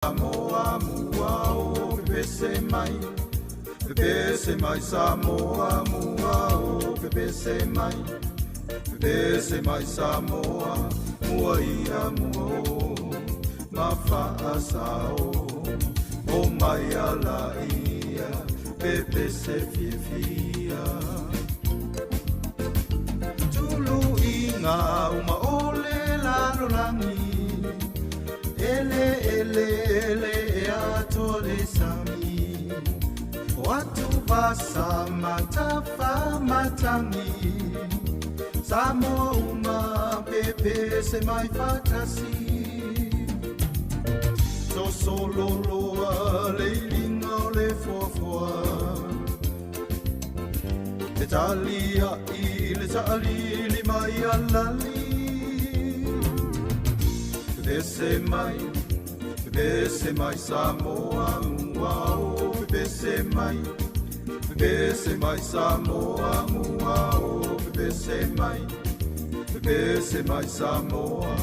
Samoa mua o pepese mai, pepese mai Samoa mua o pepese mai, pepese mai Samoa mua ia mua o mafaasao o mai ala ia pepese fiafia. Tulu inga uma o le lalolagi ele ele ele e atoa le sami o atu vasa matafa matagi Samoa uma pepese mai fatasi sosololoa le iliga o le foafoa e talia'i le taʻalili mai alali pepese mai pepese mai Samoa mua o pepese mai pepese mai Samoa mua o pepese mai pepese mai Samoa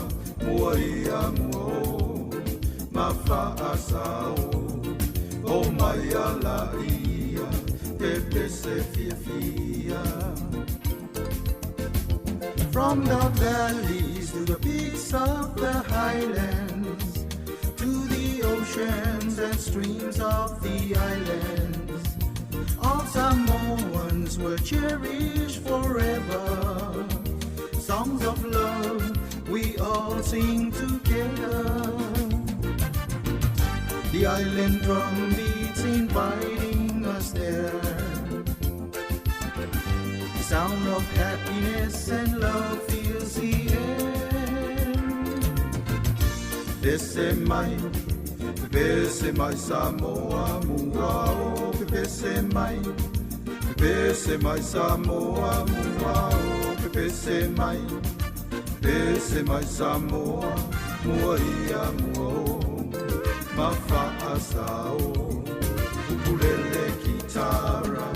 mua ia mua o mafaasao o mai ala ia pepese fiafia. From the valleys to the peaks of the highlands, to the oceans and streams of the islands, all Samoans will cherish forever. Songs of love we all sing together. The island drum beats inviting us there. The sound of happiness and love fills the air. Pepese mai, pepese mai Samoa mua o pepese mai, pepese mai Samoa mua o pepese mai, pepese mai Samoa mua ia mua o mafaasao ukulele kitara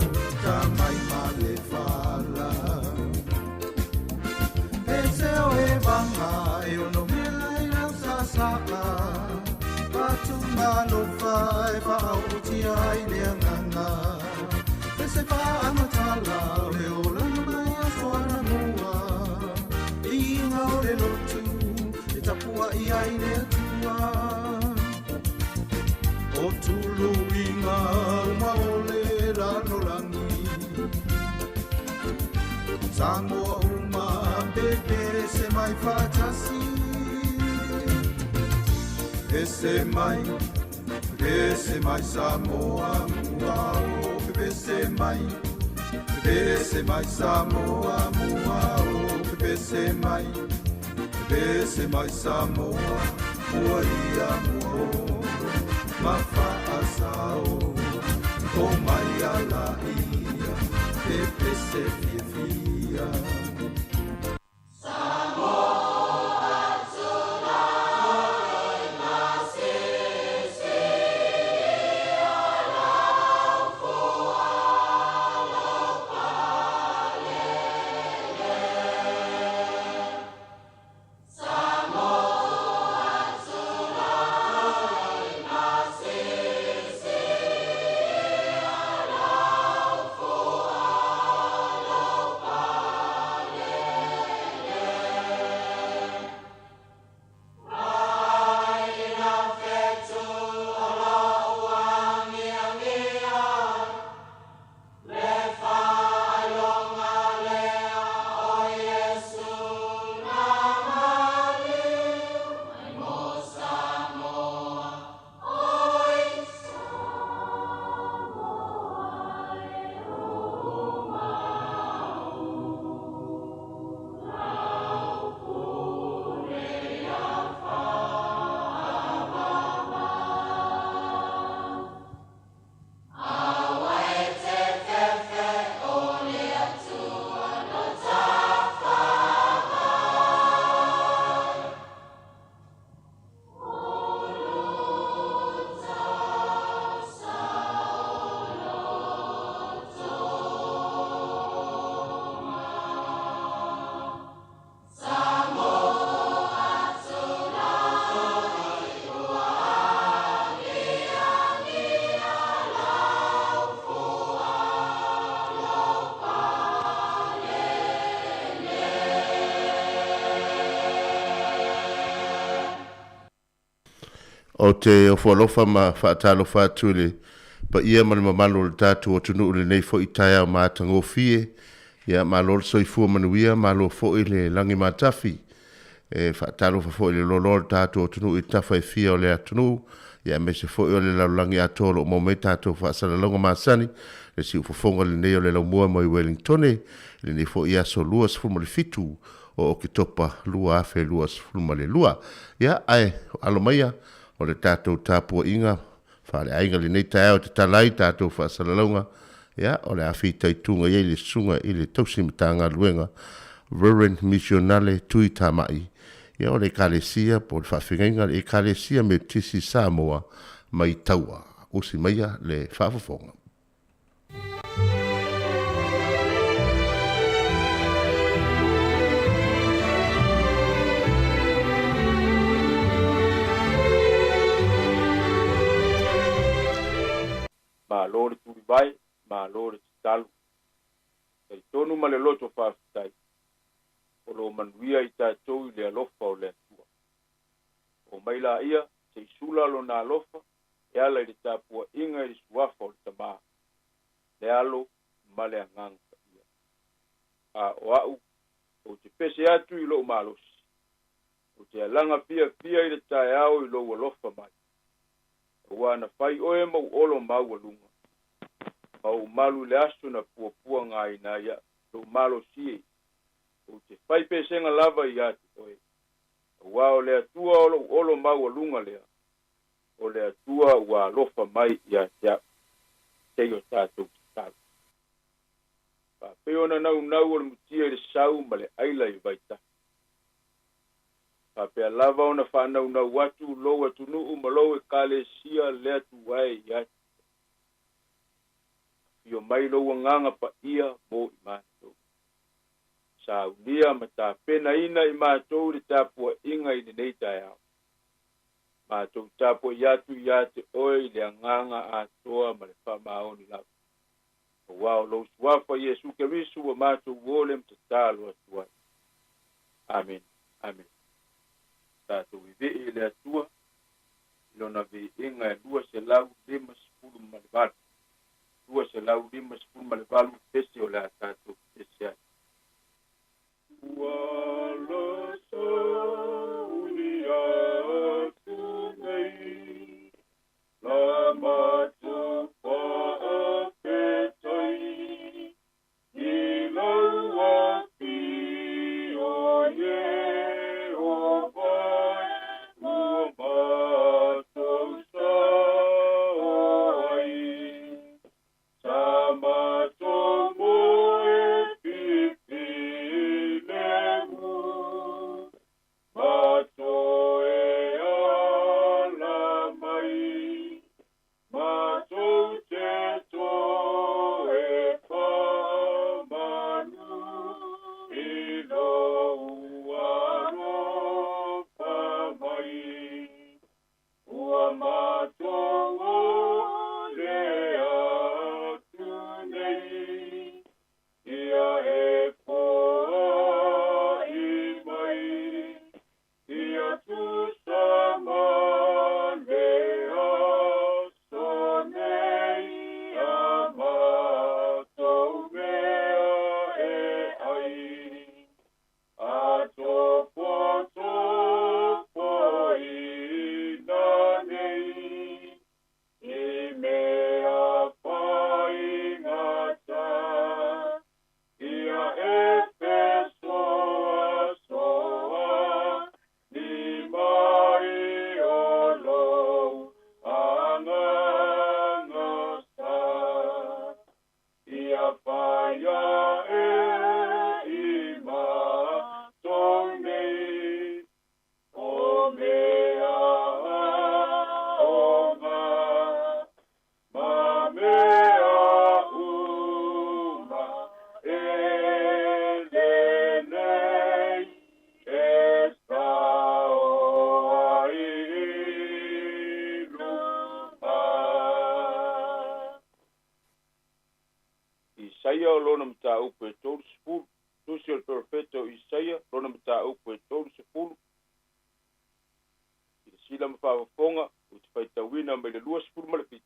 tamai ma le fala pese o e vanga e ono mea i lau sasaa patumalofa e faaotia ai le agaga pese faamatala o le olaga mai asoana mua iga o le lotu e tapuaʻi ai le Atua o tuluiga uma o le lalolagi Samoa uma pepese mai fatasi pepese mai pepese mai Samoa mua o pepese mai pepese mai Samoa mua o pepese mai pepese mai Samoa mua ia mua o mafaasao o mai ala ia pepese fiafia. Ou te ofo alofa ma faatalofa atu i le paia ma le mamalu o le tatou atunuu i lenei foi taeao matagofie. Ia, malo le soifua manuia, malo foi le lagi matafi. E faatalofa foi i le loaloa o le tatou atunuu i tafa e fia o le atunuu, ia aemaise foi o le lalolagi atoa o lo o maua mai tatou faasalalauga masani. Le siufofoga lenei o le laumua mai Ueligitone i lenei foi aso 27 o Oketopa 2022. Ia, ae alo maia o le tatou tapuaiga faaleaiga i lenei taeao e tatala ai tatou faasalalauga, ia, o le a fitaituga i ai le susuga i le tausi Matagaluega Reverend Misionale Tui Tamai, ia o le Ekalesia po o le Faafeagaiga a le Ekalesia Metotisi i Samoa mai Taua. Usi maia le faafofoga. Malo le tulivae, malo le tatalo. Talitonu ma le loto faafetai, o lo o manuia i tatou i le alofa o le Atua. Omai laia, se i sula lona alofa e ala i le tapuaiga i le suafa o le Tama, le Alo ma le Agaga Paia. A o a'u, ou te pese atu i lou malosi, ou te alaga fiafia i le taeao i lou alofa mai, auā na fai oe ma ou olo maualuga, ma ou malu i le aso na puapuagaina ai a'u, lou malosi e, ou te fai pesega lava ia te oe, auā o le Atua o lou olo maualuga lea, o le Atua ua alofa mai ia te a'u. Se i o tatou tatalo. Faapei ona naunau o le mutia i le sau ma le aila i vaitafe. Faapea lava ona faanaunau atu lou atunuu ma lou Ekalesia le Atua e ia te oe. Afio mai lou Agaga Paia mo i matou. Saunia ma tapenaina i matou le tapuaiga i lenei taeao. Matou tapuai atu ia te oe i le agaga atoa ma le faamaoni lava. Aua o lou Suafa Iesu Keriso ua matou ole ma tatalo atu ai. Amene. Amene. Tatou vivii i le Atua i Lona viiga e 258. 258 pese o le a tatou pese ai. Ua lasa ulia atu nei, la matou faafetai i lau afio Ieova ua matou sao ai. Sa matou moe pipi lemu, matou e ala mai, matou te toe faamanu i lou alofa mai. Ua matou ole atu nei, ia e foai mai, ia tusa ma le aso nei a matou mea e ai. A topotopoina nei i mea faigata, ia e fesoasoani mai o lou Agaga sa. Ia fai ae i matou nei o mea aoga ma mea uma e lelei e sao ai i luma. Isaia o lona mataupu e 30, Tusi o le Perofeta o Isaia, lona mataupu e 30, i le Silasila ma faafofoga, ou te faitauina mai le 27,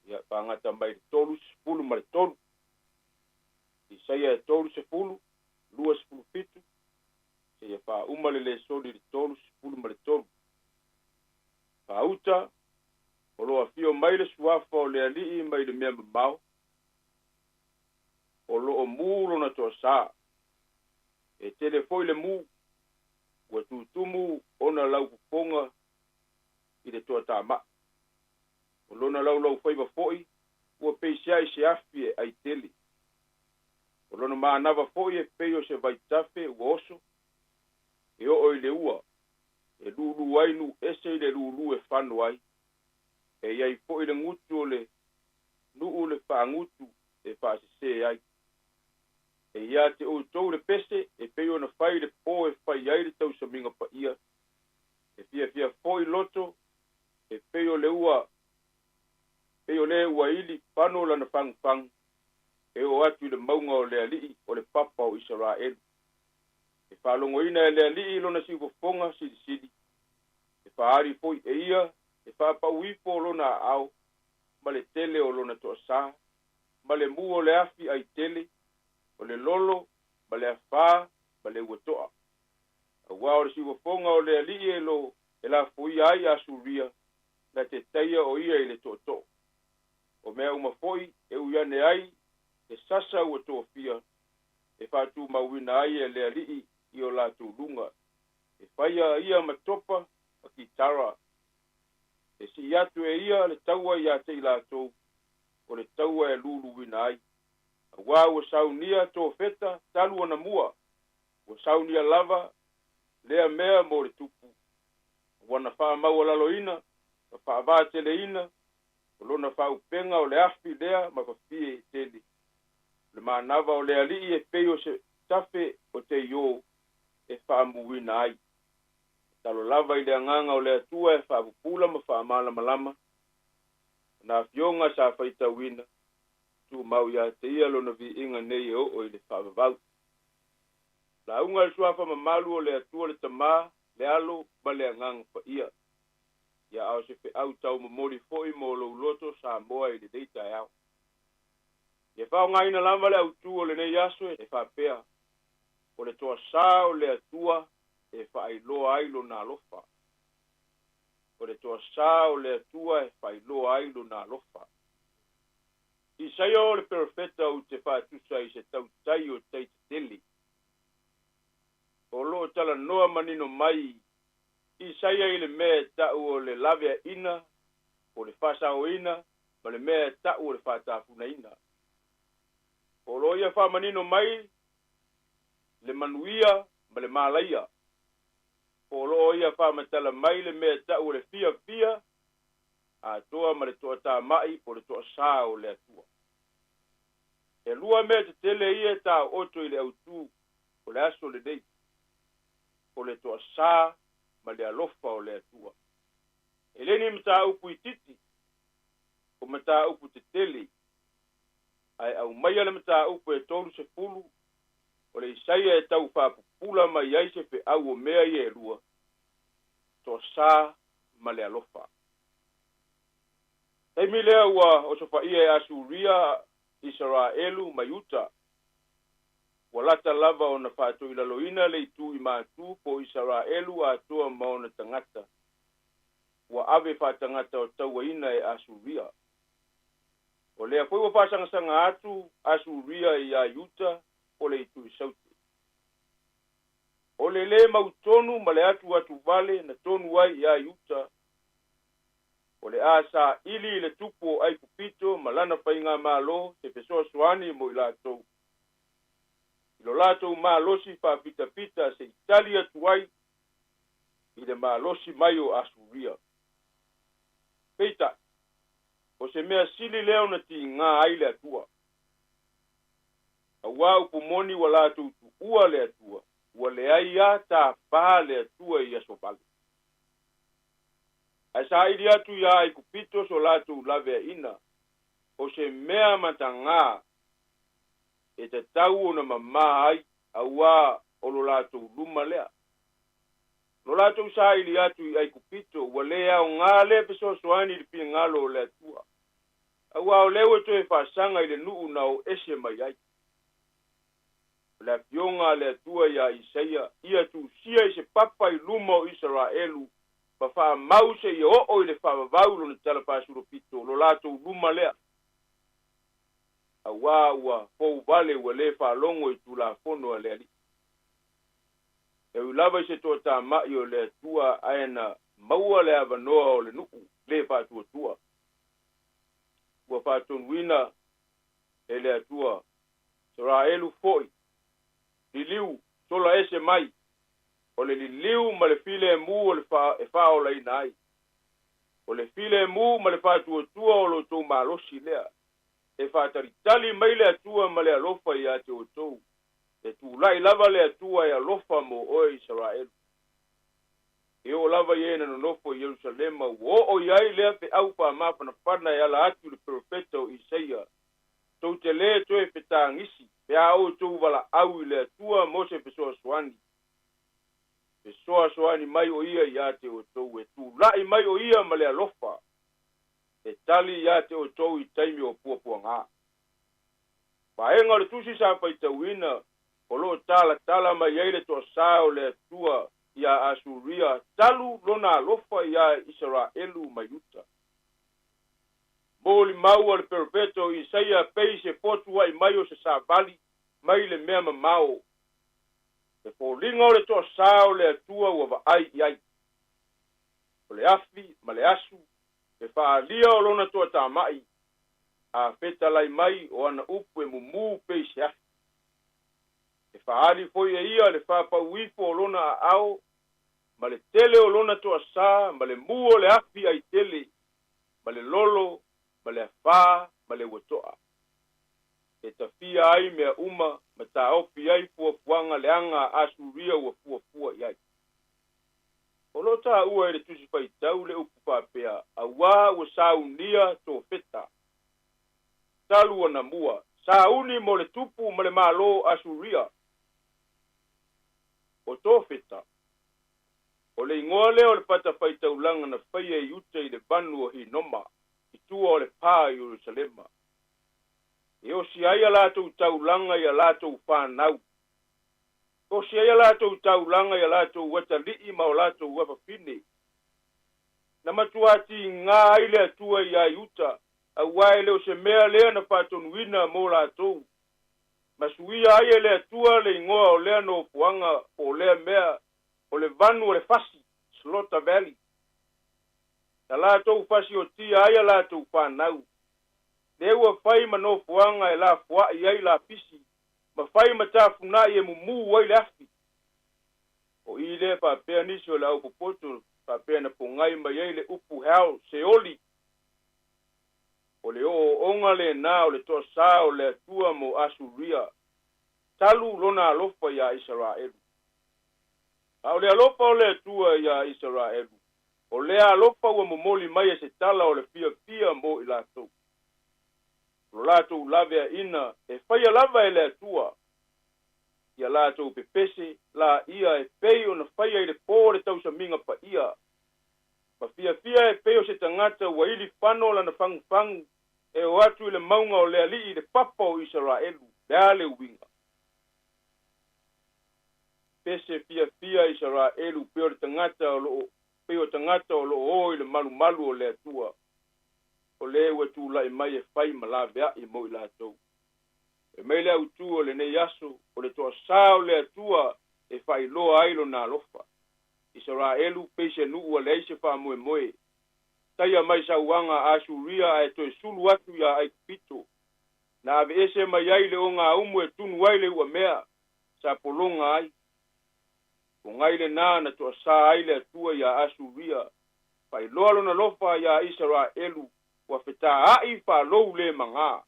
ia, faagata mai le 33. Isaia e 30, 27, seia faauma le lesoli i le 33. Faauta, o lo o afio mai le suafa o le Alii mai le mea mamao, o lo o mu lona toasā. E tele foi le mu, ua tutumu ona laufofoga i le toatamai. O lona laulaufaiva foi ua peiseai se afi e ai tele. O lona manava foi e pei o se vaitafe ua oso, e oo i le ua, e lūlū ai nuu ese i le lūlū e fano ai. E i ai foi le gutu o le nuu le faagutu e faasesē ai. E ia te outou le pese e pei ona fai le po e fai ai le tausamiga paia. E fiafia foi loto e pei o le ua pei o le ua ili fano lana fagufagu e oo atu i le mauga o le Alii o le Papa o Isaraelu. E faalogoina e le Alii lona siufofoga silisili, e faaali foi e ia le faapau ifo o lona aao ma le tele o lona toasā, ma le mu o le afi ai tele, o le lolo ma le afā ma le ua toa. Auā o le siufofoga o le Alii e lo e lafoia ai Asuria, na te taia o ia i le tootoo. O mea uma foi e ui ane ai le sasa ua tofia e faatumauina ai e le Alii i o latou luga. E faia ia ma topa ma kitara. E sii atu e ia le taua ia te i latou, o le taua e luluina ai. Auā ua saunia Tofeta talu ona mua, ua saunia lava lea mea mo le tupu. Ua na faamaualaloina ma faavateleina o lona faaupega o le afi lea ma fafie e tele. O le manava o le Alii e pei o se tafe o teiō e faamuina ai. Tatalo lava i le Agaga o le Atua e faapupula ma faamalamalama Lana Afioga sa faitauina, tumau ia te ia lona viiga nei e oo i le faavavau. Lauga i le suafa mamalu o le Atua le Tama, le Alo ma le Agaga Paia. Ia a o se feau taumomoli foi mo lou loto Samoa i lenei taeao. Ia faaaogaina lava le autu o lenei aso e faapea, O le toasā o le Atua e faailoa ai Lona alofa. O le toasā o le Atua e faailoa ai Lona alofa. Isaia o le perofeta ou te faatusa i se tautai o tai tetele. O lo o talanoa manino mai Isaia i le mea e tau o le laveaiina, po o le faasaoina, ma le mea e tau o le faatafunaina. O lo o ia faamanino mai le manuia ma le malaia. Po o lo o ia faamatala mai le mea e tau o le fiafia atoa ma le toatamai po o le toasā o le Atua. E lua mea tetele ia e taooto i le autu o le aso lenei, o le toasā ma le alofa o le Atua. E le ni mataupu itiiti, o mataupu tetele, ae aumaia le mataupu e 30 o le Isaia e tau faapupula mai ai se feau o mea ia e lua, toasā ma le alofa. Taimi lea ua osofaia e Asuria, Isaraelu ma Iuta. Ua lata lava ona faatoilaloina le itu i Matu po o Isaraelu atoa ma ona tagata. Ua ave faatagata o tauaina e Asuria. O lea foi ua faasagasagaatu Asuria iā Iuta o le itu i Saute. O le lē mautonu ma le atuatuvale na tonu ai iā Iuta, o le a saili i le tupu o Aikupito ma lana faigamalo se fesoasoani mo i latou. I lo latou malosi faapitapita se i tali atu ai i le malosi mai o Asuria. Peitai, o se mea sili lea ona tigā ai le Atua. Auā upu moni ua latou tuua le Atua, ua leai a tapa le Atua i aso vale. Ae saili atu iā Aikupito so latou laveaiina, o se mea matagā e tatau ona mamā ai, auā o lo latou luma lea. Lo latou saili atu i Aikupito ua lē aogā lea fesoasoani i le finagalo o le Atua, auā o lea ua toe faasaga i le nuu na o ese mai ai. O le afioga a le Atua iā Isaia, ia tusia i se papa i luma o Isaraelu ma faamau seia oo i le faavavau lona tala faasulopito, lo latou luma lea, auā ua fouvale ua lē faalogo i Tulafono a le Alii. E ui lava i se toatama'i o le Atua ae na maua le avanoa o le nuu lē faatuatua ua faatonuina e le Atua. Isaraelu foi, liliu, sola ese mai, o le liliu ma le filemu o le e faaolaina ai. O le filemu ma le faatuatua o lo outou malosi lea. E faatalitali mai le Atua ma le alofa iā te outou. E tulai lava le Atua e alofa mo oe Isaraelu. E oo lava i e na nonofo i Ierusalema ua oo i ai lea feau faamafanafana e ala atu i le perofeta o Isaia, Tou te lē toe fetagisi pe a outou valaau i le Atua mo se fesoasoani. Fesoasoani mai o Ia iā te outou, e tula'i mai o Ia ma le alofa, e tali iā te outou i taimi o puapuagā. Vaega o le tusi sa faitauina o lo o talatala mai ai le toasā o le Atua iā Asuria talu lona alofa iā Isaraelu ma Iuta. Molimau a le perofeta o Isaia pei se fotua'i mai o se savali mai le mea mamao. Le foliga o le toasā o le Atua ua vaai i ai. O le afi ma le asu, le faaalia o lona toatama'i, a fetalai mai o ana upu e mumū pei se afi. E faaali foi e ia le faapau ifo o lona aao ma le tele o lona toasā ma le mū o le afi ai tele ma le lolo ma le afā ma le uatoa. E tafia ai mea uma ma taofi ai fuafuaga leaga a Asuria ua fuafua i ai. O lo o taua e le Tusi Faitau le upu faapea, Auā ua saunia Tofeta. Talu ona mua, sauni mo le tupu ma le malo Asuria. O Tofeta, o le igoa lea o le fatafaitaulaga na faia i uta i le vanu o Hinoma, i tua o le pā i Ierusalema. E osi ai a latou taulaga i a latou fanau. E osi ai a latou taulaga i a latou atalii ma o latou afafine. Na matuā tigā ai le Atua iā Iuta, auā e le o se mea lea na faatonuina mo latou. Ma suia ai e le Atua le igoa o lea nofoaga po o lea mea o le vanu o le fasi, Slaughter Valley. Na latou fasiotia ai a latou fanau. Lea ua fai ma nofoaga e lafoai ai lapisi ma fai ma tafuna'i e mumū ai le afi. O i lea faapea nisi o le au popoto faapea na pogai mai ai le upu hell, Seoli. O le ooooga lenā o le toasā o le Atua mo Asuria, talu lona alofa iā Isaraelu. A o le alofa o le Atua iā Isaraelu, o lea alofa ua momoli mai e se tala o le fiafia mo i latou. O lo latou laveaina e faia lava e le Atua ia latou pepese laia e pei ona faia i le pō o le tausamiga paia, ma fiafia e pei o se tagata ua ili fano lana fagufagu e o atu i le mauga o le Alii i le papa o Isaraelu. Le a le uiga? Pese fiafia Isaraelu pei o le tagata o lo o pei o tagata o lo o o i le malumalu o le Atua, o le ua tulai mai e fai ma laveai mo i latou. E mai le autū o lenei aso, o le toasā o le Atua e faailoa ai lona alofa. Isaraelu pei se nuu ua leai se faamoemoe. Taia mai sauaga a Asuria ae toe sulu atu iā Aikupito. Na aveese mai ai le ogaumu e tunu ai le uamea sa pologa ai. Pogai lenā na toasā ai le Atua iā Asuria, faailoa lona alofa iā Isaraelu ua fetaa'i faalou le magā.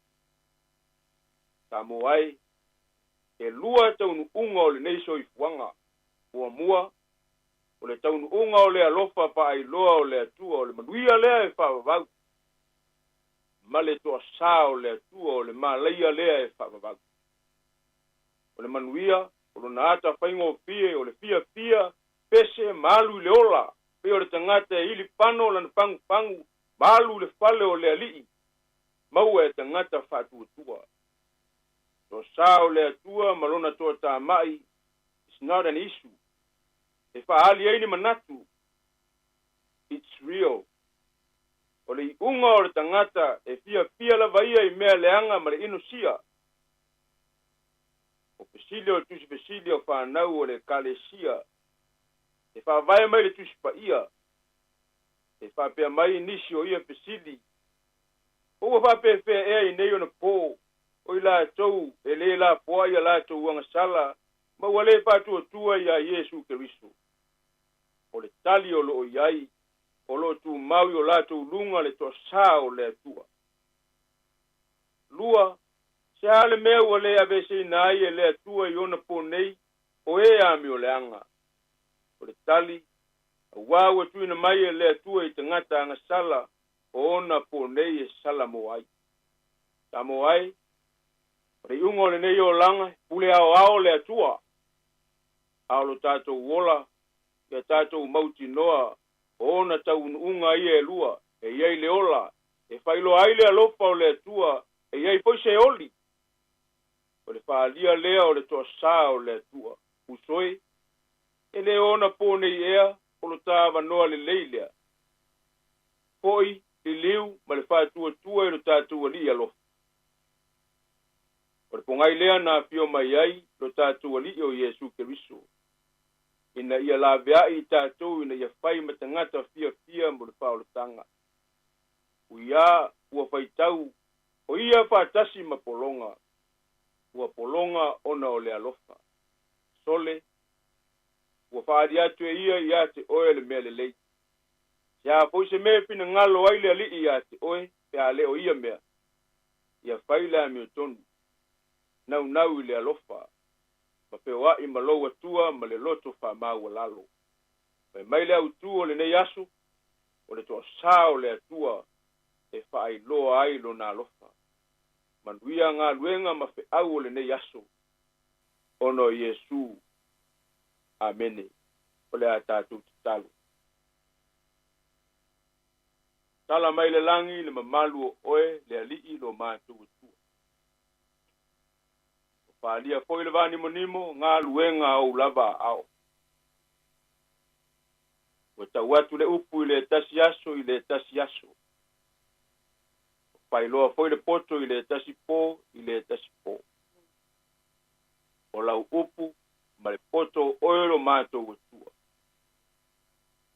Samoa e, e lua taunuuga o lenei soifuaga. Muamua, o le taunuuga o le alofa faailoa o le Atua, o le manuia lea e faavavau, ma le toasā o le Atua, o le malaia lea e faavavau. O le manuia, o lona ata faigofie, o le fiafia pese ma alu i le ola, pei o le tagata e ili pano lana pagupagu ma alu i le fale o le alii, maua e tagata faatuatua. Toasā o le Atua ma lona toatamai is not an issue e faaali ai ni manatu, it's real. O le iuga o le tagata e fiafia lava ia i mea leaga ma le inosia. O fesili o le Tusi Fesili o fanau o le Ekalesia e faavae mai le Tusi Paia, e faapea mai nisi o ia fesili, Po ua faapefea ea i nei ona po o i latou e lē lafoai a latou agasala ma ua lē faatuatua iā Iesu Keriso? O le tali o lo o i ai, o lo o tumau i o latou luga le toasā o le Atua. Lua, se a le mea ua lē aveeseina ai e le Atua i ona po nei o e amioleaga? O le tali, auā ua tuuina mai e le Atua i tagata agasala o ona po nei e sala mo ai. Sa mo ai, o le iuga o lenei olaga, e pule aoao le Atua, a o lo tatou ola, ia tatou mautinoa o ona tauunuuga ia e lua, e i ai le ola, e faailoa ai le alofa o le Atua, e i ai foi se oli, o le faaalia lea o le toasā o le Atua. Uso e, e le o ona po nei ea, o lo ta avanoa lelei lea. Foi, liliu, ma le faatuatua i lo tatou Alii alofa. O le pogai lea na afio mai ai lo tatou Alii o Iesu Keriso, ina ia laveai i tatou ina ia fai ma tagata fiafia mo le faaolataga. Uiā ua faitau o ia faatasi ma pologa, ua pologa ona o le alofa. Sole, ua faaali atu e ia iā te oe le mea lelei. Se a foi se mea e finagalo ai le Alii iā te oe pe a le o ia mea, ia fai le amiotonu, naunau i le alofa, ma feoai ma lou Atua ma le loto faamaualalo. Fai mai le autū o lenei aso, o le toasā o le Atua e faailoa ai Lona alofa. Manuia galuega ma feau o lenei aso, ona o Iesu. Amene. O le a tatou tatalo. Tala mai le lagi le mamalu o oe le Alii lo matou Atua. Ua faaalia foi le vanimonimo galuega a ou lava aao. Ua tau atu le upu i le tasi aso i le tasi aso. Ua faailoa foi le poto i le tasi po i le tasi po. O lau upu ma le poto o oe lo matou Atua.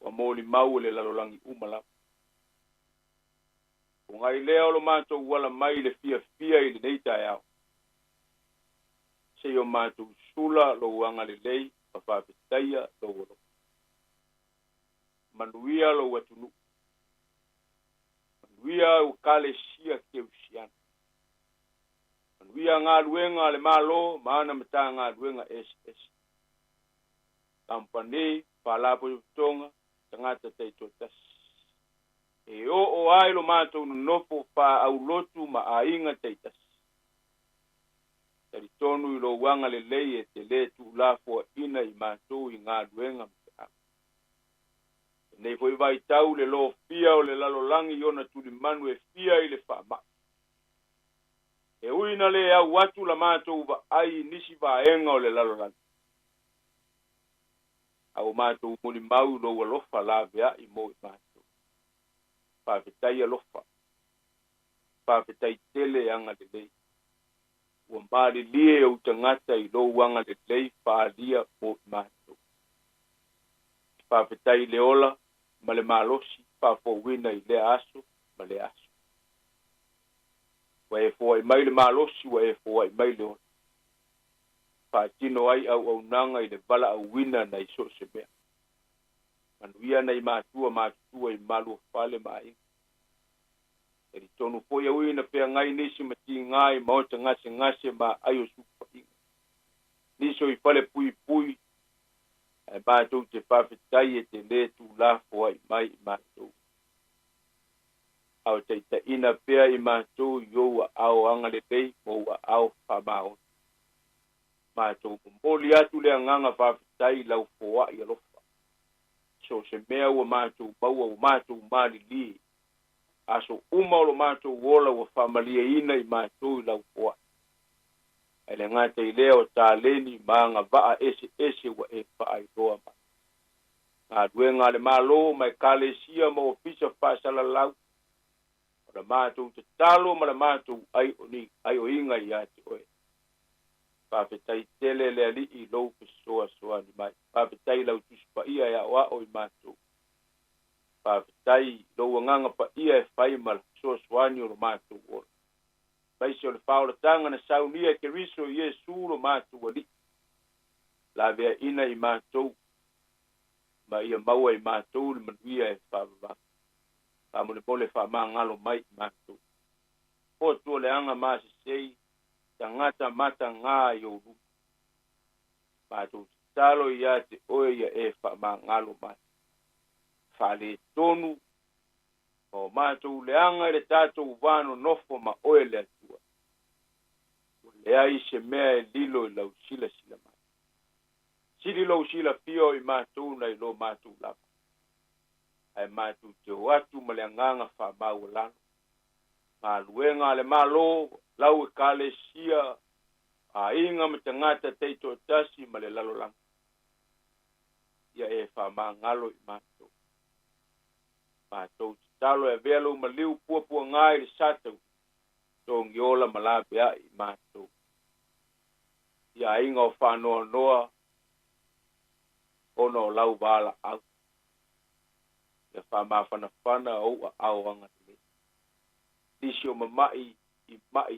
Ua molimau e le lalolagi uma lava. Pogai lea o lo matou ala mai i le fiafia i lenei taeao. Se i o matou sula lou agalelei ma faafetaia lou alofa. Manuia lou atunuu. Manuia au Ekalesia Keusiana. Manuia galuega a le Malo ma ana Matagaluega eseese. Kamupani, Faalapotopotoga, tagata taitoatasi. E oo ai lo matou nonofo faa-aulotu ma aiga taitasi. Talitonu i lou agalelei e te lē tuulafoaina i matou i galuega ma feau. Lenei foi vaitau le lofia o le lalolagi i ona tulimanu e fia i le faamai. E ui na lē au atu la matou vaai i nisi vaega o le lalolagi, a ua matou molimau i lou alofa laveai mo i matou. Faafetai alofa. Faafetai tele agalelei. Ua malilie ou tagata i lou agalelei faaalia mo i matou. Faafetai i le ola ma le malosi faafouina i lea aso ma lea aso. Ua e foai mai le malosi, ua e foai mai le ola. Faatino ai auaunaga i le valaauina nai so o se mea. Manuia nai matua matutua i malu o fale ma aiga. Talitonu foi au ina feagai nisi ma tiga i maota gasegase ma aai o sulufaiga. Nisi o i fale puipui ae matou te faafetai e te lē tuulafoai mai i matou. A o taitaiina pea i matou i ou aao agalelei ma ou aao faamaoni. Matou momoli atu le agaga faafetai i lau foai alofa. So o se mea ua matou maua ua matou malilie, aso uma o lo matou ola ua faamalieina i matou i lau foai. Ae le gata i lea o taleni ma agavaa eseese ua e faailoa mai. Galuega a le Malo ma Ekalesia ma Ofisa faasalalau, o la matou tatalo ma la matou aioiga ia te oe. Faafetai tele le Alii i lou fesoasoani mai. Faafetai i lau Tusi Paia e aoao i matou. Faafetai i lou Agaga Paia e fai ma fesoasoani o lo matou ola. Aemaise o le faaolataga na saunia e Keriso Iesu lo matou Alii. Laveaina i matou ma ia maua i matou le manuia e faavavau. Faamolemole faamagalo mai i matou. Potu o leaga ma sesei tagata matagā i ou luma. Matou tatalo ia te oe ia e faamagalo mai. Faaletonu ma o matou leaga i le tatou va nonofo ma oe le Atua. Ua leai se mea e lilo i lau silasila mai. Sili lou silafia o i matou nai lo matou lava. Ae matou te o atu ma le agaga faamaualalo. Galuega a le Malo, lau Ekalesia, aiga ma tagata taitoatasi ma le lalolagi. Ia e faamagalo i matou. Matou tatalo e avea lou maliu puapuaga i le sa tautogiola ma laveai i matou. I aiga o faanoanoa ona o lau valaau. Ia faamafanafana ou aao agalelei. Nisi o mama'i i ma'i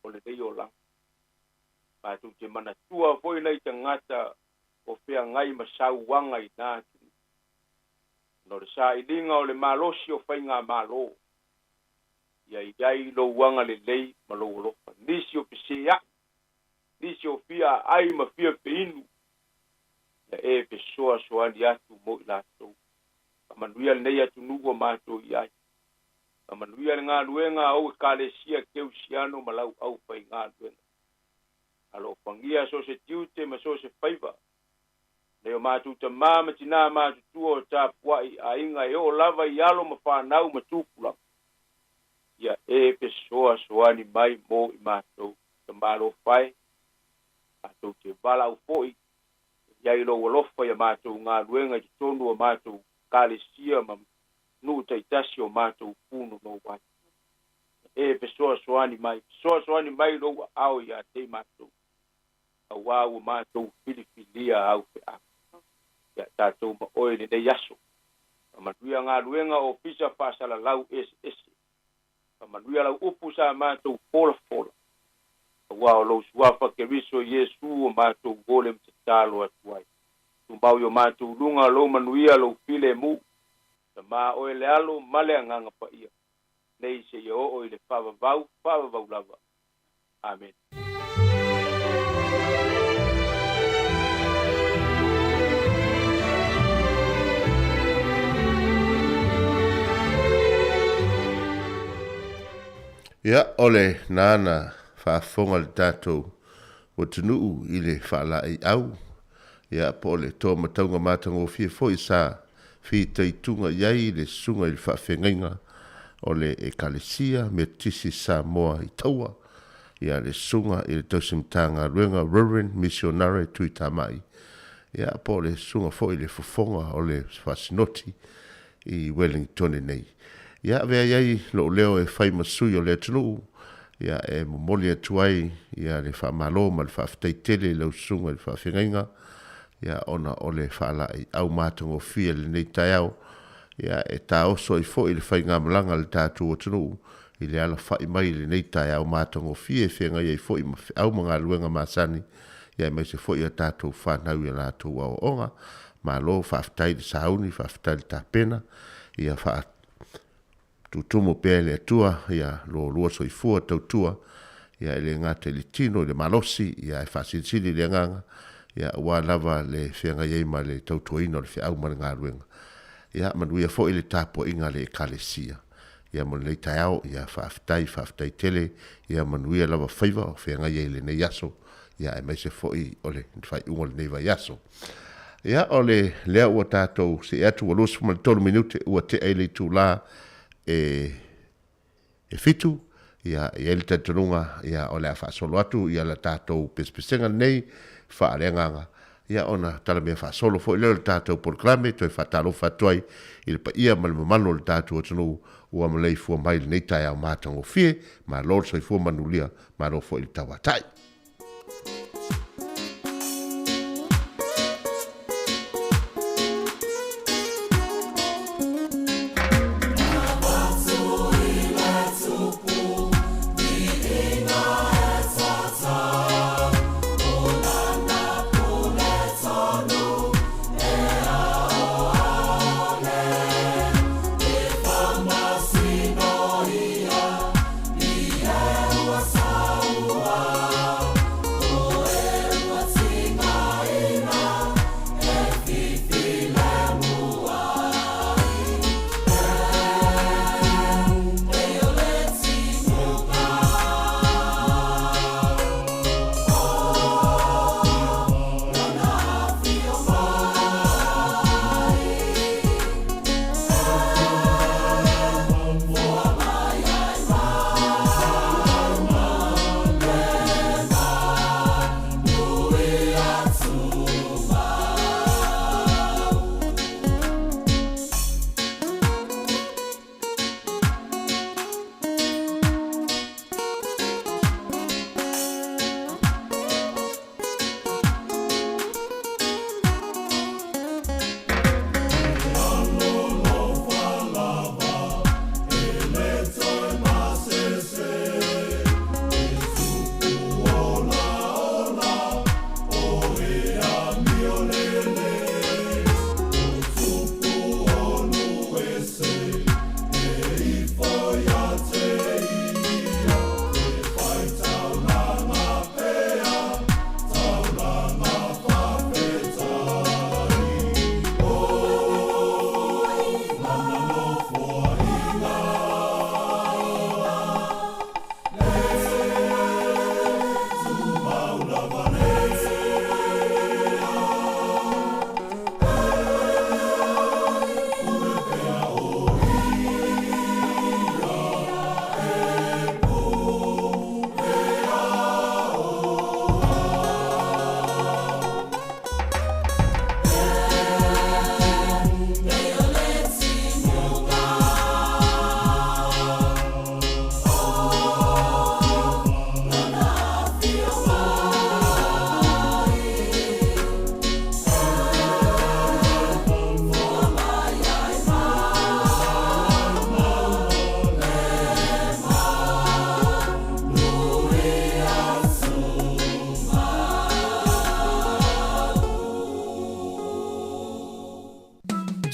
o lenei olaga. Matou te manatua foi nai tagata o feagai ma sauaga i na atunuu. Ona o le sailiga o le malosi o faigamalo, ia i ai lou agalelei ma lou alofa. Nisi o fesea'i, nisi o fia aai ma fia feinu, ia e fesoasoani atu mo i latou. Faamanuia lenei atunuu ua matou i ai. Faamanuia le galuega a ou Ekalesia Keusiano ma lau aufaigaluega. Alofagia so o se tiute ma so o se faiva. Nei o matou tamā ma tinā matutua o tapua'i aiga e oo lava i alo ma fanau ma tupulaga. Ia e fesoasoani mai mo i matou. Tamalofa e, matou te valaau foi e i ai lou alofa i a matou galuega i totonu o matou Ekalesia ma nuu taitasi o matou punonou ai. E fesoasoani mai, fesoasoani mai lou aao ia te matou, auā ua matou filifilia au feau. Ia tatou ma oe i lenei aso. Faamanuia galuega ofisa faasalalau eseese. Faamanuia lau upu sa matou folafola. Auā o lou Suafa Keriso Iesu o matou ole ma tatalo atu ai. Tumau i o matou luga lou manuia lou filemu. Tama oe le Alo ma le Agaga Paia, nei seia oo i le faavavau, faavavau lava. Amene. Ia, o le na na faafofoga le tatou atunuu i le faalaeiau, ia, po o le toa matauga matagofie foi sa fitaituga i ai le susuga i le faafeagaiga o le Ekalesia Metotisi Samoa i Taua, ia, le susuga i le tausi Matagaluega Reverend Misionare Tuitamai, ia, po o le susuga foi i le fofoga o le Faasinoti i Welingtone nei. Ia, avea i ai lou leo e fai ma sui o le atunuu, ia, e momoli atu ai, ia, le faamalo ma le faafetai tele i lau susuga i le faafeagaiga, ia, ona o le faalaeiau matagofie i lenei taeao, ia, e taoso ai foi le faigamalaga a le tatou atunuu i le alafai mai i lenei taeao matagofie e feagai ai foi ma feau ma galuega masani, ia, aemaise foi a tatou fanau i a latou aoaoga. Malo faafetai le sauni, faafetai le tapena, ia faatutumu pea e le Atua ia lo lua soifua tautua, ia e le gata i le tino i le malosi, ia ae faasilisili le agaga, ia aua lava le feagai ai ma le tautuaina o le feau ma le galuega. Ia manuia foi le tapuaiga a le Ekalesia. Ia mo lenei taeao, ia faafetai, faafetai tele, ia manuia lava faiva o feagai ai i lenei aso, ia aemaise foi o le faaiuga o lenei vaiaso. Ia, o le lea ua tatou see atu ua 23 minute ua tea i le itulā e e fitu, ia, e i ai le talitonuga, ia, o le a faasolo atu ia le tatou pesepesega lenei faaleagaga, ia, ona talamea faasolo foi lea o le tatou polokalame, toe faatalofa atu ai i le paia ma le mamalu o le tatou atunuu ua maleifua mai i lenei taeao matagofie. Malo le soifua manulia, malo foi le tauatai.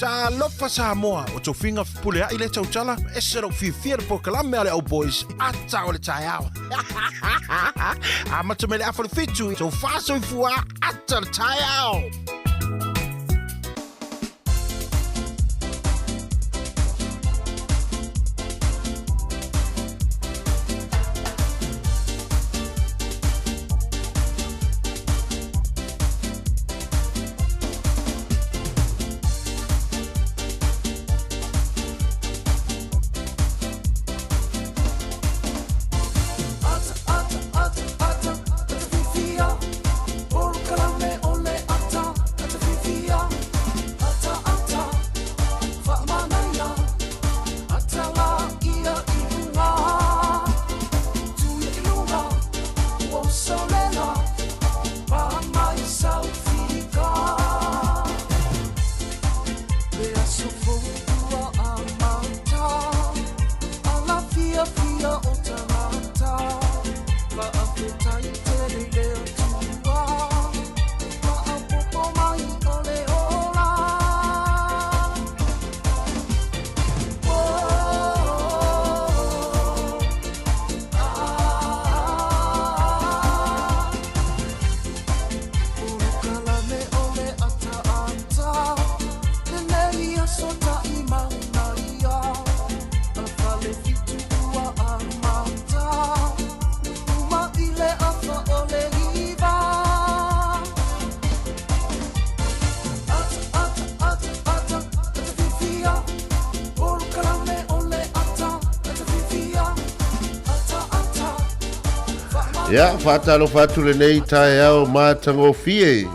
Talofa Samoa, o tofiga fepuleai lea tautala, ese lou fiafia le polokalame a le Au Boys, ata o le taeao. Amata mai le afa le fitu, tofa soifua, ata le taeao. Ia, faatalofa atu lenei taeao matagofie,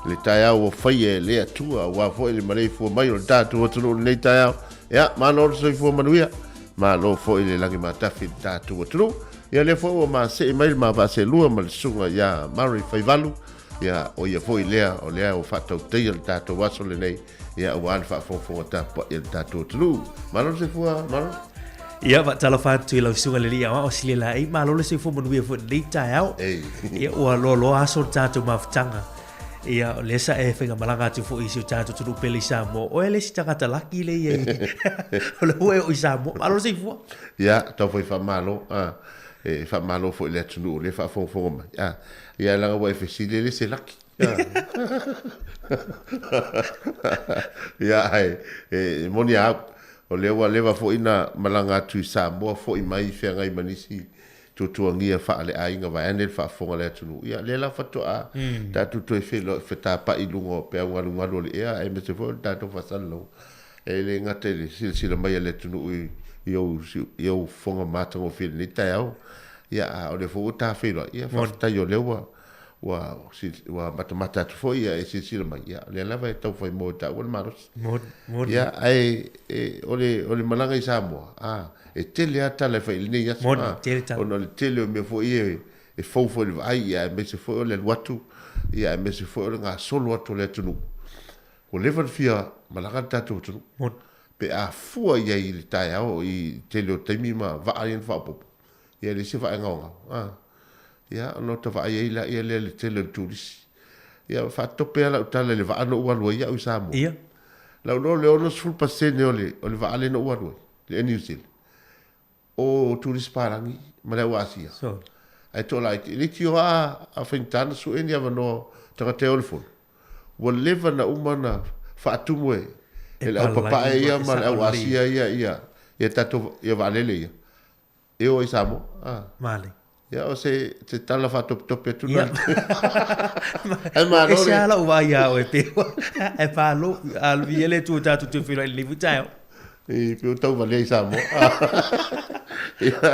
le taeao ua faia e le Atua, aua foi le maleifua mai o le tatou atunuu i lenei taeao. Ia, malo le soifua manuia, malo foi le lagi matafi i le tatou atunuu. Ia, lea foi ua masee mai le ma vaaselua ma le susuga ia Murray Faivalu, ia, o ia foi lea o lea ua faatautaia le tatou aso lenei, ia aua le faafogafoga tapuai a le tatou atunuu. Malo le soifua, malo. Ia, faatalofa atu i lau susuga i le Alii Aoao Silia Laei, malo le soifua manuia foi i lenei taeao. Ia, ua loaloa aso le tatou mafutaga. Ia, o lea sa e faigamalaga atu foi i si o tatou atunuu pele i Samoa. O oe le isi tagata laki lea i ai. O lea ua e oo i Samoa. Malo le soifua. Ia, tau fai faamalo. A, e faamalo foi i le atunuu o lea e faafogafoga mai. A, ia, leaga ua e fesili e le se laki. Ia, ae, e moni a au, o lea ua leva foi na malaga atu i Samoa, foi mai feagai ma nisi tuatuagia faale-aiga vaeane le faafofoga a le atunuu. Ia, lea la faatoa tatou toe fetapai i luga o peau galugalu o le ea, aemaise foi o le tatou faasalalauga. E le gata i le silasila mai a le atunuu i ou fofoga matagofie i lenei taeao, ia, a o lea foi ua ta feiloai, ia, faafetai o lea ua ua ua matamata atu foi ia e silasila mai, ia, o lea lava e taufai mo e taua le malosi. Moni, moni. Ia, ae e, o le, o le malaga i Samoa, a, e tele lava tala e fai i lenei aso, Moni, a, tele tala. ona o le tele o mea foi ia e, e fou foi i le vaai, ia, aemaise foi o le alu atu, ia, aemaise foi o le gasolo atu o le atunuu. Ua leva ona fia malaga le tatou atunuu. Moni. Pe a fua i ai i le taeao, i le tele o taimi ma vaa ia na faaopoopo, ia e leai se vaega aoga, a. Ia, ona ota vaai ai laia lea i le tele o le turisi. Ia, faatope lava lau tala i le vaa na ou alu ai au i Samoa. Ia. Lau iloa o le 60% o le, o le vaa lea na ou alu ai, le Air New Zealand, o turisi palagi ma le au Asia. So. Ae toalaiti, e leitioa a, a faigata ona sue ni avanoa o tagata e o i le fono. Ua leva ona uma ona faatumu e, e le au papae ia ma le au Asia ia, ia, ia tatou, ia vaalele ia. E o i Samoa. Ah. Male. Ia, o se, se tala faatopetope atu na. Ai malo E se ala o vai a oe pe. E palo, alu i ele tu tātou te whiro i le livu taeo. I pe o tau valea i Samoa. Ia,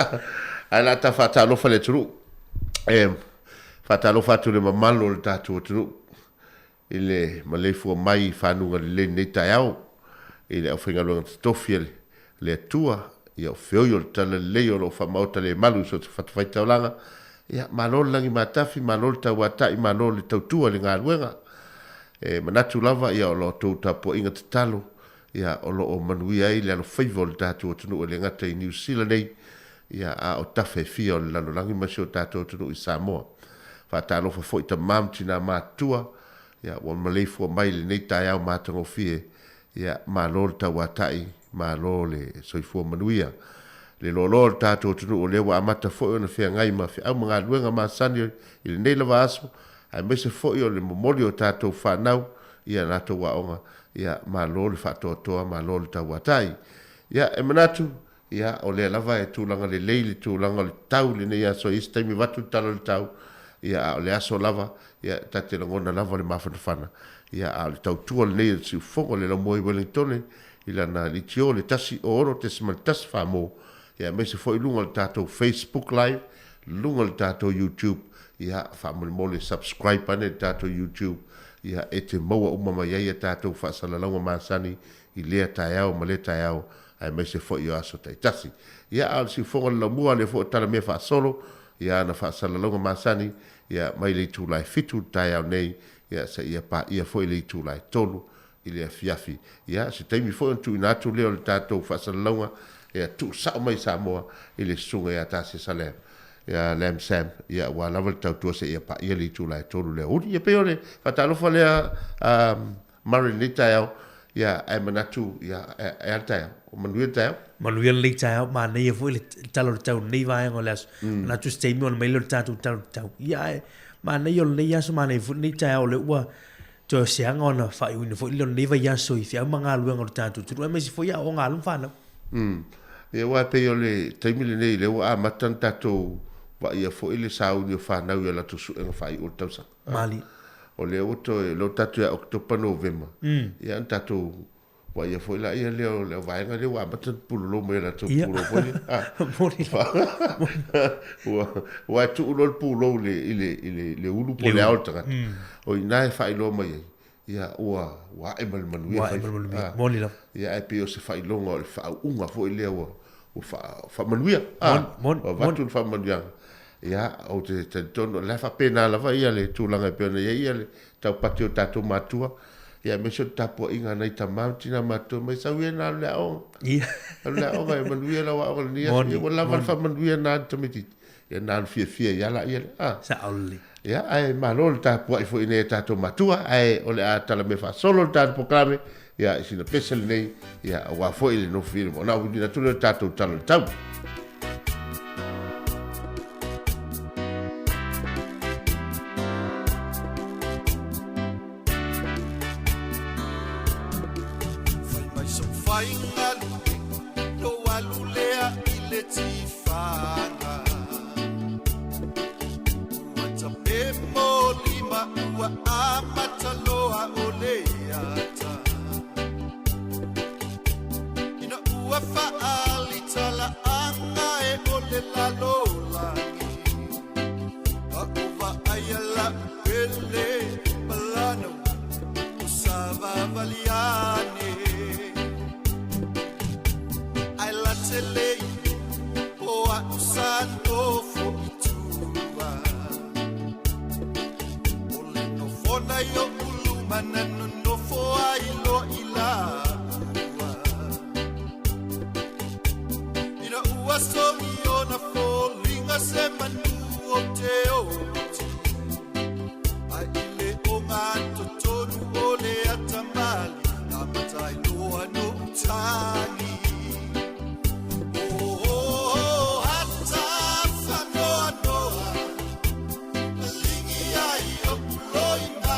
ae la ta faatalofa le atunuu. E, faatalofa atu le mamalu o le tatou atunuu. I le maleifua mai i fanuga lelei lenei taeao, i le aufaigaluega totofi a le Atua, ia o feoi o le talalelei o lo o faamaota le malu i so o se fatafaitaulaga, ia, malo le lagi matafi, malo le tauatai, malo le tautua i le galuega. E manatu lava, ia, o la outou tapuaiga tatalo, ia, o lo o manuia ai le alofaiva o le tatou atunuu e le gata i Niu Sila nei, ia, a o tafa e fia o le lalolagi ma si o tatou atunuu i Samoa. Faatalofa foi tama ma tina matutua, ia, ua maleifua mai i lenei taeao matagofie, ia, malo le tauatai, malo le soifua manuia. Le loaloa o le tatou atunuu o lea ua amata foi ona feagai ma feau ma galuega masani i lenei lava aso, aemaise foi o le momoli o tatou fanau i a latou aoga, ia, malo le faatoatoa, malo le tauatai. Ia, e manatu, Ia, o lea lava e tulaga lelei le tulaga o le tau i lenei aso, e i ai se taimi avatu le tala o le tau, ia, a o le aso lava, ia, ta te lagona lava le mafanafana, ia, a o le tautua lenei a le siufofoga o le laumua i Wellingtone i lana leitio le 106.1 Samoa, ia, aemaise foi i luga o le tatou Facebook Live, luga o le tatou YouTube, ia, faamolemole subscribe ane i le tatou YouTube, ia, e te maua uma mai ai a tatou faasalalauga masani i lea taeao ma lea taeao, aemaise foi o aso taitasi. Ia, a o le siufofoga o le laumua, lea foi o talamea faasolo, ia ana faasalalauga masani, ia, mai le itula e fitu i le taeao nei, ia, seia paia foi le itula e tolu i le afiafi. Ia, se taimi foi ona tuuina atu lea o le tatou faasalalauga, ia, tuusao mai i Samoa i le susuga ia Tasia Salem, ia Lam Sam, ia, aua lava le tautua seia paia le itula e tolu i le aoauli. Ia, pei o le faatalofa lea, a Murray i lenei taeao, ia, ae manatu, ia, e a le taeao? O manuia le taeao? Manuia lenei taeao, manaia foi le tala o le tau i lenei vaega o le aso. Manatu se taimi ona mai lea o le tatou tala o le tau. Ia, ae manaia o lenei aso, manaia foi lenei taeao, o lea ua toe seaga ona faaiuina foi lea o lenei vaiaso i feau ma galuega o le tatou atunuu, aemaise foi aoga a alo ma fanau. Ia, aua e pei o le taimi lenei, lea ua amata ona tatou vaaia foi le sauni o fanau i a latou suega faaiu o le tausaga. Mali. O lea ua toe, o lea ua tatou ia Oketopa, Novema, ia ona tatou Vaaia foi laia lea o le auvaega lea ua amata ona pulolou mai e latou pulou foi lea. Ah. Moni lava. Ua, aua e tuu loa le pulou i le, i le, i le, le ulu po o le ao o le tagata. O i ina e faailoa mai ai, ia ua, ua ae ma le manuia Ua ae ma le manuia. Ah. Moni lava. Ia ae pei o se faailoga o le faauuga foi lea ua, ua faa, faamanuia. Ah. Moni, moni, Ua avatu le faamanuiaga. Ia, ou te talitonu, o la e faapena lava ia le tulaga e pei ona i ai ia le taupati o tatou matua, ia aemaise o le tapuaiga a nai tama ma tina matua mai, sau ia ina alu i le aoga. Ia. Alu i le aoga e manuia lau aoga i lenei aso. Moni, Ia ua lava le moni. faamanuia na a le tamaitiiti. Ia na alu fiafia ai lava laia lea. Ah. Sao lelei. Ia, ae malo le tapuai foi i nai a tatou matua, ae o le a talamea faasolo le tatou polokalame, ia, i sina pese lenei, ia, aua foi le nofoia ona auiliili atu lea o le tatou Tala o le Tau. Fai mai sou faiga lou alu lea i le tifaga Ua tape molima ua amata loa o le ata Ina ua faali talaaga e o le lalolagi Ka u vaaia la'u pele malana o savavali ane Ae late lei o a'u sa nofo i tua O le nofona i o'u luma na nonofo ai loa i laua Ina ua sogi ona foliga se manu o te oti Ae i le ogatotonu o le atamali Na matai loa no'u tagi Oh, ata faanoanoa Ligi ai o'u loina.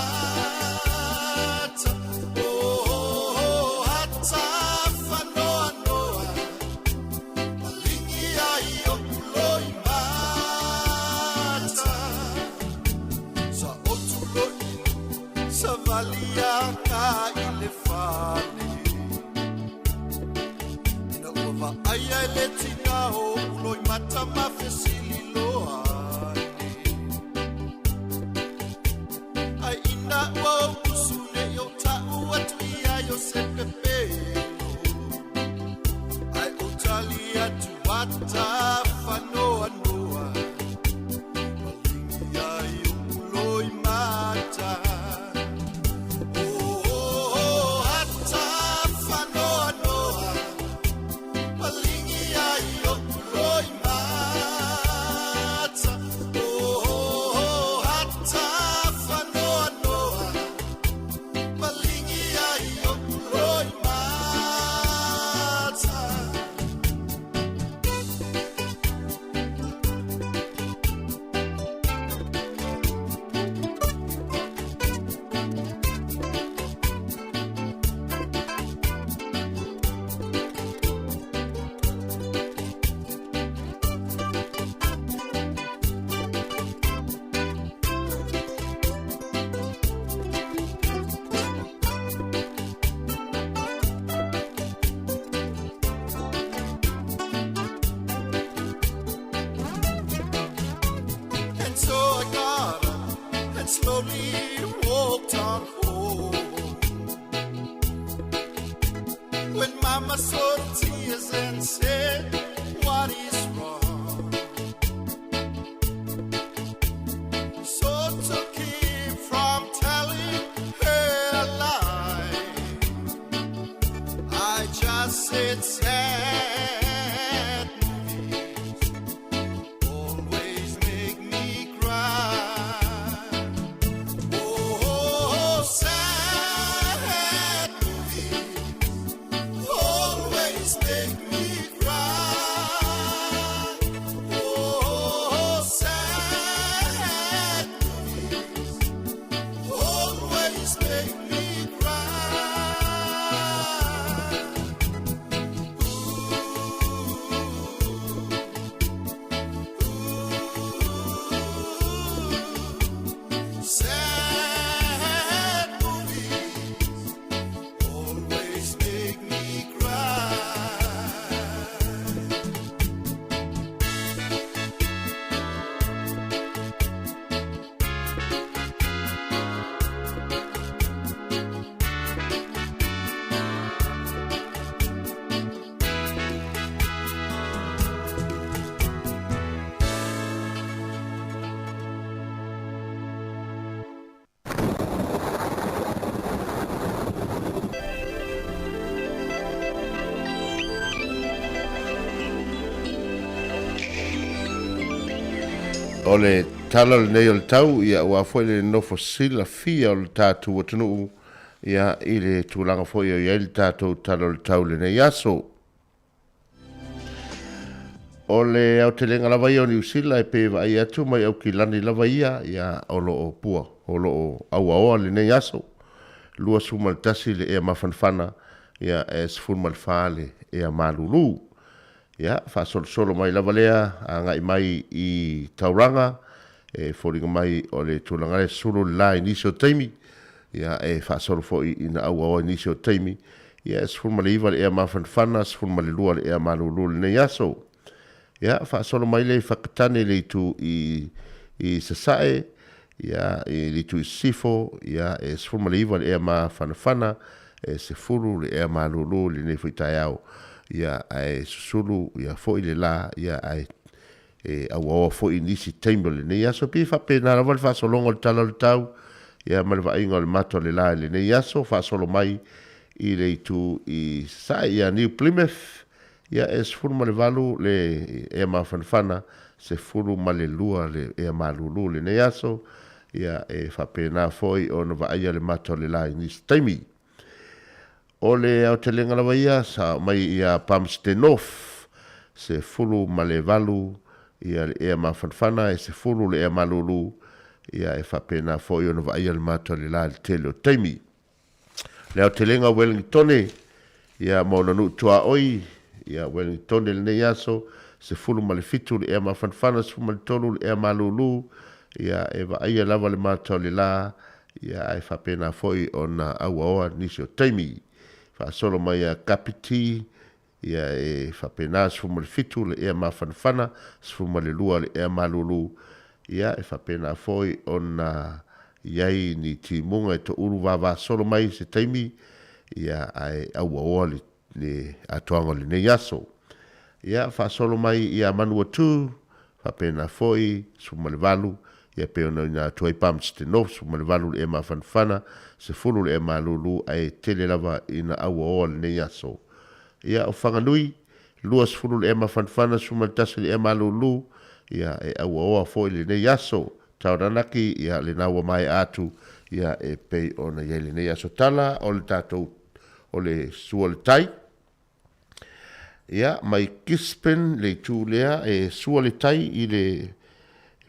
O le tala lenei o le tau, ia aua foi le nofo silafia o le tatou atunuu, ia i le tulaga foi o i ai le tatou tala o le tau i lenei aso. O le aotelega lava ia o Niu Sila e pei e vaai atu mai Aukilani lava ia, ia o lo o pua, o lo o auaoa lenei aso. 21 le ea mafanafana, ia e 14 le ea malulu. Ia, faasolosolo mai lava lea agai mai i Tauranga, e foliga mai o le tulaga lea e sulu le la i nisi o taimi, ia e faasolo foi ina auaoa i nisi o taimi, ia e 19 le ea mafanafana, 12 le ea malulu i lenei aso. Ia, faasolo mai lea i Whakatane i le itu i, i Sasae, ia, i le itu i Sisifo, ia, e 19 le ea mafanafana, e 10 le ea malulu i lenei foi taeao, ia, ae susulu ia foi le la, ia, ae e auaoa foi i nisi taimi o lenei aso. E pei e faapena lava le faasologa o le tala o le tau, ia, ma le vaaiga o le mata o le la i lenei aso, faasolo mai i le itu i Sasae, ia, New Plymouth, Ia, e 18 le ea mafanafana, 12 le ea malulu i lenei aso, ia, e faapena foi ona vaaia le mata o le la i nisi taimi. O le aotelega lava ia, sa aumai ia Palmerston North, 18 ia le ea mafanafana, e 10 le ea malulu, ia, e faapena foi ona vaaia le mata o le la i le tele o taimi. Le aotelega o Welingtone, ia, ma ona nuu tuaoi, ia, Welingtone i lenei aso, 17 le ea mafanafana, 13 le ea malulu, ia, e vaaia lava le mata o le la, ia, ae faapena foi ona auaoa nisi o taimi. Faasolo mai ia Kapiti, ia, e faapena, 17 le ea mafanafana, 12 le ea malulu, ia, e faapena foi ona i ai ni timuga e toulu vavasolo mai i se taimi, ia, ae auaoa le, le atoaga o lenei aso. Ia, faasolo mai ia Manuatū, faapena foi, 18, ia pei ona ina atu ai Palmerston North, 18 le ea mafanafana, 10 le ea malulu, ae tele lava ina auaoa lenei aso. Ia, o Whanganui, 20 le ea mafanafana, 11 le ea malulu, ia, e auaoa foi lenei aso. Taranaki, ia, lena ua maea atu, ia, e pei ona i ai lenei aso tala o le tatou, o le sua o le tai. Ia, mai Gisborne le itu lea, e sua le tai i le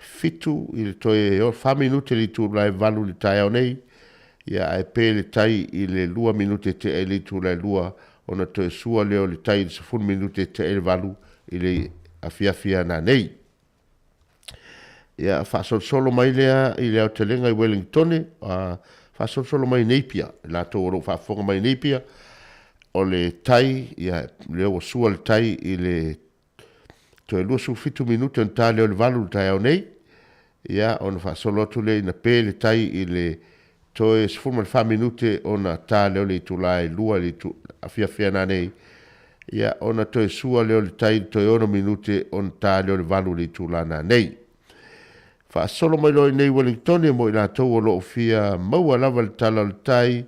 7 i le toe 4 minute le itula e 8 i le taeao nei, ia, ae pe le tai i le 2 minute tea i le itula e 2, ona toe sua lea o le tai i le 10 minute tea i le 8 i le afiafi a nanei. Ia, faasolosolo mai lea i le aotelega i Wellingtone, a faasolosolo mai i Napier, i latou o lo o faafofoga mai i Napier, o le tai, ia, lea ua sua le tai i le toe 27 minute ona ta lea o le 8 i le taeao nei, ia, ona faasolo atu lea ina pe le tai i le toe 14 minute ona ta lea o le itula e 2 i le afiafi ana nei, ia, ona toe sua lea o le tai i le toe 6 minute ona ta lea o le 8 i le itula nanei. Faasolo mai loa i nei Ueligitone mo i latou o lo o fia maua lava le tala o le tai,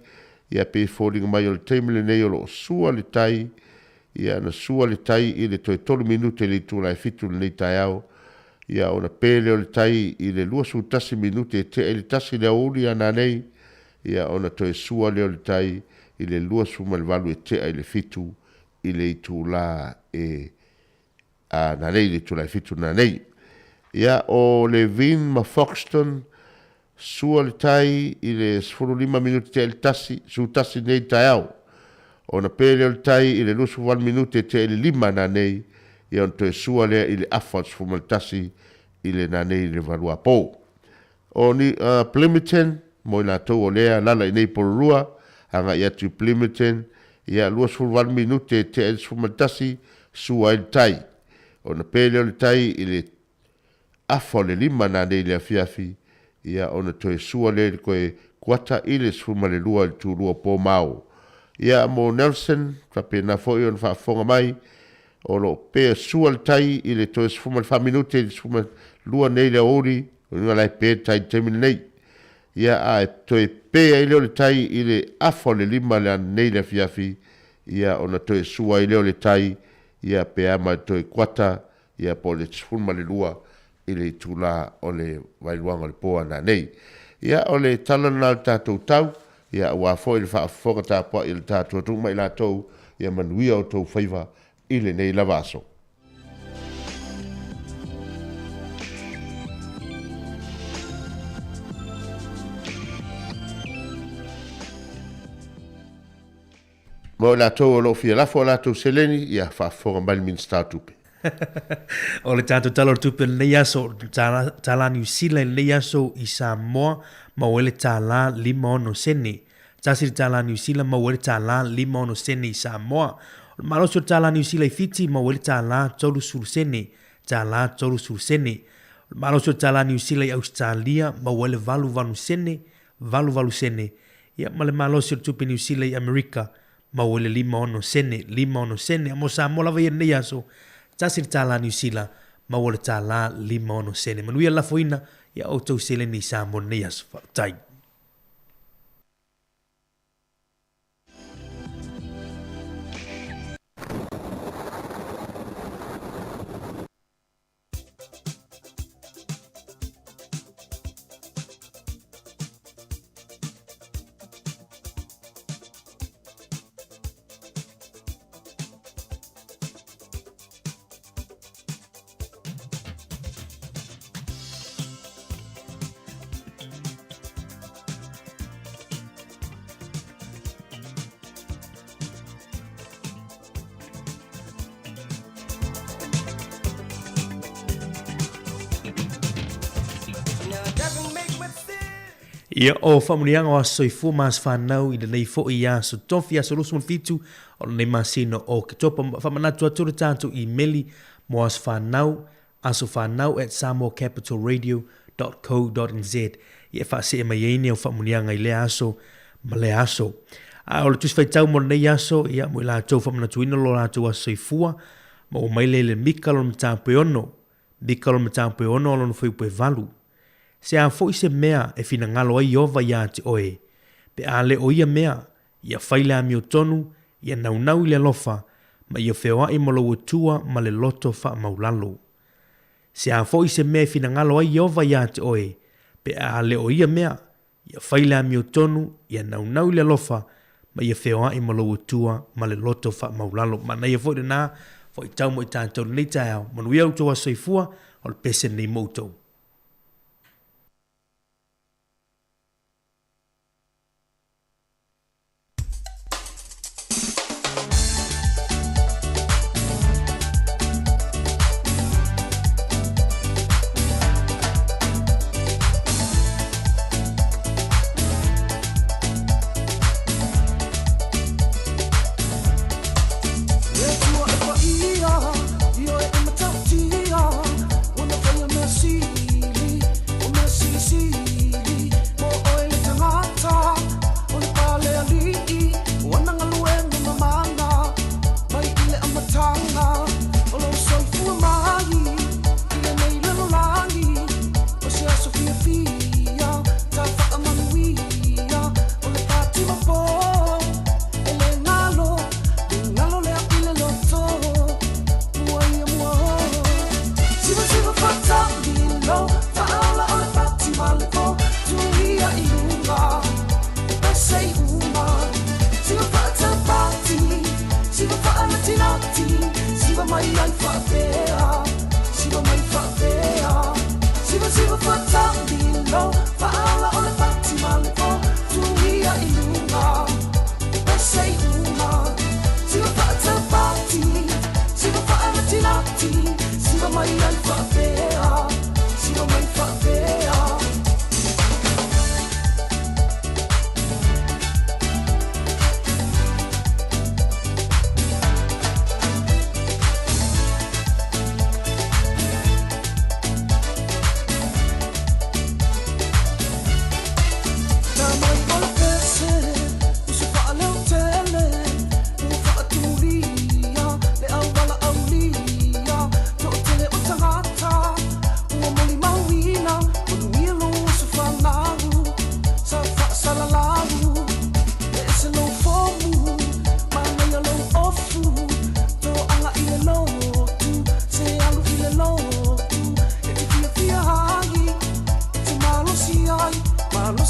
ia pei e foliga mai o le taimi lenei o lo o sua le tai, ia na sua le tai i le toe 3 minute i le itula e 7 i lenei taeao, ia ona pe lea o le tai i le 21 minute e tea i le 1 i le aoauli a nanei, ia ona toe sua lea o le tai i le 28 e tea i le 7 i le itula e a nanei, i le itula e 7 nanei. Ia o Levin ma Foxton, sua le tai i le 15 minute tea i le 1, 11 nei i le taeao. Ona pe lea o le tai i le 28 minute tea i le 5 nanei, ia ona toe sua lea i le afa o le 11 i le nanei i le valuapo. O ni Plimmerton, mo i latou o lea lala i nei Porirua, agai atu i Plimmerton, ia 28 minute tea i le 11, sua ai le tai. Ona pe lea o le tai i le afa o le 5 nanei i le afiafi, ia ona toe sua lea i le toe kuata i le 12 i le tulua po mao. Ia mo Nelson, faapena foi ona faafofoga mai, o lo o pea sua le tai i le toe 14 minute i le 12 nei i le aoauli, o lona la e pe le tai i le taimi lenei. Ia ae toe pe ai lea o le tai i le afa o le 5 le nei i le afiafi, ia ona toe sua ai lea o le tai, ia pe a ma le toe kuata, ia po o le 12. i le itulā o le vailuaga o le po a nanei. Ia, o le tala lena o le tatou tau, ia, aua foi le faafofoga tapuai a le tatou atunuu ma i latou, ia manuia outou faiva i lenei lava aso. Mo i latou o lo o fia lafo a latou seleni, ia faafofoga mai le Minisita o Tupe. O le tatou Tala o le Tupe i lenei aso, tālā Niu Sila i lenei aso i Samoa, maua ai le tālā 56 sene. Tasi le tālā Niu Sila, maua ai le tālā 56 sene i Samoa. O le malosi o le tālā Niu Sila i Fiti, maua ai le tālā 30 sene. Tālā 30 sene. O le malosi o le tālā Niu Sila i Ausetalia, maua ai le 88 sene, 88 sene. Ia, ma le malosi o le tupe Niu Sila i Amerika, maua ai le 56 sene, 56 sene. A mo Samoa lava ia i lenei aso, tasi le tālā Niu Sila, maua le tālā 56 sene. Manuia le lafoina i a outou seleni i Samoa i lenei aso. Faafetai. Ia, o faamanuiaga o aso soifua ma aso fanau i lenei foi aso tofi, aso 27 o lenei masina o Oketopa. Faamanatu atu le tatou imeli mo aso fanau, asofanau@samoacapitalradio.co.nz ia e faasee mai ai ni au faamanuiaga i lea aso ma lea aso. A o le Tusi Faitau mo lenei aso, ia, mo i latou faamanatuina lo latou aso soifua, ma ua mai lea i le Mika lona mataupu e ono, Mika lona mataupu e ono a lona fuaiupu e valu. Se a foi se mea e finagalo ai Ieova iā te oe, pe a le o ia mea, ia fai le amiotonu, ia naunau i le alofa, ma ia feoai ma lou Atua ma le loto faamaulalo. Se a foi se mea e finagalo ai Ieova iā te oe, pe a le o ia mea, ia fai le amiotonu, ia naunau i le alofa, ma ia feoai ma lou Atua ma le loto faamaulalo. Manaia foi lena faitau mo i tatou i lenei taeao. Manuia outou aso soifua, o le pese lenei mo outou.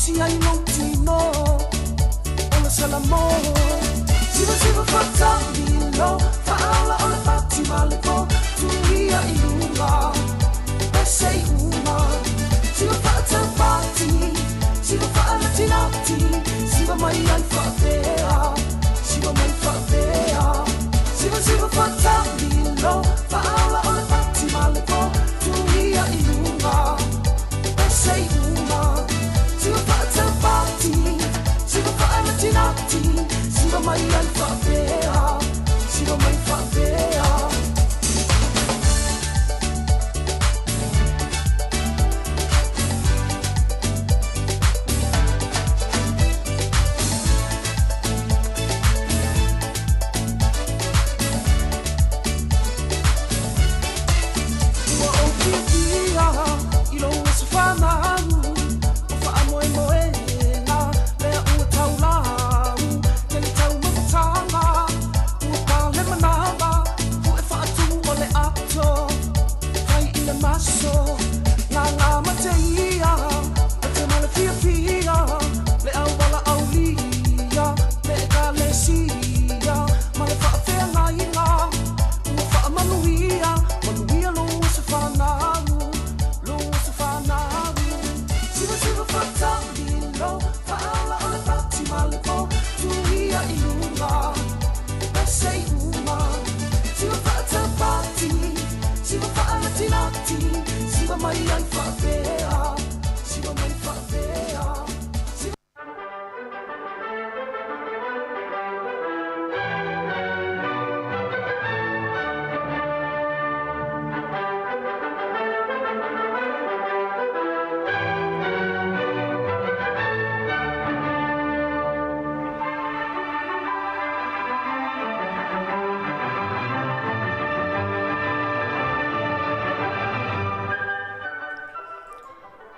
Malosi ai lou tino o le Salamo. Siva siva faatamilo faaola o le pati ma le po tuia i luga pese i uma. Siva faataupati siva faanatinati siva mai ai faapea siva mai faapea. Siva siva faatamilo faaola o le pati ma le po tuia i luga pese i uma. Siva faataupati siva faanatinati siva mai ai faapea siva mai faapea. Ua ou fiafia i lou aso fanau o faamoemoega lea ua taulau tele taumafataga ua pale manava puʻe faatumu o le ato fai i le maso gaga mate ia mate ma le fiafia le auala aulia le ekalesia ma le faafeagaiga ua faamanuia manuia lou aso fanau lou aso fanau. Siva siva faatamilo faaola o le pati ma le po tuia i luga pese i uma. Siva faataupati siva faanatinati siva mai ai faapea siva mai faapea.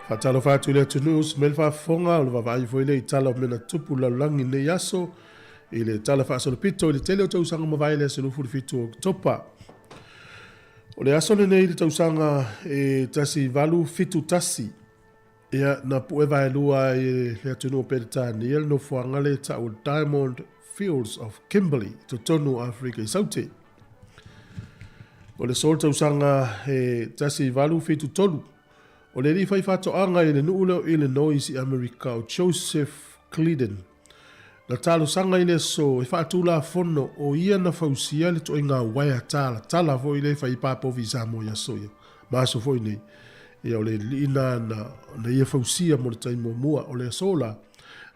Faatalofa atu i le atunuu, se mea le faafofoga o le vaavaai foi lea i tala o mea na tupu lalolagi i lenei aso i le tala faasolopito i le tele o tausaga mavae le aso 27 o Oketopa. O le aso lenei i le tausaga e 1871, ia na pue vaelua ai e le atunuu o Peretania le nofoaga lea e tau o le Diamond Fields of Kimberley i totonu o Aferika i Saute. O le aso o le tausaga e 1873, o le alii faifaatoaga i le nuu lea o Illinois i Amerika o Joseph Glidden, na talosaga i le aso e faatulafono o ia na fausia le ituaiga uaea talatala foi lea e fai ai papovi i Samoa i aso ia, ma aso foi nei. Ia o le alii na na ia fausia mo le taimi muamua. O le aso la,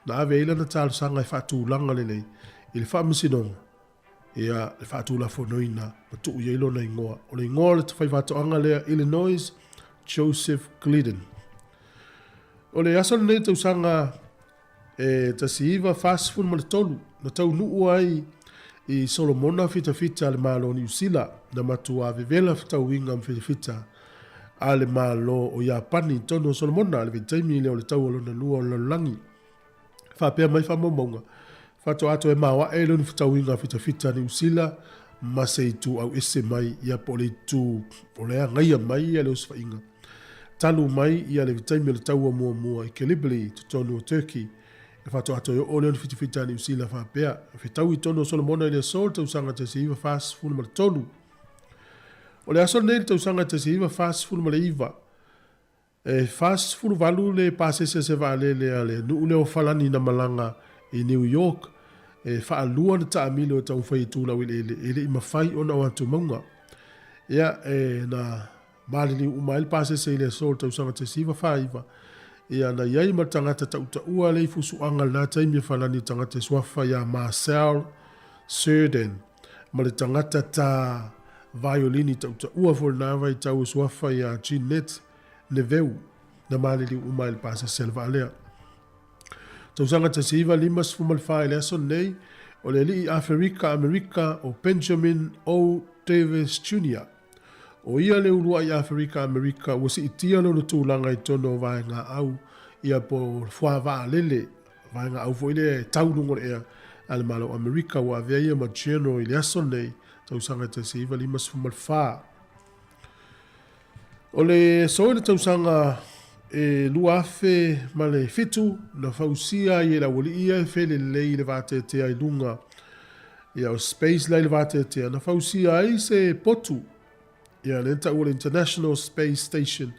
na ave ai lana talosaga e faatulaga lelei i le faamasinoga ia le faatulafonoina ma tuu i ai lona igoa. O le igoa o le faifaatoaga lea Illinois Joseph Glidden. O le aso lenei tausaga e 1943 na taunuu ai i Solomona fitafita a le Malo o Niu Sila na matua vevela fetauiga ma fitafita a le Malo o Iapani i totonu o Solomona i le vaitaimi lea o le Taua Lona Lua o le Lalolagi. Faapea mai faamaumauga, faatoa toe maoae lona fetauiga fitafita Niu Sila ma se itu auese mai ia po o le itu o le agaia mai ia le osofaiga talu mai ia le taimi o le taua muamua i Gallipoli i totonu o Turkey. E faatoa toe oo lea o le fitafita a Niu Sila faapea, fetaui i totonu o Solomona i le aso o le tausaga 1943. O le aso lenei i le tausaga 1949, E 48 le pasese o se vaalele a le nuu lea o Falani na malaga i New York e faalua na taamilo e taumafai e tu laueleele e le i mafai ona o atu mauga. Ia, e na maliliu uma ai le pasese i le aso o le tausaga 1949. Ia, na i ai ma le tagata tautaua le i fusuaga i lena taimi a Falani le tagata e suafa ia Marcel Cerdan ma le tagata ta Vaiolini tautaua foi lena vaitau e suafa ia Jeanette Neveu na maliliu uma ai le pasese a le vaa lea. Tausaga 1954 i le aso lenei, o le alii Aferika Amerika o Benjamin O. Davis Jr. O ia le uluai Aferika Amerika ua siitia lona tulaga i totonu o vaega au ia po o fuavaalele, vaega au foi lea e tau luga o le ea a le Malo o Amerika ua avea ia ma General i le aso lenei tausaga 1954. O le aso i le tausaga e 2007 na fausia ai e le aualii ia e felelei i le vateatea i luga ia o space la i le vateatea, na fausia ai se potu ia lea na taua le International Space Station.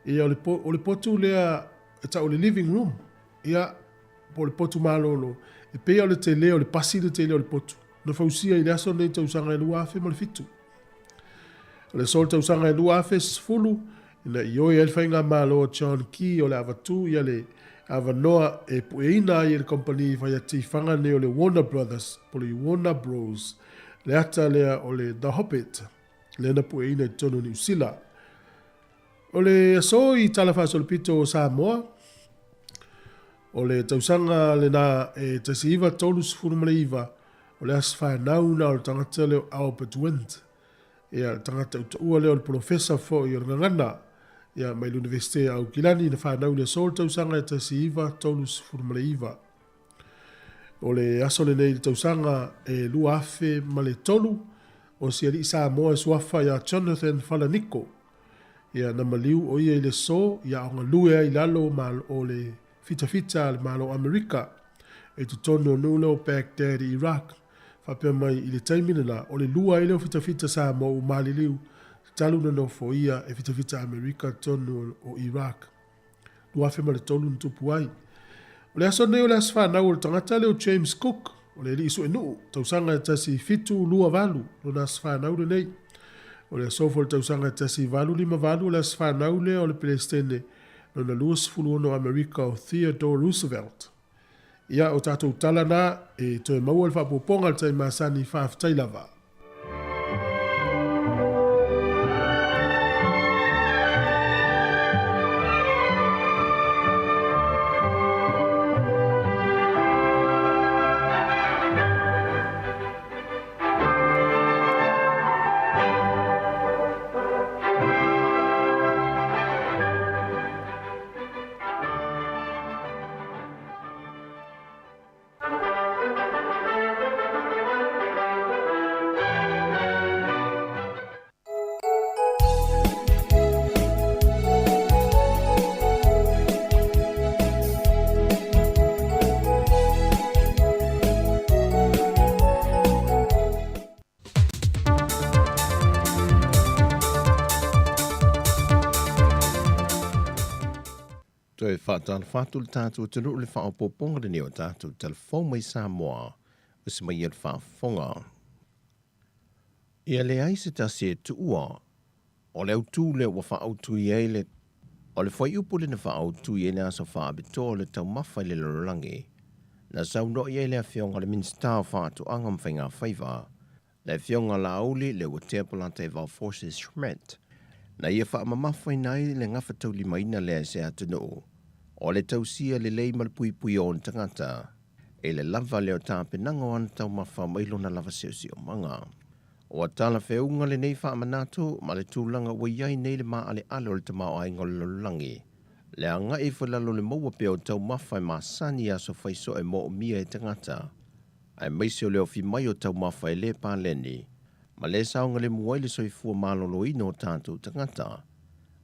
Ia o le, o le potu lea e tau le living room, ia po o le potu malolo, e pei o le tele o le pasi le tele o le potu. Na fausia i le aso lenei tausaga e 2007. O le aso o le tausaga e 2010, ina ioe ai le faigamalo a John Key o le avatu ia le avanoa e pueina ai e le kamupani fai atifaga nei o le Warner Brothers po o le Warner Bros le ata lea o le The Hobbit lea na pueina i totonu o Niu Sila. O le aso i Tala Faasolopito o Samoa, o le tausaga lena e 1939, o le aso fanau na o le tagata lea o Albert Wendt, ia le tagata utaua lea o le polofesa foi o le gagana, ia mai le Univesite a Aukilani na fanau i le aso o le tausaga e 1939. O le aso lenei i le tausaga e 2003, o si alii Samoa e suafa ia Jonathan Falaniko, ia na maliu o ia i le aso ia o galue ai i lalo o le fitafita a le Malo o Amerika i totonu o nuu lea o Baghdad i Iraq. Faapea mai i le taimi lena, o le lua ai lea o fitafita Samoa ua maliliu talu na nofoia e fitafita Amerika totonu o Iraq. 2003 na tupu ai. O le aso nei o le aso fanau o le tagata lea o James Cook, o le alii suenuu, tausaga e 1728, lona aso fanau lenei. O le aso foi o le tausaga e 1858 o le aso fanau lea o le Peresetene lona 26 o Amerika o Theodore Roosevelt. Ia, o tatou tala na, e toe maua le faaopoopoga i le taimi masani, faafetai lava. Toe faatalofa atu le tatou atunuu i le faaopoopoga lenei o tatou talafou mai Samoa o se mai le faafofoga. Ia leai se tasi e tuua, o le autū lea ua faaautu i ai le O le fuaiupu lea na faaautu i ai le aso faapitoa o le taumafa i le lalolagi, na saunoa i ai le Afioga i le Minisita o Faatoaga ma Faigafaiva, Le Afioga Laauli Leuatea Polataivao Fosi Schmidt, na ia faamamafaina ai le gafataulimaina lea e se atunuu, o le tausia lelei ma le puipuia o ona tagata, i le lava lea o tapenaga o ana taumafa mai lona lava siosiomaga. Ua talafeuga lenei faamanatu ma le tulaga ua i ai nei le maaleale o le tamaoaiga o le lalolagi, le agai ifo i lalo o le maua pea o taumafa e masani i aso faisoe moomia e tagata, aemaise o le ofi mai o taumafa e le paleni, ma le saogalemu ai le soifua maloloina o tatou tagata,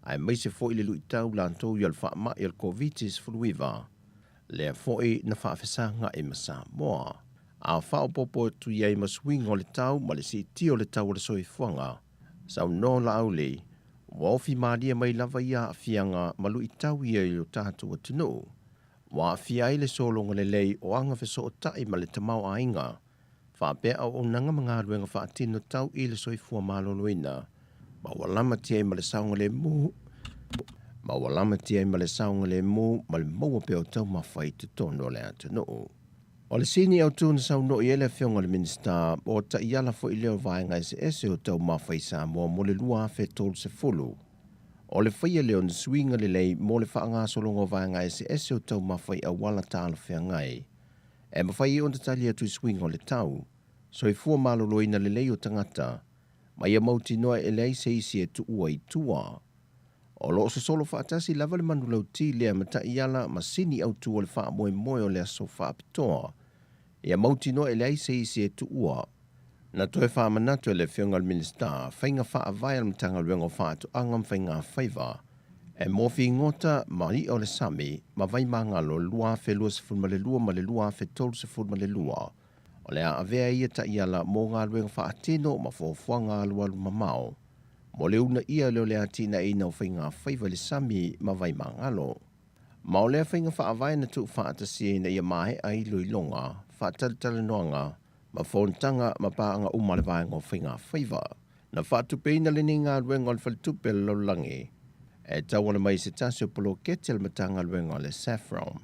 aemaise foi le luitau latou i o le faamai o le Koviti-19, lea foi na faafesaga'i ma Samoa. A faaopoopo atu i ai ma suiga o le tau ma le siitia o le tau o le soifuaga, saunoa Laauli, ua ofi malie mai lava ia aafiaga ma luitau ia i lo tatou atunuu. Ua aafia ai le sologa lelei o aga fesootai ma le tamaoaiga, faapea auaunaga ma galuega faatino tau i le soifua maloloina, ma ua lamatia ai ma le saogalemu, ma ua lamatia ai ma le saogalemu ma le maua pea o taumafa i totonu o le atunuu. O le sini autu na saunoa i ai le Afioga i le Minisita, o taiala foi lea o vaega eseese o taumafa i Samoa mo le 2030. O le faia lea o ni suiga lelei mo le faagasologa o vaega eseese o taumafa i auala talafeagai e mafai ai ona tali atu i suiga o le tau, soifua maloloina lelei o tagata, ma ia mautinoa e leai se isi e tuua i tua. O lo o sosolo faatasi lava le manulauti lea ma taiala ma sini autu o le faamoemoe o le aso faapitoa ia mautinoa e leai se isi e tuua. Na toe faamanatu e le Afioga i le Minisita faiga faavae a le Matagaluega o Faatoaga ma Faigafaiva E mo figota ma i'a o le sami ma Vaimagalo i le 2022 ma le 2032, o le a avea ai ia taiala mo galuega faatino ma fuafuaga alualu mamao mo le uunaia lea o le atinaeina o faigafaiva i le sami ma Vaimagalo. Ma o lea faiga faavae na tuufaatasia ina ia maea iloiloga, faatalatalanoaga ma fonotaga ma paaga uma a le Vaega o Faigafaiva. Na faatupeina lenei galuega o le Faletupe a le Lalolagi e tauala mai i se tasi o poloketi a le Matagaluega o le SAFPROM.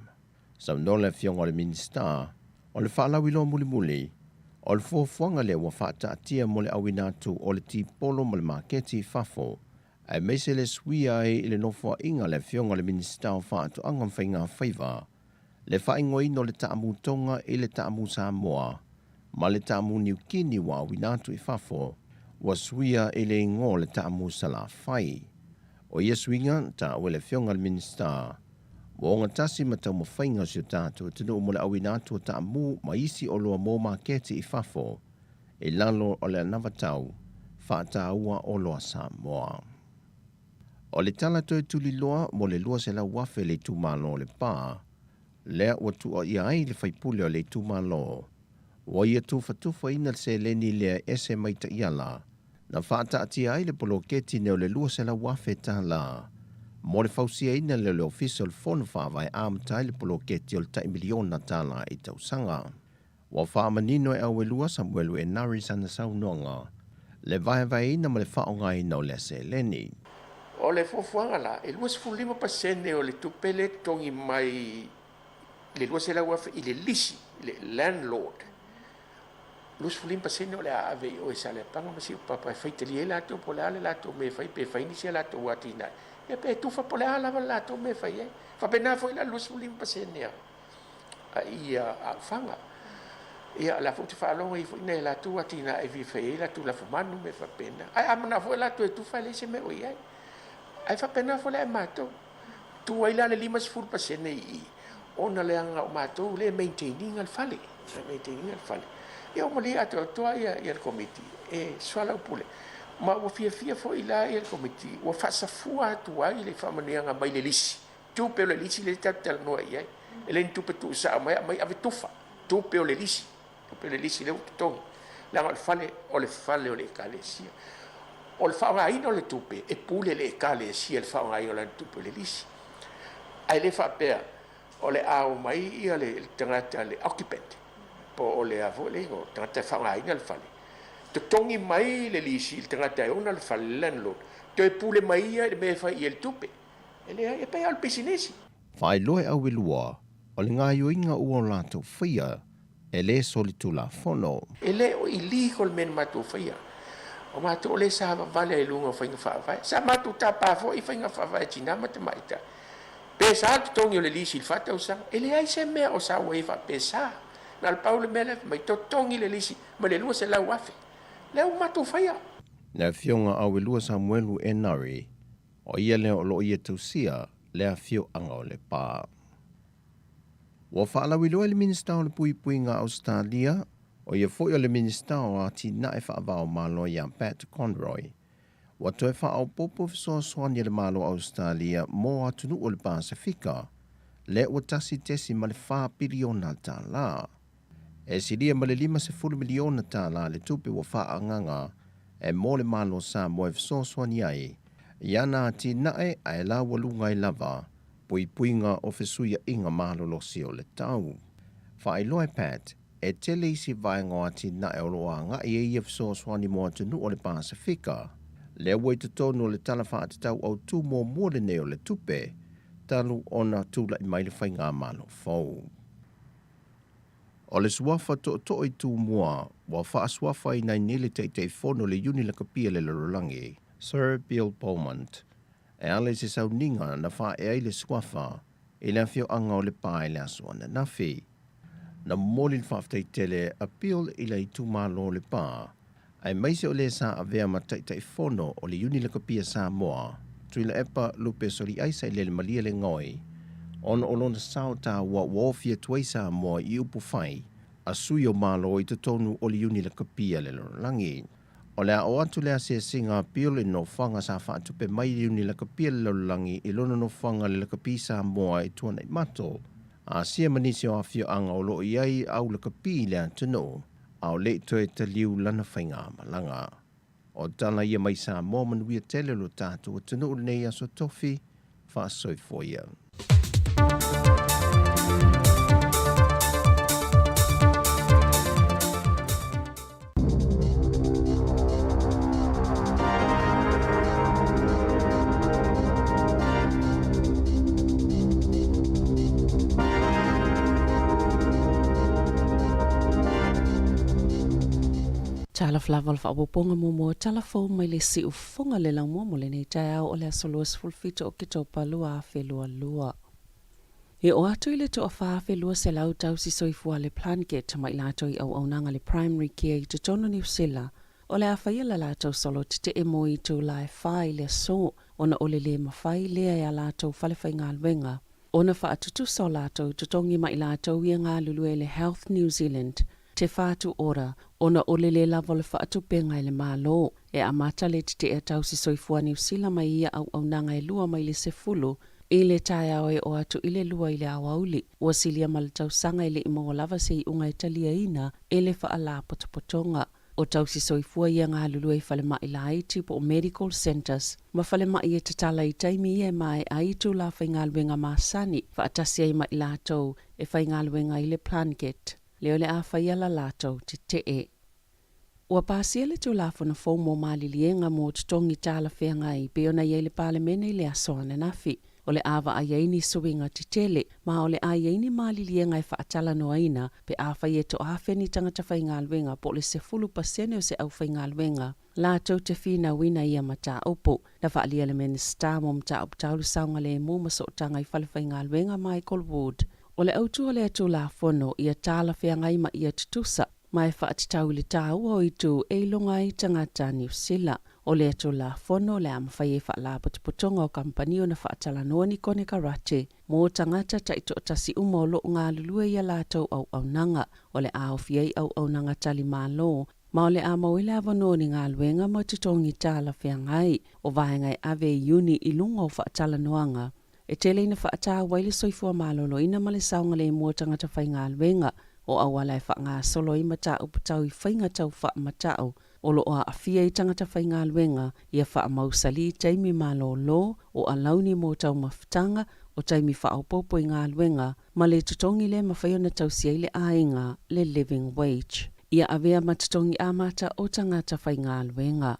Saunoa le Afioga i le Minisita, o le faalauiloa mulimuli o le fuafuaga lea ua faataatia mo le auina atu o le tipolo ma le maketi i fafo, aemaise le suia ai i le nofoaiga a le Afioga i le Minisita o Faatoaga ma Faigafaiva, le faaigoaina o le taamu Toga i le taamu Samoa ma le taamu Niu Kini ua auina atu i fafo, ua suia i le igoa o le taamu Salafai. O ia suiga, na taua e le Afioga i le Minisita, ua ogatasi ma taumafaiga o si o tatou atunuu mo le auina atu o taamu ma isi oloa mo maketi i fafo i lalo o le anavatau faataua oloa Samoa. O le tala toe tuliloa mo le 200,000 le itumalo o Lepa, lea ua tuuaia ai le faipule o le itumalo, ua ia tufatufaina le seleni lea e ese mai taiala na faataatia ai le poloketi nei o le $200,000 tala mo le fausiaina lea o le Ofisa o le Fono Faavae amata ai le poloketi o le tai miliona tala i tausaga. Ua faamanino e Auelua Samuelu Enari sana saunoaga le vaevaeina ma le faaaogaina o lea seleni. O le fuafuaga la, e 25% o le tupe lea e totogi mai le 200,000 i le lisi, le landlord, 25% o le a ave i o i Saleapaga ma Siupapa e faitalia ai latou po o le a le latou mea e fai, pe fai nisi a latou atinae, ia pe tufa po o le a lava le latou mea e fai ai. E faapena foi la le 25% a a ia Aufaga. Ia, o la foi ou te faalogo e i ai foi nai a latou atinae e fia fai ai latou lafumanu ma mea faapena. Ae a manao foi latou e tufa e leai se mea o i ai. Ae faapena foi la ia matou. Tu ai la le 50% i i, ona leaga o matou lea e maintain ina le fale, e maintain ina le fale. Ia ua malie atoatoa ia le Komiti e soalaupule. Ma ua fiafia foi la le Komiti ua faasafua atu ai le faamanuiaga mai le lisi Tupe o le lisi lea tatou te talanoa i ai. E le ni tupe tuusao mai, aumai ave tufa. Tupe o le lisi. Tupe o le lisi lea ua totogi. Leaga o le fale, o le fale o le Ekalesia. O le faaaogaina o le tupe, e pule le Ekalesia i le faaaogaina o lana tupe o le lisi. Ae le faapea o le a omai ia le tagata, le occupant, po o le a foi le igoa, le tagata e faaaogaina le fale, totogi mai le lisi i le tagata e ona le fale, le landlord, toe pule mai ia i le mea e fai i ai le tupe. E leai, e pei lava o le pisinisi. Faailoa e Auelua, o le gaoioiga ua o latou faia, e le solitulafono. E le o illegal le mea na matou faia. O matou o lea sa vavale ai i luga o faiga faavae. Sa matou tapa foi i faiga faavae a tina ma tamaitai. Pe sa le totogi o le lisi i le fa tausaga, e leai se mea o sau ai faapea sa. Na o le pau le mea lea fai mai, totogi le lisi ma le 200,000. Lea ua matou faia. Le Afioga Auelua Samuelu Enari, O ia lea o lo o ia tausia le afioaga o Lepa. Ua faalauiloa e le Minisita o le Puipuiga a Ausetalia, o ia foi o le Minisita o Atinae Faava-o-Malo ia Pat Conroy, ua toe faaopoopo fesoasoani a le Malo o Ausetalia mo atunuu o le Pasefika, lea ua 1.4 piliona tala. E silia ma le $50 miliona tala le tupe ua faaagaga e mo le Malo o Samoa e fesoasoani ai i ana atinae ae laualuga ai lava puipuiga o fesuiaiga malolosi o le tau. Faailoa e Pat, e tele isi vaega o atinae o lo o agai ai ia fesoasoani mo atunuu o le Pasefika, lea ua i totonu o le Tala Faatatau Autu muamua lenei o le Tupe talu ona tulai mai le Faigamalo fou. O le suafa tootoo i Tumua ua faasuafaina ai nei le Taitaifono o le Iuni Lakapi a le Lalolagi, Sir Bill Beaumont, e ala i se sauniga na faaea ai le suafa i le afioaga o Lepa i le aso ananafi. Na momoli le faafetai tele a Bill i le itumalo o Lepa, aemaise o le sa avea ma Taitaifono o le Iuni Lakapi a Samoa, Tuilaepa Lupe Soliaisa i Lelemalie le Goi, ona o lona sao taua ua ofi atu ai Samoa i upu fai a sui o Malo i totonu o le Iuni Lakapi a le Lalolagi. O le a oo atu le asiasiga a Bill i nofoaga sa faatupe mai i le Iuni Lakapi a le Lalolagi i lona nofoaga i le Lakapi Samoa i Tuanaimato, Asia ma nisi o afioaga o lo o i ai au lakapi i le atunuu, a o le i toe taliu lana faigamalaga. O tala ia mai Samoa manuia tele lo tatou atunuu lenei aso tofi, faasoifua ia. Talofa lava o le faaopoopoga muamua o tala fou mai le siufofoga le laumua mo lenei taeao o le aso 27 o Oketopa 2022. E oo atu i le toafa 1,200 tausi soifua a le Plunket ma i latou i auaunaga le Primary Care i totonu o Niu Sila, o le a faia la latou solo tetee mo itula e fa i le aso ona o le lē mafai lea e a latou falefaigaluega ona faatutusa o latou totogi ma i latou ia galulue i le Health New Zealand Te Whatu Ora ona o le lē lava o le faatupenga e le Malo e amata le tete'e tausi soifua Niu Sila mai ia auaunaga e lua mai le sefulu i le taeao e oo atu i le lua i le aoauli. Ua silia ma le tausaga e le i maua lava se iuga e taliaina e le Faalapotopotoga o Tausi Soifua ia galulue i falemai laiti po o medical centres ma falemai e tatala i taimi ia e maea ai itula faigaluega masani faatasi ai ma i latou e faigaluega ai le Plunket lea o le a faia la latou tetee. Ua pasia le Tulafono fou mo maliliega mo totogi talafeagai pei ona i ai le Palemene i le aso ananafi. O le a vaai ai ni suiga tetele, ma o le a i ai ni maliliega e faatalanoaina pe afai e toafe ni tagata faigaluega po o le 10% o se aufaigaluega latou te finauina ia mataupu. Na faaalia e le Minisita mo Mataupu Tau le Saogalemu ma Sootaga i Falefaigaluega Michael Wood, o le autu o lea Tulafono ia talafeagai ma ia tutusa ma e faatatau i le tāua o itu e iloga ai tagata Niu Sila. O lea Tulafono o le a mafai ai faalapotopotoga o kamupani ona faatalanoa ni konekarate mo tagata taitoatasi uma o lo o galulue i a latou auaunaga. O le a aofia ai auaunaga tali malo ma o le a maua ai le avanoa o ni galuega ma totogi talafeagai. O vaega e ave i Iuni i luga o faatalanoaga E tele ina faataua ai le soifua maloloina ma le saogalemu o tagata faigaluega, o auala e faagasolo ai mataupu tau i faiga tau faamatau o lo o aafia ai tagata faigaluega, ia faamausali taimi malolo, o alauni mo taumafataga, o taimi faaopoopo i galuega, ma le totogi lea e mafai ona tausi ai le aiga, le living wage. Ia avea ma totogi amata o tagata faigaluega.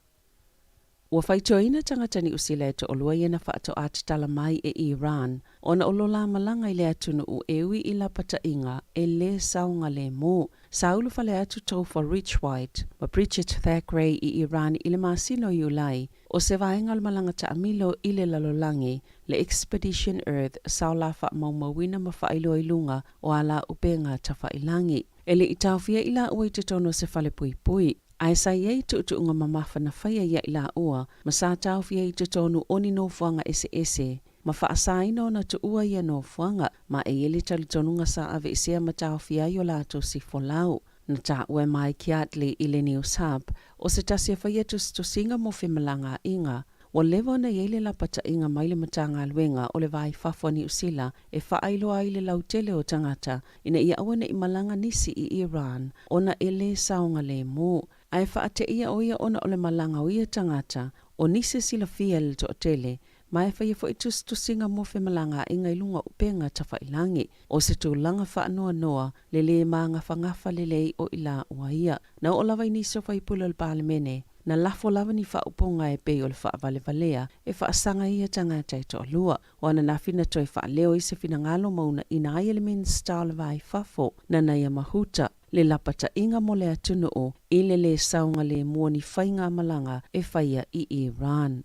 Ua faitioina tagata Niu Sila e toalua ia na faatoa tatala mai e Iran ona o lo la malaga i le atunuu e ui i lapataiga e lē saogalemu. Sa ulufale atu Topher Richwhite ma Bridget Thackwray i Iran i le masina o Iulai o se vaega o le malaga taamilo i le lalolagi le Expedition Earth sa o la faamaumauina ma faailoa i luga o ala upega tafailagi. E le i taofia i laua i totonu o se fale puipui, ae sa i ai tuutuuga mamafa na faia ia i laua ma sa taofia i totonu o ni nofoaga eseese ma faasaina ona tuua ia nofoaga, ma e i ai le talitonuga sa aveesea ma taofia ai o latou sifolau. Na taua e Mike Yardley i le News Hub, o se tasi e faia tusitusiga mo femalagaaiga, Ua leva ona i ai le lapataiga mai le Matagaluega o le Va i Fafo a Niu Sila e faailoa ai le lautele o tagata ina ia aua ne i malaga nisi i Iran ona e lē saogalemu. Ae faateia ʻo ia ona o le malaga o ia tagata, o nisi e silafia e le toatele, ma e faia foi tusitusiga mo femalagaaiga i luga o upega tafailagi. O se tulaga faanoanoa le lē magafagafa lelei o i laua ia. Na oo lava i nisi o faipule o le Palemene, na lafo lava ni faaupuga e pei o le faavalevalea e faasaga ai ia tagata e toalua. O ananafi na toe faaleo ai se finagalo ma uunaina ai e le Minisita o le Va i Fafo, Nanaia Mahuta, le lapataiga mo le atunuu i le lē saogalemu o ni faigamalaga e faia i Iran.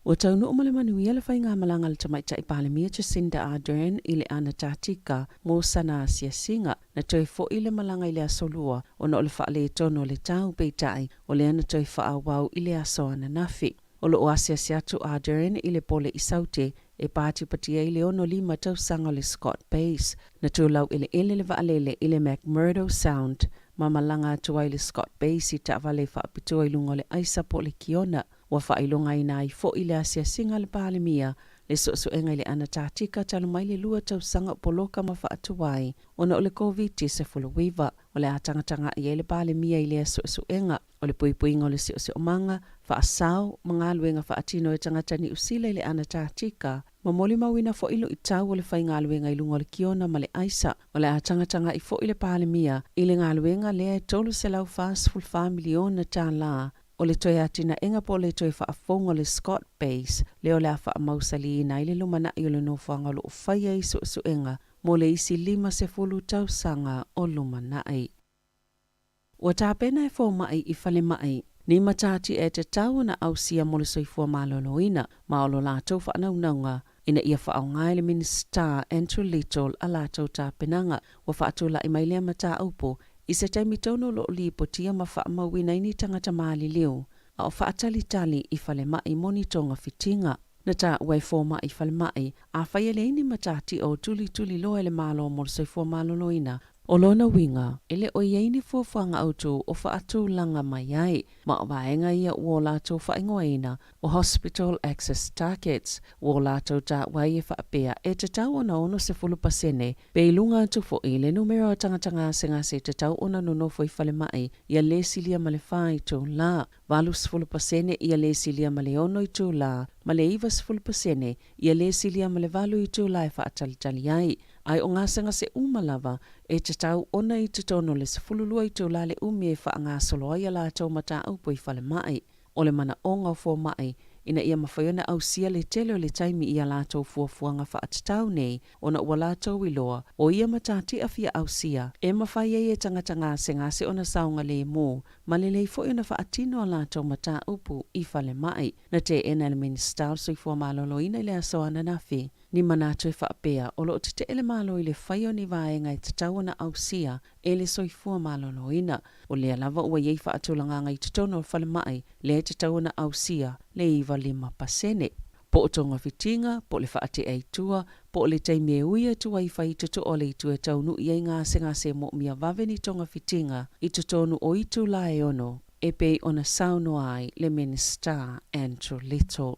Ua taunuu ma le manuia le faigamalaga a le Tamaitai Palemia Jacinda Ardern i le Anatatika mo sana asiasiga. Na toe foi le malaga i le aso Lua ona o le faaletonu o le tau, peitai, o lea na toe faaauau i le aso ananafi. O lo o asiasi atu Ardern i le pole i Saute e patipatia ai le 65 tausaga o le Scott Base. Na tu laueleele le vaalele i le McMurdo Sound. ma malaga atu ai i le Scott Base i taavale faapitoa i luga o le aisa po o le kiona. Ua faailogaina ai foi le asiasiga a le Palemia le suesuega i le Anatatika talu mai le 2 tausaga o poloka ma faatuai ona o le Koviti-19. O le a tagatagai ai le Palemia i lea suesuega, o le puipuiga o le siosiomaga, faasao, ma galuega faatino e tagata Niu Sila i le Anatatika, ma molimauina foi luitau o le faigaluega i luga o le kiona ma le aisa. O le a tagatagai foi le Palemia i le galuega lea e $344 miliona tala o le toe atinaega po o le toe faafouga o le Scott Base lea o le a faamausaliina ai le lumanai o le nofoaga o lo o faia ai suesuega mo le isi 50 tausaga o lumanai. Ua tapena e fomai i falemai ni matati e tatau ona ausia mo le soifua maloloina ma o lo latou faanaunauga ina ia faaaoga e le Minisita Andrew Little a latou tapenaga. Ua faatulai mai lea mataupu i se taimi tonu o lo o lipotia ma faamauina ai ni tagata maliliu a o faatalitali i falemai mo ni togafitiga. Na taua e fomai falemai, afai e leai ni matatia o tulituliloa e le Malo mo le soifua maloloina, O lona uiga, e le o i ai ni fuafuaga autū o faatulaga mai ai, ma o vaega ia ua o latou faaigoaina o Hospital Access Targets, ua o latou taua ai e faapea e tatau ona 60% pe i luga atu foi le numera o tagata gasegase e tatau ona nonofo i falemai ia le silia ma le 4 itulā, 80% ia le silia ma le 6 itulā, ma le 90% ia le silia ma le 8 itulā e faatalitali ai. Ae o gasegase uma lava e tatau ona i totonu o le 12 itulā le umi e faagasolo ai a latou mataupu i falemai. O le manaoga o fomai ina ia mafai ona ausia le tele o le taimi i a latou fuafuaga faatatau nei ona ua latou iloa o ia matatia fia ausia e mafai ai e tagata gasegase ona saogalemu ma lelei foi ona faatino a latou mataupu i falemai. Na teena e le Minisita o le Soifua Maloloina i le aso ananafi ni manatu e faapea o lo o tetee le Malo i le faia o ni vaega e tatau ona ausia e le soifua maloloina. O lea lava ua i ai faatulagaga i totonu o le falemai lea e tatau ona ausia le 95%. Po o togafitiga, po o le faatea i tua, po o le taimi e ui atu ai fai totoa o le itu e taunuu i ai gasegase e moomia vave ni togafitiga i totonu o itula e ono, e pei ona saunoa ai le Minisita Andrew Little.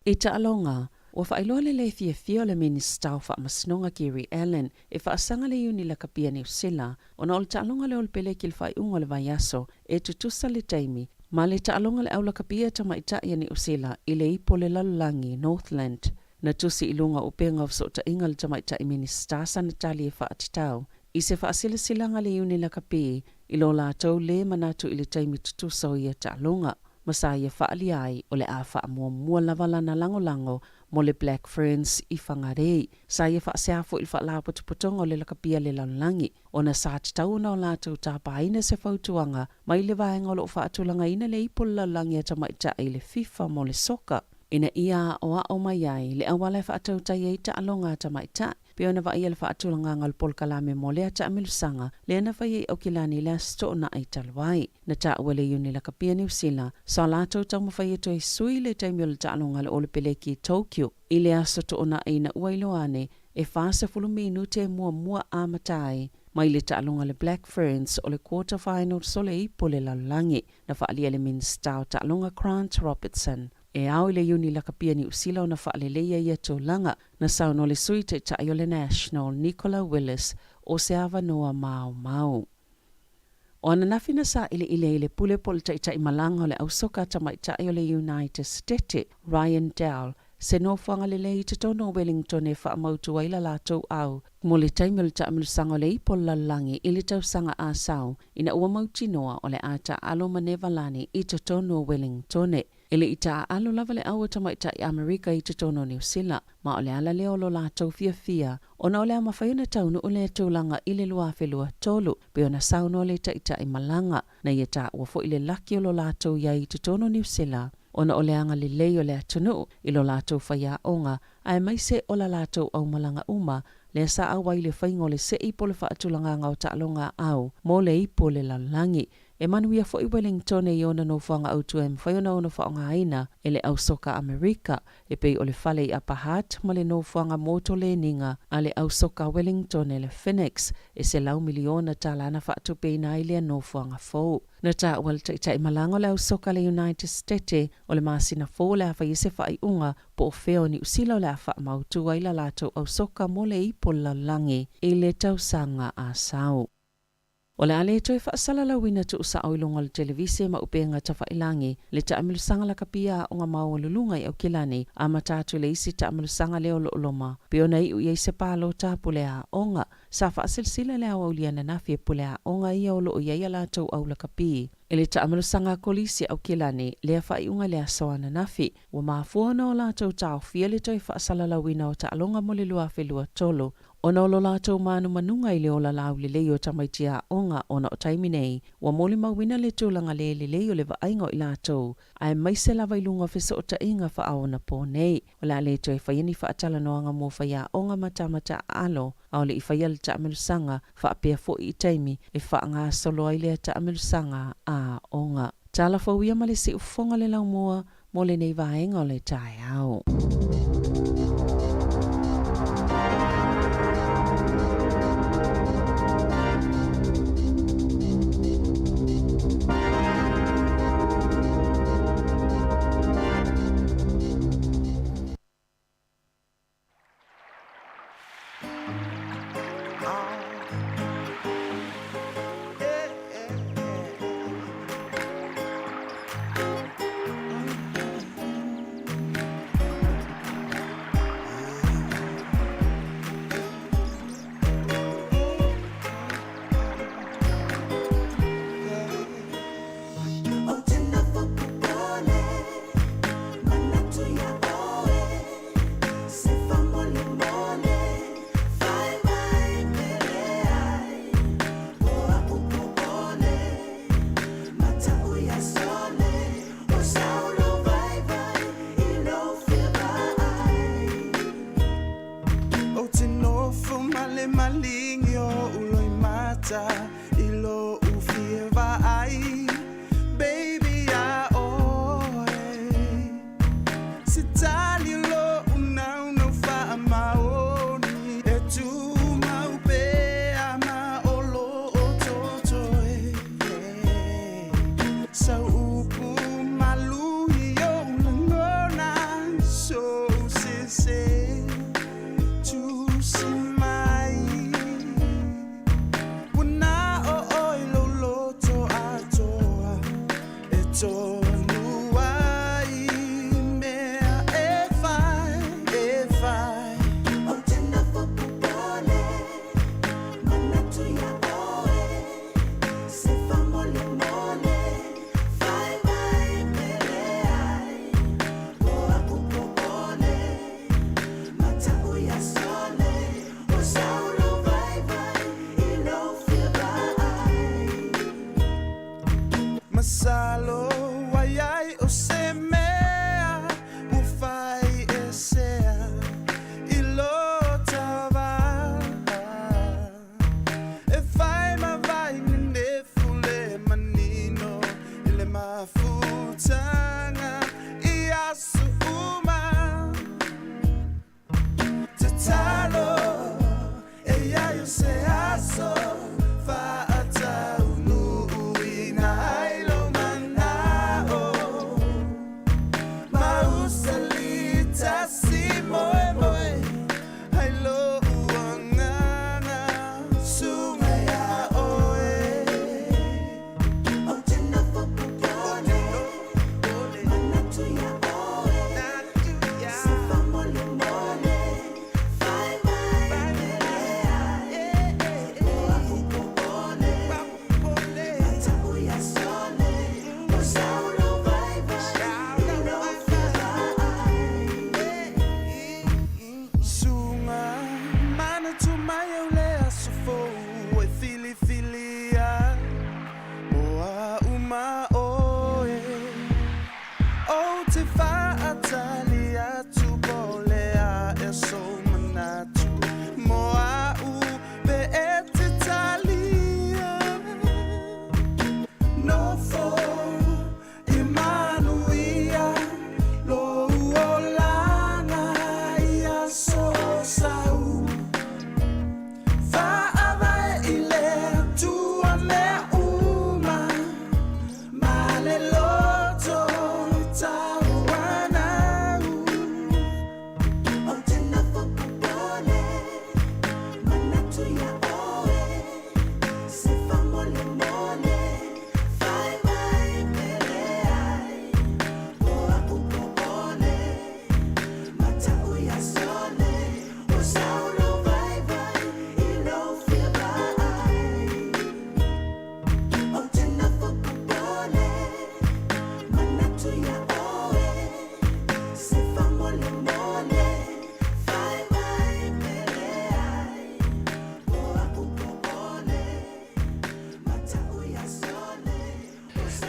I taaloga, ua faailoa le lē fiafia o le Minisita o Faamasinoga Gary Allen e faasaga le Iuni Lakapi a Niu Sila ona o le taaloga le Olepeleki i le faaiuga o le vaiaso e tutusa le taimi ma le taaloga le Au Lakapi a Tamaitai a Niu Sila i le Ipu o le Lalolagi, Northland. Na tusi i luga o upega o fesootaiga le Tamaitai Minisita sana tali e faatatau i se faasilasilaga a le Iuni Lakapi i lo latou lē manatu i le taimi tutusa o ia taaloga. Ma sa ia faaalia ai o le a faamuamua lava lana lagolago mo le Black Ferns i Whangarei. Sa ia faasea foi i le faalapotopotoga o le lakapi a le lalolagi, ona sa tatau ona o latou tapaina se fautuaga mai le vaega o lo o faatulagaina le ipu o le lalolagi a tamaitai i le FIFA mo le soka, ina ia aoao mai ai le auala e faatautai ai taaloga a tamaitai. Pei ona vaaia le faatulagaga o le polokalame mo lea taamilosaga lea na fai ai Aukilani i le Aso Toonai talu ai. Na taua e le Iuni Lakapi a Niu Sila sa latou taumafai e toe sui le taimi o le taaloga a le Olepeleki i Tokyo i le Aso Toonai ina ua iloa ane e 40 minute e muamua amata ai mai le taaloga a le Black Ferns o le quarter finals o le Ipu o le Lalolagi. Na faaalia e le Minisita o Taaloga Grant Robertson e ao i le Iuni Lakapi a Niu Sila ona faaleleia ia tulaga. Na saunoa le Sui Taitai o le National, Nicola Willis, o se avanoa maomao. O ananafi na sailiili ai le pule po o le taitai malaga o le ausoka tamaitai o le United Stete, Ryan Dell, se nofoaga lelei i totonu o Wellington e faamautu ai la latou au mo le taimi o le taamilosaga o le ipu o le lalolagi i le tausaga asau ina ua mautinoa o le a taaalo ma Nevalani i totonu o Wellingtone. E le i taaalo lava le au a tamaitai Amerika i totonu o Niu Sila, ma o le ala lea o lo latou fiafia, ona o le a mafai ona taunuu lea tulaga i le 2023, pei ona saunoa le taitai malaga. Na ia taua foi le laki o lo latou i ai i totonu o Niu Sila, ona o le agalelei o le atunuu i lo latou faiaoga, aemaise o la latou aumalaga uma, lea sa auai i le faiga o le se'i po o le faatulagaga o taaloga a au mo le ipu o le lalolagi. E manuia foi Welingtone i ona nofoaga autu e mafai ona ono faaaogaina e le au soka Amerika, e pei o le fale i Upper Hutt ma le nofoaga moto leniga a le au soka Wellingtone le Phoenix, e $100 miliona na faatupeina ai lea nofoaga fou. Na taua le taitai malaga o le au soka le United Stete o le masina fou o le a faia se faaiuga po o fea o Niu Sila o le a faamautu ai la latou au soka mo le Ipu o le Lalolagi i le tausaga a sau. O le a le toe faasalalauina tuusao i luga o le televise ma upega tafailagi le taamilosaga lakapi a aoga maualuluga i Aukilani, amata atu i le isi taamilosaga lea o loo loma pei ona iu i ai se palota a pule aoga. Sa faasilasila i le aoauli ananafi e pule aoga ia o loo i ai a latou au lakapi i le taamilosaga a Kolisi Aukilani lea faaiuga i le aso ananafi. Ua mafua ona o latou taofia le toe faasalalauina o taaloga mo le 2023 ona o lo latou manumanuga i le ola laulelei o tamaiti aoga ona o taimi nei ua molimauina le tulaga le lelei o le vaaiga o i latou aemaise lava i luga o fesootaiga faaonapo nei. O le a le toe faia ni faatalanoaga mo faiaoga ma tamata aalo a o le i faia le taamilosaga faapea foi i taimi e faagasolo ai lea taamilosaga aoga. Tala fou ia ma le siufofoga le laumua mo lenei vaega o le taeao.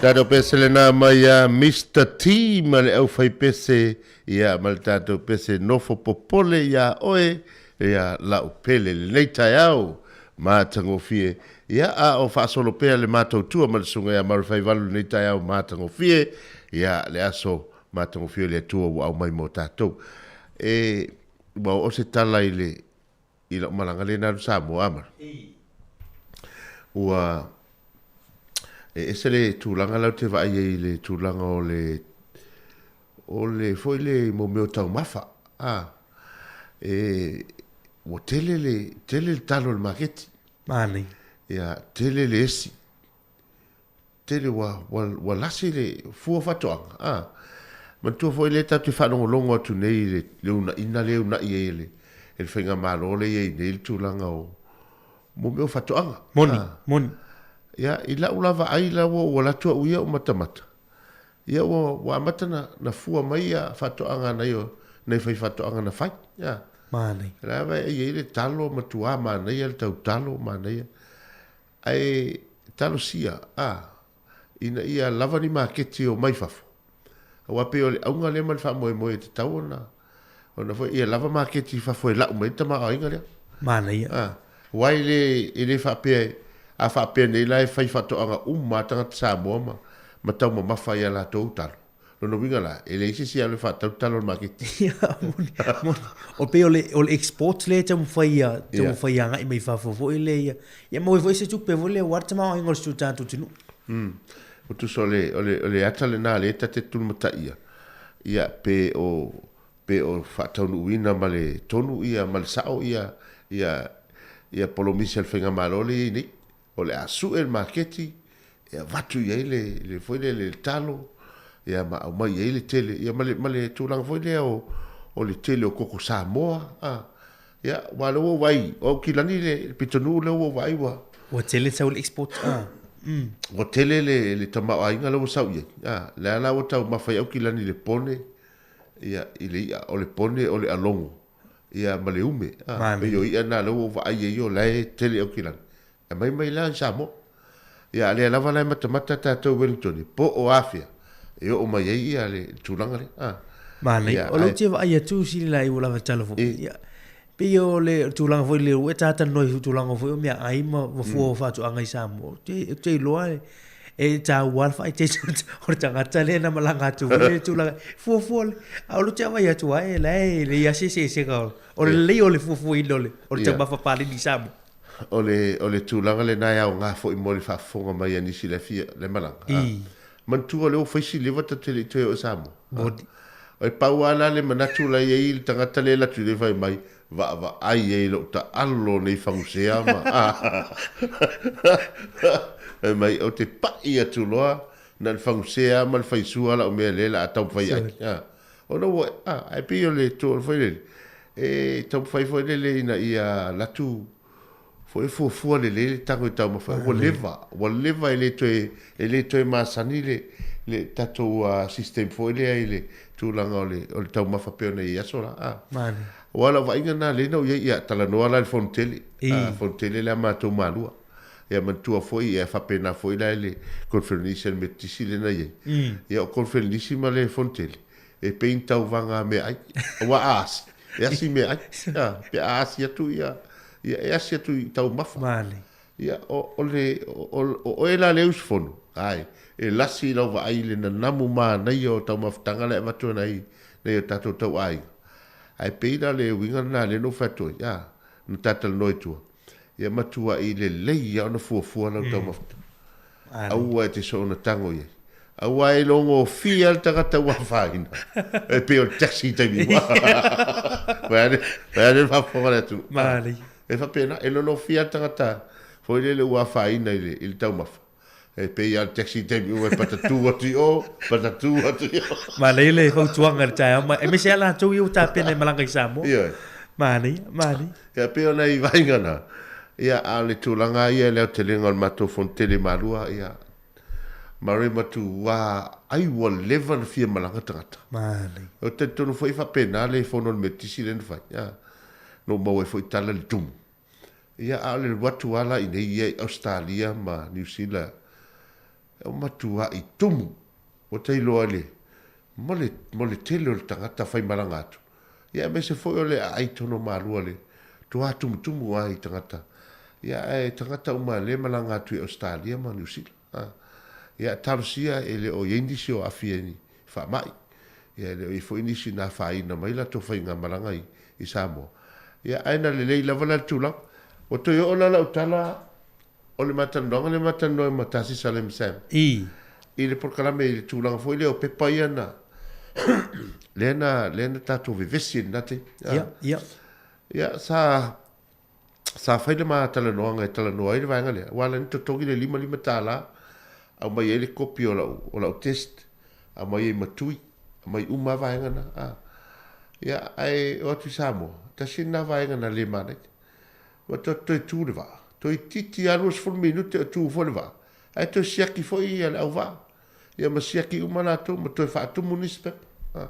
Tatou pese lena mai ia Mister T ma le aufaipese, ia ma le tatou pese nofo popole iā oe, ia lau pele lenei taeao matagofie. Ia a o faasolo pea le matou tua ma le susuga ia Maurefaivalu lenei taeao matagofie, ia le aso matagofie o le Atua ua aumai mo tatou. E ua oo se tala i le i lau malaga lea na alu Samoa ma ua e ese le tulaga la ou te vaai ai i le tulaga o le o le foi le mo mea o taumafa a e ua tele le tele le talo i le maketi. Manaia. Ia tele le esi. Tele ua, ua, ua lasi le fua faatoaga, a. Manatua foi lea tatou te faalogologo atu nei i le, le uunaina lea e uunai ai e le, e le faigamalo lea e i ai nei le tulaga o, mo mea o faatoaga. Moni, a. moni. Ia, i lau la vaai la ua ou alu atu au ia o matamata, ia ua, ua amata na, na fua mai ia faatoaga a nai o, nai faifaatoaga na fai, a. Manaia. O la e vaai i ai le talo, matua manaia le tau talo, manaia. Ae talosia, a, ina ia lava ni maketi o mai fafo, aua pei o le auga lea ma le faamoemoe e tatau ona, ona foi ia lava maketi i fafo e lau mai ai le tamaoaiga lea. Manaia. A, aua e le, e le faapea, a faapea nei la e fai faatoaga uma a tagata Samoa ma, ma taumamafa i a latou talo. Lona uiga la, e leai se isi e alu e faatau talo i le maketi. Ia, moni, moni. O pei o le, o le export lea e taumafai ia, taumafai ia agai mai fafo foi lea ia, ia maua ai foi se tupe foi lea aua le tamaoaiga o si o tatou atunuu. Mm. O tusa o le, o le, o le ata lena lea ta te tulumataia, ia, pe o, pe o faataunuuina ma le tonu ia, ma le sao ia, ia, ia polomisi a le faigamalo lea e i ai nei. O le a sue le maketi e avatu i ai le, le foi lea le talo, ia ma aumai i ai le tele, ia ma le, ma le tulaga foi lea o, o le tele o koko Samoa, a. Ia, aua o lea ua ou vaai, o Aukilani le, le pitonuu lea ua ou vaai ua. Ua tele sau le export, a. Mm. Ua tele le, le tamaoaiga lea ua sau i ai, a. Lea la ua taumafa ai Aukilani i le pone, ia, i le i'a, o le pone o le alogo. ia ma le ume, a, pei o i'a na lea ua ou vaai ai o la e tele Aukilani, e aumai mai la i Samoa. Ia a lea lava la e matamata tatou i Wellington po o afea e oo mai ai ia le tulaga lea, a. Manaia. O lou te vaai atu sili la i ua lava tala foi. Ia, pei o le tulaga foi lea ua e talatalanoa i tulaga foi o meaai ma fua o faatoaga i Samoa. Ou te iloa e taua le faaeteete o le tagata lea na malaga atu foi le tulaga fuafua le a o lou te vaai atu ai la e leai lava se eseesega o le lelei o le fuafuaina o le o le taumafa paleni i Samoa. O le o le tulaga lena e aoga foi mo le faafofoga mai a nisi la e fia la e malaga. I. Manatua lea ua fai si leva tatou te le i toe oo i Samoa. Moni. E pau lava la le manatu la e i ai le tagata lea e alu atu nei fai mai, Vaavaai ai lou taalo nei fagusea ma Fai mai, ou te paʻi atu loa na o le fagusea ma le faisua lau mea lea la a taumafai ai. Ona ua, ae pei o le tua foi lele, e taumafai foi lele ina ia alu atu foi e fuafua lelei le tago e taumafa ai. Ua leva, ua leva e le toe, e le toe masani le, le tatou system foi lea i le tulaga o le, o le taumafa pei ona i ai aso la. A. Manaia. Aua o lau vaaiga lena lea na ou i ai, ia, talanoa la i le Fonotele, a, Fonotele lea a matou malua. Ia manatua foi, ia, faapena foi la i le Koneferenisi a le Metotisi lea na i ai. Ia, o Koneferenisi ma le Fonotele, e pei ni tauvaga meaai, aua a asi, e asi meaai, a, pe a asi atu ia, ia e asi atu i taumafa. Male. Ia, o, o le, o, o oe la le usufono, ae, e lasi i lau vaai i le nanamu manaia o taumafataga la e avatu e nai, nai o tatou tauaiga. Ae pei la le uiga lena lea na ou fai atu ai, a, na ta talanoa i tua, ia matuai lelei lava ona fuafua lau taumafataga. Aua e te soona tago i ai. Aua e logofia le tagata ua afaina, e pei o le taxi i taimi uma. Vaeane, vaeane le faafofoga a le atunuu. Malie. E faapena, e lolofia le tagata foi lele ua afaina i le, i le taumafa. E pei lava o le taxi i taimi uma e patatū atu i o, patatū atu i o. Manaia le fautuaga i le taeao mai, aemaise lava latou ia ua tapena e malaga i Samoa. Ioe. Manaia, manaia. Ia, pei o nai vaaiga na, ia, a o le tulaga lava ia i le aotelega o le matou fonotele i Malua, ia, Mare matua ai ua leva ona fia malaga tagata. Manaia. Ou te talitonu foi e faapena le fono a le Metotisi lea na fai, a, na ou maua ai foi tala i le tumu. Ia, a o le alu atu lava la i inei ia i Ausetalia ma Niu Sila, Ua matuaʻi tumu. Ua tailoa le, mo le, mo le tele o le tagata faimalaga atu. Ia aemaise foi o le aai tono malua le toa tumutumu ai i tagata. Ia ae tagata uma le malaga atu i Ausetalia ma Niu Sila. A. Ia talosia e le o i ai nisi o aafia i ni faamai. Ia e le o i ai foi nisi na afaina mai latou faigamalaga i, i Samoa. Ia ae na lelei lava la le tulaga. Ua toe oo la lau tala O le matalanoaga lea matalanoa ai ma Tasi Salem Sam. I. I le polokalame i le tulaga foi lea o pepa ia na lea na lea na tatou vevesi i lena taimi. Ia, ia. Ia, sa sa fai le matalanoaga e talanoa ai le vaega lea. Ua ala ai ona totogi le 55 tala, aumai ai le kopi o lau o lau test, aumai ai ma tui, aumai uma lava vaega na. A. Ia, ae o atu i Samoa, tasi lena vaega na le manaia. Ua toe toe tu le vaa. Toeitiiti lava 20 minute o tu foi le vaa, ae toe siaki foi ia le auvaa, ia ma siaki uma latou ma toe faatumu nisi pepa. A.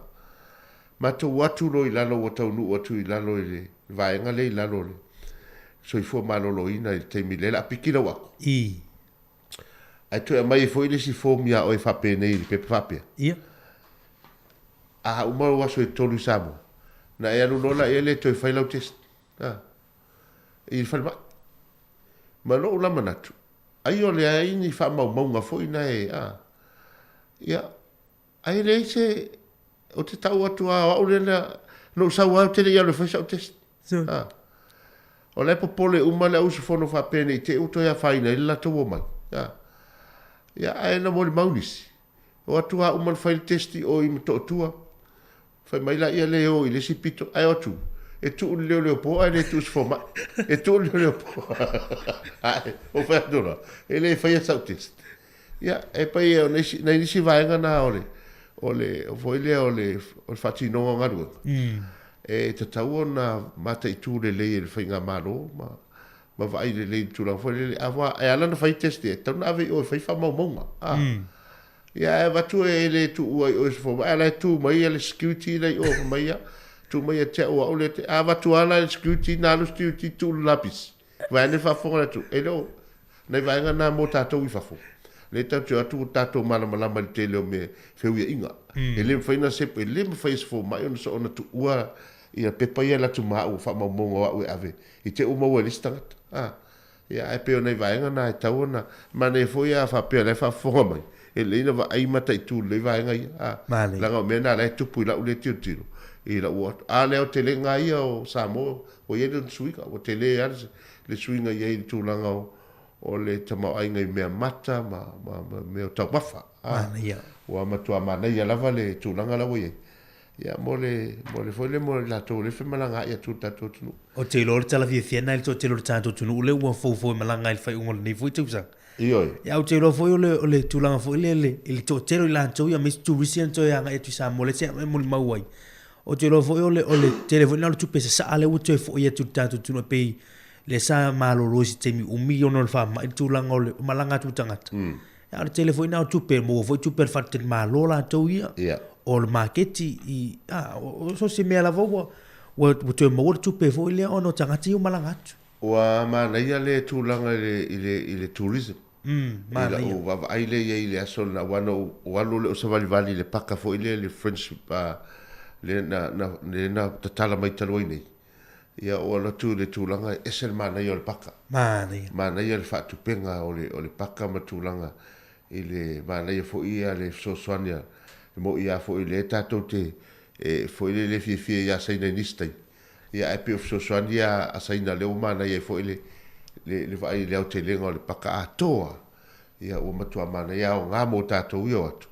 Matou o atu loa i lalo ua taunuu atu i lalo i le vaega lea i lalo o le soifua maloloina i le taimi lea o le a piki lau ato. I. Ae toe aumai ai foi le isi form ia oe faapenei i le pepa faapea. Ia. A uma ou aso e tolu i Samoa, na e alu loa laia lea e toe fai lau test. A. I le falemai. Ma lou la manatu, ai o leai ni faamaumauga foi na e, a, ia, ai e leai se, ou te tau atu lava o au lea na, na ou sau lava ou te le i alu e fai sau test. A. O la e popole uma le au usufono faapea ne i te i ua toe afaina ai le latou omai. A. Ia, ae na molimau nisi, o atu lava uma na fai le test i o i Motootua, Fai mai laia le o i le isi pito, ae o atu, e tuu le leoleopo ae le tuu i se fomai. E tuu le leoleopo. Ae, ou fai atu loa, e le faia sau test. Ia, e pai e o nisi, nai nisi vaega na o le, o le, o foi lea o le, o le faatinoga o galuega. E tatau ona mataitu lelei e le faigamalo ma, ma vaai lelei i le tulaga foi lele. Aua e ala ona fai test ia, e tatau ona ave i o e fai faamaumauga. Ia ae avatu e le tuua i o i se fomai, ae la e tu mai le security la i o fai mai ia, tu mai ia te au o au lea te, a avatu lava la e le security na alu security tuu le lapisi. Vaeane le faafofoga a le atunuu, e le o, nai vaega na mo tatou i fafo. Lea tatou te o atu ua tatou malamalama i le tele o mea feuiaiga. E le mafai ona se, e le mafai e se fomai ona soona tuua ia pepa ia e alu atu ma au o faamaumauga o au e ave i te i ua maua e le isi tagata. A. Ia, ae pei o nai vaega na e tatau ona, manaia foi a faapea o la e faafofoga mai, e lelei ona vaai mataitu lelei vaega ia, a, leaga o mea na la e tupu i lau lea tilotilo, i lau oo atu. A le aotelega lava ia o Samoa, ua i ai lona suiga, ua tele lava le suiga i ai i le tulaga o, o le tamaoaiga i mea mata ma, ma, ma mea o taumafa, a, ua matua manaia lava le tulaga la ua i ai. Ia, mo le, mo le foi lea mo i latou o lea e femalagaai atu i le tatou atunuu. Ou te iloa o le tala fiafia lena i le toatele o le tatou atunuu lea ua foufou e malaga i le faaiuga o lenei foi tausaga. Ioe. Ia, ou te iloa foi o le, o le tulaga foi lea i le, i le toatele o i latou ia aemaise turisi ia na toe agai atu i Samoa lea se e molimau ai. Ou te iloa foi o le, o le tele foi lena o le tupe sasaa lea ua toe foi atu i le tatou atunuu e pei lea sa malolo i se taimi umi ona o le faamai le tulaga o le malaga atu o tagata. A o le tele foi lena o tupe, maua foi tupe a le faletalimalo latou ia, yeah. o le maketi i, a, o, so se mea lava ua, ua, ua toe maua le tupe foi lea ona o tagata ia ua malaga atu. Ua manaia le tulaga i le, i le, i le tourism. I lau vaavaai lea i ai i le aso lena, aua na ou alu lea o savalivali i le paka foi lea, le French, lea na, na, lea na tatala mai talu ai nei. Ia, ua alu atu i le tulaga e ese le manaia o le paka. Manaia. Manaia le faatupega o le, o le paka ma tulaga i le manaia foi ia le fesoasoani a, e moni lava foi o lea tatou te, e, foi lele fiafia ia Saina i nisi taimi, ia ae pei o fesoasoani ia a Saina lea ua manaia ai foi le, le, le vaai i le aotelega o le paka atoa. Ia, ua matua manaia aoga mo tatou ia o atu.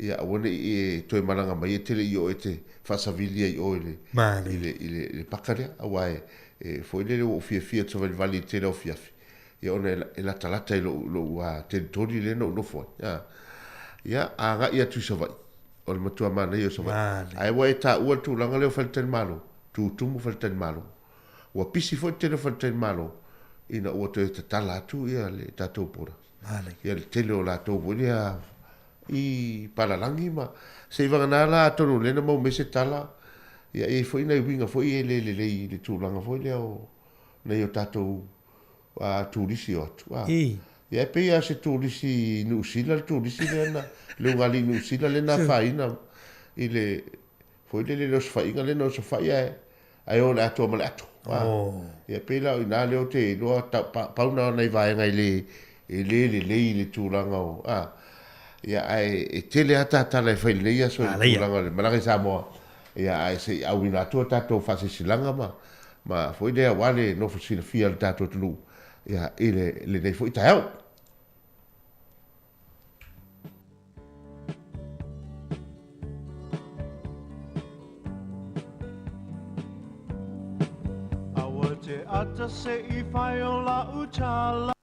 Ia, aua ne i e toe malaga mai e te le i oo e te faasavili ai i o i le, i le, i le, i le paka lea. Aua e, e foi lele ua ou fiafia ou te savalivali i le tele o afiafi, ia ona e, e latalata i lou, lou territory lea na ou nofo ai. A, ia, agai atu i Savaii, o le matua manaia o Savaii. Ae ua e taua le tulaga lea o faletalimalo, tutumu faletalimalo. Ua pisi foi le tele o faletalimalo ina ua toe tatala atu ia le tatou border. Ia le tele o latou foi lea i palalagi ma seivagana la atonu o lea na maua mai se tala ia e i ai foi nai uiga foi e le lelei i le tulaga foi lea o nai o tatou turisi o atu. Ia e pei lava o se turisi i Niu Sila le turisi lea na, le ulugalii Niu Sila lea na afaina i le, foi lele i le osofaiga lea na osofai ae, ae o i le atoa ma le ato. Ia e pei la o i ina lea ou te iloa, pau na o nai vaega e le, e le lelei i le tulaga o, a, ia ae e tele lava tatala e fai i lenei aso i le tulaga o le malaga i Samoa, ia ae se i auina atu a tatou faasilasilaga ma, ma foi lea aua le nofo silafia a le tatou atunuu ia, i le, lenei foi taeao.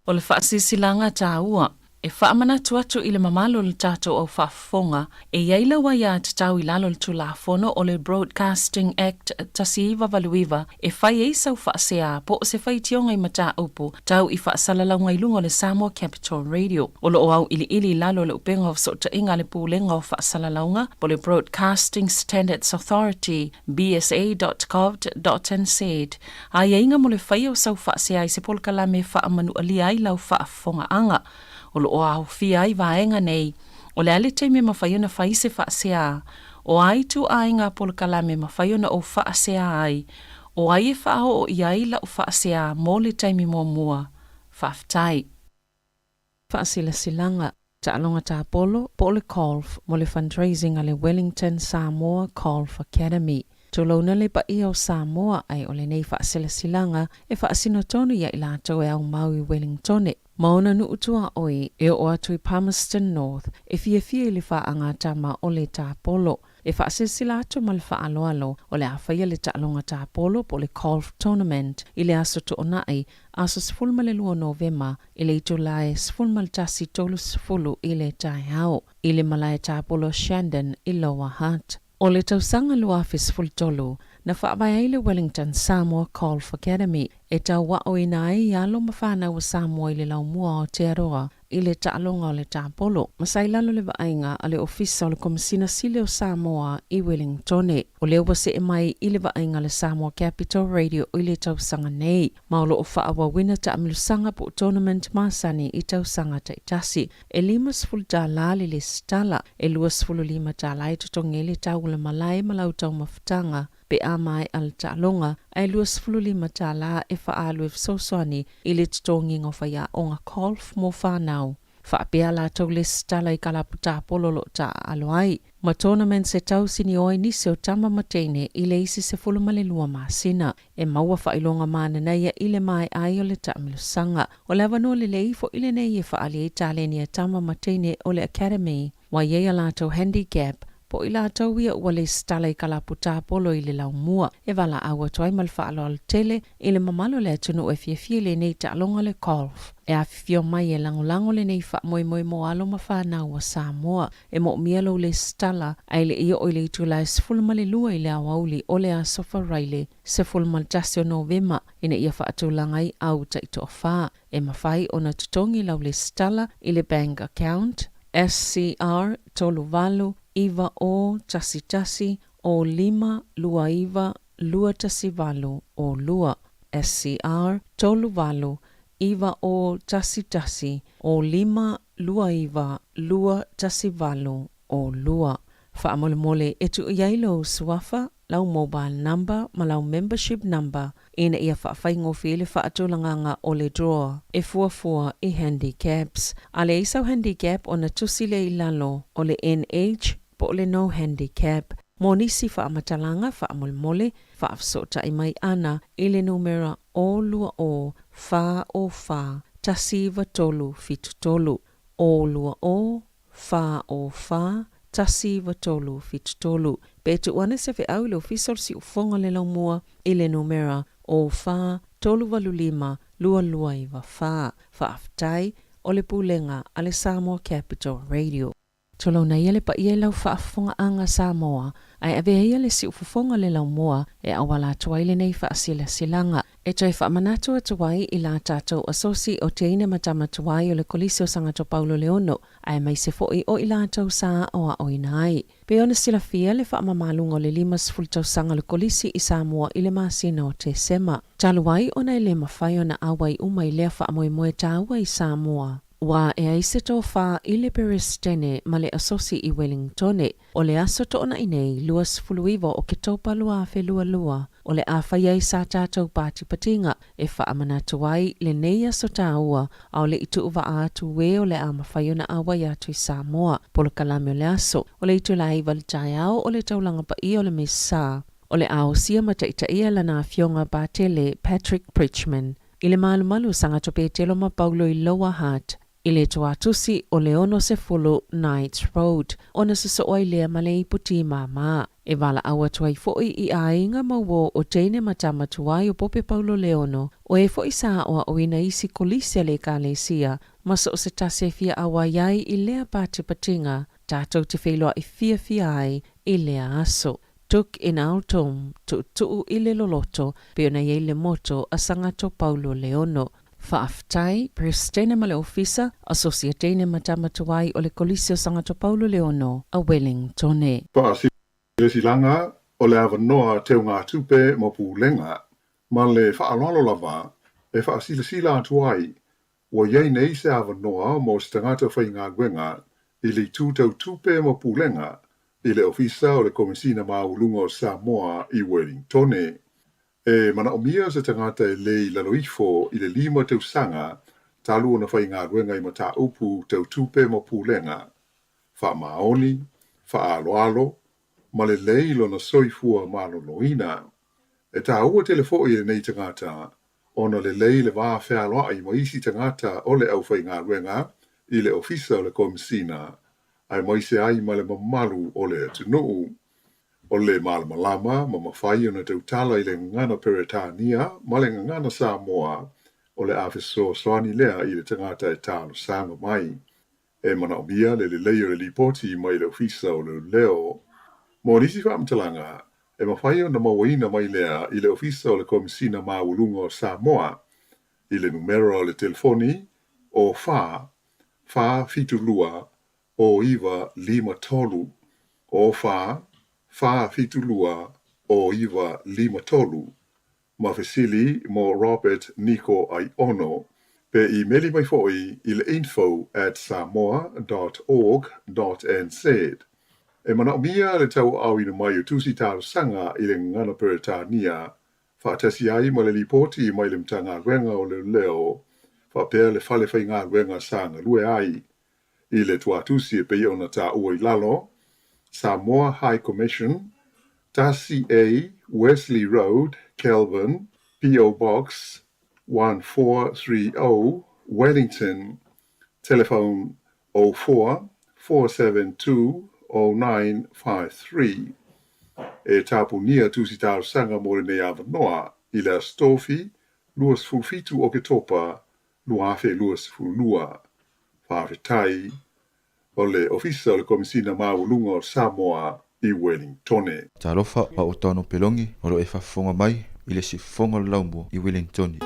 O le faasilasilaga taua e faamanatu atu i le mamalu o le tatou au faafofoga, e i ai lau aiatatau i lalo o le Tulafono o le Broadcasting Act 1989 e fai ai sau faasea po o se faitioga i mataupu tau i faasalalauga i luga o le Samoa Capital Radio. O lo o auiliili i lalo o le upega o fesootaiga a le Pulega o Faasalalauga po o le Broadcasting Standards Authority, bsa.govt.nz, aiaiga mo le faia o sau faasea i se polokalame e faamanualia ai lau faafofogaaga. O lo o aofia ai vaega nei, o le a le taimi e mafai ona fai se faasea, o a ituaiga polokalame e mafai ona ou faasea ai, o ai e faaoo i ai lau faasea mo le taimi muamua. Faafetai. Faasilasilaga, Taaloga Tapolo po o le Golf mo le fundraising a le Wellington Samoa Golf Academy. Tulouna le paia o Samoa ae o lenei faasilasilaga e faasino tonu ia i latou e aumau i Wellingtone ma ona nuu tuaoi e oo atu i Palmerston North e fiafia i le faagatama o le tapolo. E faasilsila atu ma le faaaloalo o le a faia le taaloga tapolo po o le Golf Tournament i le aso Toonai, aso 12 o Novema i le itula e 11:30 i le taeao i le malae tapolo Shandon i Lower Hutt. O le tausaga 2013, na faavae ai le Wellington Samoa Golf Academy e tauaoina ai alo ma fanau a Samoa i le laumua o Aotearoa i le taaloga o le tapolo, ma sa i lalo le vaaiga a le Ofisa o le Komesina Sili o Samoa i Welingtone. O lea ua see mai i le vaaiga a le Samoa Capital Radio i le tausaga nei, ma o lo o faaauauina taamilosaga po o tournament masani i tausaga taitasi. E 50 tālā le lesitala, e 25 tālā e totogi ai le tau o le malae ma lau taumafataga pe a maea le taaloga, ae 25 tālā e faaalu e fesoasoani i le totogiga o faiaoga golf mo whanau. Faapea latou lesitala i kalapu tapolo o lo o taaalo ai, ma tournaments e tausini o ai nisi o tama ma teine i le isi 12 masina. E maua faailoga mananaia i le maea ai o le taamilosaga. O le avanoa lelei foʻi lenei e faaali ai taleni a tama ma teine o le Academy. Ua i ai a latou handicap, po o i latou ia ua lesitala i kalapu tapolo i le laumua, e valaau atu ai ma le faaaloalo tele i le mamalu o le atunuu e fiafia i lenei taaloga o le golf. E afifio mai e lagolago lenei faamoemoe mo alo ma fanau a Samoa. E moomia lou lesitala, ae le i oo i le itula e 12 i le aoauli o le Aso Faraile 11 o Novema ina ia faatulaga ai au taitoafa. E mafai ona totogi lau lesitala i le bank account SCR 38 9 0 1 1 0 5 2 9 2 1 8 0 2 SCR 38 9 0 1 1 0 5 2 9 2 1 8 0 2. Faamolemole e tuu i ai lou suafa, lau mobile number ma lau membership number ina ia faafaigofie le faatulagaga o le draw e fuafua i handicaps. A leai sau handicap ona tusi lea i lalo o le NH po o le no handicap. Mo nisi faamatalaga faamolemole, faafesootai mai ana i le numera 020 404 1973, 020 404 1973, pe tuu ane se feau i le Ofisa o le Siufofoga o le Laumua i le numera 04 385 2294. Faafetai, o le Pulega a le Samoa Capital Radio. Tulouna ia le paia i lau faafofogaaga Samoa, ae avea ia le siufofoga le laumua e auala atu ai lenei faasilasilaga. E toe faamanatu atu ai i la tatou Asosi o Teine ma Tama Tuai o le Kolisi o Sagato Paulo Leono, aemaise foi o i latou sa aoaoina ai. Pei ona silafia le faamamaluga o le 50 tausaga o le Kolisi i Samoa i le masina o Tesema. Talu ai ona e le mafai ona auai uma i lea faamoemoe taua i Samoa. Ua ae ai se tofa i le Peresetene ma le Asosi i Wellingtone, o le aso toʻonaʻi nei, 29 o Oketopa 2022, o le a fai ai sa tatou patipatiga e faamanatu ai lenei aso tāua ʻaʻole i tuuvaʻa atu ē o le a mafai ona ʻauai atu i Samoa. Polokalame o le aso, o le itula 9 i le taeao o le taulaga paia o le Mesa, o le a osia ma taitaia lana afioga Patele Patrick Bridgeman. I le malumalu o Sagato Petelo ma Paulo i Lower Hutt, i le tuatusi o le 60 Knights Road, ona sosoo ai lea ma le ipu tī māmā. E valaau atu ai foi i aiga ma uō o Jane ma tama tuai o Pope Paulo Leono, o e foi sa aʻoaʻoina isi kolisi a le Ekalesia ma so o se tasi e fia ʻauai ai i lea patipatiga tatou te feiloaʻi fiafia ai i lea aso. Tuk in altum, tuʻutuʻu i le loloto, pei ona i ai le moto a Sagato Paulo Leono. Faafetai, Peresetene ma le Ofisa, Asosiatene ma tama tuai o le Kolisi o Sagato Paulo Leono a Wellingtone. Faasilasilaga o le avanoa teugatupe mo Pulega ma le faaaloalo lava e faasilasila atu ai ua i ai nei se avanoa mo se tagata faigaluega i le itu tau tupe ma pulega i le Ofisa o le Komesina Maualuga o Samoa i Wellingtone. E manaomia se tagata e lē i lalo ifo i le lima tausaga talu ona faigaluega i mataupu tau tupe ma pulega, faamaoni, faaaloalo, ma lelei lona soifua maloloina. E taua tele foi i lenei tagata ona lelei le va fealoaʻi ma isi tagata o le aufaigaluega i le Ofisa o le Komesina, aemaise ai ma le mamalu o le atunuu. O le malamalama ma mafai ona tautala i le gagana Peretania ma le gagana Samoa, o le a fesoasoani lea i le tagata e talosaga mai. E manaomia le lelei o le lipoti mai le Ofisa o Leoleo. Mo nisi faamatalaga, e mafai ona mauaina mai lea i le Ofisa o le Komesina Maualuga o Samoa i le numera o le telefoni o 4 4 7 2 0 9 5 3, o 4 4 7 2 0 9 5 3. Ma fesili mo Robert Niko Aiono, pe imeli mai foi i le info at samoa dot org dot nz. E manaomia le tauaauina mai o tusi talosaga i le gagana Peretania, faatasi ai ma le lipoti mai le Matagaluega o Leoleo faapea le fale faigaluega sa galue ai i le tuatusi e pei ona taua i lalo, Samoa High Commission, 1A Wesley Road, Kelburn, PO Box 1430, Wellington, telephone 04 472 0953. E tapunia tusi talosaga mo lenei avanoa i le Aso Tofi 27 Oketopa 2022. Faafetai o le Ofisa o le Komesina Maualuga o Samoa i Wellingtone. Talofa a o Tano Pelongi o lo e faafofoga mai i le siufofoga o le laumua i Wellingtone.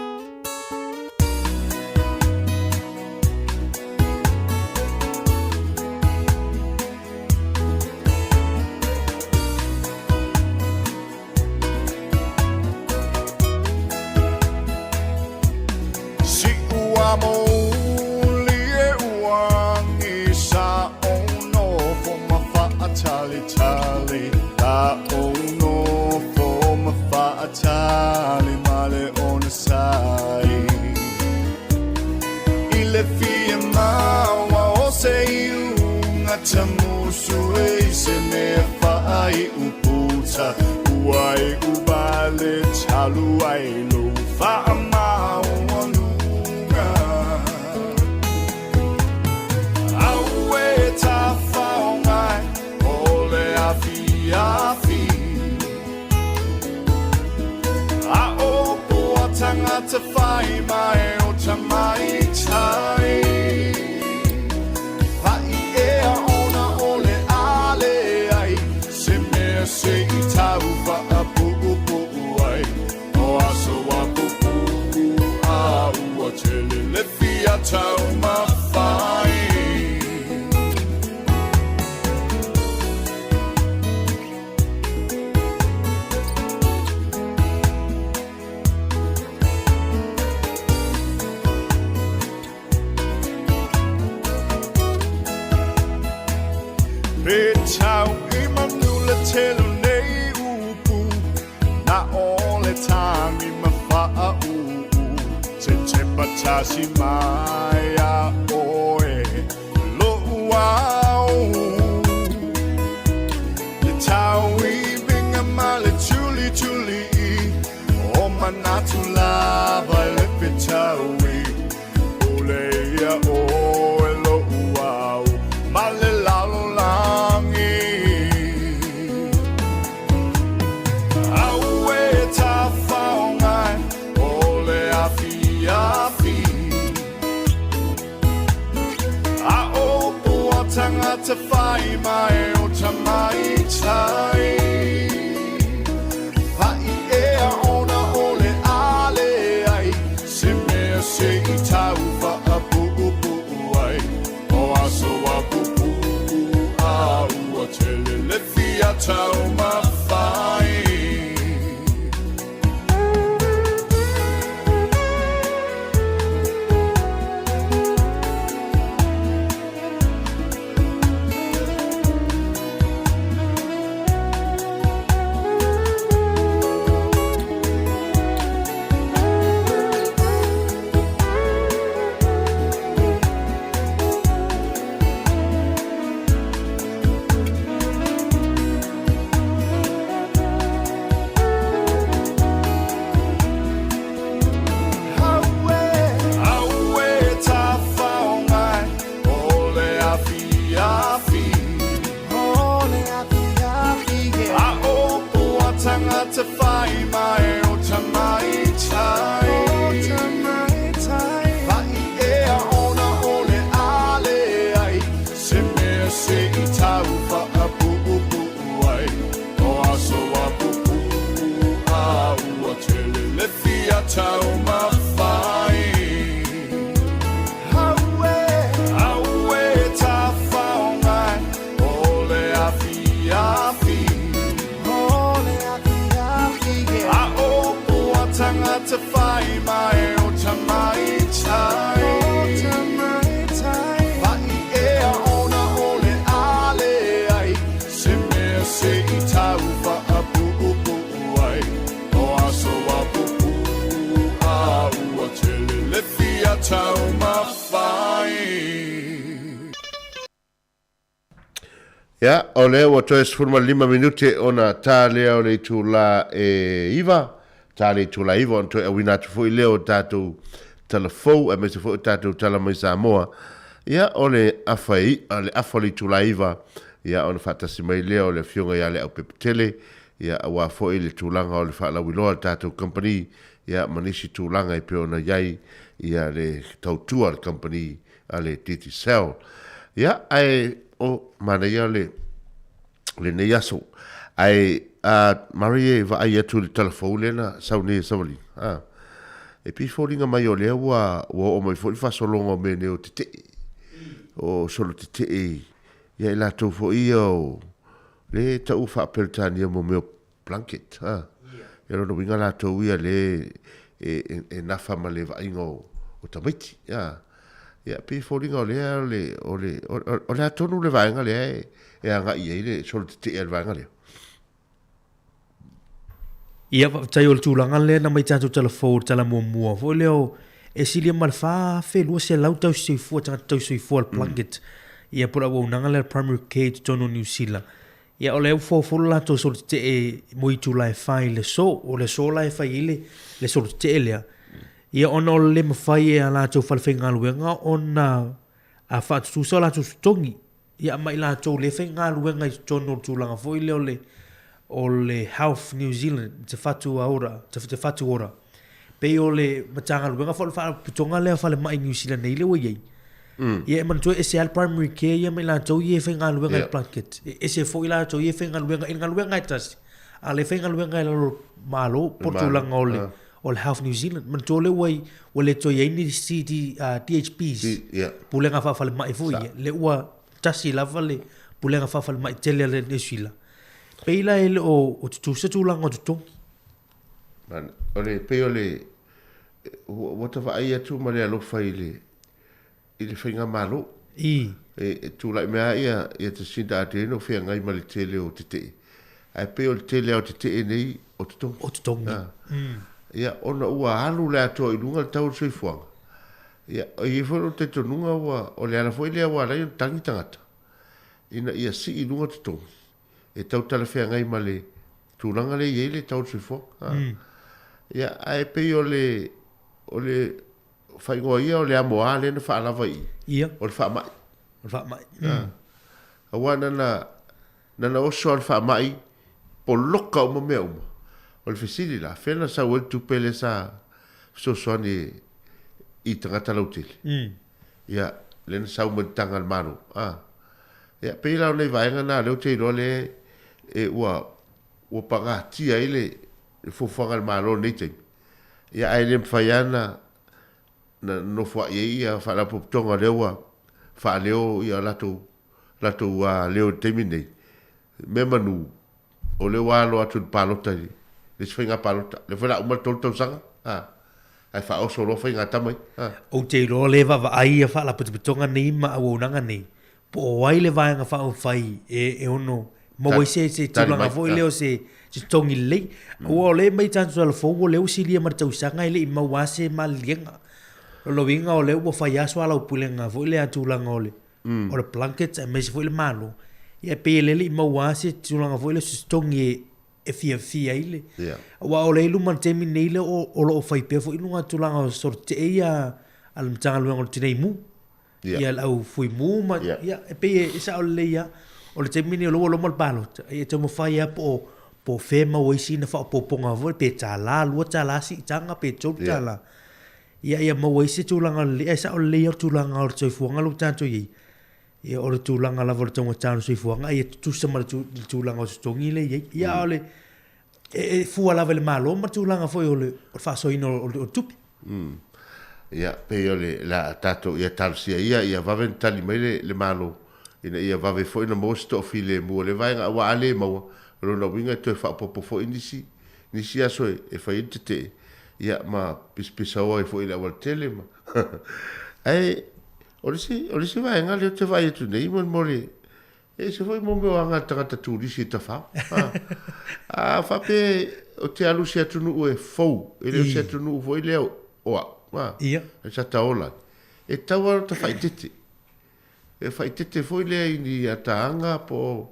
lagi ma faauu Se tepa tasi mai iā oe Lo'u ao Le tauiviga ma le tulituli O manatu lava i le fetaui Pule ia oe lo'u ao Ma le lalolagi Aue tafaoga e o le afiafi A upu a tagata fai mai o tamaitai Paʻi ea ona o le a leai Se mea se i tau faapuupuu ai O aso a pupuu a ua tele le fia taumafai. Aue tafaoga e o le afiafi A upu a tagata fai mai o tamaitai Paʻi ea ona o le a leai Se mea se i tau faapuupuu ai O aso a pupuu a ua tele le fia taumafai Aue tafaoga e o le afiafi A upu a tagata fai mai o tamaitai Paʻi ea ona o le a leai Se mea se i tau faapuupuu ai O aso a pupuu a ua tele le fia taumafai. Ia, o lea ua toe 15 minute ona ta lea o le itulā e 9, ta le itulā 9 ona toe auina atu foi lea o tatou tala fou aemaise foi o tatou tala mai Samoa. Ia, o le afa e i'a, le afa o le itulā 9, ia ona faatasi mai lea o le Afioga ia Leaupepetele, ia aua foi le tulaga o le faalauiloa a le tatou kamupani, ia ma nisi tulaga e pei ona i ai ia le tautua a le kamupani a le Digicel. Ia, ae o manaia le lenei aso. Ae a Murray e vaai atu i le tala fou lea na sau nei e Savalina, a, e pei e foliga mai o lea ua ua oo mai foi le faasologa o mea nei o tetee, o solo tetee ia i latou foi ia o le tau faa-Peretania mo mea o blanket, a. Ia lona uiga latou ia le e nafa ma le vaaiga o tamaiti, a. Ia, pei e foliga o lea o le, o le, o le a tonu le vaega lea e agai i ai le solo tetee a le vaega lea? Ia, faafetai o le tulaga lea na mai tatou tala fou, le tala muamua foi lea o e silia ma le 4,200 tausi soifua, tagata tausi soifua le Plunket. Ia, po o le auaunaga lea primary care i totonu o Niu Sila. Ia, o lea ua fofolo latou solo tetee mo itula e fai i le aso. O le aso la e fai ai le, le solo tetee lea. Ia, ona o le le mafai e a latou falefaigaluega ona a faatutusa o latou totogi. Ia, ma i latou lea e faigaluega i totonu o le tulaga foi lea o le, o le Health New Zealand, Te Whatu Ora, Te, Te Whatu Ora. Pei o le Matagaluega foi o le Faalapotopotoga lea Falemai Niu Sila nei lea ua i ai. Ia e manatua e ese lava le primary care ia ma i latou ia e faigaluega i le Plunket. E ese foi latou ia e faigaluega i le galuega e tasi, a o le faigaluega i lalo o le Malo po o le tulaga o le o le Health New Zealand. Manatua lea ua ua le toe i ai ni CD, DHBs, Pulega Faafalemai foi ia, lea ua tasi lava le Pulega Faafalemai tele a le Niu Sila. Pei la e le o tutusa tulaga o totogi. O le, pei o le, ua ta vaai atu ma le alofa i le, i le faigamalo. I. E tulai mai lava ia, ia Jacinda Ardern o feagai ma le tele o tetee. Ae pei o le tele lava o tetee nei, o totogi. O totogi. Ia, ona ua alu le atoa i luga le tau o le soifuaga. Ia, e i ai foi lou talitonuga ua, o le ala foi lea ua ala ai ona tagi tagata, ina ia sii i luga totogi, e tau talafeagai ma le tulaga lea e i ai le tau o le soifuaga. Ia, ae pei o le, o le faaigoa ia o le amoa lea na faalava i i, Ia. o le faamai. O le faamai. Aua na ona, na ona oso lava le faamai, poloka uma mea uma. O le fesili la, fea na sau ai le tupe lea sa fesoasoani i tagata lautele? Ia, lea na sau mai le taga a le Malo. Ia, pei la o nai vaega na lea ou te iloa lea e ua, ua pagatia ai le fuafuaga a le Malo i lenei taimi. Ia, ae le mafai lava ona na nofoai ai ia Faalapotopotoga lea ua faaleo ia latou latou leo i le taimi lenei. Meamanu, o lea ua alo atu i le palota i le isi faiga palota. Lea foi o le a uma le 3 tausaga, a, ae faaoso loa faiga tama ia. A. Ou te iloa o lea e vaavaai ia Faalapotopotoga nei ma auaunaga nei, po o ai le Vaega Faaupufai e ono maua ai se se tulaga foi lea o se totogi lelei. Aua o lea e aumai tatou tala fou o lea ua silia ma le tausaga e le i maua lava se maliliega. O lona uiga o lea ua fai lava soalaupulega foi lea tulaga o le o le blankets aemaise foi le Malo. Ia e pei e le i maua lava se tulaga foi lea o se totogi e fiafia ai le... Aua o lea i luma i le taimi lenei lea o lo o fai pea foi luga tulaga o solo tetee ia a le Matagaluega o le Tinei Mu. Ia le au fui mu ma, ia, e pei e sao lelei lava. O le taimi lenei o lea ua loma le palota, ia e taumafai lava po o, po o fea e maua ai sina faaopoopoga foi pe $1, $2 siitaga pe $3. Ia, ia maua ai se tulaga lelei, ae sao lelei lava le tulaga o le soifuaga lea ua tatou i ai. Ia o le tulaga lava o le taugata o le soifuaga, ia tutusa ma le tulaga o totogi lea e i ai. Ia a o le, e fua lava i le Malo ma le tulaga foi o le faasoaina o le tupe. Ia, pei o le a tatou ia talosia ia, ia vave ona tali mai le Malo, ina ia vave foi ona maua se toafilemu o lea vaega, aua a le maua, o lona uiga e toe faaopoopo foi nisi, nisi aso e fai ai le tetee, ia ma pisapisao ai foi i le aualatele ma Ae o le isi, o le isi vaega lea ou te vaai atu nei molemole, e ese foi mo mea o aga a le tagata turisi e tafao. A faapea ou te alu i se atunuu e fou, e le o se atunuu foi lea o au, a, sa ta ola ai, e tatau lava ona ta faaeteete. E faaeteete foi lea i ni ataaga po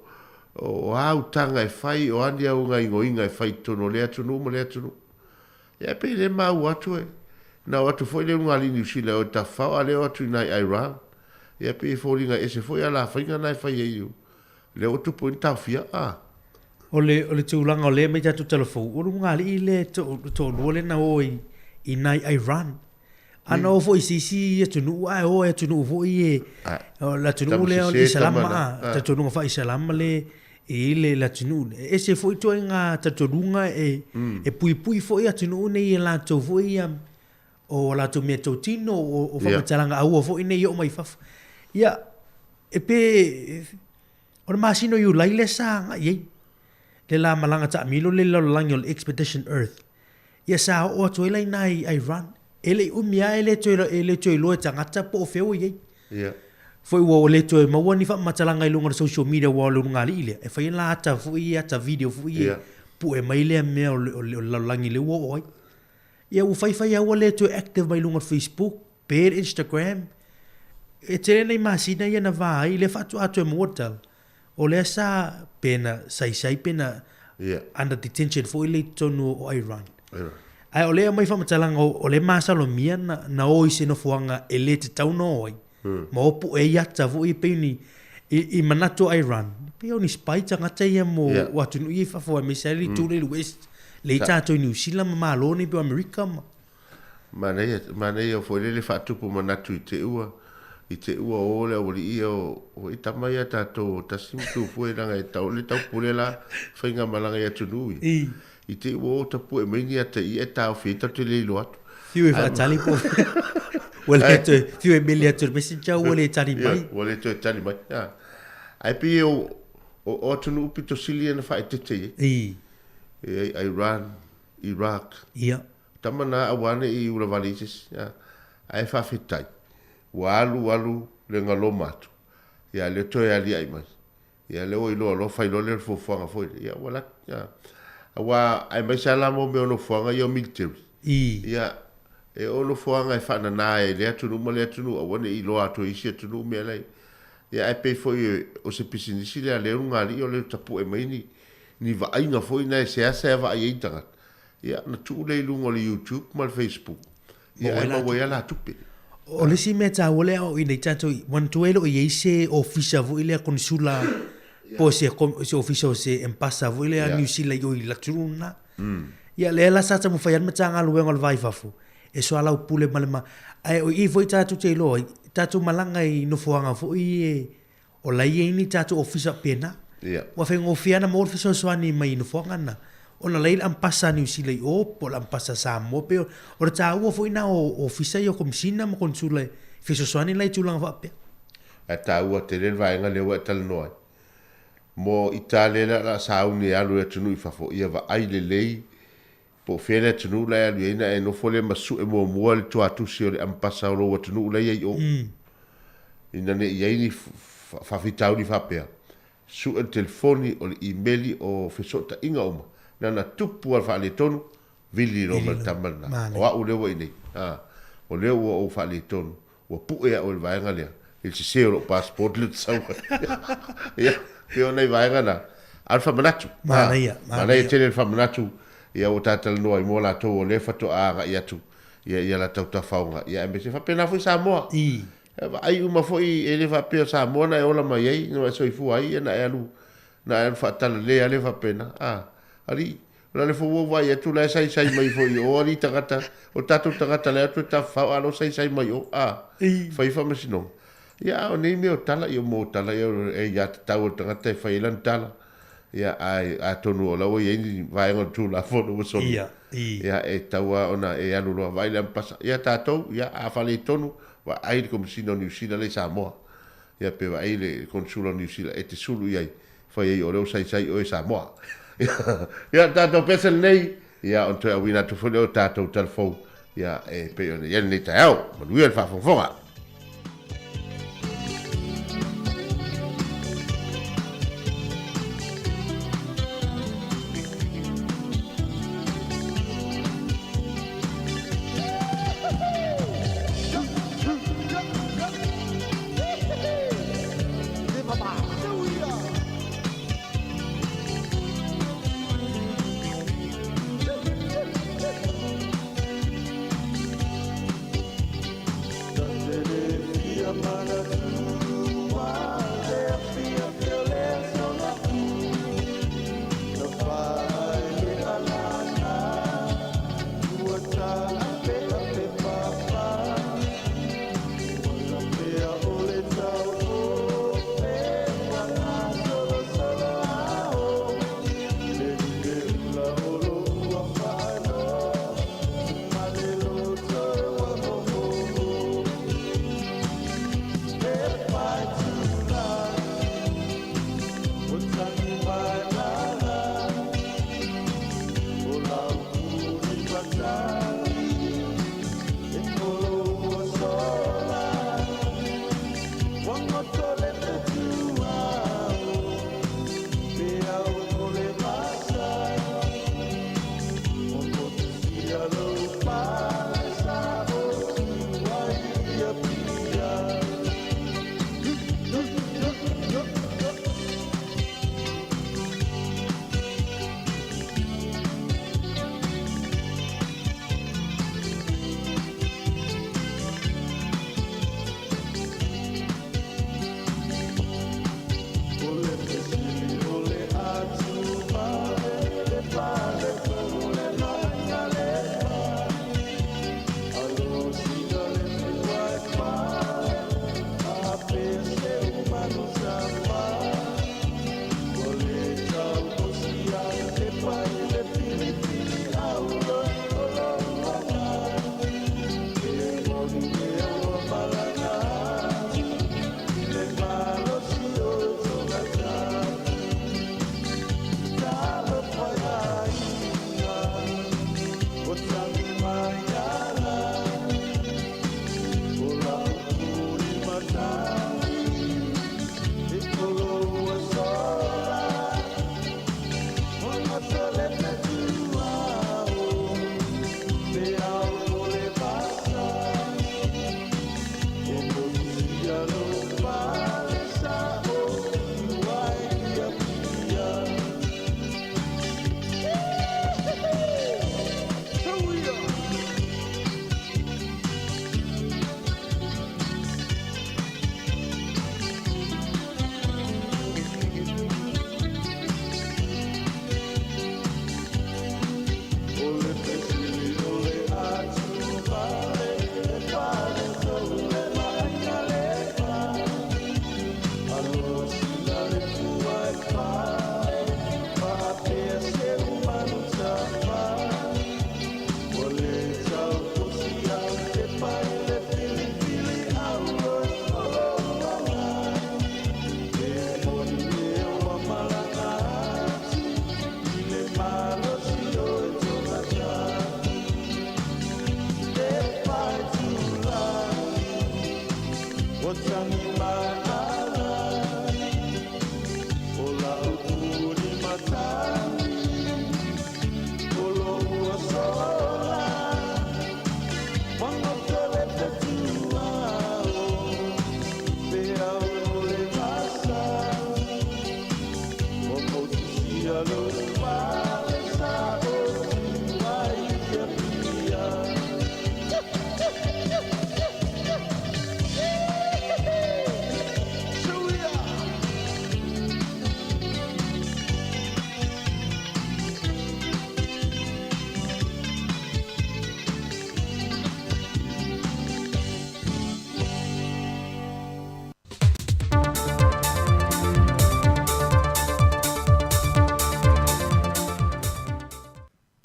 o a utaga e fai, o a ni au gaoioiga e fai i totonu o lea atunuu ma lea atunuu. Ia pei lea e maua atu e, na o atu foi le ulugalii Niu Sila e o e tafafao a lea o atu i nai Iran. Ia pei e foliga ese foi alafaiga na e fai ai lea ua tupu ai ni taofia a. O le, o le tulaga o lea e aumai tatou tala fou, o le ulugalii lea e toalua lea na o i, i nai Iran. A na o foi i se isi atunuu, ae o i atunuu foi e, o le atunuu lea o le Isalama, a, talitonuga faa-Isalama lea e i ai le atunuu lea. E ese foi ituaiga talitonuga e, e puipui foi atunuu nei i latou foi ia, o latou meatotino, o faamatalaga aua foi nei oo mai fafo. Ia, e pe, o le masina o Iulai lea sa agai ai, le la malaga taamilo lea i le lalolagi o le Expedition Earth. Ia sa oo atu ai la ina i Iran. E le i umi lava e le toe, e le toe iloa e tagata po o fea ua i ai. Ia. Foi ua le toe maua ni faamatalaga i luga o le social media aua o le ulugalii lea, e fai la ata foi ata video foi e pue mai lea mea o le, o le lalolagi lea ua oo ai. Ia ua faifai lava ua le toe active mai luga o le Facebook pe le Instagram. E tele nai masina ia na va ai, lea faatoa toe maua le tala. O lea sa pe na saisai pe na under detention foi lea i totonu o Iran. Ae o lea e aumai faamatalaga o lea e masalomia na o i se nofoaga e le tatau ona o ai, ma o pue ai ata foi e pei ni i manatu o Iran, pei o ni spy tagata ia mo atunuu ia i fafo aemaise ai le itu lea i le West, lea i tatou i Niu Sila ma Malo nei pei o Amerika ma Manaia, manaia foi lele faatupu manatu i te ua, i te ua o le aualii ia o, o i tama ia tatou o tasi ma tufue leaga e tau le taupule la faigamalaga i atunuu ia. I. I te ua o tapue mai ni ata ia e taofi ai tatou te le iloa atu. Fiu e faatali po ua le toe, fiu e meli atu i le messenger ua le tali mai. Ia, ua le toe tali mai. Ia. Ae pei o, o, o atunuu pito sili ia na faaeteete i ai. I. E ai Iran, Iraq. Ia. Tama na aua ne i ula vale i se isi, ae faafetai, ua alu alu le galoma atu, ia lea toe aliae mai, ia lea ua iloa loa fai loa lea o le fuafuaga foi lea, ia ua laki, aua aemaise lava la mo mea o nofoaga ia o military. Ia, e o nofoaga e faanana ai i lea atunuu ma lea atunuu aua ne i iloa atu e isi atunuu mea la e Ia ae pei foi o se pisinisi lea a lea ulugalii o le tapue mai ni ni vaaiga foi na e seasea vaai ai tagata, ia ona tuu lea i luga o le YouTube ma le Facebook, ia ae maua ai lava la tupe. O le isi mea taua lea aoaoina ai tatou i, manatua e le o i ai se ofisa foi lea konisula po o se se ofisa o se embasa foi lea a Niu Sila i o i le atunuu lena. Ia lea la sa taumafai ai le Matagaluega o le Va i Fafo e soalaupule ma le ma ae o i foi tatou te iloa ai, tatou malaga i nofoaga foi ia o la e i ai ni tatou ofisa faapena. Ua faigofie lava ona maua le fesoasoani mai nofoaga na, ona o la e i ai le Ambasa a Niu Sila i o po o le Ambasa a Samoa. Pei o le taua foi lena o ofisa ia o Komisina ma Konisula e fesoasoani la i tulaga faapea. Ae taua tele le vaega lea ua e talanoa ai. Mo Italia lea o le a sauni e alu i atunuu i fafo, ia vaai lelei Po o fea le atunuu la e alu i ai ona e nofo lea ma sue muamua le tuatusi o le ambasa o lou atunuu la e i ai i o. Ina ne i i ai ni faafitauli faapea, sue le telefoni, o le imeli, o fesootaiga uma, na ona tupu lava le faaletonu, vili loa ma le tama lena. O au lea ua i inei, a, o lea ua ou faaletonu, Ua pue au e le vaega lea i le sese o lou passport lea ou te sau ai. Ia, pei o nai vaega na. A o le faamanatu. Manaia, manaia. Manaia tele le faamanatu, ia ua ta talanoa ai mo latou o lea faatoa agai atu ia ia latou tafaoga. Ia aemaise faapena foi Samoa. I. Vaai uma foi e le faapea o Samoa na e ola mai ai, na e soifua ai, ia na e alu na e alu faatalale lava lea faapena. A, alii, O la le foi ua ou vaai atu la e saisai mai foi i o alii tagata, o tatou tagata la e o atu e tafafao a o la e saisai mai o, a, fai faamasinoga. Ia a o nei mea o tala, ia mo tala ia e aiatatau a le tagata e fai ai lana tala. Ia ae atonu o la ua i ai ni vaega o le Tulafono ua solia, ia e tatau lava ona e alu loa vaai le Ambasa. Ia tatou, ia a faaletonu, vaai le Komesina o Niu Sila la i Samoa. Ia pe vaai le Konesula o Niu Sila e te sulu i ai, fai ai o lea ua saisai oe i Samoa. Ia, o tatou pese lenei, ia ona toe auina atu foi lea o tatou tala fou, ia e pei ona i ai lenei taeao. Manuia le faafogafoga.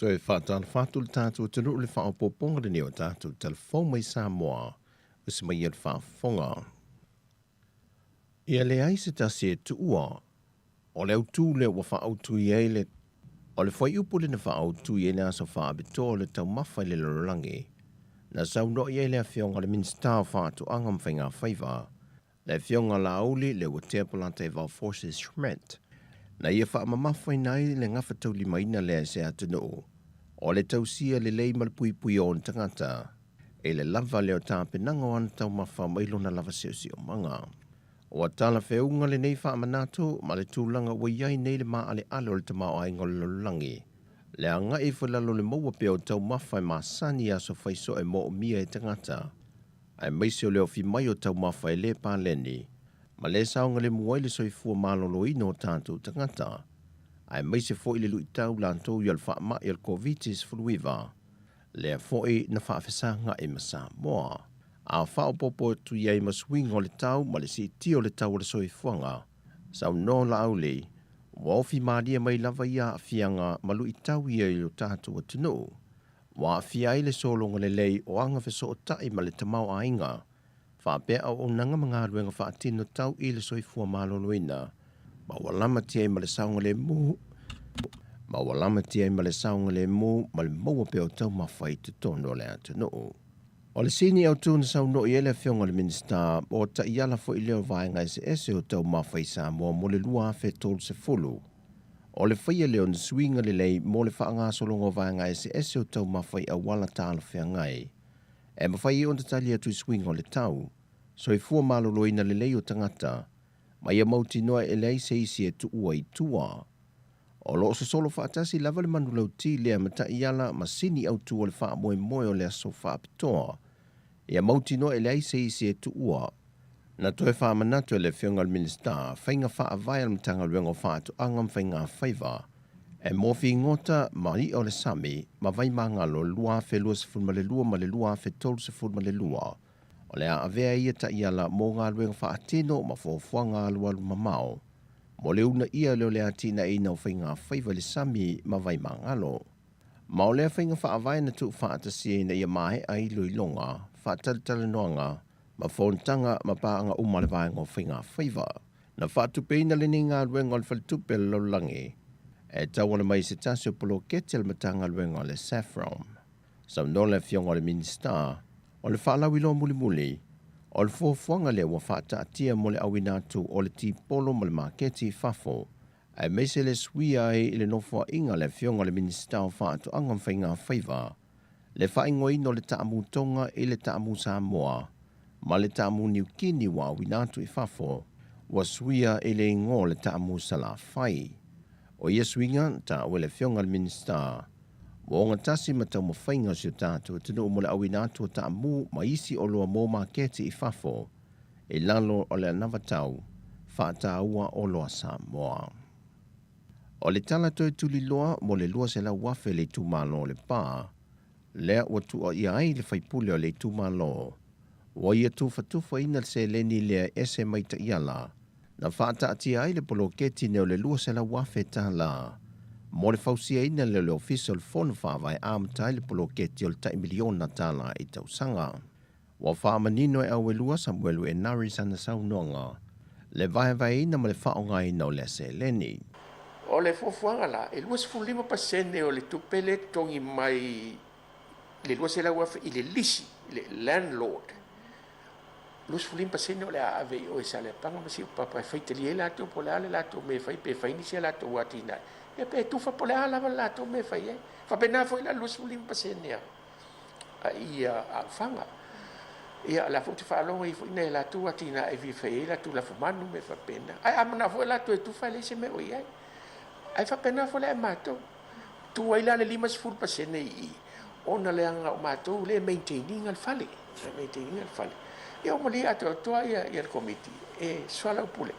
Toe faatalofa atu le tatou atunuu i le faaopoopoga lenei o tatou talafou mai Samoa o se mai ia le faafofoga. Ia leai se tasi e tuua, o le autu lea ua faaautu i ai le O le fuaiupu lea na faaautu i ai le aso faapitoa o le taumafa i le lalolagi, na saunoa i ai le Afioga i le Minisita o Faatoaga ma Faigafaiva, le Afioga Laauli Leuatea Polataivao Fosi Schmidt, na ia faamamafaina ai le gafataulimaina lea e se atunuu o le tausia lelei ma le puipuia o ona tagata i le lava lea o tapenaga o ana taumafa mai lona lava siosiomaga. Ua talafeuga lenei faamanatu ma le tulaga ua i ai nei le maaleale o le tamaoaiga o le lalolagi, le agai ifo i lalo o le maua pea o taumafa e masani i aso faisoe moomia e tagata, aemaise o le ofi mai o taumafa e le paleni ma le saogalemu ai le soifua maloloina o tatou tagata, aemaise foi le luitau latou i o le faamai o le Koviti-19, lea foi na faafesagai ma Samoa. A faaopoopo atu i ai ma suiga o le tau ma le siitia o le tau o le soifuaga, saunoa Laauli, ua ofi malie mai lava ia aafiaga ma luitau ia i lo tatou atunuu. Ua aafia ai le sologa lelei o aga fesootai ma le tamaoaiga, faapea auaunaga ma galuega faatino tau i le soifua maloloina, ma ua lamatia ai ma le saogalemu, ma ua lamatia ai ma le saogalemu ma le maua pea o taumafa i totonu o le atunuu. O le sini autu na saunoa i ai le Afioga i le Minisita, o taiala foi lea o vaega eseese o taumafa i Samoa mo le 2030. O le faia lea o ni suiga lelei mo le faagasologa o vaega eseese o taumafa i auala talafeagai e mafai ai ona tali atu i suiga o le tau, soifua maloloina lelei o tagata, ma ia mautinoa e leai se isi e tuua i tua. O lo o sosolo faatasi lava le manulauti lea ma taiala ma sini autu o le faamoemoe o le aso faapitoa, ia mautinoa e leai se isi e tuua. Na toe faamanatu e le Afioga i le Minisita faiga faavae a le Matagaluega o Faatoaga ma Faigafaiva e mo figota ma i'a o le sami ma vaimagalo 2022 ma le 2032. O le a avea ia taiala mo galuega faatino ma fuafuaga alualu mamao mo le uunaia lea o le atinaeina o faigafaiva i le sami ma vaimagalo. Ma o lea faiga faavae na tuufaatasia ina ia maea iloiloga, faatalatalanoaga ma fonotaga ma paaga uma a le Vaega o Faigafaiva. Na faatupeina lenei galuega o le Faletupe a le Lalolagi e tauala mai i se tasi o poloketi a le Matagaluega o le Saffron. Saunoa le Afioga i le Minisita, o le faalauiloa mulimuli o le fuafuaga lea ua faataatia mo le auina atu o le tipolo ma le maketi i fafo, aemaise le suia ai i le nofoaiga a le Afioga i le Minisita o Faatoaga ma Faigafaiva, le faaigoaina o le taamu Tonga i le taamu Samoa ma le taamu Niu Kini ua auina atu i fafo, ua suia i le igoa o le taamu Salafai. O ia suiga, na taua e le Afioga i le Minisita, ua ogatasi ma taumafaiga o si o tatou atunuu mo le auina atu o taamu ma isi oloa mo maketi i fafo i lalo o le anavatau faataua oloa Samoa. O le tala toe tuliloa mo le 200,000 le itumalo o Lepa, lea ua tuuaia ai le faipule o le itumalo, ua ia tufatufaina le seleni lea e ese mai taiala na faataatia ai le poloketi nei o le 200,000 tala mo le fausiaina lea o le Ofisa o le Fono Faavae amata ai le poloketi o le tai miliona tala i tausaga. Ua faamanino e Auelua Samuelu Enari sana saunoaga le vaevaeina ma le faaaogaina o lea seleni. O le fuafuaga la, e 25% o le tupe lea e totogi mai le 200,000 i le lisi, le landlord, 25% o le a ave i o i Saleapaga ma Siupapa e faitalia ai latou po o le a le latou mea e fai, pe fai nisi a latou atinae, ia pe tufa po o le a lava le latou mea e fai ai. E faapena foi la le 25% a a ia aofaga. Ia, o la foi ou te faalogo i ai foi nai a latou atinae e fia fai ai latou lafumanu ma mea faapena. Ae a manao foi latou e tufa e leai se mea o i ai. Ae faapena foi la ia matou. Tu ai la le 50% i i, ona leaga o matou lea e maintain ina le fale, e maintain ina le fale. Ia ua malie atoatoa ia le Komiti e soalaupule.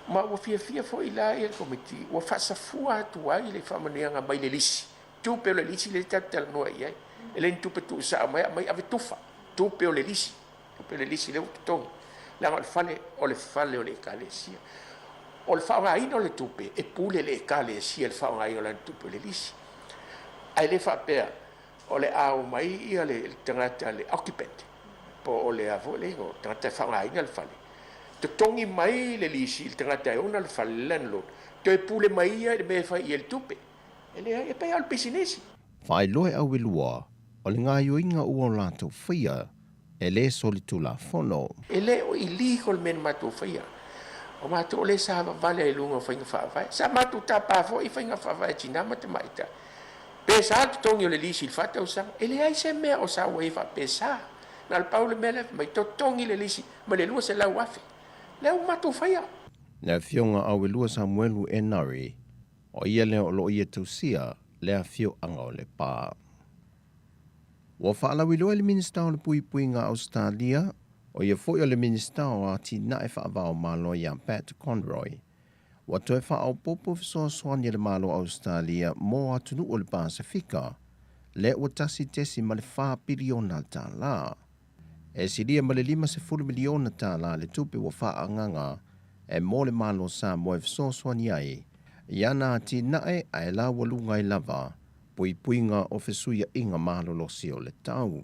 Ma ua fiafia foi la le Komiti ua faasafua atu ai le faamanuiaga mai le lisi Tupe o le lisi lea tatou te talanoa i ai. E le ni tupe tuusao mai, aumai ave tufa. Tupe o le lisi. Tupe o le lisi lea ua totogi. Leaga o le fale, o le fale o le Ekalesia. O le faaaogaina o le tupe, e pule le Ekalesia i le faaaogaina o lana tupe o le lisi. Ae le faapea o le a omai ia le tagata le occupant po o le a foi le igoa, tagata e faaaogaina le fale, totogi mai le lisi i le tagata e ona le fale, le landlord, toe pule mai ia i le mea e fai i ai le tupe. E leai, e pei lava o le pisinisi. Faailoa e Auelua, o le gaoioiga ua o latou faia e le solitulafono. E le o illegal le mea na matou faia. O matou o lea sa vavale ai i luga o faiga faavae. Sa matou tapa foi i faiga faavae a tina ma tamaitai. Pe sa le totogi o le lisi i le fa tausaga, e leai se mea o sau ai faapesa. Na o le pau le mea lea fai mai, totogi le lisi ma le 200,000. Lea ua matou faia. Le Afioga Auelua Samuelu Enari, o ia lea o lo o ia tausia le afioaga o Lepa. Ua faalauiloa e le Minisita o le Puipuiga Ausetalia, o ia foi o le Minisita o Atinae Faavaomalo ia Pat Conroy, ua toe faaopoopo fesoasoani a le Malo o Ausetalia mo atunuu o le Pasefika, lea ua 1.4 piliona tala. E silia ma le $50 miliona tala le tupe ua faaagaga e mo le Malo o Samoa e fesoasoani ai i ana atinae ae laualuga ai lava puipuiga o fesuiaʻiga malolosi o le tau.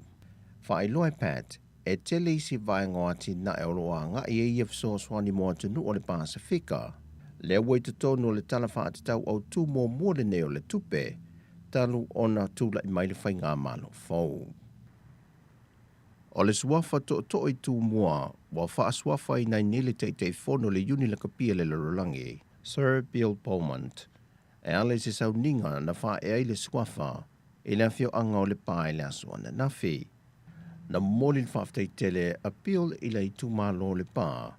Faailoa e Pat, e tele isi vaega o atinae o lo o agai ai ia fesoasoani mo atunuu o le Pasefika, lea ua i totonu o le Tala Faatatau Autu muamua lenei o le Tupe talu ona tulai mai le Faigamalo fou. O le suafa tootoo i Tumua ua faasuafaina ai nei le Taitaifono o le Iuni Lakapi a le Lalolagi, Sir Bill Beaumont, e ala i se sauniga na faaea ai le suafa i le afioaga o Lepa i le aso ananafi. Na momoli le faafetai tele a Bill i le itumalo o Lepa,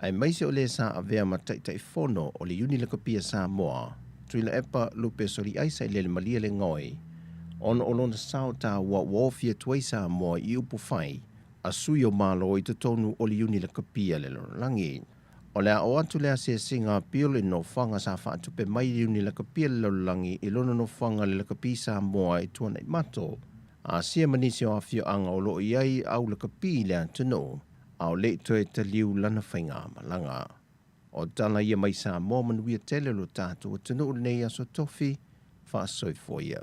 aemaise o le sa avea ma Taitaifono o le Iuni Lakapi a Samoa, Tuilaepa Lupe Soliaisa i Lelemalie le Goi, ona o lona sao taua ua ofi atu ai Samoa i upu fai a sui o Malo i totonu o le Iuni Lakapi a le Lalolagi. O le a oo atu le asiasiga a Bill i nofoaga sa faatupe mai i Iuni Lakapi a le Lalolagi i lona nofoaga i le Lakapi Samoa i Tuanaimato, Asia ma nisi o afioaga o lo o i ai au lakapi i le atunuu, a o le i toe taliu lana faigamalaga. O tala ia mai Samoa manuia tele lo tatou atunuu lenei aso tofi, faasoifua ia.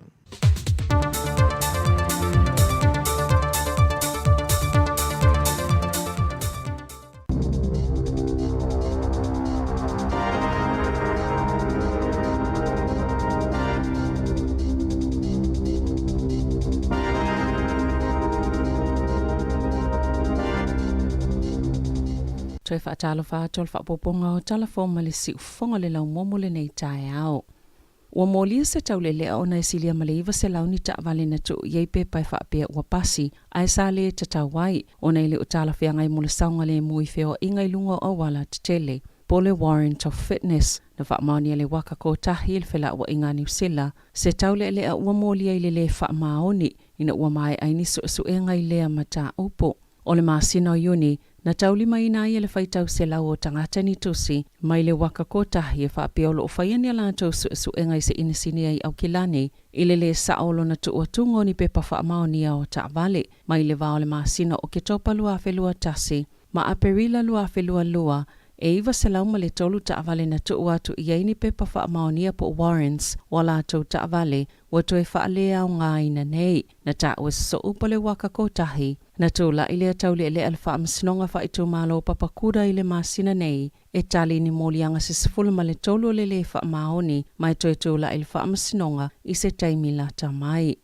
Toe faatalofa atu o le faaopoopoga o Tala Fou ma le Siufofoga o le Laumua mo lenei taeao. Ua molia se taulelea ona e silia ma le 900 ni taavale na tuu i ai pepa e faapea ua pasi, ae sa le tatau ai, ona e le o talafeagai mo le saogalemu i feoaiga i luga o auala tetele. Po o le Warrant of Fitness, na faamaonia le waka kotahi i le felauaiga a Niu Sila, se taulealea ua molia i le lē faamaoni ina ua maea ai ni suesuega i lea mataupu. O le masina o Iuni, na taulimaina ai e le faitau selau o tagata ni tusi mai le waka kotahi e faapea o lo o faia ni a latou suesuega i se inisini ai Aukilani i le lē sao o lona tuuatuga o ni pepa faamaonia o taavale mai le va o le masina o Oketopa 2021 ma Aperila 2022, e 903 taavale na tuu atu i ai ni pepa faamaonia po o warrants o a latou taavale ua toe faaleaogaina nei. Na taua e sosoo le waka kotahi. Na tulai lea taulealea le Faamasinoga Faaitumalo o Papakura i le masina nei e tali i ni moliaga se 13 o le lē faamaoni ma e toe tulai le Faamasinoga i se taimi lata mai.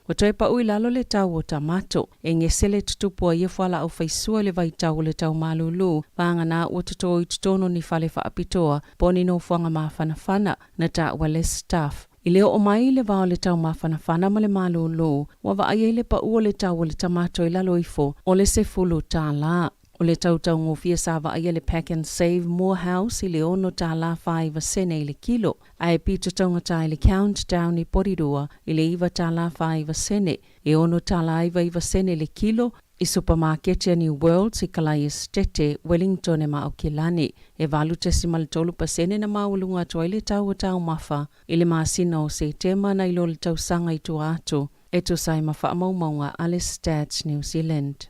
Ua toe pau i lalo le tau o tamato, e gese le tutupu a ia fualaau faisua i le vaitau o le tau malūlū, vagana ua totō i totonu ni fale faapitoa po o ni nofoaga mafanafana, na taua le staff. I le oo mai i le va o le tau mafanafana ma le malūlū, ua vaai ai le paʻu o le tau o le tamato i lalo ifo o le $10. O le tau taugofie sa vaaia le Pack and Save Moorhouse i le $6.49 i le kilo, ae pito taugata i le Countdown i Porirua i le $9.49, e $6.99 le kilo i supamaketi a New Worlds i Kalai Esetete, Wellington ma Aukilani. E 8.3% na maualuga atu ai le tau o taumafa i le masina o Setema nai lo le tausaga i tua atu, e tusa ai ma faamaumauga a le Stats New Zealand.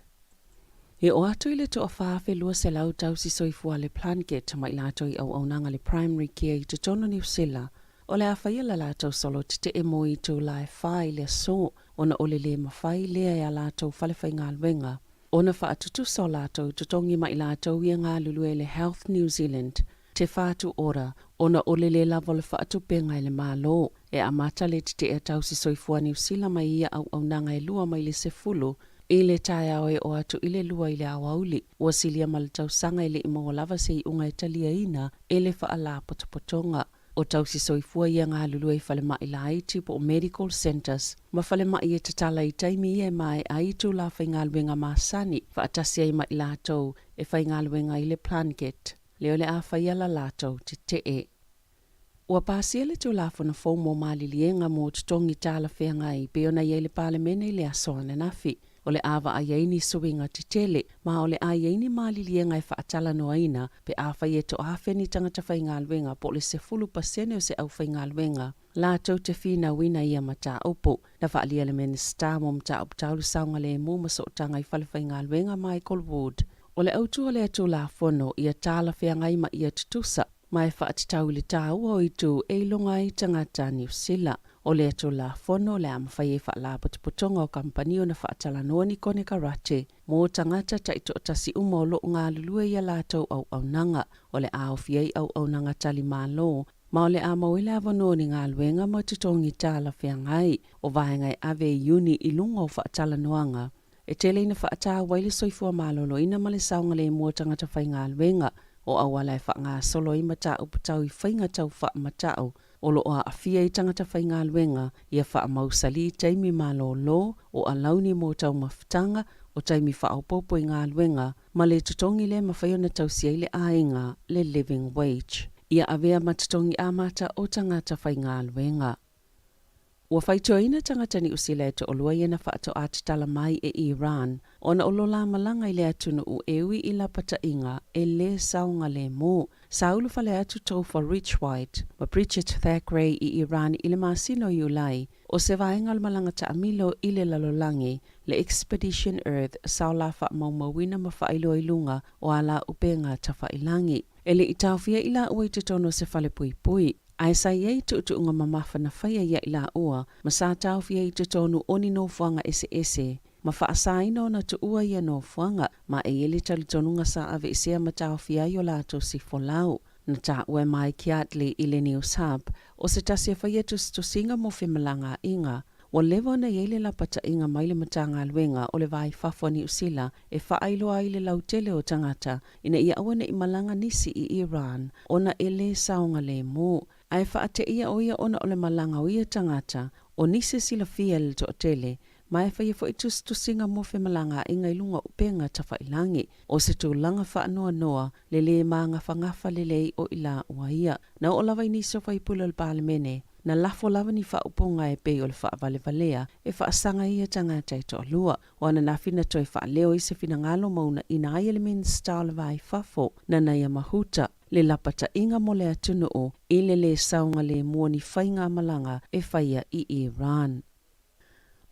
E oo atu i le 4200 tausi soifua a le Plunket ma i latou i auaunaga a le Primary Care i totonu o Niu Sila. o le a faia la latou solo tetee mo itula e fa i le aso ona o le lē mafai lea e a latou falefaigaluega ona faatutusa o latou totogi ma i latou ia galulue i le Health New Zealand Te Whatu Ora ona o le lē lava o le faatupenga e le Malo. E amata le tetee a Tausi Soifua Niu Sila mai ia auaunaga e 2 mai le 10 i le taeao e oo atu i le 2 i le aoauli. Ua silia ma le tausaga e le i maua lava se iuga e taliaina e le Faalapotopotoga o Tausi Soifua ia galulue i falemai laiti po o medical centres ma falemai e tatala i taimi ia e maea ai itula faigaluega masani faatasi ai ma i latou e faigaluega i le Plunket lea o le a faia la latou tetee. Ua pasia le Tulafono fou mo maliliega mo totogi talafeagai pei ona i ai le Palemene i le aso ananafi. O le a vaai ai ni suiga tetele, ma o le a i ai ni maliliega e faatalanoaina pe afai e toafe ni tagata faigaluega po o le 10% o se aufaigaluega latou te finauina ia mataupu. Na faaalia e le Minisita mo Mataupu Tau le Saogalemu ma Sootaga i Falefaigaluega Michael Wood, o le autu o lea Tulafono ia talafeagai ma ia tutusa ma e faatatau i le tāua o itu e iloga ai tagata Niu Sila. O lea Tulafono o le a mafai ai faalapotopotoga o kamupani ona faatalanoa ni konekarate mo tagata taitoatasi uma o lo o galulue i a latou auaunaga. O le a aofia ai auaunaga tali malo ma o le a maua ai le avanoa o ni galuega ma totogi talafeagai. O vaega e ave i iuni i luga o faatalanoaga E tele ina faataua ai le soifua maloloina ma le saogalemu o tagata faigaluega, o auala e faagasolo ai mataupu tau i faiga tau faamatau o lo o aafia ai tagata faigaluega, ia faamausali taimi malolo, o alauni mo taumafataga, o taimi faaopoopo i galuega, ma le totogi lea e mafai ona tausia ai le aiga, le living wage. Ia avea ma totogi amata o tagata faigaluega. Ua faitioina tagata Niu Sila e toalua ia na faatoa tatala mai e Iran ona o lo la malaga i le atunuu e ui i lapataiga e lē saogalemu. Sa ulufale atu Topher Richwhite ma Bridget Thackwray i Iran i le masina o Iulai o se vaega o le malaga taamilo i le lalolagi le Expedition Earth sa o la faamaumauina ma faailoa i luga o ala upega tafailagi. E le i taofia i laua i totonu o se fale puipui, ae sa i ai tuutuuga mamafa na faia ia i laua ma sa taofia i totonu o ni nofoaga eseese ma faasaina ona tuua ia nofoaga, ma e i ai le talitonuga sa aveesea ma taofia ai o latou sifolau. Na taua e Mike Yardley i le News Hub, o se tasi e faia tusitusiga mo femalagaaiga. Ua leva ona i ai le lapataiga mai le Matagaluega o le Va i Fafo a Niu Sila e faailoa ai le lautele o tagata ina ia aua ne i malaga nisi i Iran ona e lē saogalemu, ae faateia ʻo ia ona o le malaga o ia tagata o nisi e silafia e le toatele ma e faia foi tusitusiga mo femalagaaiga i luga o upega tafailagi. O se tulaga faanoanoa le lē magafagafa lelei o i laua ia. Na oo lava i nisi o faipule o le Palemene, na lafo lava ni faaupuga e pei o le faavalevalea e faasaga i ia tagata e toalua. O ananafi na toe faaleo ai se finagalo ma uunaina ai e le Minisita o le Va i Fafo, Nanaia Mahuta, le lapataiga mo le atunuu i le lē saogalemu o ni faigamalaga e faia i Iran.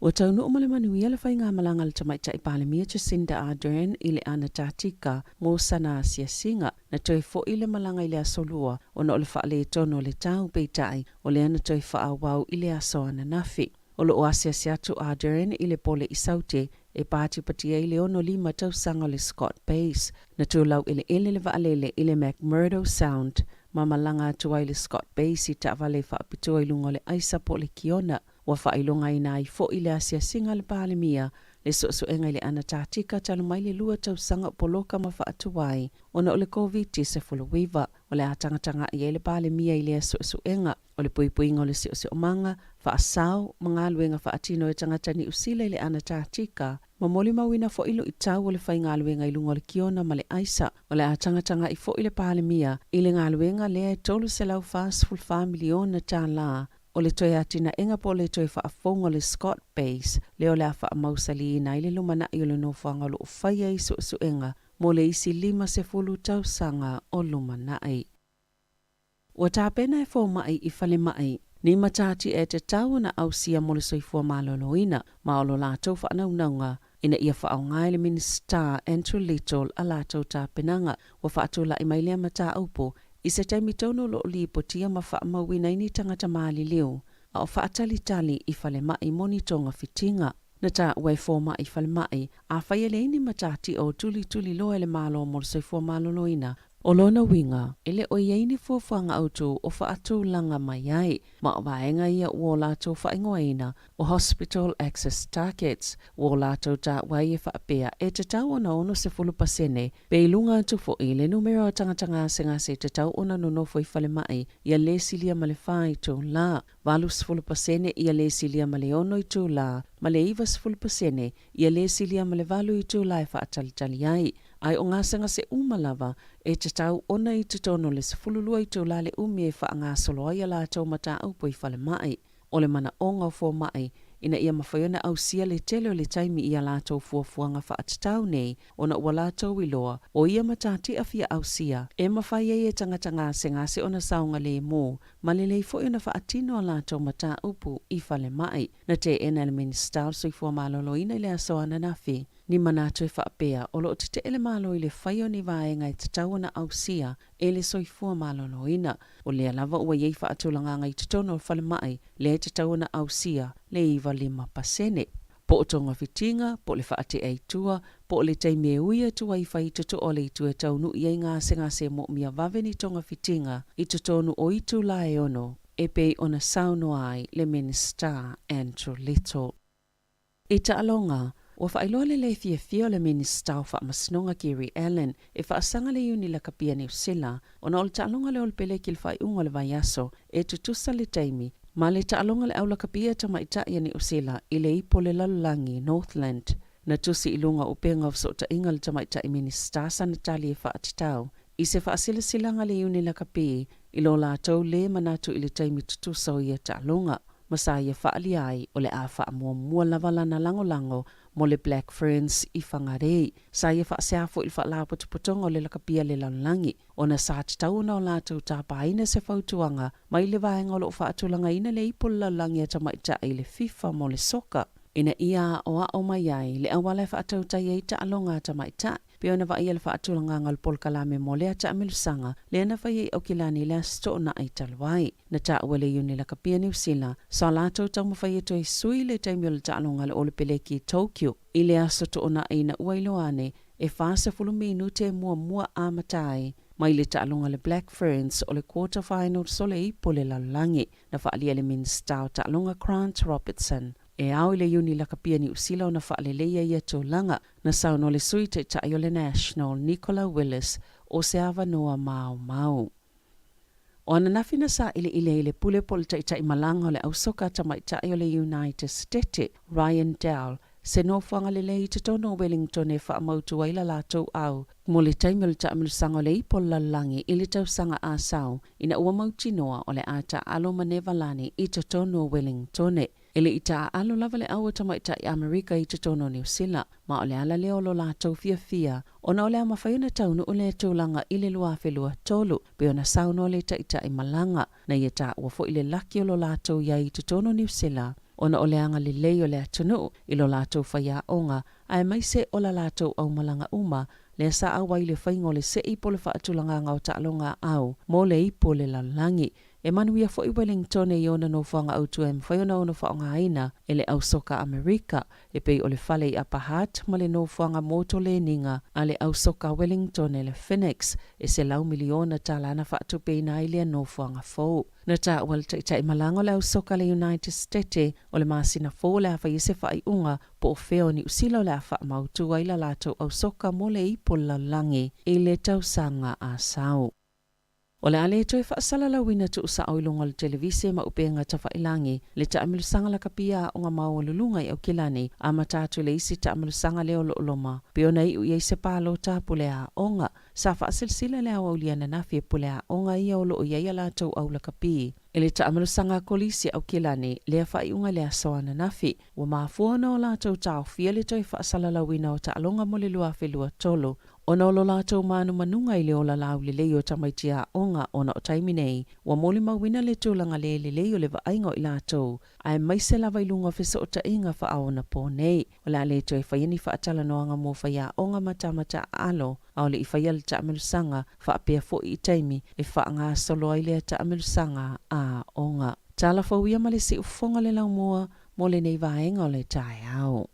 Ua taunuu ma le manuia le faigamalaga a le Tamaitai Palemia Jacinda Ardern i le Anatatika mo sana asiasiga. Na toe foi le malaga i le aso Lua ona o le faaletonu o le tau, peitai, o lea na toe faaauau i le aso ananafi. O lo o asiasi atu Ardern i le pole i Saute e patipatia ai le 65 tausaga o le Scott Base. Na tulau eleele le vaalele i le McMurdo Sound ma malaga atu ai le Scott Base i taavale faapitoa i luga o le aisa po o le kiona. Ua faailogaina ai foi le asiasiga a le Palemia le suesuega i le Anatatika talu mai le 2 tausaga o poloka ma faatuai ona o le Koviti-19. O le a tagatagai ai le Palemia i lea suesuega. O le puipuiga o le siosiomaga, faasao, ma galuega faatino e tagata Niu Sila i le Anatatika, ma molimauina foi luitau o le faigaluega i luga o le kiona ma le aisa. O le a tagatagai foi le Palemia i le galuega lea e $344 miliona tala o le toe atinaega po o le toe faafouga o le Scott Base lea o le a faamausaliina ai le lumanai o le nofoaga o lo o faia ai suesuega mo le isi 50 tausaga o lumanai. Ua tapena e fomai i falemai ni matati e tatau ona ausia mo le soifua maloloina ma o lo latou faanaunauga ina ia faaaoga e le Minisita Andrew Little a latou tapenaga. Ua faatulai mai lea mataupu I se taimi tonu o lo o lipotia ma faamauina ai ni tagata maliliu a o faatalitali i falemai mo ni togafitiga. Na taua e fomai falemai, afai e leai ni matatia o tulituliloa e le Malo mo le soifua maloloina, O lona uiga, e le o i ai ni fuafuaga autū o faatulaga mai ai, ma o vaega ia ua o latou faaigoaina o Hospital Access Targets, ua o latou taua ai e faapea e tatau ona 60% pe i luga atu foi le numera o tagata gasegase e tatau ona nonofo i falemai ia le silia ma le 4 itulā, 80% ia le silia ma le 6 itulā, ma le 90% ia le silia ma le 8 itulā e faatalitali ai. Ae o gasegase uma lava e tatau ona i totonu o le 12 itulā le umi e faagasolo ai a latou mataupu i falemai. O le manaoga o fomai ina ia mafai ona ausia le tele o le taimi i a latou fuafuaga faatatau nei ona ua latou iloa o ia matatia fia ausia e mafai ai e tagata gasegase ona saogalemu ma lelei foi ona faatino a latou mataupu i falemai. Na teena e le Minisita o le Soifua Maloloina i le aso ananafi ni manatu e faapea o lo o tetee le Malo i le fai o ni vaega e tatau ona ausia e le soifua maloloina. O lea lava ua i ai faatulagaga i totonu o le falemai lea e tatau ona ausia le 95%. Po o togafitiga, po o le faatea i tua, po o le taimi e ui atu ai fai totoa o le itu e taunuu i ai gasegase e moomia vave ni togafitiga i totonu o itula e ono, e pei ona saunoa ai le Minisita Andrew Little. I taaloga, ua faailoa le lē fiafia o le Minisita o Faamasinoga Gary Allen e faasaga le Iuni Lakapia Niu Sila ona o le taaloga a le Olepeleki i le faaiuga o le vaiaso e tutusa le taimi ma le taaloga a le Au Lakapia Tamaitai a Niu Sila i le Ipu o le Lalolagi, Northland. Na tusi i luga o upega o fesootaiga le Tamaitai Minisita sana tali e faatatau i se faasilasilaga a le Iuni Lakapi i lo latou lē manatu i le taimi tutusa o ia taaloga, ma sa ia faaalia ai o le a faamuamua lava lana lagolago mo le Black Ferns i Whangarei. Sa ia faasea foi i le faalapotopotoga o le lakapi a le lalolagi, ona sa tatau ona o latou tapaina se fautuaga mai le vaega o lo o faatulagaina le ipu o le lalolagi a tamaitai i le FIFA mo le soka, ina ia aoao mai ai le auala e faatautai ai taaloga a tamaitai. Pei ona vaaia le faatulagaga o le polokalame mo lea taamilosaga lea na fai ai Aukilani i le Aso Toonai talu ai. Na taua e le Iuni Lakapia Niu Sila sa latou taumafai e toe sui le taimi o le taaloga a le Olepeleki i Tokyo i le Aso Toonai ina ua iloa ane e 40 minute e muamua amata ai mai le taaloga a le Black Ferns o le quarter finals o le Ipu o le Lalolagi. Na faaalia e le Minisita o Taaloga Grant Robertson e ao i le Iuni Lakapia Niu Sila ona faaleleia ia tulaga. Na saunoa le Sui Taitai o le National, Nicola Willis, o se avanoa maomao. O ananafi na sailiili ai le pule po o le taitai malaga o le ausoka tamaitai o le United Setete, Ryan Dell, se nofoaga lelei i totonu o Wellington e faamautu ai la latou au mo le taimi o le taamilosaga o le ipu o le lalolagi i le tausaga asau ina ua mautinoa o le a taaalo ma Nevalani i totonu o Wellingtone. E le i taaalo lava le au a tamaitai Amerika i totonu o Niu Sila, ma o le ala lea o lo latou fiafia, ona o le a mafai ona taunuu lea tulaga i le 2023, pei ona saunoa le taitai malaga. Na ia taua foi le laki o lo latou i ai i totonu o Niu Sila, ona o le agalelei o le atunuu i lo latou faiaoga, aemaise o la latou aumalaga uma, lea sa auai i le faiga o le se'i po o le faatulagaga o taaloga a au mo le ipu o le lalolagi. E manuia foi Wellingtone i ona nofoaga autu e mafai ona ono faaaogaina e le au soka Amerika, e pei o le fale i Upper Hutt ma le nofoaga motoleniga a le au soka Wellingtone le Phoenix, e $100 miliona na faatupeina ai lea nofoaga fou. Na taua le taitai malaga o le au soka a le United Stete o le masina fou o le a fai ai se faaiuga po o fea o Niu Sila o le a faamautu ai la latou au soka mo le ipu o le lalolagi i le tausaga a sau. O le a le toe faasalalauina tuusao i luga o le televise ma upega tafailagi le taamilosaga lakapi a aoga maualuluga i Aukilani, amata atu i le isi taamilosaga lea o lo o loma, pei ona iu i ai se palota a pule aoga. Sa faasilasila le aoauli ananafi e pule aoga ia o lo o i ai a latou au lakapi i le taamilosaga a Kolisi Aukilani lea faaiuga i le aso ananafi. Ua mafua ona o latou taofia le toe faasalalauina o taaloga mo le 2023. Ona o lo latou manumanuga i le ola laulelei o tamaiti aoga ona o taimi nei, ua molimauina le tulaga le lelei o le vaaiga o i latou, aemaise lava i luga o fesootaiga faaonapo nei. O le a le toe faia ni faatalanoaga mo faiaoga ma tama taaalo a o le i faia le taamilosaga, faapea foi i taimi e faagasolo ai lea taamilosaga aoga. Tala fou ia ma le siufofoga le laumua mo lenei vaega o le taeao.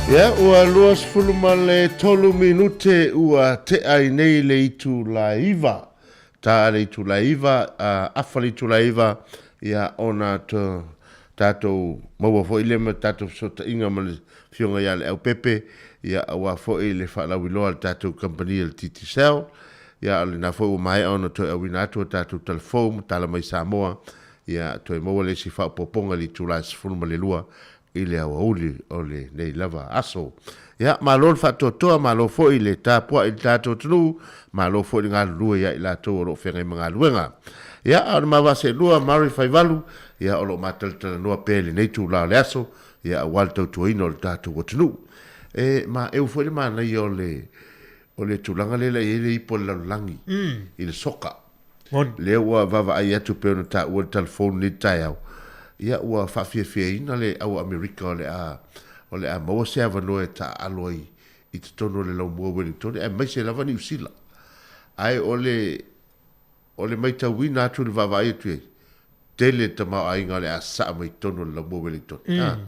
Ia, ua 23 minute ua tea ai nei le itula 9. Ta le itula 9, afa le itula 9, ia ona to, tatou maua foi lea ma tatou fesootaiga ma le Afioga ia Leaupepe, ia aua foi le faalauiloa a le tatou kamupani a le Digicel. Ia o lena foi ua maea ona toe auina atu a tatou talafou ma tala mai Samoa, ia toe maua le isi faaopoopoga i le itula e 12 i le aoauli o lenei lava aso. Ia, malo le faatoatoa, malo foi le tapuai i le tatou atunuu, malo foi le galulue ia i latou o lo o feagai ma galuega. Ia, a o le ma vaa seelua, Murray Faivalu, ia o lo o matalatalanoa pea i lenei itula o le aso, ia aua le tautuaina o le tatou atunuu. E maeu foi le manaia o le o le tulaga lea la i ai le ipu a le lalolagi i le soka. Lea ua vaavaai atu pei ona taua le talafou lenei taeao, ia ua faafiafiaina le au Amerika o le a o le a maua se avanoa e taaalo ai i totonu o le laumua o Wellingtone aemaise lava Niu Sila. Ae o le, o le maitauina atu i le vaavaai atu i ai, tele le tamaoaiga o le a sasaa mai totonu o le laumua Wellington. Mm.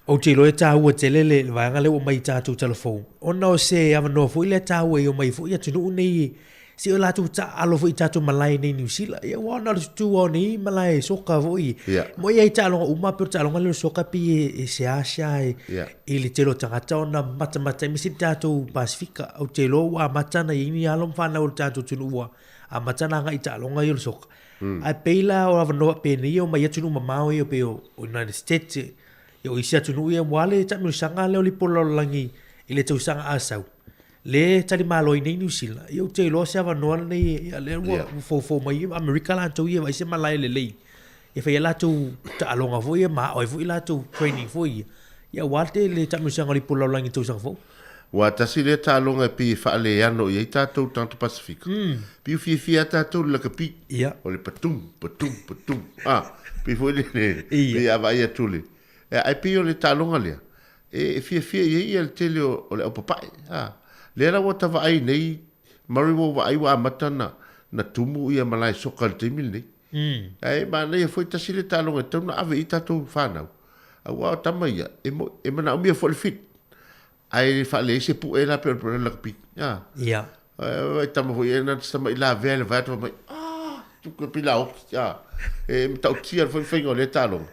Ou te iloa e taua tele le vaega lea ua aumai i tatou talafou, ona o se avanoa foi lea taua e omai foi atunuu nei se i o latou taaalo foi i tatou malae nei i Niu Sila. Ia aua na o le tutū lava o nei malae soka foi. Yeah. Mo e i ai taaloga uma pei o le taaloga lea o le soka pei e seasea e, yeah. i le tele o tagata ona matamata aemaise le tatou Pasifika. Ou te iloa ua amata ona i ai ni alo ma fanau o le tatou atunuu ua amata ona agai i taaloga ia o le soka. Ae pei la o avanoa penei e omai atunuu mamao ia pei o United States, ia o isi atunuu ia ua le taamilosaga lea o le ipu o le lalolagi i le tausaga a sau. Le talimalo ai nei Niu Sila, ia ou te iloa se avanoa lenei ia lea ua foufou mai Amerika latou ia e vaai se malae lelei e fai ai latou taaloga foi ia ma aao ai foi latou training foi ia. Ia aua le taamilosaga o le ipu o le lalolagi i le tausaga fou. Ua tasi lea taaloga e pei e faaleano i ai tatou tagata Pasifika. Pei ua fiafia lava tatou i le lakapi. Ia. O le patum, patum, patum. A, pei foi lele, pei a vaai atu le, ae pei o le taaloga lea, e fiafia i ai le tele o le aupapae. A, lea la ua ta vaai nei, Murray ua ou vaai ua amata ona na tumu ia malae soka i le taimi lenei. Ae manaia foi tasi lea taaloga e tatau ona ave i ai tatou fanau, aua o tama ia, e manaomia foi le fit. Ae le faaleai se pu'e la pei o le lakapi. A. Ia. Ai tama foi e na tama i lavea i le vae atu fai mai, ah, tuku pei la oki. A. E matautia le foi faiga o lea taaloga.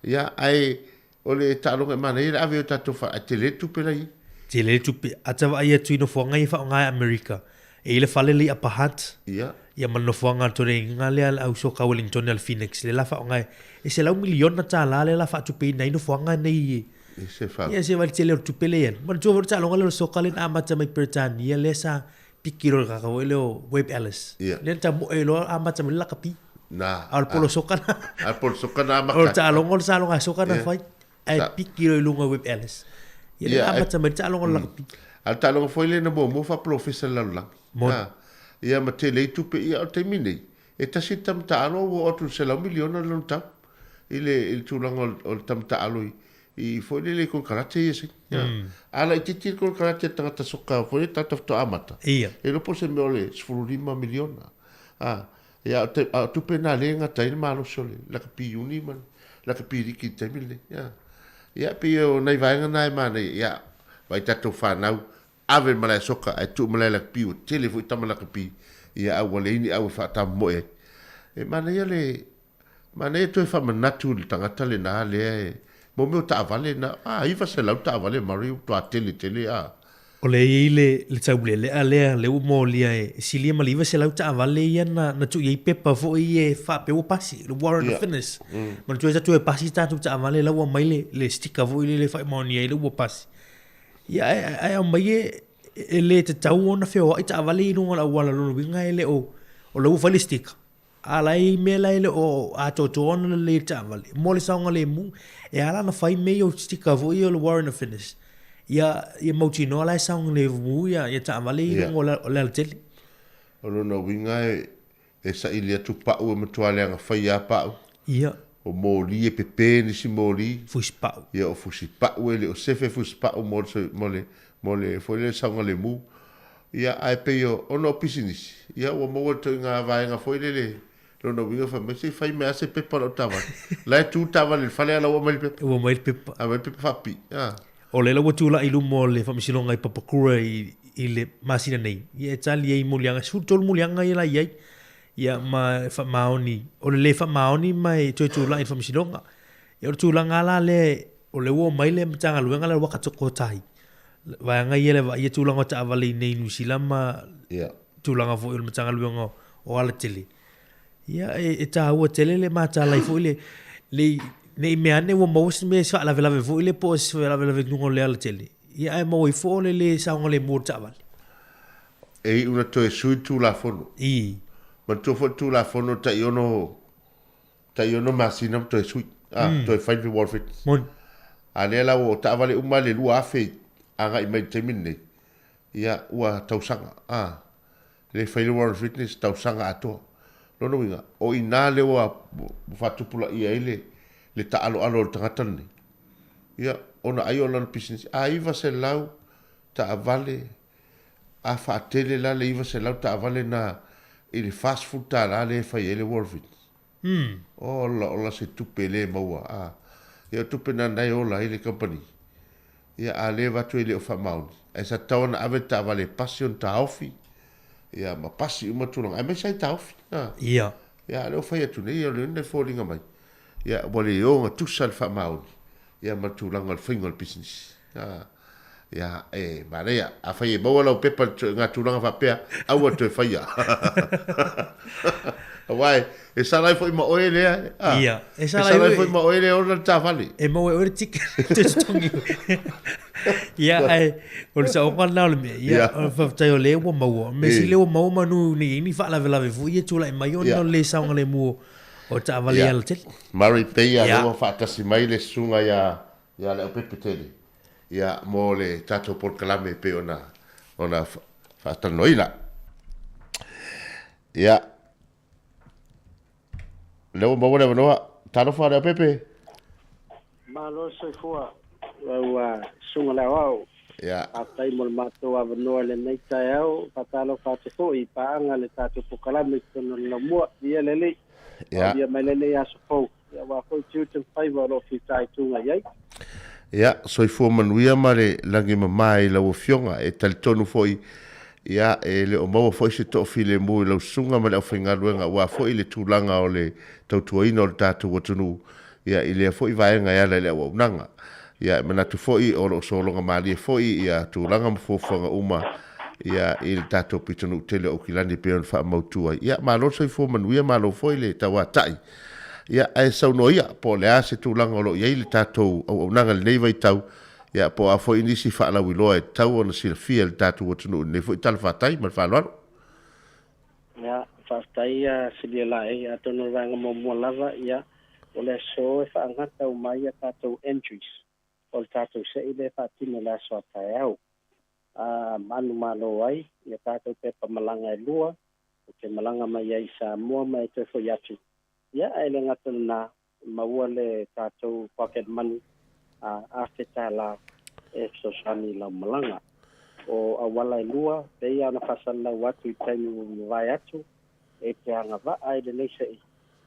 Ia, ae o le taaloga e manaia le ave i o tatou fa, ae tele le tupe la i ai. Tele le tupe. Ata vaai atu i nofoaga ia e faaaoga e Amerika. E i ai le fale lea i Upper Hutt. Ia. Ia ma le nofoaga a le Toreiga lea a le au soka Wellington a le Phoenix lea la faaaoga e, e $100 miliona lea la faatupeina ai nofoaga nei i E se fau. Ia se vai le tele o le tupe lea i ai. Manatua foi le taaloga lea o le soka lea na amata mai Peretania lea sa piki loa i le kaka foi lea o Webb Ellis. Ia. Lea na tamoe loa amata mai le lakapi. Na. A o le polo soka na. A o le polo soka na amata. O le taaloga o le taaloga soka na fai. Ae piki loa i luga o Webb Ellis. Ia lea na amata mai le taaloga o le lakapi. A o le taaloga foi lea na muamua faapolofesa i le lalolagi. Moni. Ia ma tele ai tupe. Ia o le taimi nei, e tasi le tama taalo ua oo atu i le $100 miliona lona tau. I le, i le tulaga o le tama taalo i, i foi lele i konekarate ia saini. Ia. A laitiiti le konekarate a le tagata soka foi lele tagata faatoa amata. Ia. E iloa po o se mea o le $15 miliona. A, ia, a o te, a o tupe na lea e gata ai le malosi o le lakapi iuni ma le lakapi liki i le taimi lenei. Ia. Ia, pei o nai vaega na e manaia. Ia, vaai tatou fanau, ave le malae soka ae tuu malae lakapi ua tele foi tama lakapi, ia, a ua leai ni au e faatamomoe ai. E manaia le, Manaia toe faamanatu i le tagata lena lea e mo mea o taavale na, a 900 taavale Murray ua matua tele tele a. O lea e i ai le le taulelea lea lea ua molia e silia ma le 900 taavale ia na na tuu i ai pepa foi ia e faapea ua pasi, le warrant of fitness. Manatua sa toe pasi tatou taavale la ua aumai le le sticker foi lele e faamaonia ai le ua pasi. Ia ae ae aumai e e le tatau ona feoai taavale ia i luga o le auala, o lona uiga e le o o la ua fai le sticker. A la e i ai mea la e le o atoatoa ona lelei i le taavale, mo le saogalemu, e ala ona fai mea ia o sticker foi ia o le warrant of fitness, ia, ia mautinoa la e saogalemu ia, ia taavale i luga o le, o le alatele. O lona uiga e, e saili atu pau e matua leaga fai lava pau. Ia. O moli e pepe nisi moli. Fusi pau. Ia o fusi pau e le o sefe fusi pau mo le, mo le, mo le foi lele saogalemu. Ia, ae pei o, ona o pisinisi, ia ua maua le ituaiga vaega foi lele, lona uiga fai mai, se i fai mai lava se pepa o lau taavale. La e tu le taavale i le fale a la ua aumai le pepa. Ua aumai le pepa. Aumai le pepa faapipii, a. O lea la ua tulai i luma o le Faamasinoga i Papakura i, i le masina nei, ia e tali ai i moliaga, e 13 moliaga ia la i ai, ia ma e faamaoni, o le le faamaoni ma e toe tulai i le Faamasinoga. Ia o le tulaga lava la lea, o lea ua omai le Matagaluega lea o le Waka Kotahi, Vaega ia le vaaia tulaga o taavale i nei i Niu Sila ma tulaga foi o le Matagaluega o Alatele. Ia, e, e tāua tele le matala ai foi le, le ne i mea ane ua maua se mea e faalavelave foi le po o se faalavelave i luga o le alatele. Ia, ae maua ifo o le lē saogalemu o le taavale. E iu ina toe sui le Tulafono. I. Manatua foi le Tulafono tai ono Tai ono masina ma toe sui. Ah, mm. toe fai le wall fit. Moni. A lea la ua taavale uma le 2000 agai mai le taimi lenei. Ia, ua tausaga. Ah, le fai le World Fitness tausaga atoa. Lona uiga, o i nā lea ua faatupulaia ai le, le taaloalo o le tagata lenei. Ia, ona ai o lana pisinisi. A 900 taavale. A faatele la le 900 taavale na i le $40 lea e fai ai le Wolverine. Ola ola se tupe le maua a. Ia o tupe na na e ola ai le kamupani. Ia a le avatu e le o faamaoni. Ae sa tatau ona ave le taavale e pasi ona taofi. Ia ma pasi uma tulaga aemaise ai taofi. A. Ia. Ia a lea ua fai atu nei o lea e foliga mai. Ia ua le ogatusa le faamaoni ia ma le tulaga o le faiga o le pisinisi. A. Ia, e manaia. Afai e maua lau pepa i ngā tulaga faapea, aua le toe faia. Aua e, e sala ai foi ma oe lea. A, Ia, e sala ai foi ma oe lea ona le taavale. E maua e oe le ticket toe totogi. Ia, ae, o le saoga lena o le mea. Ia, o le faafetai o lea ua maua. Mea sili lea ua maua manu nei ni faalavelave foi ia tulai mai ona o le le saogalemu o taavale i alatele. Murray Payer lea ua faatasi mai le susuga ia ia Leaupepe tele ia mo le tatou polokalame e pei ona ona faatalanoaina. Ia, lea ua maua le avanoa. Talofa Leaupepe. Malo le soifua lau susuga le aoao. Ia. Faafetai mo le matou avanoa i lenei taeao. Faatalofa atu foi i paaga le tatou polokalame i totonu o le laumua. Viia le Alii. Ia. Aulia mai lenei aso fou. Ia aua foi tiute ma faiva o lo o fitaituga i ai. Ia, soifua manuia ma le lagi mama i lau Afioga. E talitonu foi, ia, e le o maua foi se toafilemu i lau susuga ma le aufaigaluega aua foi le tulaga o le tautuaina o le tatou atunuu, ia, i lea foi vaega e ala i le auaunaga. Ia, e manatu foi o lo o sologa malie foi ia tulaga ma fuafuaga uma, ia, i le tatou pitonuu tele o Aukilani e pei ona faamautu ai. Ia, malo le soifua manuia, malo foi le tauatai. Ia, ae saunoa ia, po o le a se tulaga o lo o i ai le tatou auaunaga i lenei vaitau, ia, po o a foi nisi faalauiloa e tatau ona silafia e le tatou atunuu i lenei foi talafatai. Ma le faaaloalo. Ia, faafetai ia Silia Laei. Atonu o le vaega muamua lava, ia, o le aso e faagata uma ai a tatou entries o le tatou se'i lea e faatino i le aso a taeao. A manumalo ai ia tatou pepa malaga e lua, e te malaga mai ai i Samoa ma e toe foi atu. Ia, ae le gata lena, maua le tatou pocket money a $1,000 e fesoasoani i lau malaga. O auala e lua, pei lava ona faasalalau atu i taimi ua mavae atu, e te agavaa ai lenei se'i.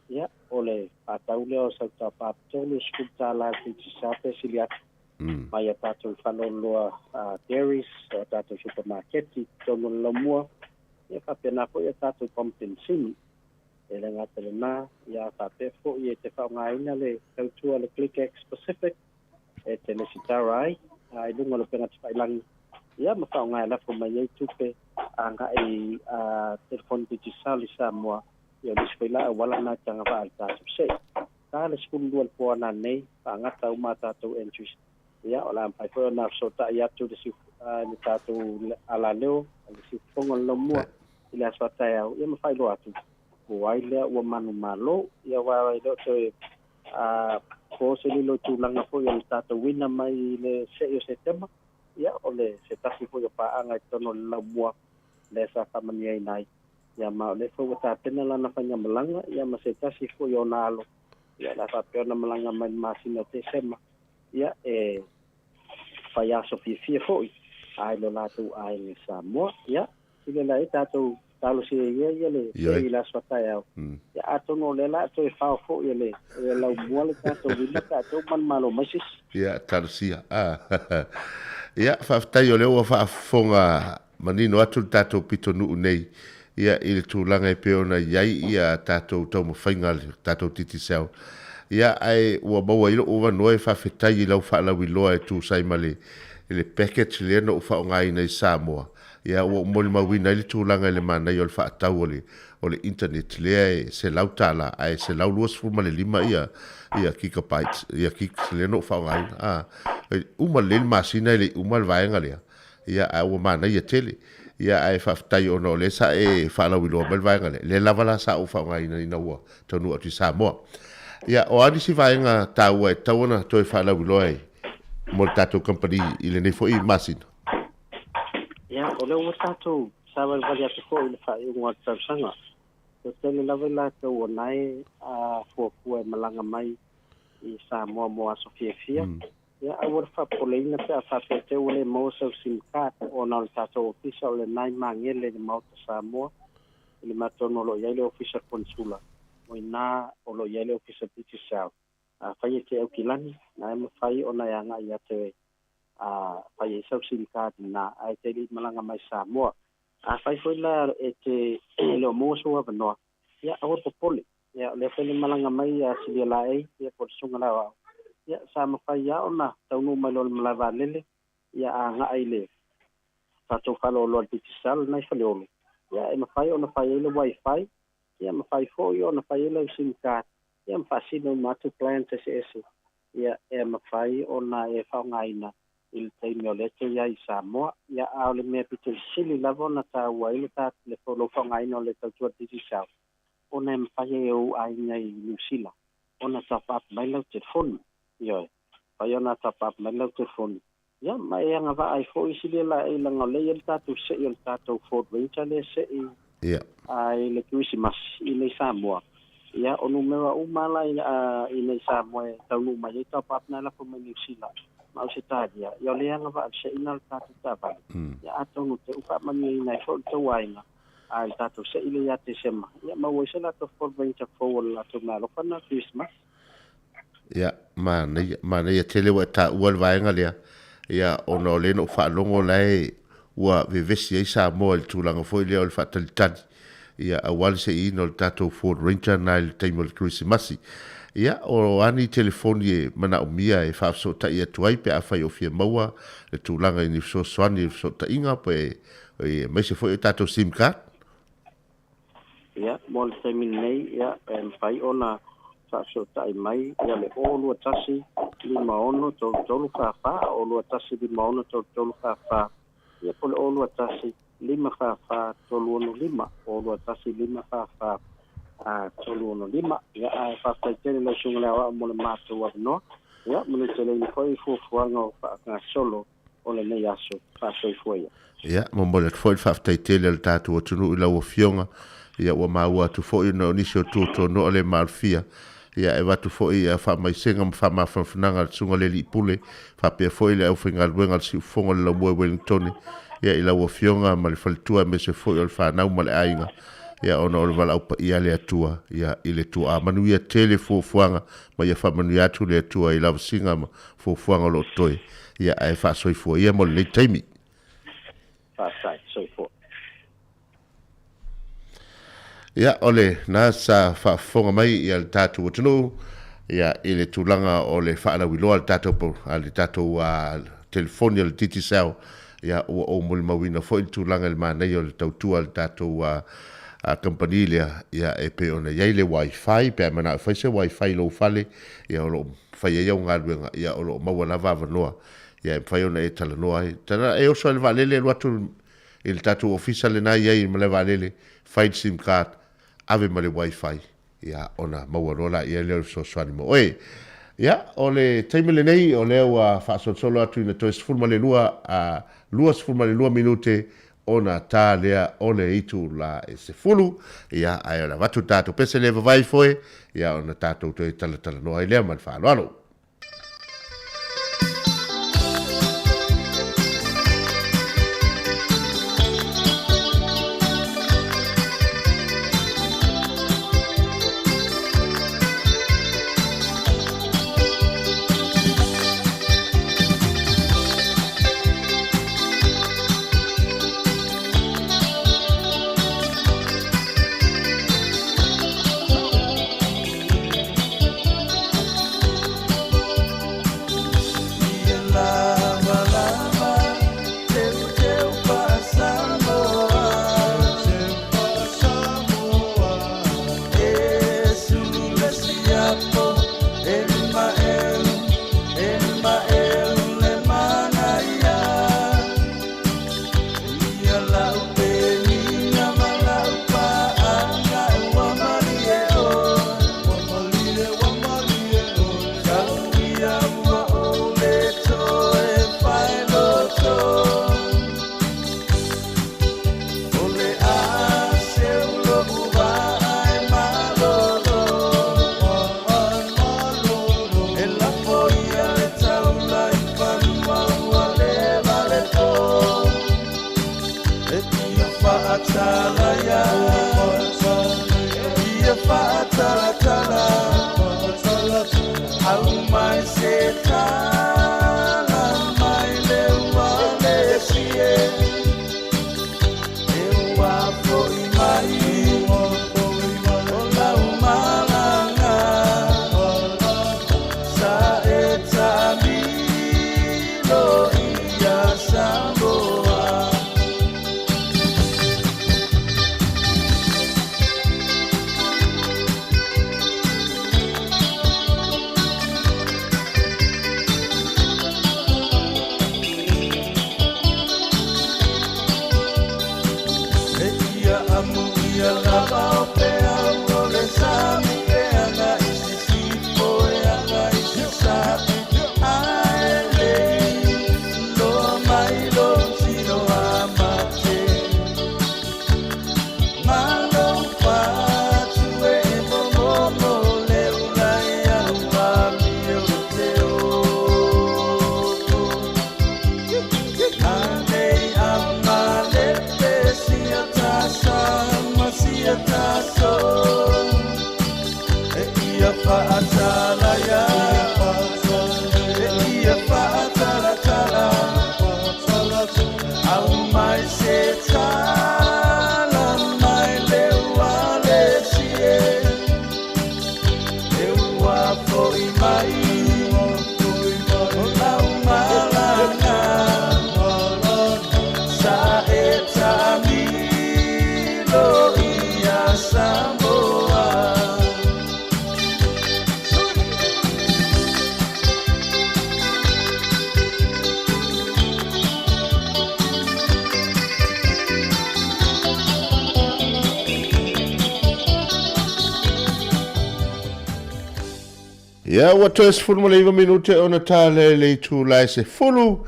Ia, o le faatau lea o sau tapa $30 i le Digicel pe sili atu mai a tatou faleoloa dairies, o a tatou supamaketi i totonu o le laumua. Ia faapena foi a tatou pamu penisini. E le gata i lena, ia faapea foi e te faaaogaina le tautua a le Click X Pacific e te lesitara ai i luga o le upega tafailagi, ia ma faaaoga e lafo mai ai tupe agai i telefoni Digicel i Samoa, ia o nisi foi la auala na e te agavaa i le tatou se'i. Ta le 12 i le po ana nei, faagata uma a tatou entries. Ia, o le a mafai foi ona fesootai atu le le tatou alaleo, le siufofoga o le laumua i le aso a taeao, ia ma faailoa atu po o ai lea ua manumalo. Ia, aua e le o toe po se lilo i tulaga foi o le tatou uina mai i le se'i o Setema, ia, o le se tasi foi o paaga i totonu o le laumua lea sa faamanuiaina ai. Ia, ma o lea foi ua tapena lana faigamalaga, ia, ma se tasi foi o ona alo, ia, o le a faapea ona malaga mai i le masina o Tesema. Ia, e fai aso fiafia foi ai lo latou aiga i Samoa. Ia, sili la e tatou talosia ia ia le sei i le aso a taeao. Ia, atonu o lea la toe fao foi e le e laumua le tatou uila pe a toe manumalo mai se isi. Ia, talosia. Ia, faafetai o lea ua faafofoga manino atu le tatou pitonuu nei, ia, i le tulaga e pei ona i ai ia tatou taumafaiga a le tatou Digicel. Ia, ae ua maua ai lou avanoa e faafetai i lau faalauiloa e tusa ai ma le, le package lea na ou faaaogaina i Samoa. Ia, ua ou molimauina ai le tulaga i le manaia o le faatau o le, o le internet lea e $100 ae 125 ia, ia gigabytes, ia gigs lea na ou faaaogaina. A, uma lelei le masina e le i uma le vaega lea. Ia, ae ua manaia tele. Ia, ae faafetai ona o lea sa e faalauiloa mai le vaega lea, lea lava la sa ou faaaogaina ina ua taunuu atu i Samoa. Ia, o a nisi vaega taua e tatau ona toe faalauiloa ai mo le tatou kamupani i lenei foi masina? Ia, o lea ua tatou savalivali atu foi i le faaiuga o le tausaga. Toatele lava i latou o na e fuafua e malaga mai i Samoa mo aso fiafia. Ia, aua le faapopoleina pe a faapea te ua le maua sau sim card ona o le tatou ofisa o lena i Magele i le Maota Samoa i le matonu o lo o i ai le Ofisa Konesula, o i ina o lo o i ai le Ofisa Digicel. Afai e te Aukilani, na e mafai ona e agai ia te oe a fai ai sau sim card i ina ae te le i malaga mai Samoa. Afai foi la e te le o maua sou avanoa, ia aua le popole. Ia o lea foi le malaga mai a Silia Laei ia po o le Susuga le Aoao, ia sa mafai lava ona taunuu mai loa i le malae vaalele, ia agai i le tatou faleoloa i le Digicel lena i Faleolo, ia e mafai ona fai ai le wifi, ia mafai foi ona fai ai lau sim card, ia ma faasino uma atu plans eseese ia e mafai ona e faaaogaina i le taimi o lea e te i ai i Samoa. Ia a o le mea pito i sili lava ona taua ai le ta le lou faaaogaina o le tautua Digicel, ona e mafai ai e ou aiga i Niu Sila ona top up mai lau telefoni. Ioe, mafai ona top up mai lau telefoni. Ia, ma e agavaa ai foi isi lea laei leaga o lea e i ai le tatou sei o le tatou Ford Ranger lea e sei i le Kerisimasi i inei Samoa. Ia, o numera uma la i inei Samoa e taunuu mai ai top up na e lafo mai Niu Sila ma Ausetalia. Ia, o lea e agavaa i le seiina o le tatou taavale. Ia, atonu te u faamanuiaina ai foi le tou aiga a i le tatou sei lea ia Tesema, ia maua ai se latou Ford Ranger fou o le latou meaalofa lena Kerisimasi. Ia, manaia, manaia tele ua e taua le vaega lea, ia, ona o lea na ou faalogo la e ua vevesi ai Samoa i le tulaga foi lea o le faatalitali, ia, aua le seiina o le tatou Ford Ranger lena i le taimi o le Kerisimasi. Ia, o a ni telefoni e manaomia e faafesootai atu ai pe afai o fia maua le tulaga i ni fesoasoani i le fesootaiga pe aemaise foi o tatou sim card? Ia, mo le taimi lenei, ia, e mafai ona faafesootai mai ia le 0 21 56 33 44, 0 21 56 33 44, ia po o le 0 21 5 4 4 3 6 5, 0 21 5 4 4 3 6 5. Ia, ae faafetai tele lau Susuga i le Aoao mo le matou avanoa. Ia, manuia tele foi fuafuaga o faagasolo o lenei aso. Faasoifua ia. Ia, momoli atu foi le faafetai tele a le tatou atunuu i lau Afioga. Ia, ua maua atu foi ona o nisi o tuatuanoa le maalofia. Ia, e avatu foi ia faamaisega ma faamafanafanaga a le Susuga i le Alii Pule, faapea foi le aufaigaluega a le Siufofoga o le Laumua i Wellingtone, ia, i lau Afioga ma le faletua aemaise foi o le fanau ma le aiga, ia, ona o le valaau paia a le Atua, ia, i le tuaa. Manuia tele fuafuaga ma ia faamanuia atu le Atua i lavasiga ma fuafuaga o lo o totoe, ia ae faasoifua ia mo lenei taimi. Faafetai. Soifua. Ia, o lena sa faafofoga mai ia le tatou atunuu ia i le tulaga o le faalauiloa a le tatou a le tatou telefoni a le Digicel, ia ua ou molimauina foi le tulaga i le manaia o le tautua a le tatou kamupani lea, ia e pei ona i ai le wifi pe a manao e fai se wifi i lou fale, ia o lo o fai ai au galuega, ia o lo o maua lava avanoa, ia e mafai ona e talanoa ai. Tala e oso ai le vaalele alu atu i le tatou ofisa lena e i ai i le malae vaalele, fai le sim card, ave ma le wifi, ia ona maua loa laia lea o le fesoasoani mo oe. Ia, o le taimi lenei, o lea ua faasolosolo atu ina toe 12, a, 22 minute ona ta lea o le itula e 10, ia, ae o le avatu le tatou pese le vavae ifo e, ia, ona tatou toe talatalanoa ai lea ma le faaaloalo. fa'atalaia E ia fa'atalatala Aumai se tala mai le ua le sie E ua fo'i mai O lau malaga Sa e ta'amilo ia Samoa. E ia amu ia lava o peau o le sami e aga i sisifo e aga i sasae ae lei loa mai lou tino a mate ma lou fatu e momomo le ula e au amio te oko Anei a malepe sia tasa ma sia taso E ia fa'atalaia E ia fa'atalatala Aumai se tala mai le ua le sie E ua fo'i mai O lau malaga Sa e ta'amilo ia Samoa. Ia, ua toe 19 minute ona ta lea i le itula e 10.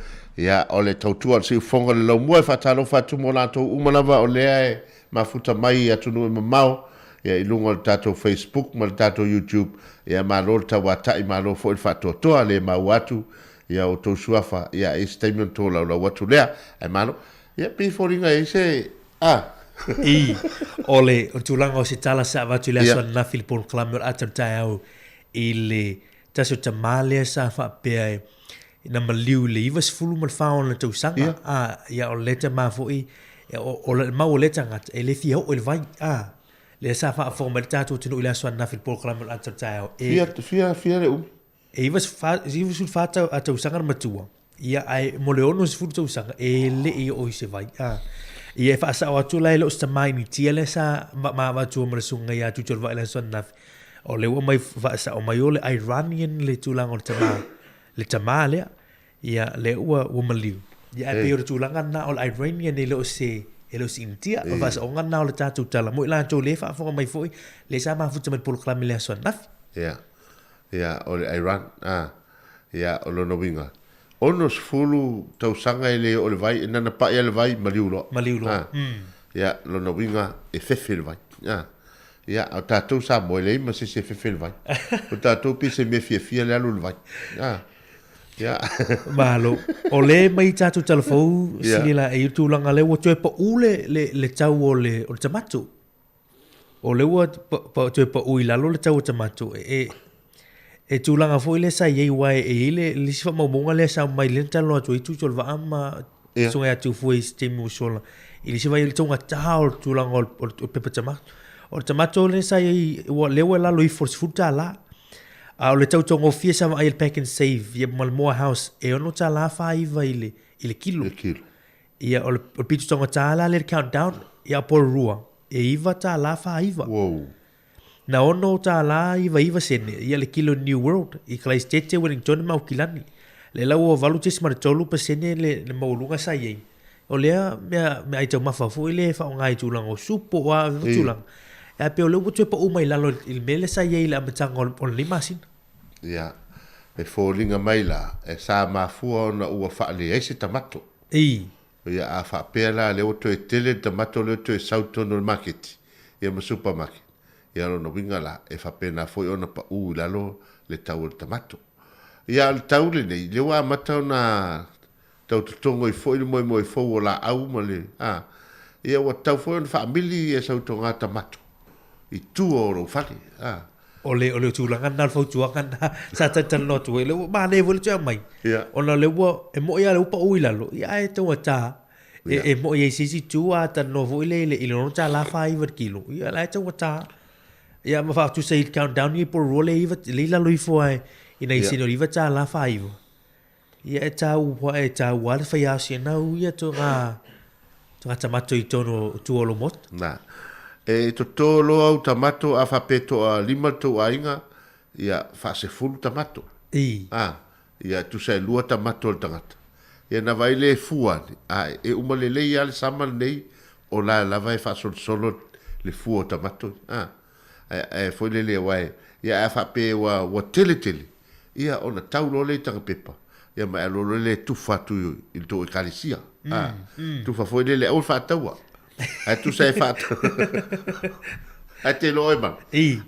Ia, o le tautua o le siufofoga o le laumua e faatalofa atu mo latou uma lava o lea e mafuta mai i atunuu e mamao, ia, i luga o le tatou Facebook ma le tatou YouTube. Ia, malo le tauata'i, malo foi le faatoatoa, le maua atu, ia, outou suafa, ia, e i ai se taimi ona tolaulau atu lea. Ae malo. Ia, pei e foliga e i ai se, a. I, o le tulaga o se tala sa avatu i le aso ananafi i le polokalame o le ata o le taeao i le tasi o tamā lea sa faapea e na maliu i le 94 ona tausaga, a, ia o lea tamā foi, o le mau o lea tagata, e le fia oo i le vai, a, lea sa faafofoga mai le tatou atunuu i le aso ananafi i le polokalame o le ata o le taeao, e. Fia, fia, fia le umi? E 94 tausaga le matua, ia, ae mo le 60 tausaga, e le i oo i se vai. A. Ia, e faasao atu la e le o se tama Initia lea sa ma avatua ma le susuga ia Tutuolavaa i le aso ananafi. O lea ua mai faasao mai o le Iranian le tulaga o le tama, le tama lea. Ia, lea ua, ua maliu. Ia, ae pei o le tulaga lena o le Iranian e le o se, e le o se Initia. O le faasaoga lena o le tatou tala mo i latou lea e faafofoga mai foi, lea sa mafuta mai i le polokalame i le aso ananafi. Ia. Ia, o le Iran, a, ia, o lona uiga, 60 tausaga e le oo i le vai, e nana paʻi a le vai, maliu loa. Maliu loa, A, ia, lona uiga, e fefe le vai. A, ia, a o tatou Samoa, e leai ma se isi e fefe le vai. O tatou pei se mea fiafia le alu i le vai. A, ia. Malo. O le mai tatou talafou, sili la e i le tulaga lea ua toe pau le, le, le tau o le, o le tamato. O lea ua toe pau i lalo le tau o tamato, e, e tulaga foi lea sa i ai, aua e i ai le, le isi faamaumauga lea sa aumai lea na talanoa atu ai Tuitolovaa ma yeah. Susuga ia Tufue i se taimi ua sola, i le isi vai o le taugata o le tulaga o le, o le pepa tamato. O le tamato lea sa i ai, ua, lea ua lalo ifo i le $10. A o le tau taugofie sa vaai i le Pack and Save ia ma le Morehouse, e $6.49 i le, i le kilo. Le kilo. Ia, o le, o le pito taugata la lea le countdown, ia Apororua, e $9.49. Wow. Na $6.99 sene, ia le kilo New World, i Kalaisitete, Wellingtone ma Aukilani. Lea la ua 8.3% le, le maualuga sa i ai. O lea mea, meaai taumafa foi lea e faaaoga i tulaga o supo, o a tulaga. Ae pei o lea ua toe pau mai lalo i le mea lea sa i ai i le amataga o lenei masina. Ia, e foliga mai la, e sa mafua ona ua faaleai se tamato. Ii. Ia, a faapea la lea ua toe tele le tamato lea ua toe sau i totonu o le maketi, ia ma supermarket, ia o lona uiga la, e faapena foi ona pau i lalo le tau o le tamato. Ia, a o le tau lenei, lea ua amata ona tau totogo ai foi le moemoe fou o laau ma le, a, Ia ua tatau foi ona faamili ia sau togata mato i tua o lou fale, a. O le, o le tulaga lena o le fautuaga lena sa talatalanoa atu ai, o lea ua manaia foi le toe aumai, ona o lea ua, e moni lava o lea ua pau i lalo, ia ae taugata, e, e moni ai i se isi itu a talanoa foi lea i le, i le $6.49 le kilo, ia o la e taugata. Ia ma faatusa i le countdown i Porirua lea e iva, lea i lalo ifo lava i nai sene o le $9.49. Ia e taua, e taua le fai aosi e nau ia toga, toga tamato i tonu o tua o lou motu. Na. E toto loa au tamato a faapea toa lima le tou aiga, ia faasefulu tamato. I. A, ia tusa e lua tamato o le tagata. Ia na vaai le fua ane, a e uma lelei lava le sama lenei, o la lava e faasolosolo le fua o tamato. A, ae, ae foi lele aua e, ia ae a faapea ua, ua tele tele, Ia, ona tau loa lea i tagapepa, ia ma e alu loa lea e tufa atu i le tou ekalesia. A, tufa foi lele, aua le faataua. Ae tusa e faatau. Ae te iloa oe ma.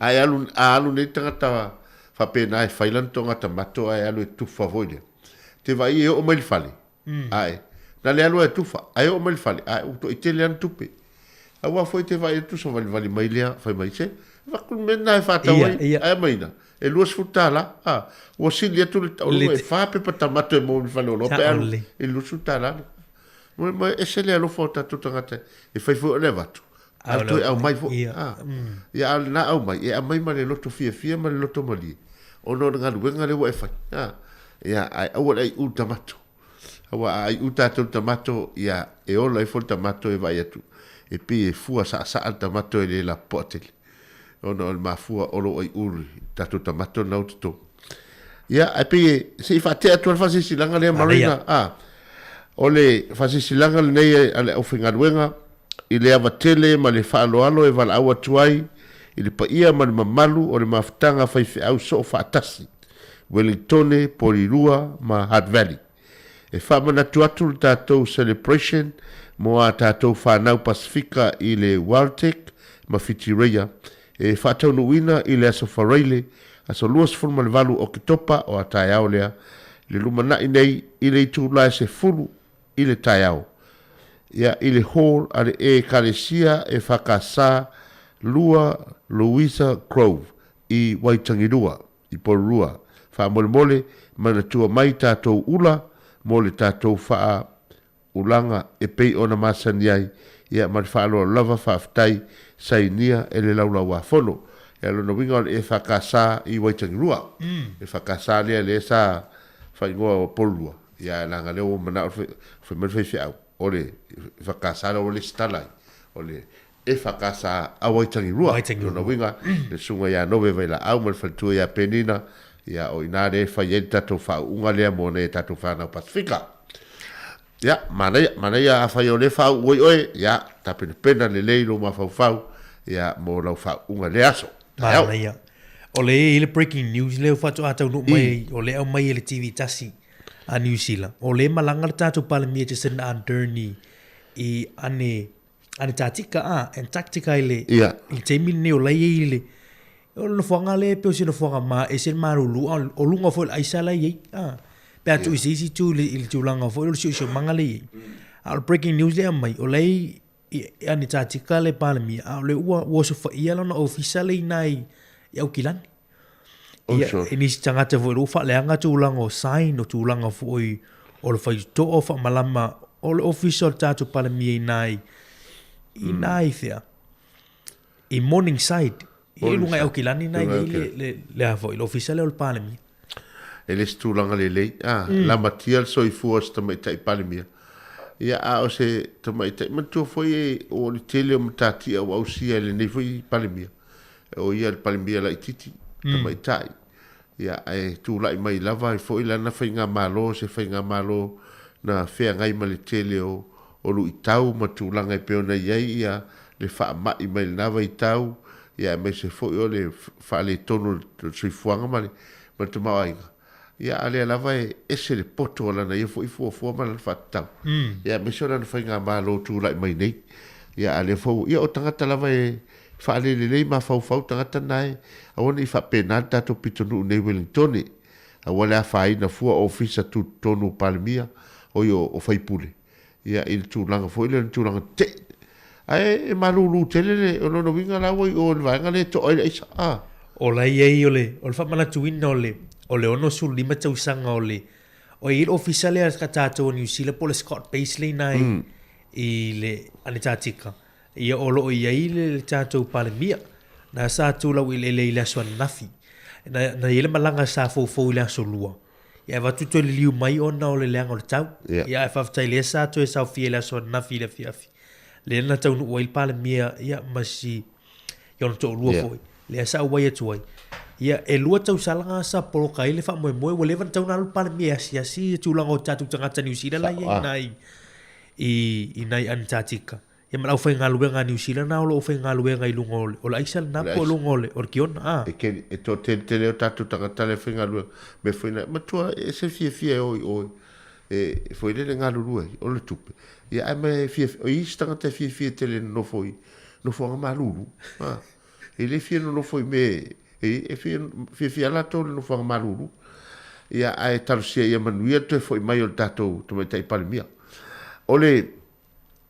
Ae alu, a alu nei le tagata faapena e fai lana togata mato ae alu e tufa foi lea. Te vaai e oo mai le fale, Ae, na le alu ai a tufa, ae oo mai le fale, ae ua toaitele ana tupe. Aua foi te vaai atu savalivali mai lea, fai mai, se, avatu le mea lena e faatau ai, ae aumai ina, e $20, a, ua sili atu le tauloga e fa pepa tamato e maua i le faleoloa pe alu i le $20 lea. Ma ese le alofa o tatou tagata e fai foi o le avatu, a o le toe aumai foi. A, ia a o lena aumai, e aumai ma le loto fiafia ma le loto malie, ona o le galuega lea ua e fai. A, ia, ae aua le aiu tamato. Aua a aiu tatou i le tamato, ia, e ola ifo le tamato e vaai atu, e pei e fua saasaa le tamato e le lapopoa tele, ona o le mafua o lou aiu i le tatou tamato lena ua toto. Ia, ae pei e, se i faatea atu lava le faasilasilaga lea, Marina, a, o le faasilasilaga lenei a le aufaigaluega i le ava tele ma le faaaloalo e valaau atu ai i le paia ma le mamalu o le mafutaga faifeau soofaatasi Wellingtone, Porirua ma Hutt Valley. E faamanatu atu le tatou celebration mo a tatou fanau Pasifika i le WelTec ma Whitireia e faataunuuina i le Aso Faraile, aso 28 Oketopa o a taeao lea, le lumanai nei i le itula e 10 i le taeao. Ia, i le hall a le Ekalesia EFKS 2 Louisa Grove i Waitangirua, i Porirua. Faamolemole, manatua mai tatou ula mo le tatou faa ulaga e pei ona masani ai, ia ma le faaaloalo lava faafetai sainia e le Laulauafono. Ia lona uiga o le EFKS i Waitangirua. EFKS lea lea sa faaigoa o Porirua, ia leaga lea ua manao fai mai le faifeau o le EFKS lea ua lesitala ai, o le EFKS a Waitangirua. Lona uiga, le susuga ia Nove Vailaau ma le faletua ia Penina, ia o i ina lea e fai ai le tatou faauuga lea mo nai a tatou fanau Pasifika. Ia, manaia, manaia afai o lea e faauu ai oe, ia, tapenapena lelei lou mafaufau, ia, mo lau faauuga i lea aso. Taeao. Manaia. O lea e i ai le breaking news lea faatoa taunuu mai, o lea e aumai e le TV tasi a Niu Sila. O lea e malaga le tatou Palemia Jacinda Ardern i ane Anetatika, a, Antarctica i le, Ia. i le taimi lenei o la e i ai le, o le nofoaga lea e pei o se nofoaga ma ese le malulu, a o luga foi o le aisa la e i ai, a. Pe a tuu i se isi itu i le, i le tulaga foi o le siosiomaga lea e i ai. A o le breaking news lea e aumai, o la e i, i Anetatika le Palemia, a o lea ua, ua osofaia lona ofisa lea i ina i, i Aukilani. Ia, e nisi tagata foi ua faaleaga tulaga o sign, o tulaga foi o le faitotoa o faamalama o le ofisa o le tatou Palemia i ina i, ina i fea? I Morningside. I luga i Aukilani na i ai le, le, le, a foi, le ofisa lea o le Palemia. E le se tulaga lelei. A, lamatia le soifua o se tamaitai Palemia. Ia, a o se tamaitai, manatua foi e, o le tele o matatia ua ausia e lenei foi Palemia. O ia le Palemia laitiiti, tamaitai, ia, ae tulai mai lava ai foi lana faigamalo, se faigamalo na feagai ma le tele o, o luitau ma tulaga e pei ona i ai ia le faamai mai lena vaitau, ia aemaise foi o le faaletonu o le soifuaga ma le, ma le tamaoaiga. Ia, a lea lava e ese le poto o lana ia foi fuafua ma lana faatatau. Ia, aemaise o lana faigamalo o tulai mai nei. Ia, a lea foi ua, ia o tagata lava e faalelelei mafaufau tagata na e aua ne i faapena le tatou pitonuu nei Wellingtone. Aua le afaina fua o ofisa tutotonu o Palemia, oi o, o faipule, ia, i le tulaga foi lea o le tulaga tetee. Ae e malūlū tele le, o lona uiga la ua i o i le vaega lea e to'a ai le aisa, a. O la e i ai o le, o le faamanatuina o le, o le 65 tausaga o le, o e i ai le ofisa lea a tatou o Niu Sila po o le Scott Base lea i ina i, i le Anetatika. Ia o lo o i ai le, le tatou Palemia, na sa tu laueleele i le aso ananafi. Na, na i ai le malaga sa foufou i le aso Lua. Ia avatu toe liliu mai ona o le leaga o le tau. Ia. Ia ae faafetai lea sa toe saofia i le aso ananafi i le afiafi. Lea na taunuu ai le Palemia ia ma si ia ona toalua Ia. foi. Lea sa auai atu ai. Ia e lua tausalaga sa poloka ai le faamoemoe ua leva ona tatau ona alu le Palemia e asiasi tulaga o tatou tagata Niu Sila la i ai Sao, ah. nai i i nai Antarctica. Ia ma le aufaigaluega a Niu Sila na o lo o faigaluega i luga o le, o le aisa lena po o luga o le, o le kiona, a. E keri, e toatele o tatou tagata la e faigaluega, mea foi na, matua e se fiafia e o i o e, e foi lele galulue ai, o le tupe. Ia ae ma e fiafia, o isi tagata e fiafia tele e nonofo i nofoaga malulu, a. E le fia nonofo i mea e, e fia, fiafia latou i le nofoaga malulu. Ia ae talosia ia manuia le toe foi mai o le tatou Tamaitai Palemia. O le,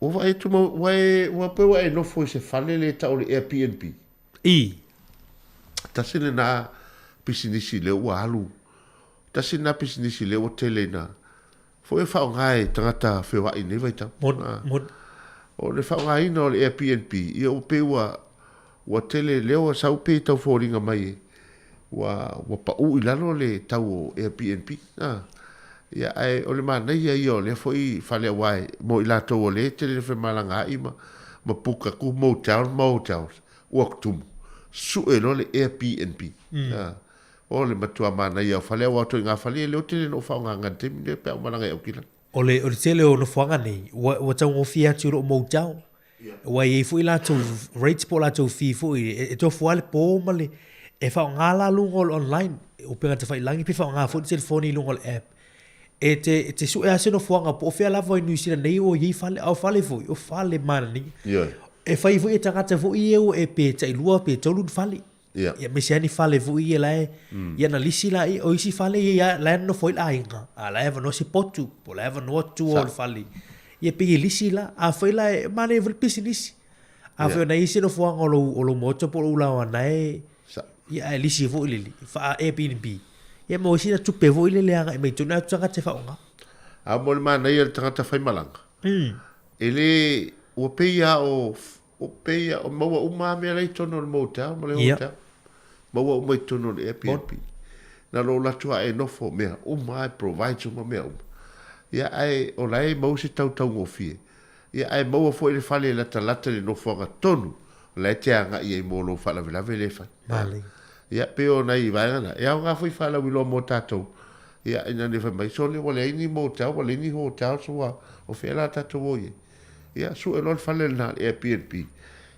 Ua vaai atu ma, ua e, ua pei ua e nofo i se fale lea e tau o le Airbnb. I. Tasi lena pisinisi lea ua alu, tasi lena pisinisi lea ua tele ina foi e faaaoga e tagata feoai i lenei vaitau. Moni, moni. O le faaaogaina o le Airbnb, ia ua pei ua, ua tele, lea ua sau pei e tau foliga mai e, ua, ua pau i lalo le tau o Airbnb. A. Ia, ae o le manaia ia o lea foi fale aua e, mo i latou o lea e tele ina femalagaai ma, ma book atu motel ma hotels, ua tumu. Sue loa le Airbnb. A. O le matua manaia o fale aua o ituaiga fale ia lea ua tele ina ou faaaogaina i le taimi lenei pe a ou malaga i Aukilani. O le, o le tele o nofoaga nei, ua, ua taugofie atu i lou motel. Aua e i ai foi latou rates po o latou fee foi e tofu lava le po ma le e faaaoga la luga o le online upega tafailagi pe faaaoga foi le telefoni i luga o le app. E te, e te sue lava se nofoaga po o fea lava i Niu Sila nei ua i ai fale, a o fale foi, o fale manaia. Ioe. E fai foi e tagata foi ia e pe tailua pe tolu ni fale. Ia. Ia aemaise lava ni fale foi ia la e, ia na lisi la ia, o isi fale ia la e nonofo ai le aiga, a la e avanoa se potu, po o la e avanoa tua o le fale. Ia pei e lisi la, afai la e manaia foi le pisinisi. Afai o nai isi nofoaga o lou, o lou maota po o lou ulaoa na e, ia ae lisi foi lele, faa Airbnb. Ia maua ai sina tupe foi lele agai mai totonu, atu tagata e faaaoga. A mo le manaia o le tagata faimalaga, e le, ua pei lava o O pei o maua uma lava mea la i totonu o le motel ma le hotel. Maua uma i totonu o le Airbnb. Na lou alu atu lava e nofo mea uma lava e provides uma mea uma. Ia ae o la e maua se tau taugofie. Ia ae maua foi le fale e latalata i le nofoaga tonu o la e te agai ai mo lou faalavelave lea e fai. Manaia. Ia pei o nai vaega na. E aoga foi faalauiloa mo tatou. Ia ina ne i fai mai, sole ua leai ni motel, ua leai ni hotels ua o fea la tatou o i ai. Ia, sue loa le fale lena, le Airbnb.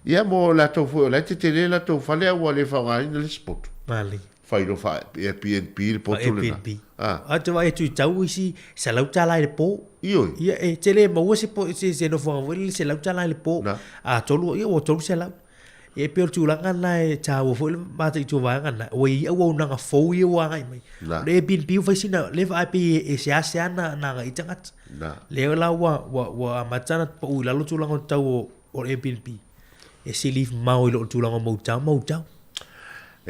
Ia, mo latou foi o la e tetele latou fale a ua le faaaogaina le isi potu. Mali. Fai loa faa-Airbnb le potu lena. Airbnb. Ah. A te vaai atu i tau isi $100 i le po. Ioe. Ia, e te le maua se po, se, se nofoaga foi lele $100 i le po. Na. A tolu, ia ua $300. Ia e pei o le tulaga lena e taua foi le mataitu o vaega lena, ua i ai auaunaga fou ia ua agai mai. Na. O le Airbnb ua fai sina leva ae pei e seasea na, na agai i tagata. Na. Lea la ua, ua, ua amata ona pau i lalo tulaga o le tau o, o le Airbnb. E sili mamao i lo le tulaga o motel ma hotel.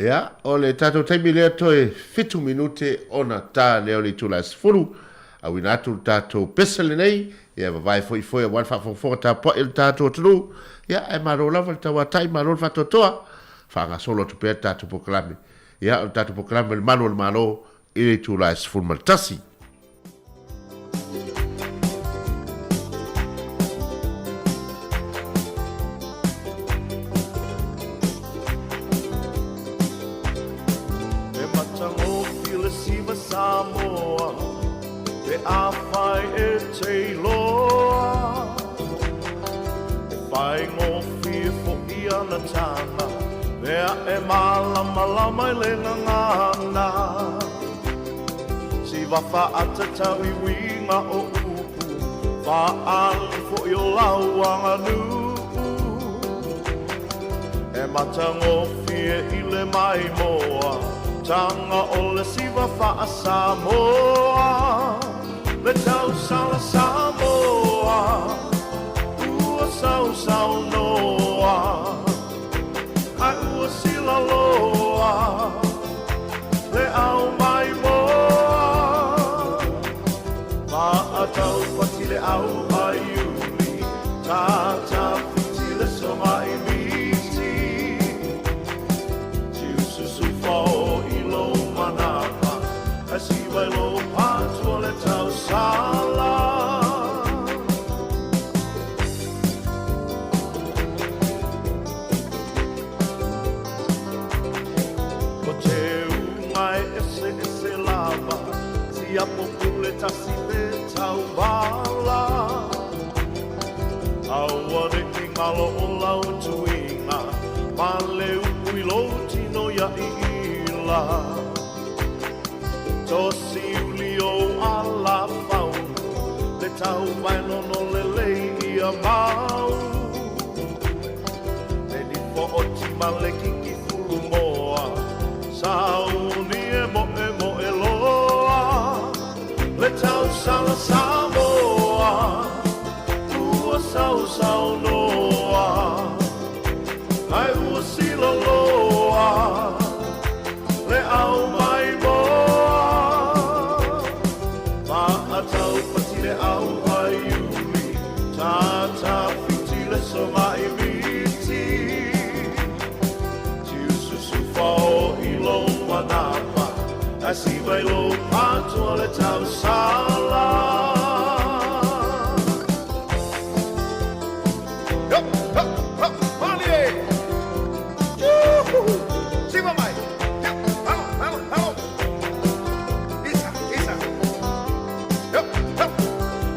Ia, o le tatou taimi lea toe fitu minute ona ta lea o le itula e 10. Auina atu le tatou pese lenei, ia vavae foi foi aua le faafogafoga tapuai a le tatou atunuu. Ia, ae malo lava le tauatai, malo le faatoatoa. Faagasolo atu pea le tatou polokalame. Ia, o le tatou polokalame o le Malu o le Malo i le itula e 11. E matagofie le siva Samoa pe afai e te iloa. E faigofie foi ana taga mea e malamalama i le gagana. Siva faatatau i uiga o upu faaali foi o lau aganuu. E matagofie i le maimoa taga o le siva faa-Samoa. Le tausala Samoa ua sau. sausaunoa Ae ua silaloa le au maimoa Maatau pati le au a Iuli Tata fiti le soga i miti Tiususu fao i lou manapa Ae siva i lou patua le tausala Ko te unga e ese ese lava Siapo pule tasi te tauvala Aua ne i ngalo o lau tuiga Ma le upu i lou tino ia iila Tosi uli ou ala fauna Le tauvae nono lelei ia mau Le nifo o tima le kiki fulu moa Sauni e moemoe loa Le tausala Samoa Ua sausaunoa Ae ua siloloa Le au maimoa Maatau pati le au a Iuli Tata fiti le soga i miti Tiususu fao i lou manapa Ae siva i lou patua le tausala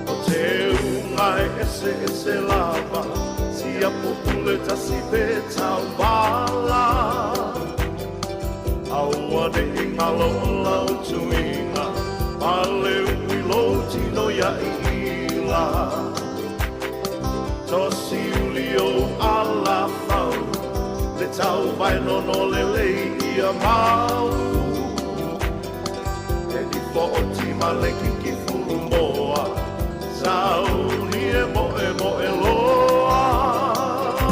O te unga e eseese lava Siapo pule tasi pe tauvala Aua ne i ngalo o lau tuiga Ma le ui lou tino ia iila Tosi uli ou ala fau Le tauvae nono lelei ia mau E nifo o tima le kiki fulu moa Sauni e moemoe loa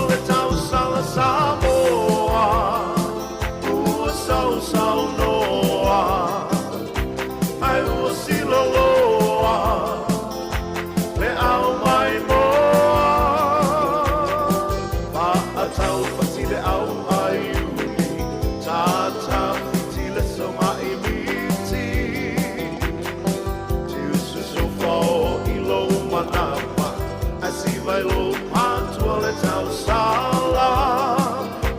Le tausala Samoa Ua sausaunoa Ae ua siloloa Le au maimoa Maatau pati le au a Iuli Tata fiti le soga i miti Tiususu fao i lou manapa Ae siva i lou patua le tausala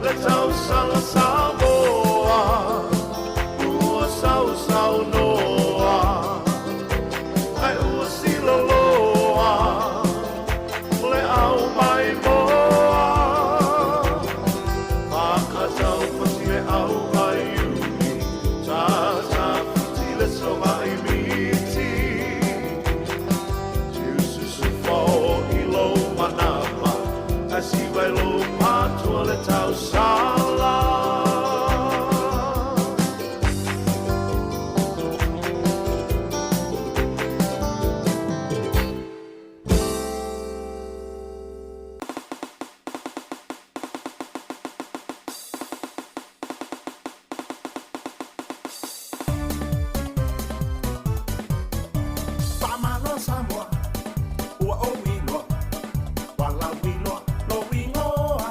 Le tausala Samoa Ua sausaunoa Ae ua siloloa Le au maimoa Maatau pati le au a Iuli Tata fiti le soga i miti Tiususu fao i lou manapa Ae siva i lou patua le tausala Faamalo Samoa, ua ou iloa, ua lauiloa lou igoa.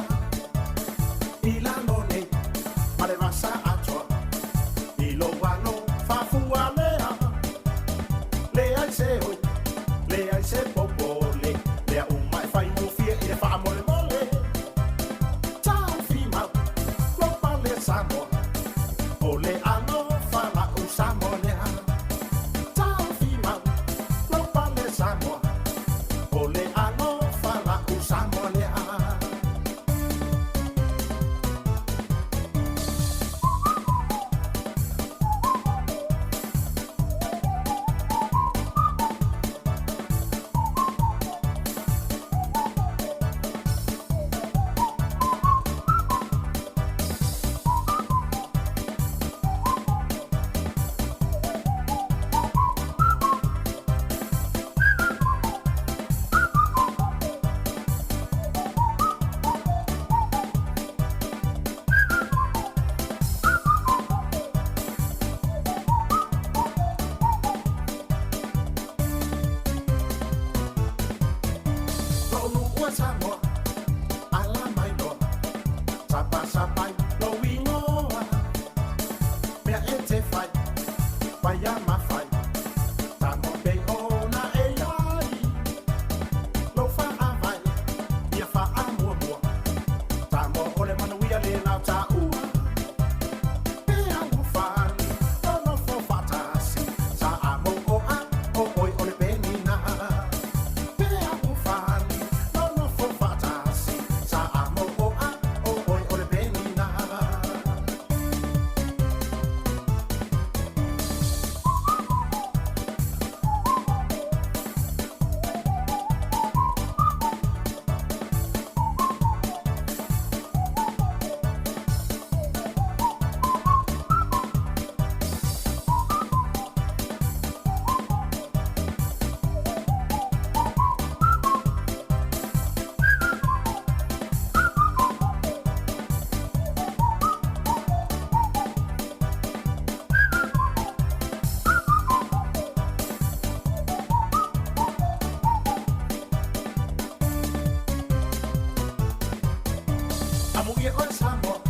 Amuia oe Samoa,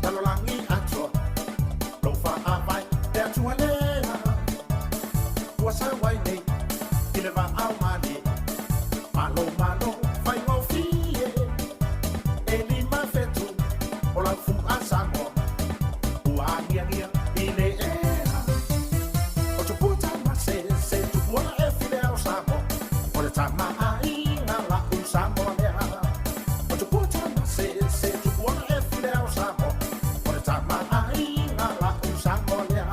lalolagi atoa, lou faavae le Atua lea. Ua sau ai nei i le vaao malie, malo malo faigofie. E 5 fetu o lau fua Samoa, ua agiagia i le ea. O Tupua Tamasese, Tupua e file ao Samoa, o le tama aiga la'u Samoa lea. O Tupua Tamasese, Tupua e file ao Samoa, o le tama aiga la'u Samoa lea.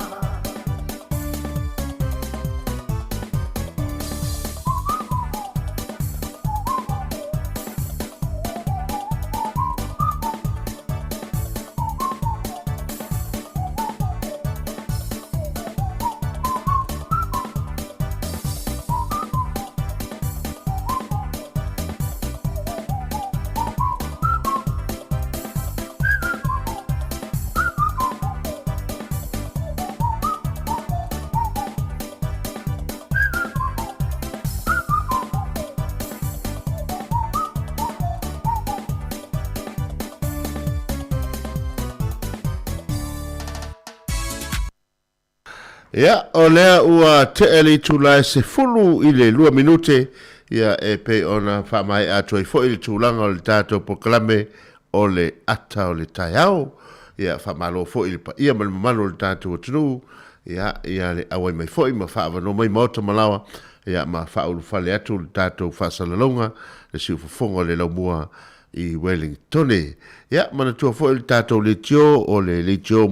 Ia, o lea ua tea le itula e 12 minute, ia, e pei ona faamaea atu ai foi le tulaga o le tatou polokalame o le ata o le taeao. Ia, faamalo foi i le paia ma le mamalu o le tatou atunuu, ia, ia le auai mai foi ma faaavanoa mai maota ma laoa, ia, ma faaulufale atu le tatou faasalalauga, le siufofoga o le laumua i Wellingtone. Ia, manatua foi le tatou leitio, o le leitio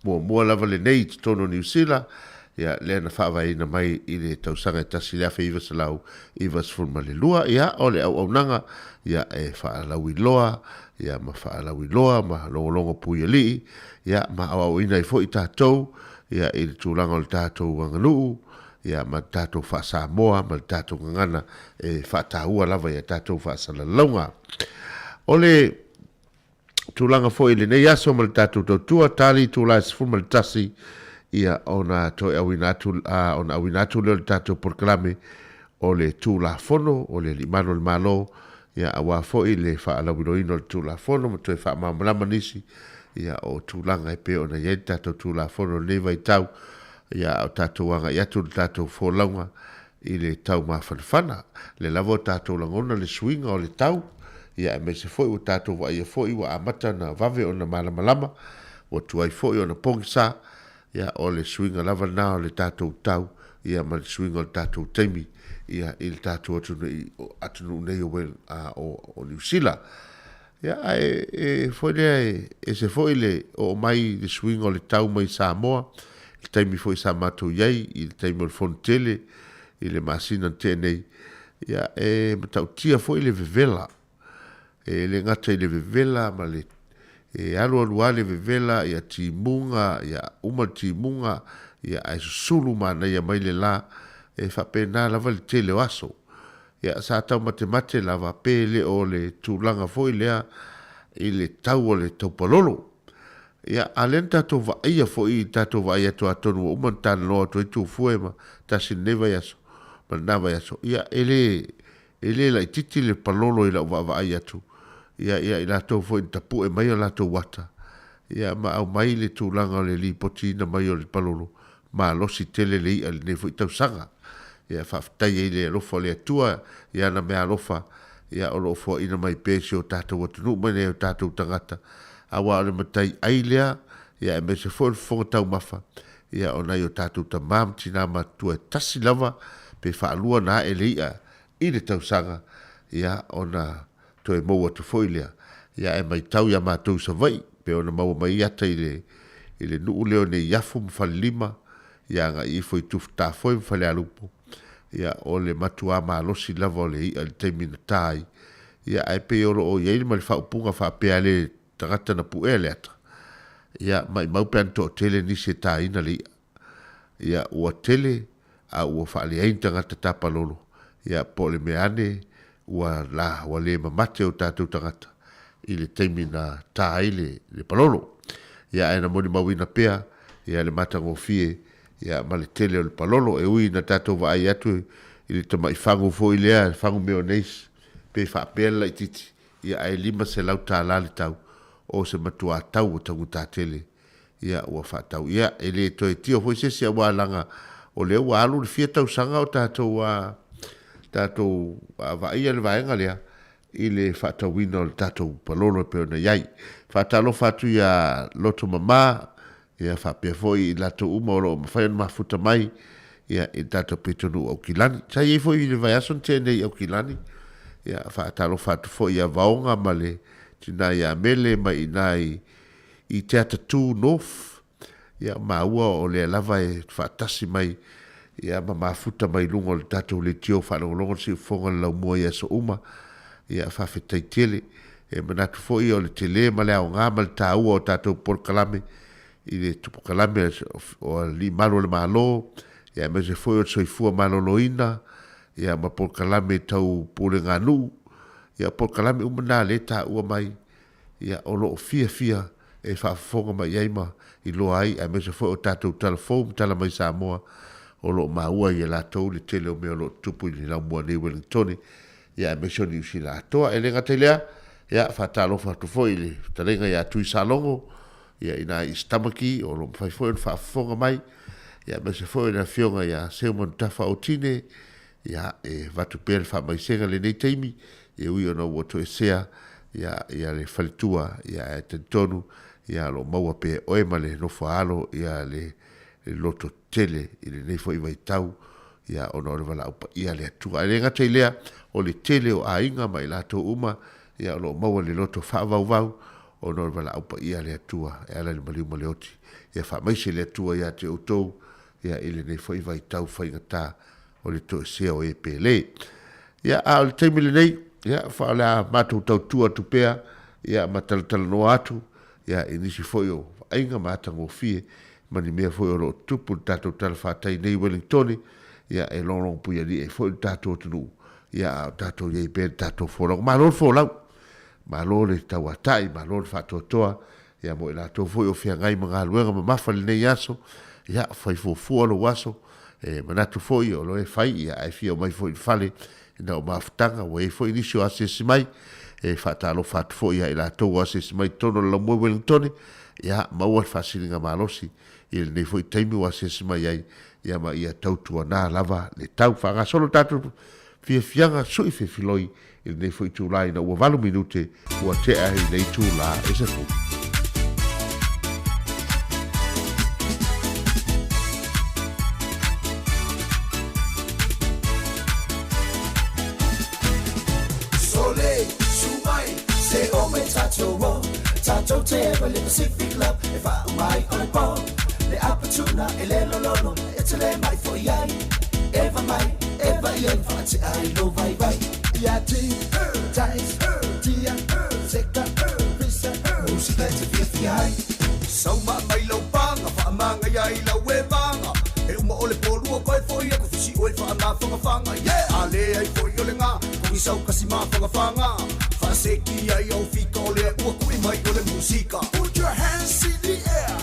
muamua lava lenei i totonu o Niu Sila, ia, lea na faavaeina mai i le tausaga e 1992. Ia, o le auaunaga, ia, e faalauiloa, ia, ma faalauiloa ma logologo puialii, ia, ma aoaoina ai foi tatou, ia, i le tulaga o le tatou aganuu, ia, ma le tatou faa-Samoa ma le tatou gagana e faataua lava i a tatou faasalalauga. O le tulaga foi i lenei aso ma le tatou tautua, tali itula e 11, ia, ona toe auina atu, a, ona auina atu lea o le tatou polokalame o le Tulafono o le Alii Malu o le Malo, ia, aua foi le faalauiloaina o le Tulafono ma toe faamalamalama nisi, ia, o tulaga e pei ona i ai le tatou Tulafono i lenei vaitau, ia, a o tatou agai atu i le tatou folauga i le tau mafanafana. Lea lava ua tatou lagona le suiga o le tau, ia, aemaise foi ua tatou vaaia foi ua amata ona vave ona malamalama, ua tuai foi ona pogisa, ia, o le suiga lava lena o le tatou tau, ia, ma le suiga o le tatou taimi, ia, i le tatou atunuu nei o Niu Sila. Ia, ae e foi lea e ese foi le oo mai le suiga o le tau mai Samoa, i le taimi foi sa matou i ai, i le taimi o le Fono Tele, i le masina na tea nei, ia, e matautia foi le vevela. E le gata i le vevela ma le, e alualu lava le vevela, ia timuga, ia uma le timuga, ia ae susulu manaia mai le la, e faapena lava le tele o aso. Ia, sa tau matemate lava pe le o le tulaga foi lea i le tau o le taupalolo. Ia, a lea na tatou vaaia foi, tatou vaai atu atonu ua uma ona talanoa atu ai Tufue ma tasi i lenei vaiaso ma lena vaiaso, ia, e le, e le laitiiti le palolo i lau vaavaai atu, ia, ia i latou foi na tapue mai o latou ata, ia, ma aumai le tulaga o le lipotiina mai o le palolo, malosi tele le i'a i lenei foi tausaga. Ia faafetai ai le alofa o le Atua i ana meaalofa, ia o lo o foaina mai pea i si o tatou atunuu ma nai o tatou tagata, aua o le matai ai lea, ia aemaise foi o le fofoga taumafa, ia o nai o tatou tama ma tina matutua e tasi lava pe faalua ona ae le i'a i le tausaga, ia ona toe mou atu foi lea, ia ae maitau iā matou i Savaii, pei ona maua mai ai ata i le i le nuu lea o Neiafu ma Falelima, ia agai ifo i Tufutafoe ma Falealupo, ia o le matuā malosi lava o le i'a i le taimi na ta ai, ia ae pei o lo o i ai ma le faaupuga faapea a le tagata na puea le ata, ia maimau pe ana toatele nisi e taina le i'a. Ia, ua tele a ua faaleai ni tagata tapalolo, ia, po o le mea ane ua la, ua le mamate o tatou tagata i le taimi na ta ai le, le palolo. Ia, ae na molimauina pea, ia, le matagofie, ia, ma le tele o le palolo. E ui ina tatou vaai atu i le tamai fagu foi lea, le fagu mayonnaise, pe faapea le laitiiti. ia ae $500 le tau, o se matuā tau ua taugata tele, ia ua faatau. Ia e le toe tio foi se isi auā leaga o lea ua alu le fia tausaga o tatou a tatou vaaia le vaega lea i le faatauina o le tatou palolo e pei ona i ai. Faatalofa atu ia Loto Mama, ia faapea foi i latou uma o lo o mafai ona mafuta mai ia i le tatou pitonuu Aukilani. Sa i ai foi i le vaiaso na tea nei i Aukilani, ia faatalofa atu foi ia Vaoga ma le tina ia Mele mai i ina i i Te Atatū North, ia maua o lea lava e faatasi mai ia ma mafuta mai luga o le tatou leitio faalogologo le siufofoga o le laumua i aso uma. Ia faafetai tele. E manatu foi o le tele ma le aoga ma le taua o tatou polokalame i le tupukalame o alii malu o le Malo, ia aemaise foi o le soifua maloloina, ia ma polokalame tau pulega nuu, ia o polokalame uma na lea e taua mai ia o lo o fiafia e faafofoga mai i ai ma iloa ai, aemaise foi o tatou tala fou ma tala mai Samoa o lo o maua i a latou le tele o mea o lo o tutupu i le laumua nei i Wellingtone, ia aemaise o Niu Sila atoa. E le gata i lea, ia faatalofa atu foi i le fetalaiga ia Tui Salogo, ia i ina i East Tamaki, o lo o mafai foi ona faafofoga mai, ia aemaise foi o le afioga ia Seu Manutafa Otine, Ia, e avatu pea le faamaisega i lenei taimi, e ui ona ua toesea ia, ia le faletua, ia, ae talitonu, ia, o lo o maua pea e oe ma le nofo a alo, ia, le, le loto tele i lenei foi vaitau, ia, ona o le valaau paia a le Atua. Ae le gata i lea, o le tele o aiga ma i latou uma, ia, o lo o maua le loto faavauvau, ona o le valaau paia a le Atua e ala i le maliu ma le oti. Ia faamaise le Atua ia te outou, ia, i lenei foi vaitau faigata o le toesea o e pele. Ia, a o le taimi lenei, ia, fa o le a matou tautua atu pea, ia, ma talatalanoa atu, ia, i nisi foi o vaaiga ma atagofie, ma ni mea foi o lo o tutupu i le tatou talafatai nei i Wellingtone, ia, e logologopuialii ai foi le tatou atunuu, ia, a o tatou i ai pea i le tatou folauga. Malo le folau! Malo le tauatai, malo le faatoatoa, Ia mo i latou foi o feagai ma galuega mamafa i lenei aso, ia, fai fuafua lou aso, e manatu foi o lo e fai, ia, ae fia omai foi i le fale ina o mafutaga, ua i ai foi nisi o asiasi mai, e faatalofa atu foi ia i latou o asiasi mai i totonu o le Laumua i Wellingtone, ia, maua le faasiliga malosi i lenei foi taimi ua asiasi mai ai, ia ma ia tautuana lava le tau. Faagasolo tatou fiafiaga sui fefiloi I lenei foi itula ina ua 8 minute ua tea i le itula e 10. Sole, su mai, se o me tatou o Tatou te ewa le Pacific Love E wha mai o le pō Le apatuna e le lololo E te le mai fo i ai Eva mai, eva i ai Whaatea ai lo vai vai Ia ti, tais, tia, seka, pisa Musika e te fiafia ai Sauma mai lau panga, whaamanga ia i lau e vanga E uma o le polua koe foi aku fisi oe whaamawhangawhanga Yeah! A le ai foi o le ngā, kongi sau kasi mawhangawhanga Whaaseki ai au fika o lea ua kui mai o le musika Put your hands in the air,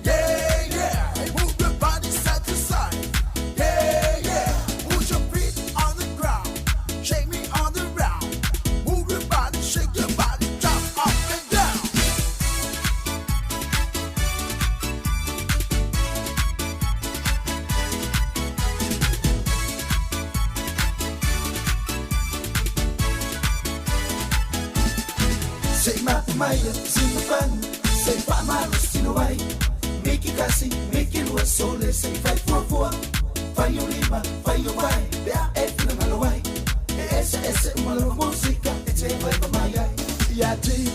yeah, yeah Move your body side to side, yeah, yeah Put your feet on the ground, shake me on the round Move your body, shake your body, jump up and down Se mapu mai sina fanu Se whaamalo sino ai Miki kasi, miki lua sole Se fai fuafua Fai o lima, fai o vai Pe a e whina ai E ese ese uma lava musika E te vai pa mai ai Ia ti,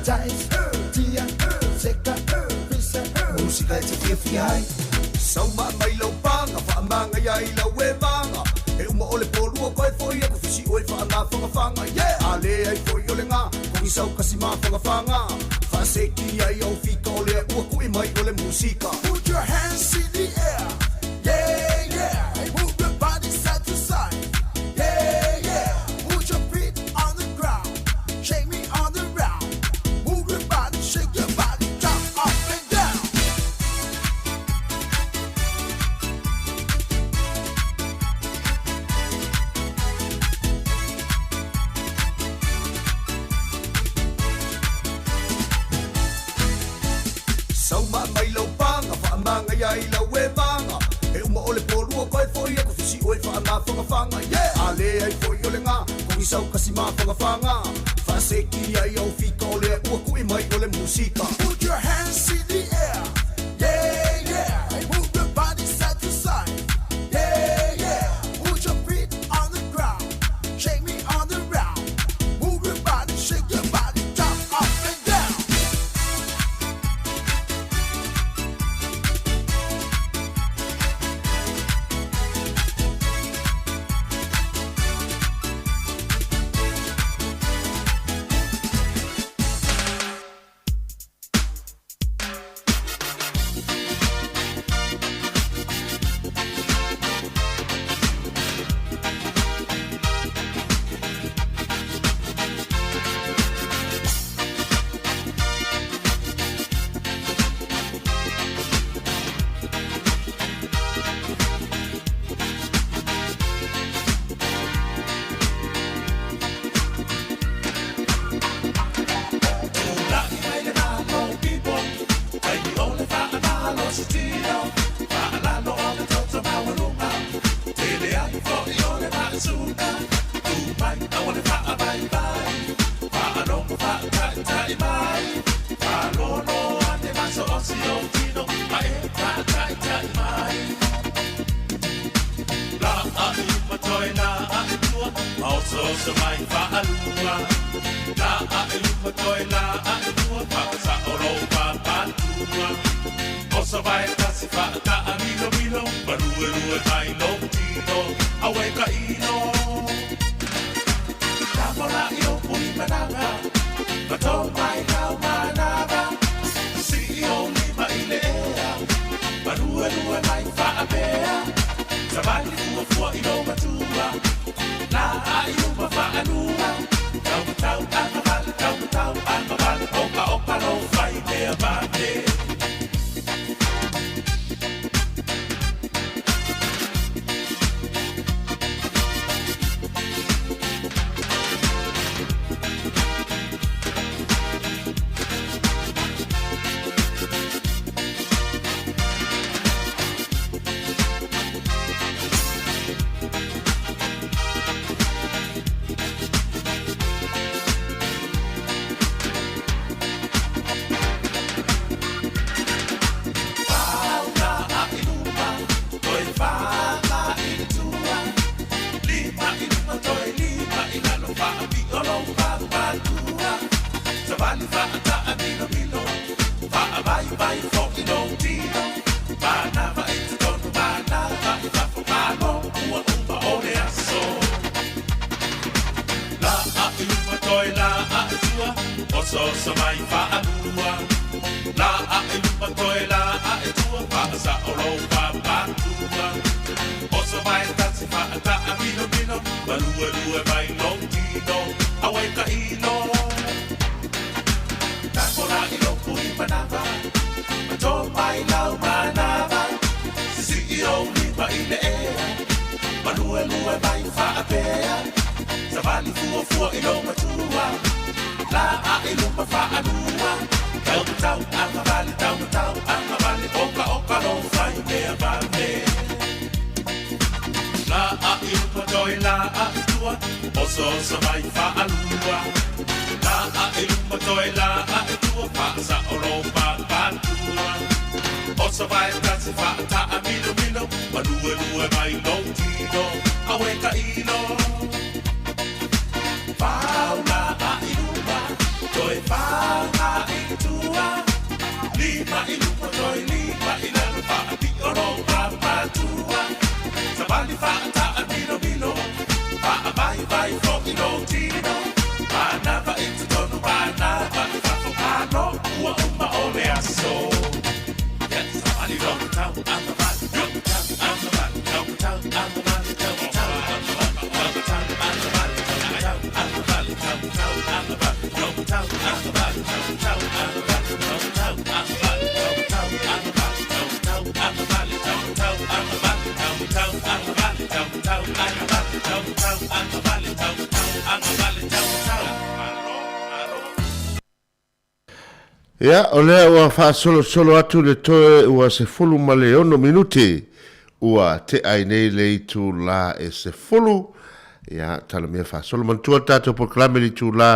tais, tia, seka, pisa Musika e te fiafia ai Sauma mai lau panga, whaamanga ia i lau e vanga E uma o le polua koe foi aku fisi oe whaamawhangawhanga Yeah! A le ai foi o le ngā, kongi sau kasi mawhangawhanga Whaaseki ai au fika o lea ua kui mai o le musika Put your hands in the air, yeah, yeah Move your body side to side, yeah, yeah Put your feet on the ground, shake me on the round Move your body, shake your body, jump up and down Sauma mai lau paga faamagaia ai lau evaga E uma o le polua koe fo'i aku fisi oe faamafagafaga Yeah! A leai fo'i o le gā kogisau kasi mafagafaga Faaseki ai au fika o lea ua ku'i mai o le musika Put your hands in the air Yeah, yeah And move your body side to side Yeah, yeah Put your feet on the ground Shake me on the round Move your body, shake your body Jump up and down Tula'i mai le Malo people Taimi o le faamalosi tino Faalalo o le toto maualuga Tele ai fo'i o le maasuga Tu mai aua le faavaivai Faalogo faataita'i mai Faalolo ane maso'osi o tino Ma e faataita'i mai Laa i luma toe laa i tua Ma osooso mai faalua Laa i luma toe laa i tua Faasa'o lou papatua Oso vae tasi faataa milomilo Maluelue mai lou tino Auē ka ino Tamola i upu i managa Ma tō mai lau manava Sii ou lima i le ea Maluelue mai faapea Savali fuafua i lou matua Laa i luma faalua Taumatau agavale Taumatau agavale Okaoka lou fai mea vave Fauna i luma, toe faga i tua. Lima i luma, toe lima i lalo, faapio lou papatua. Savali faataa milomilo, faavaivai fo'i lou tino. Manava i totonu, manava i fafo, malo ua uma o le aso. Laa i luma toe laa i tua, osooso mai faalua. Laa i luma toe laa i tua, faasa'o lou papatua. Oso vae tasi faataa milomilo, maluelue mai lou tino, auē ka ino. Takola i lou pui manava, ma tō mai lau manava. Sisii ou lima i le ea, maluelue mai faapea. Savali fuafua i lou matua, laa i luma faalua. Taumatau agavale, taumatau agavale, okaoka lou fai mea vave. Laa i luma toe laa i tua, osooso mai faalua. Laa i luma toe laa i tua, faasa'o lou papatua. Oso vae tasi faataa milomilo, maluelue mai lou tino, auē ka ino. Faulaa i luma, toe faga i tua. Lima i luma toe lima i lalo, faapio lou papatua. Savali faataa milomilo, faavaivai fo'i lou tino. Manava i totonu, manava i fafo, malo ua uma o le aso. Yes, savali lou matau agavale, tau agavale, tau matau agavale, tau matau agavale, tau matau agavale, tau matau agavale, tau matau agavale, tau matau agavale, tau matau agavale, tau matau agavale, tau matau agavale, tau matau agavale, tau matau agavale, tau matau agavale, tau matau agavale, tau matau agavale, tau matau agavale, tau Ia, o lea ua faasolosolo atu le toe ua 16 minute ua tea ai nei le itulā e 10. Ia, talamia faasolo. Manatua le tatou polokalame i le itulā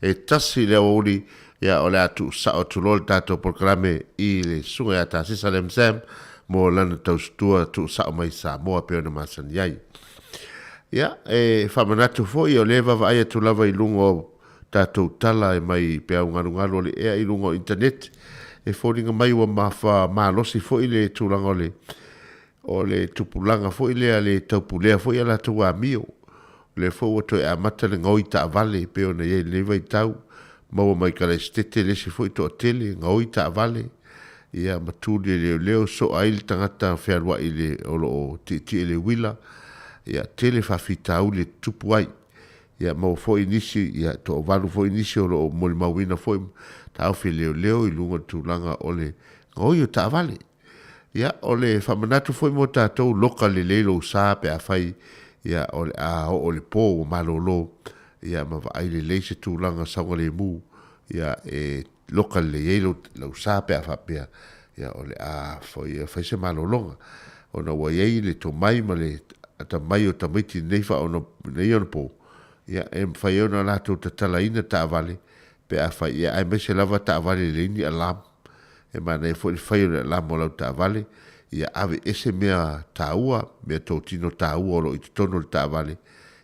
e 1 i le aoauli, ia, o le a tuusao atu loa le tatou polokalame i le Susuga ia Tasesa Lam Sam mo lana tausitua tuusao mai Samoa pei ona masani ai. Ia, e faamanatu foi, o lea e vaavaai atu lava i luga o tatou tala e mai peau galugalu o le ea i luga o internet, e foliga mai ua mafa malosi foi le tulaga o le o le tupulaga foi lea le taupulea foi a latou amio. O lea foi ua toe amata le gaoi taavale e pei ona i ai i lenei vaitau, maua mai Kalaesetete le isi foi toatele gaoi taavale, ia ma tuli e leoleo soa ai le tagata fealuai i le o lo o tietie i le uila, ia tele faafitauli e tutupu ai. Ia maua foi nisi, ia toavalu foi nisi o lo o molimauina foi taofi e leoleo i luga o le tulaga o le gaoi o taavale. Ia, o le faamanatu foi mo tatou, loka lelei lou sa pe afai ia o le a oo le po ua malolo, ia ma vaai lelei se tulaga saogalemu, ia e loka lelei ai lou, lau sa pe a faapea ia o le a foi fai se malologa. Ona ua i ai le tomai ma le atamai o tamaiti i lenei faaono, nei onapo, ia e mafai ai ona latou tatalaina taavale pe afai, ia aemaise lava taavale e leai ni alarm. E manaia foi le fai o le alarm o lau taavale, ia aveese mea taua, mea totino taua o lo o i totonu o le taavale,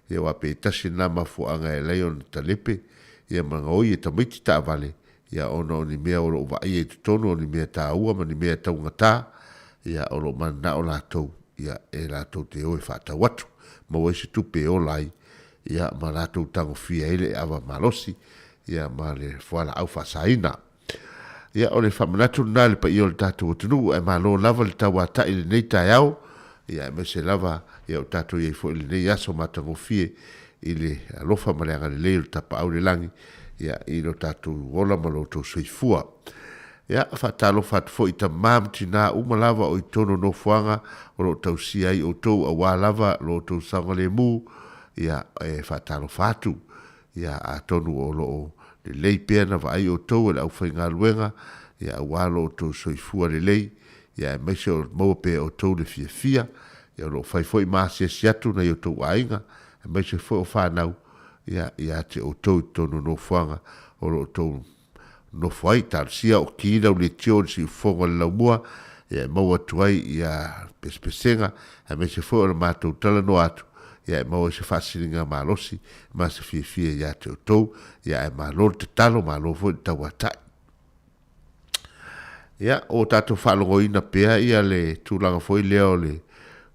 ia aua pe tasi lena mafuaaga e ala ai ona talepe, ia ma gaoi e tamaiti taavale, ia ona o ni mea o lo o vaaia i totonu o ni mea taua ma ni mea taugata, ia o lo o mananao latou, ia e latou te o e faatau atu, maua ai se tupe e ola ai, ia ma latou tagofia ai le ava malosi, ia ma le fualaau faasaina. Ia, o le faamanatu lena i le paia o le tatou atunuu, ae malo lava le tauatai i lenei taeao, ia aemaise lava ia o tatou i ai foi i lenei aso matagofie i le alofa ma le agalelei o le Tapaau i le Lagi, ia, i lo tatou ola ma lo outou soifua. Ia, faatalofa atu foi i tama ma tina uma lava o i totonu o nofoaga o lo o tausia ai outou aua lava lo outou saogalemu, ia, e faatalofa atu. Ia, atonu o lo o lelei pea na vaai outou e le aufaigaluega, ia, aua lo outou soifua lelei, ia, aemaise o maua pea e outou le fiafia, ia, o lo o fai foi ma asiasi atu nai outou aiga, aemaise foi o fanau, ia, ia te outou i totonu o nofoaga o lo o outou nofo ai. Talosia o ki lau leitio i le siufofoga o le laumua, ia, e maua atu ai ia pesepesega, aemaise foi o le matou talanoa atu, ia, e maua ai se faasiliga malosi ma se fiafia ia te outou, ia, ae malo le tatalo, malo foi le tauatai. Ia, ua tatou faalogoina pea ia le tulaga foi lea o le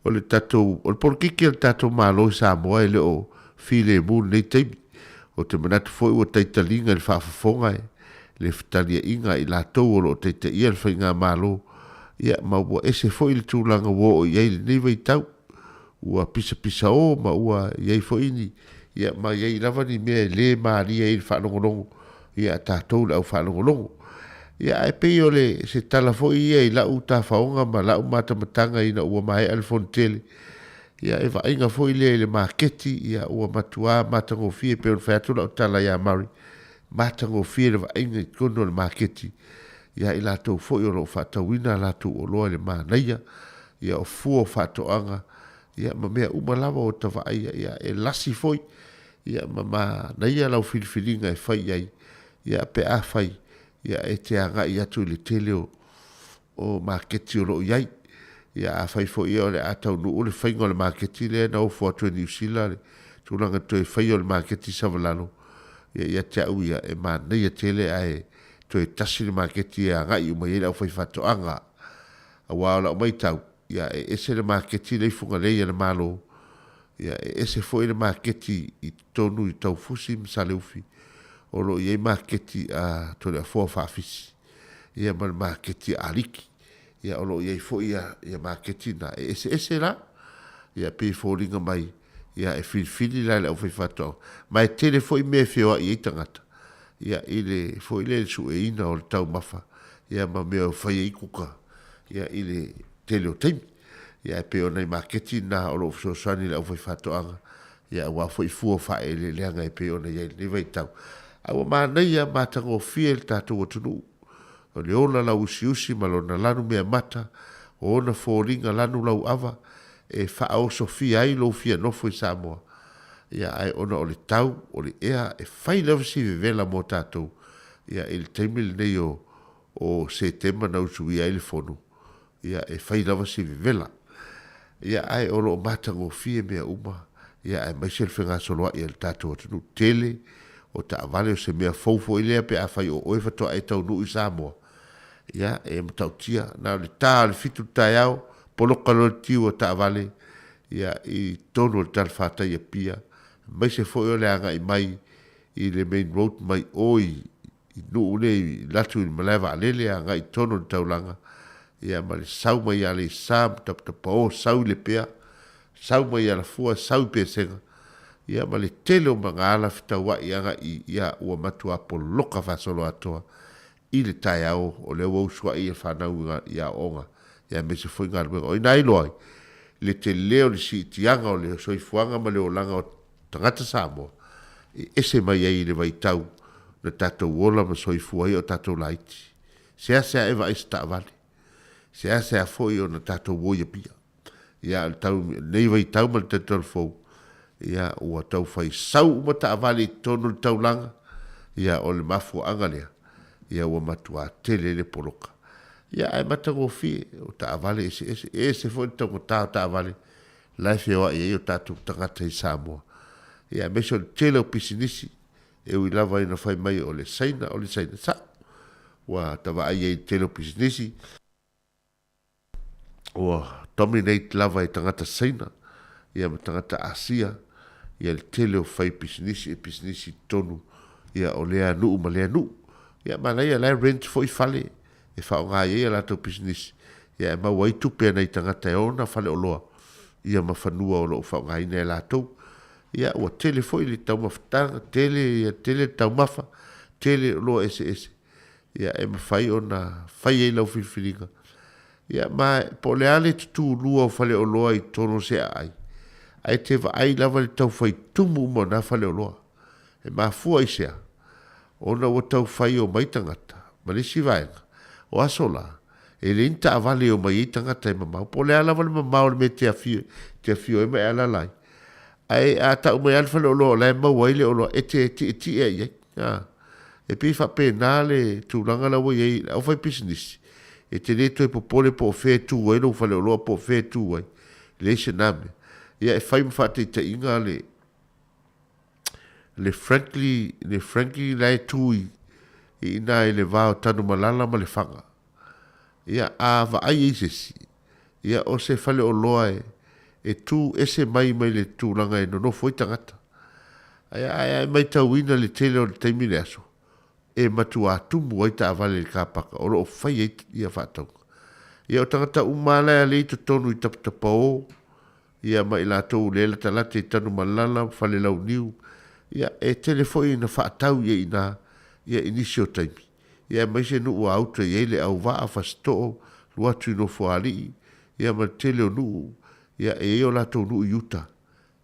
o le tatou o le polokiki a le tatou Malo i Samoa e le o filemu i lenei taimi. Ou te manatu foi ua taitaliga i le faafofoga e le fetaliaiga a i latou o lo o taitaia le faigamalo, ia ma ua ese foi le tulaga ua oo i ai i lenei vaitau. Ua pisapisao ma ua i ai foi ni, ia ma i ai lava ni mea e le malie ai i le faalogologo ia a tatou le aufaalogologo. Ia ae pei o le se tala foi ia i lau tafaoga ma lau matamataga ina ua maea le Fonotele, ia e vaaiga foi lea i le maketi, ia ua matua matagofie pei ona fai atu lau tala ia Murray, matagofie le vaaiga i totonu o le maketi ia i latou foi o lo o faatauina a latou oloa i le manaia, ia o fua o faatoaga, ia ma mea uma lava ua ta vaaia, ia e lasi foi ia ma manaia lau filifiliga e fai i ai, ia pe afai ia e te agai atu i le tele o o maketi o lo o i ai. Ia afai foi ia o le a taunuu le faiga o le maketi lea na ofo atu e Niu Sila le tulaga toe faia o le maketi Savalalo, ia ia te au ia e manaia tele ae toe tasi le maketi e agai uma i ai le aufaifaatoaga. Aua o lau matau, ia e ese le maketi lea i Fugalei a le Malo, ia e ese foi le maketi i totonu i Taufusi ma Saleufi, o lo o i ai maketi a Toleafoa Faafisi, ia ma le maketi a Aliki. Ia o lo o i ai foi ia, ia maketi na e eseese la. Ia pei e foliga mai, ia e filifili la e le aufaifaatoaga. Ma e tele foi mea e feoai ai tagata, ia i le foi lea i le sueina o le taumafa, ia ma mea e fai ai kuka, ia i le tele o taimi. Ia ae pei o nai maketi na o lo o fesoasoani i le aufaifaatoaga, ia aua foi fua o faaeleeleaga e pei ona i ai i lenei vaitau. Ae ua manaia, matagofie le tatou atunuu. O le ola lauusiusi ma lona lanu meamata, o ona foliga lanu lauava e faaosofia ai lou fia nofo i Samoa. Ia, ae ona o le tau, o le ea, e fai lava si vevela mo tatou, ia, i le taimi lenei o, o Setema na usuia ai le fono, ia, e fai lava si vevela. Ia, ae o lo o matagofie mea uma, ia, aemaise le fegasoloai a le tatou atunuu. Tele o taavale, o se mea fou foi lea pe afai o oe faatoa e taunuu i Samoa, ia, e matautia, na o le ta o le 7 i le taeao, poloka loa le tiu o taavale, ia, i totonu o le talafatai i Apia, aemaise foi o le agai mai i le main road mai o i Nuu nei i latu i le malae vaalele agai i totonu o le taulaga, ia ma le sau mai i Aleisa ma Tapatapao, sau i Lepea, sau mai i Alafua, sau i Pesega, ia ma le tele o magaala fetauai agai i, ia ua matua poloka faasoloatoa i le taeao o lea ua usuai ia fanau i aoaoga, ia aemaise foi galuega. O i ina iloa ai le tele o le siitiaga o le soifuaga ma le olaga o tagata Samoa e ese mai ai i le vaitau na tatou ola ma soifua ai o tatou laiti. Seasea e vaai se taavale. Seasea foi ona tatou o i Apia. Ia, o le tau, lenei vaitau ma le talitali fou, ia, ua tau fai sau uma taavale i totonu o le taulaga, ia, o le mafuaaga lea, ia, ua matua tele le poloka. Ia, ae matagofie, o taavale eseese, e ese foi le taugata o taavale la e feoai ai o tatou tagata i Samoa. Ia, aemaise o le tele o pisinisi, e ui lava ina fai mai o le Saina, o le Saina, sa'o, ua ta vaai ai i le tele o pisinisi, ua dominate lava e tagata Saina, ia ma tagata Asia, ia le tele o fai pisinisi, e pisinisi i totonu, ia, o lea nuu ma lea nuu. Ia, manaia, la e rent foi fale e faaaoga ai a latou pisinisi ia e maua ai tupe a nai tagata e ona faleoloa ia ma fanua o lo o faaaogaina e latou. Ia ua tele foi le taumafataga, tele ia tele le taumafa, tele oloa eseese ia e mafai ona fai ai lau filifiliga. Ia ma po o le a le tutulua o faleoloa i totonu o se aai, ae te vaai lava i le tau fai tumu uma o na faleoloa. E mafua i se a? Ona ua tau fai omai tagata, ma le isi vaega, o aso la, e leai ni taavale e omai ai tagata e mamao, po o le a lava le mamao o le mea e te afio, te afio ai ma e alaala ai. Ae a tau mai lava le faleoloa o la e maua ai le oloa, e te tietie i ai. A. E pei e faapena le tulaga la ua i ai i le aufaipisinisi, e te le toe popole po o fea e tu ai lou faleoloa po o fea e tu ai, leai se na mea. Ia e fai ma faataitaiga le le Frankly, le Frankie la e tu i ina i le va o Tanumalala ma Lefaga. Ia, a vaai ai se isi, ia o se faleoloa e, e tu ese mai mai le tulaga e nonofo ai tagata. Ae, ae, ae maitauina le tele o le taimi le aso, e matuā tumu ai taavale i le kapaka o lo o fai ai ia faatauga. Ia o tagata uma lava la e alei i totonu i tapatapaō, ia ma i latou o lea e latalata i Tanumalala, Falelauniu, ia e tele foi ina faatau i ai ina ia i nisi o taimi. Ia aemaise nuu a uta i ai le auvaa, Fasitoo, Luatu i Nofoalii, ia ma le tele o nuu, ia e i ai o latou nuu i uta.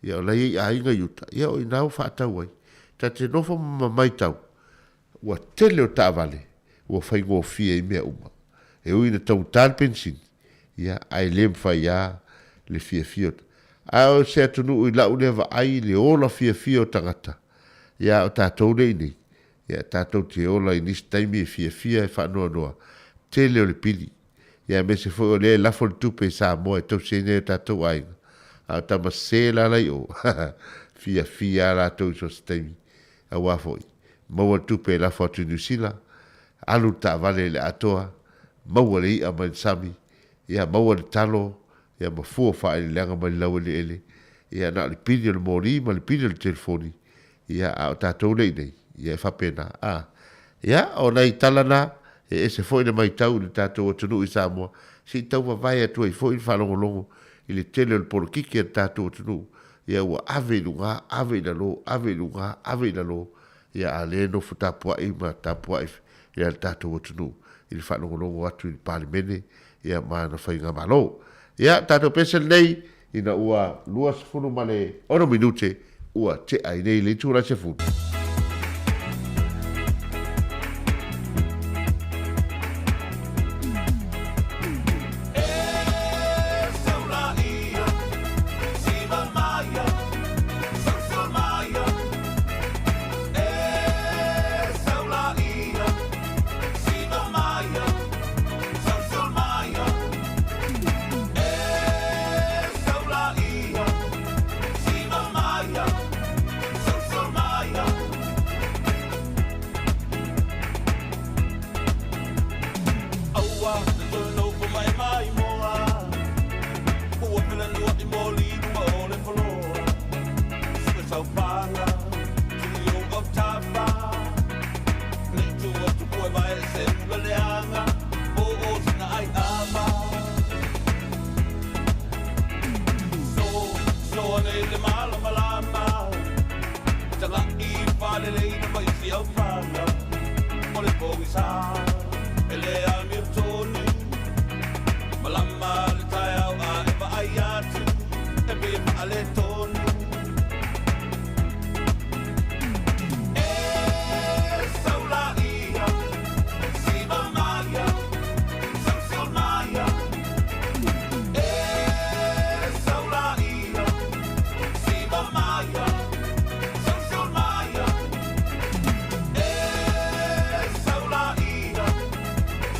Ia o la e i ai aiga i uta, ia o ina ua faatau ai. Ta te nofo ma matau, ua tele o taavale ua faigofie ai mea uma. E ui ina taugata le penisini, ia, ae le mafai lava le fiafia o. Ae o se atunuu i lau lea vaai i le ola fiafia o tagata, ia, o tatou lea i inei, ia, tatou te ola i nisi taimi e fiafia e faanoanoa, tele o le pili. Ia, aemaise foi o lea e lafo le tupe i Samoa e tausi ai nai o tatou aiga, a o tama sese la la i o, fiafia lava latou i so o se taimi, aua foi, maua le tupe e lafo atu i Niu Sila, alu le taavale i le atoa, maua le i'a mai le sami, ia maua le talo, ia ma fua faaeleeleaga mai le laueleele, ia na o le pili o le moli ma le pili o le telefoni, ia a o tatou lea i inei, ia e faapena. A, ia, o nai tala na, e ese foi le matau i le tatou atunuu i Samoa, se i tau vavae atu ai foi le faalogologo i le tele o le polokiki a le tatou atunuu, ia ua ave i luga, ave i lalo, ave i luga, ave i lalo, ia a lea e nofo tapuai ma tapuai ia le tatou atunuu i le faalogologo atu i le Palemene ia ma ana faigamalo. Ia, tatou pese lenei ina ua 26 minute ua tea ai nei le itula 10. E le amiotonu Malama le taeao a e vaai atu E pei e faaletonu E sau laia Siva maia Sau maia E sau laia Siva maia Sau maia E sau laia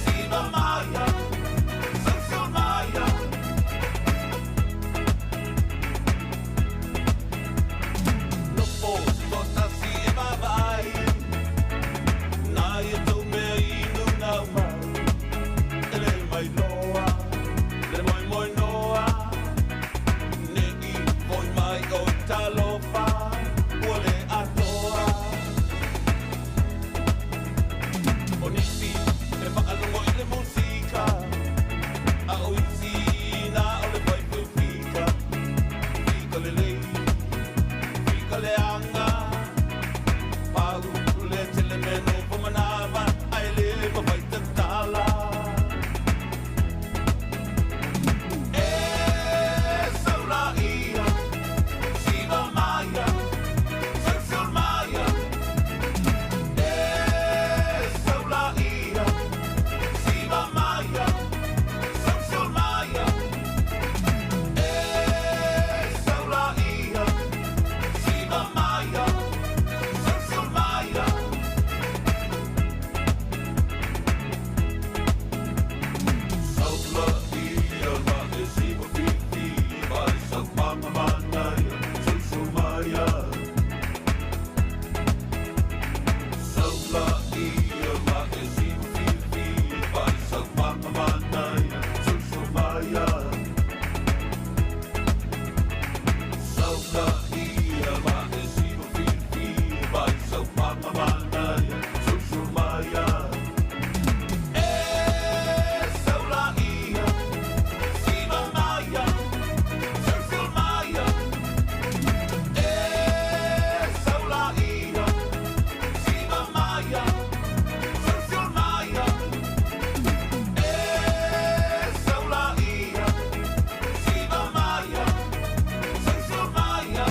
Siva maia Sau maia Nofo toatasi e vaavaai Nā ia tou mea inu naumau E le mailoa Le moemoenoa Ne i foi mai o talofa Ua le atoa O nisi e faalogo i le musika A o isi na o le vai fika Fika lelei Fika leaga Pau le tele mea nofo manava Ae le mafai tatala E sau laia Siva maia Sau maia E sau laia Siva maia Sau maia E sau laia Siva maia Sau maia Sau laia ma e siva fifi Ma e sau panga manaia Sau maia Sau laia ma e siva fifi Ma e sau panga manaia Sau maia Sau laia ma e siva fifi Ma e sau panga manaia Sau maia E sau laia Siva maia Sau maia E sau laia Siva maia Sau maia E sau laia Siva maia Sau maia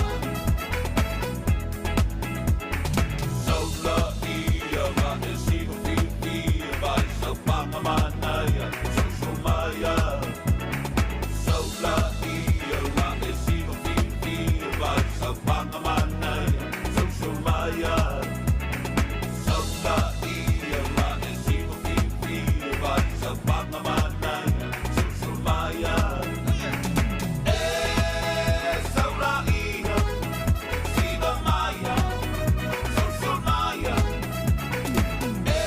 Sau laia ma e siva fifi Ma e sau panga manaia Sau maia Sau laia ma e siva fifi Ma e sau panga manaia Sau maia Sau laia ma e siva fifi Ma e sau panga manaia Sau maia E sau laia Siva maia Sau maia E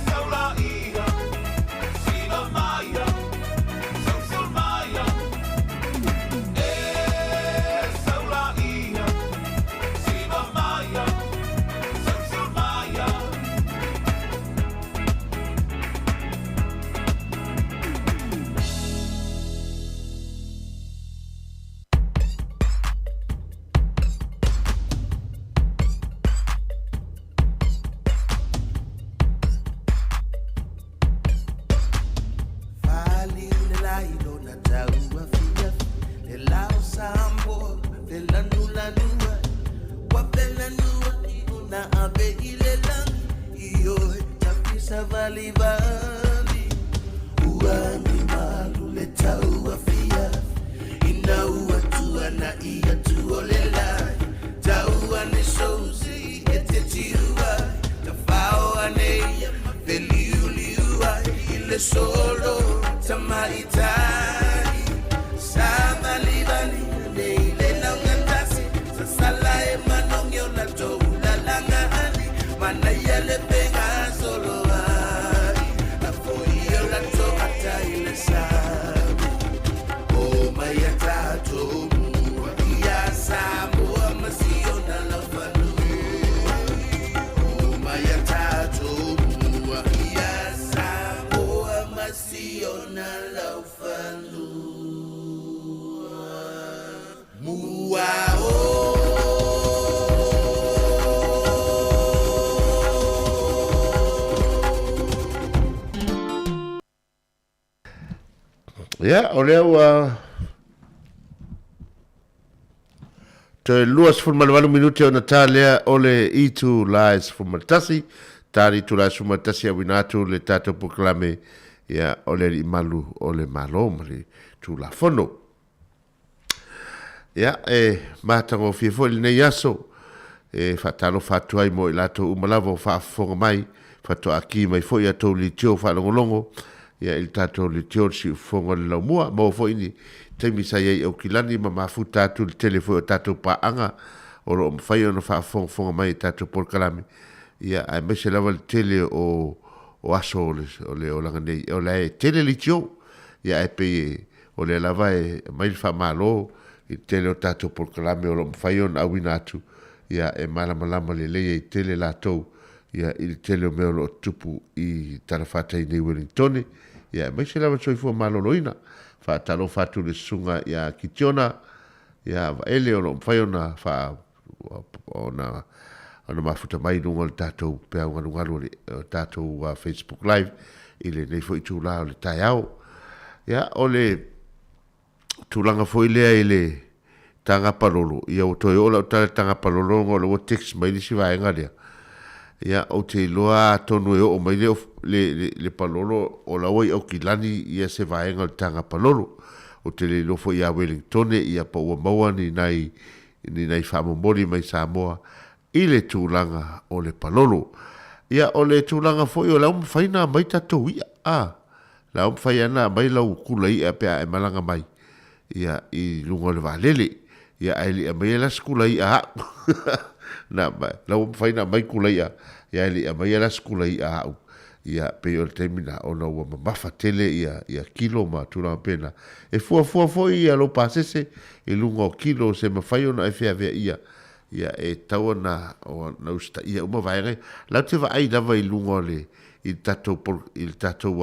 sau laia Siva maia Sau maia E sau laia Siva maia Sau maia Fali le lai lona taua fia Le lao sambo le lanu lanua Wa pelanua i ona ave i le langi I oe tafisa vali vali Ua ni malu le taua fia Ina ua tua na ia tua le lai Taua ne sousi e te tiua Tafao ane ia ma feliuliu ai I le solo tamaitai Sa valivali ane i le laugatasi Sasala e manongi o la toulalanga ali Manaia le penga solo ai La foi o la toata i le sami O mai a tatou mua Ia Samoa ma si ona laufanua O mai a tatou mua Ia Samoa ma si ona laufanua. Ia, o lea ua toe 28 minute ona ta lea o le itula e 11, ta le itula e 11 auina atu le tatou polokalame, ia, o le Alii Malu o le Malo ma le Tulafono. Ia, e matagofie foi lenei aso e faatalofa atu ai mo i latou uma lava o faafofoga mai, faatoa ki mai foi a tou leitio faalogologo, ia i le tatou leitio le siufofoga o le laumua. Maua foi ni taimi sa i ai i Aukilani ma mafuta atu i le tele foi o tatou paaga o lo o mafai ona faafofogafoga mai i tatou polokalame, ia aemaise lava le tele o o aso o le o le olaga nei, o la e tele leitio, ia ae pei e O lea lava e aumai le faamalo i le tele o tatou polokalame o lo o mafai ona auina atu, ia e malamalama lelei ai tele latou ia i le tele o mea o lo o tutupu i talafatai nei Uelintone, ia aemaise lava le soifua maloloina. Faatalofa atu i le Susuga ia Kitiona ia Vaele o lo o mafai ona faa ona ona mafuta mai i luga o le tatou peau galugalu o le tatou Facebook Live i lenei foi itula o le taeao. Ia, o le tulaga foi lea i le taga palolo, ia ua toe oo lau tala i le taga palolo ona o lea ua text mai le isi vaega lea. Ia, ou te iloa atonu e oo mai le, le, le, le palolo o la ua i Aukilani ia se vaega o le taga palolo. Ou te le iloa foi ia Wellingtone ia po ua maua ni nai ni nai faamomoli mai Samoa i le tulaga o le palolo. Ia, o le tulaga foi o le a ua mafai ona aumai tatou i'a, a, o le a ua mafai lava ona aumai lau kula i'a pe a e malaga mai, ia, i luga o le vaalele. Ia, ae le i aumaia la se kula i'a a au. Na, la ua mafai ona aumai kula i'a, ia ae le i aumaia la se kula i'a a au. Ia, pei o le taimi lena, ona ua mamafa tele ia, ia kilo ma tulaga faapena. E fuafua foi ia lou pasese i luga o kilo se mafai ona e feaveaia, ia e tatau ona, ona usitaia uma vaega ia. La ou te vaai lava i luga o le, i le tatou pol, i le tatou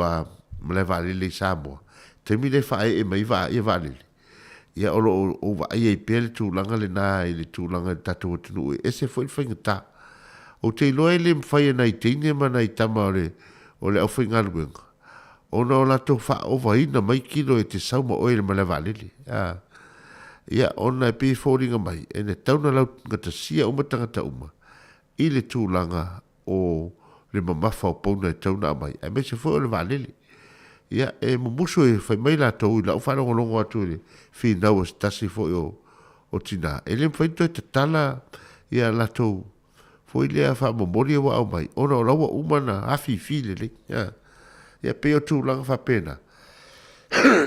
malae vaalele i Samoa, taimi lea e faaee mai ai vaa, ia vaalele, ia o lo o ou vaai ai pea le tulaga lena i le tulaga i le tatou atunuu e ese foi le faigata. Ou te iloa e le mafai e nai teine ma nai tama o le o le aufaigaluega ona o latou faaovaina mai kilo e te sau ma oe i le malae vaalele. A. Ia, ona e pei e foliga mai e na tatau ona laugatasia uma tagata uma i le tulaga o le mamafa o pauna e tatau ona aumai, aemaise foi o le vaalele. Ia, e mumusu e fai mai latou i lau faalogologo atu i le finau a se tasi foi o, o tina, e le mafai ona toe tatala ia latou foi lea faamomoli ia ua aumai, ona o la ua uma ona afifi lelei. Ia, e pei o tulaga faapena,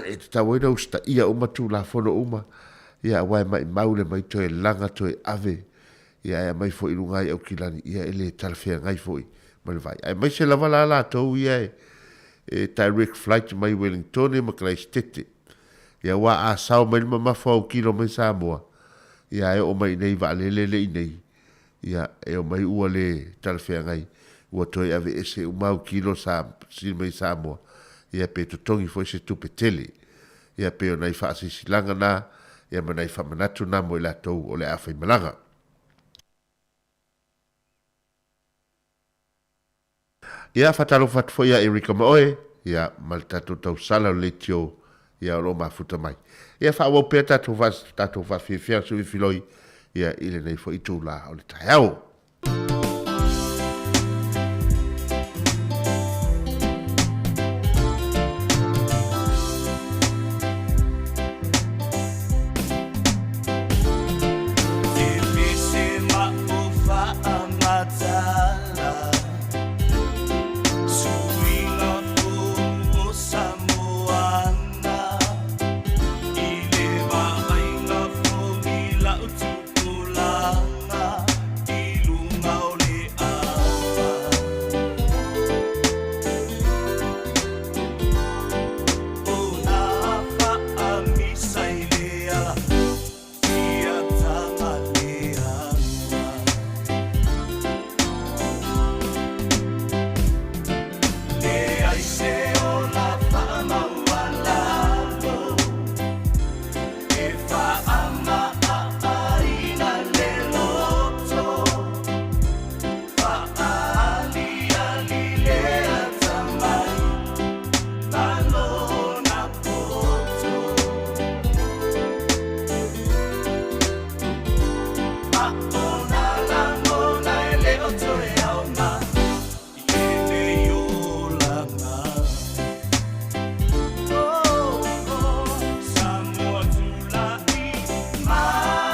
e tatau ai ona usitaia uma Tulafono uma, ia aua e maimau le mai toe laga toe ave ia ae aumai foi i luga ai Aukilani, ia e le talafeagai foi ma le vai. Aemaise lava la latou ia e, e direct flight mai Wellingtone ma Kalaisitete. Ia aua a sao mai le mamafa o kilo mai Samoa, ia ae oo mai inei vaalele le inei, ia e omai ua le talafeagai, ua toe aveese uma au kilo sa sili mai Samoa, ia pe totogi foi se tupe tele. Ia pei o nai faasilasilaga na, ia ma nai faamanatu na mo i latou o le a faimalaga. Ia, faatalofa atu foi ia Erika ma oe, ia, ma le tatou tausala o le leitio, ia, o lo o mafuta mai. Ia, faaauau pea tatou, tatou faafiafia suifiloi, ia, i lenei foi itula o le taeao.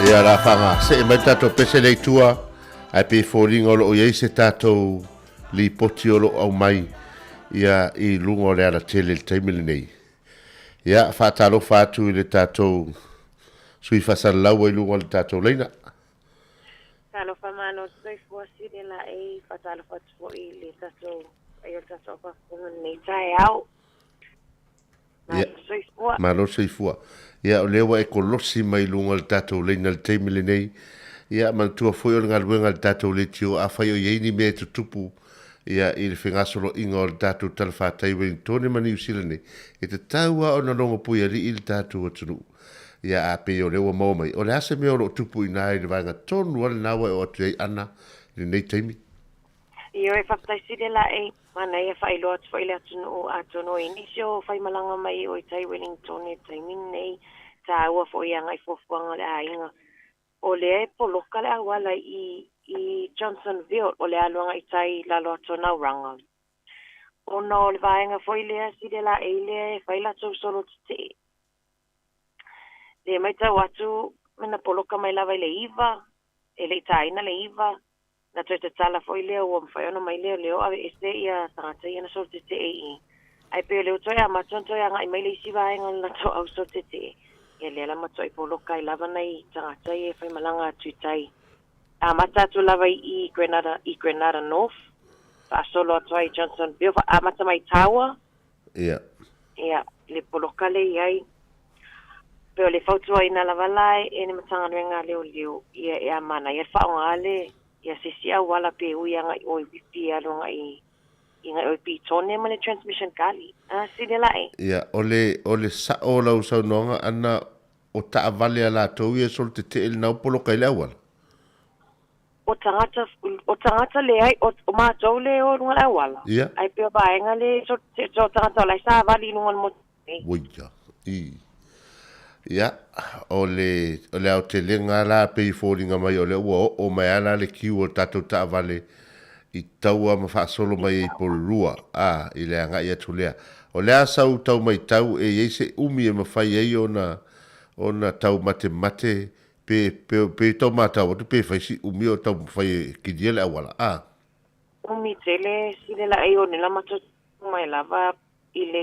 Ia la whanga, se e mai tātou pese lei tua, ai pe fōringa o loo iei se tātou lipoti o loo au mai ia i lunga o le ala tele le taimi lenei. Ia, whaatalofa atu i le tātou sui whasalaua i lunga o le tātou leina. Talofa malo soifua sili laei faatalofa atu foi i le tatou paia o le tatou aufafofoga i lenei taeao. Ia, Malo soifua. malo soifua. Ia, o lea ua e kolosi mai i luga o le tatou laina i le taimi lenei. Ia, manatua foi o le galuega a le tatou leitio, afai o i ai ni mea e tutupu, ia, i le fegasoloaiga o le tatou talafatai Wellingtone ma Niu Sila nei, e tatau lava ona logo puialii le tatou atunuu. Ia, a pei o lea ua maua mai, o le a se mea o lo o tupu i ina i le vaega tonu lava lena ua e oo atu i ai Ana i lenei taimi? Ioe, faafetai sili laei. Manaia faailoa atu foi i le atunuu atonu o i nisi o faimalaga mai o i tai Wellington i le taimi lenei, taua foi agai fuafuaga o le aiga. O lea e poloka le auala i i Johnsonville, o le alu agai i tai i lalo atu o Nauranga. Ona o le vaega foi lea sili laei lea e fai latou solo tetee. Lea e matau atu na poloka mai lava i le 9, e le i taina le 9, na toe tatala foi lea ua mafai ona mai leoleo aveese ia tagata ia na solo tetee i i. Ae pei o lea ua toe amata ona toe agai mai le isi vaega o le latou au solo tetee, ia lea la matuai poloka ai lava nai tagata ia e faimalaga atu i tai. Amata atu lava i i Grenada, i Grenada North, faasolo atu ai i Johnsonville, amata mai i Tawa, Ia. Ia, le poloka lea i ai. Pei o le fautuaina lava la e le Matagaluega a Leoleo, ia e amanaia le faaaoga le ia se isi auala pe ui agai i o i Whitby e alu agai i agai o i Petone ma le Transmission Gully. A, sili la e. Ia, o le, o le sao o lau saunoaga ana o taavale a latou ia e solo tetee lena ua poloka ai le auala. O tagata, o tagata leai, o, o matou le o i luga o le auala. Ia. Ae pei o vaega le, so, so o tagata o la e savali i luga o le motu nei. Uia, i. Ia, o le, o le aotelega la pei e foliga mai o lea ua oo mai lava la le kiu o le tatou taavale i taua ma faasolo mai ai i Porirua, a, i le agai atu lea. O le a sau tau matau e i ai se umi e mafai ai ona, ona taumatemate Pe, pe, pe tau matau atu pe fai si umi o taumafai e kilia le auala, a. Umi tele sile la ei one la matou mai lava i le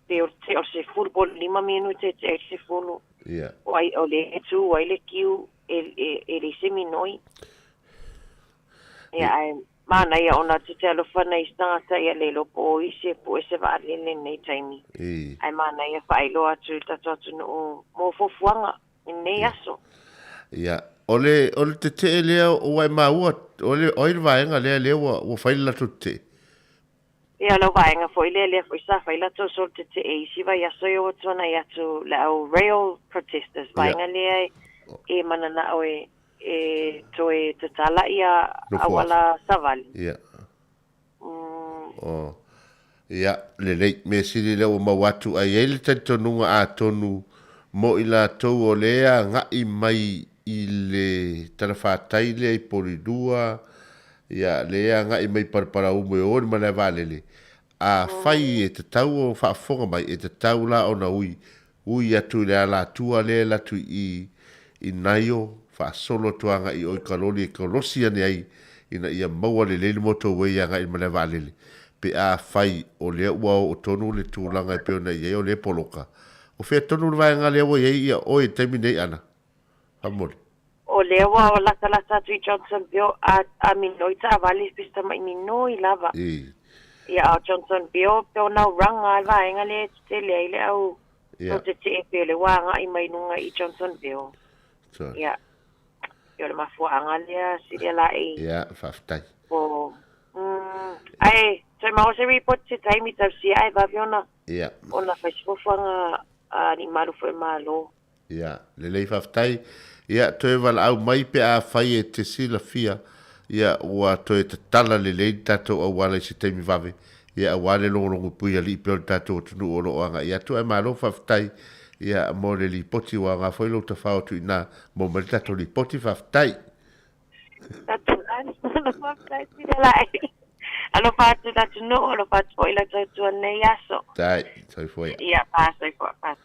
pe o te o se fulu po o le lima minute te ai se fulu. Ia. O ai o le tu ai le kiu e e e leai se minoi. Ia ae manaia ona te te alofa nei isi tagata ia le iloa po o isi e pue se vaalele i lenei taimi. Ae manaia faailoa atu i le tatou atunuu mo fuafuaga. i lenei aso. Ia, o le, o le tetee lea ua e maua, o le, o ai le vaega lea lea ua, ua fai le latou tetee? Ia, o lau vaega foi lea, lea foi sa fai latou solo tetee i isi vaiaso ia ua tuanai atu le au rail protesters, vaega lea e, e mananao e, e toe tatala ia auala savali. Ia. Oh. Ia, lelei. Mea sili lea ua maua atu, ae i ai le talitonuga atonu mo i latou o lea e agai mai i le talafatai lea i Polilua, ia, lea e agai mai i Paraparaumu e o i le malae vaalele, afai e tatau o faafofoga mai, e tatau la ona ui, ui atu i le alatua lea e alu atu i i Naio, faasolo atu agai i o i Kaloli e kolosi ane ai ina ia maua lelei le motorway agai i le malae vaalele, pe afai o lea ua oo tonu le tulaga e pei ona i ai o lea poloka. O fea tonu le vaega lea ua i ai ia oe i le taimi nei, Ana? Faamolemole. O lea ua latalata atu i Johnsonville a, a minoi taavale pisa mai minoi lava. I. Ia, a o Johnsonville pe o Nauranga le vaega lea e tetele ai le au Ia. Ko te teepe o le wā agai mai lunga i Johnsonville. Sorry. Ia. Ia o le mafuaaga lea silia laei. Ia, faafetai. Po, mm, ae, toe maua se report se taimi tausia ae vave ona, Ia. ona fai se fuafuaga a alii malu foi o le Malo. Ia, lelei faafetai. Ia, toe valaau mai pe afai e te silafia, ia, ua toe tatala lelei le tatou auala i se taimi vave, ia, aua le logologo pui alii pea o le tatou atunuu o lo o agai atu. Ae malo faafetai, ia, mo le lipoti, ua aoga foi lou tafao atu i ina mo mai le tatou lipoti. Faafetai. Faafetai tele lae. Alofa atu i le atunuu, alofa atu foi i lau tautua i lenei aso. Tai, soifua ia. Ia, pa, soifua, pa.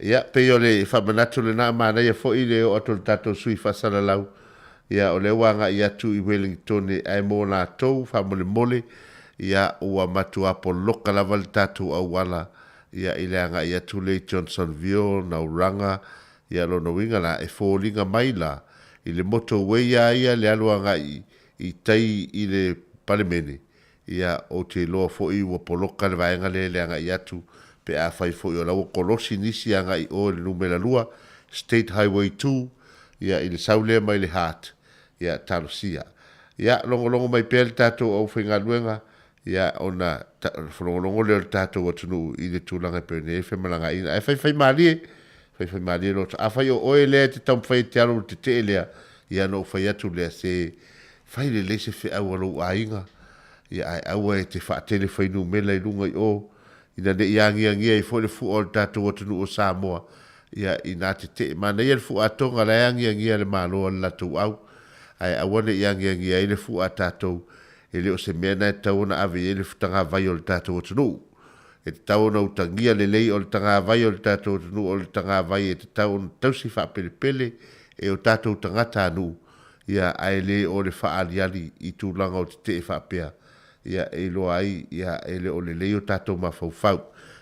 Ia, pei o le faamanatu lena, manaia foi le oo atu o le tatou sui faasalalau, ia, o lea ua agai atu i Welingtone, ae mo latou, faamolemole, ia, ua matua poloka lava le tatou auala, ia, i le agai atu lea i Johnsonville, Nauranga, ia, lona uiga la, e foliga mai la, i le motorway lava ia le alu agai i tai i le Palemene, Ia, ou te iloa foi ua poloka le vaega lea i le agai atu, pe afai foi o la ua kolosi nisi agai i o i le numera lua, State Highway 2, ia, i le sau lea mai le Hart, ia, talosia. Ia, logologo mai pea le tatou aufaigaluega, ia, ona logologo lea o le tatou atunuu i le tulaga e pei ona i ai femalagaaiga. Ae faifaimalie, faifaimalie loto. Afai o oe lea e te taumafai e te alu i le tetee lea, ia ona ou fai atu lea, se Fai lelei se feau a lou aiga, ia ae aua e te faatele fuainumera i luga i o, ina ne i agiagia ai foi le fua o le tatou atunuu o Samoa, ia inā tetee. Manaia le fua a Tonga la e agiagia le Malo a le latou au, ae aua ne i agiagia ai le fua a tatou, e le o se mea na e tatau ona ave i ai le tagavai o le tatou atunuu. E tatau ona utagia lelei o le tagavai o le tatou atunuu o le tagavai e tatau ona tausi faapelepele e o tatou tagatanuu, ia, ae le o le faaaliali i tulaga o tetee faapea, ia, e iloa ai, ia, e le o lelei o tatou mafaufau.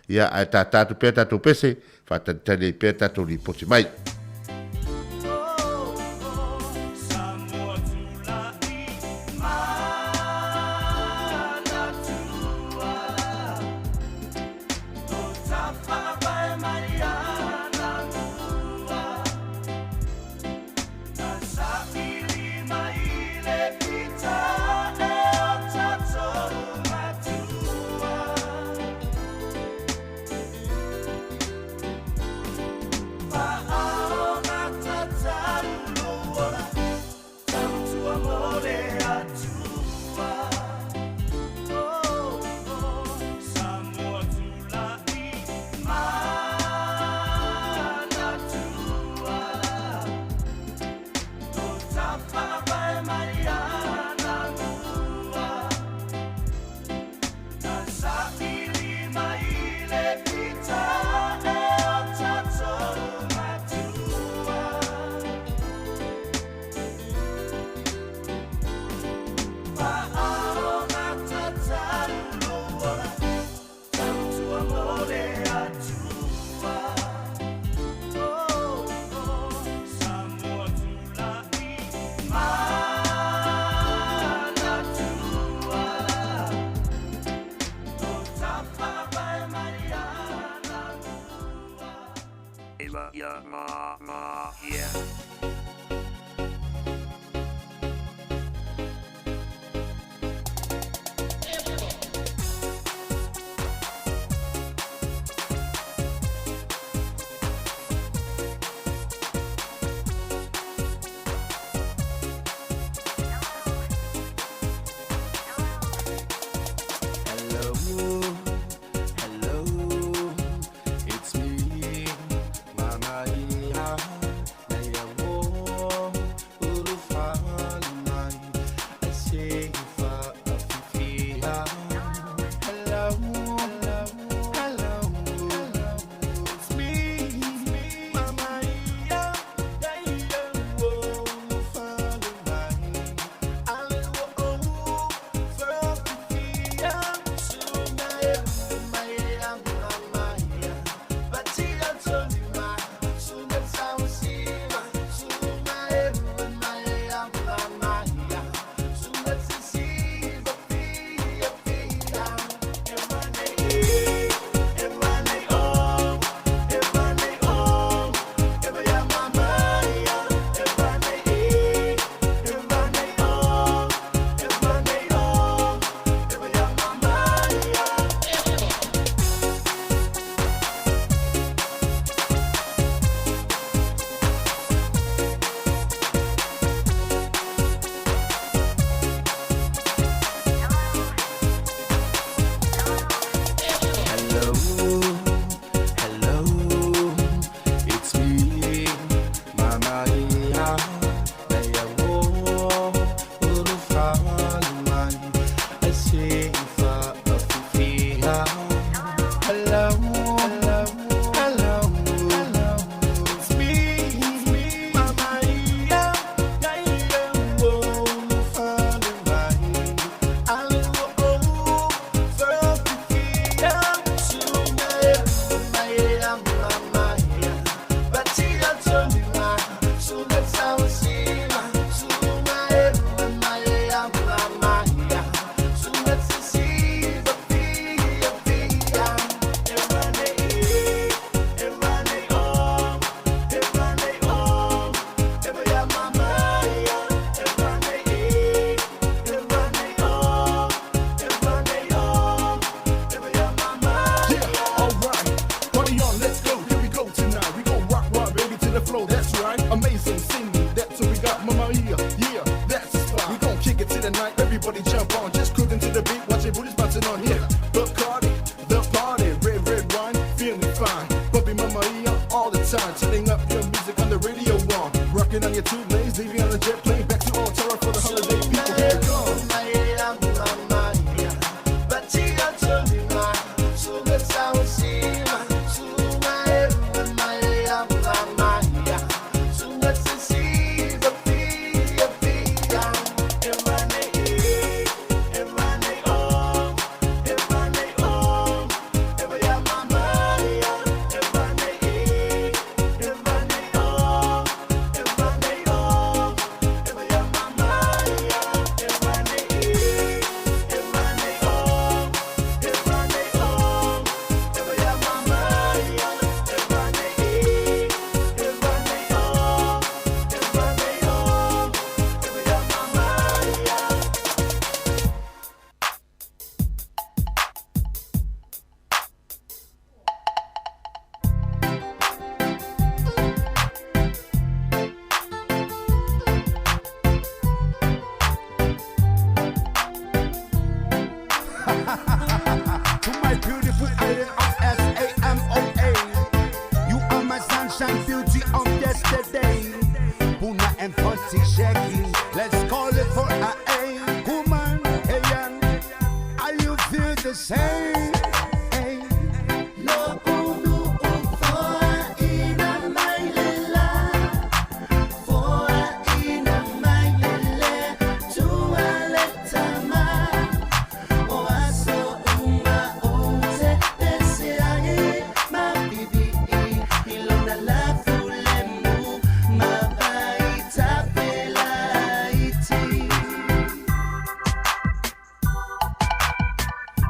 Ia, ae tata atu pea tatou pese, faatalitali ai pea tatou lipoti mai.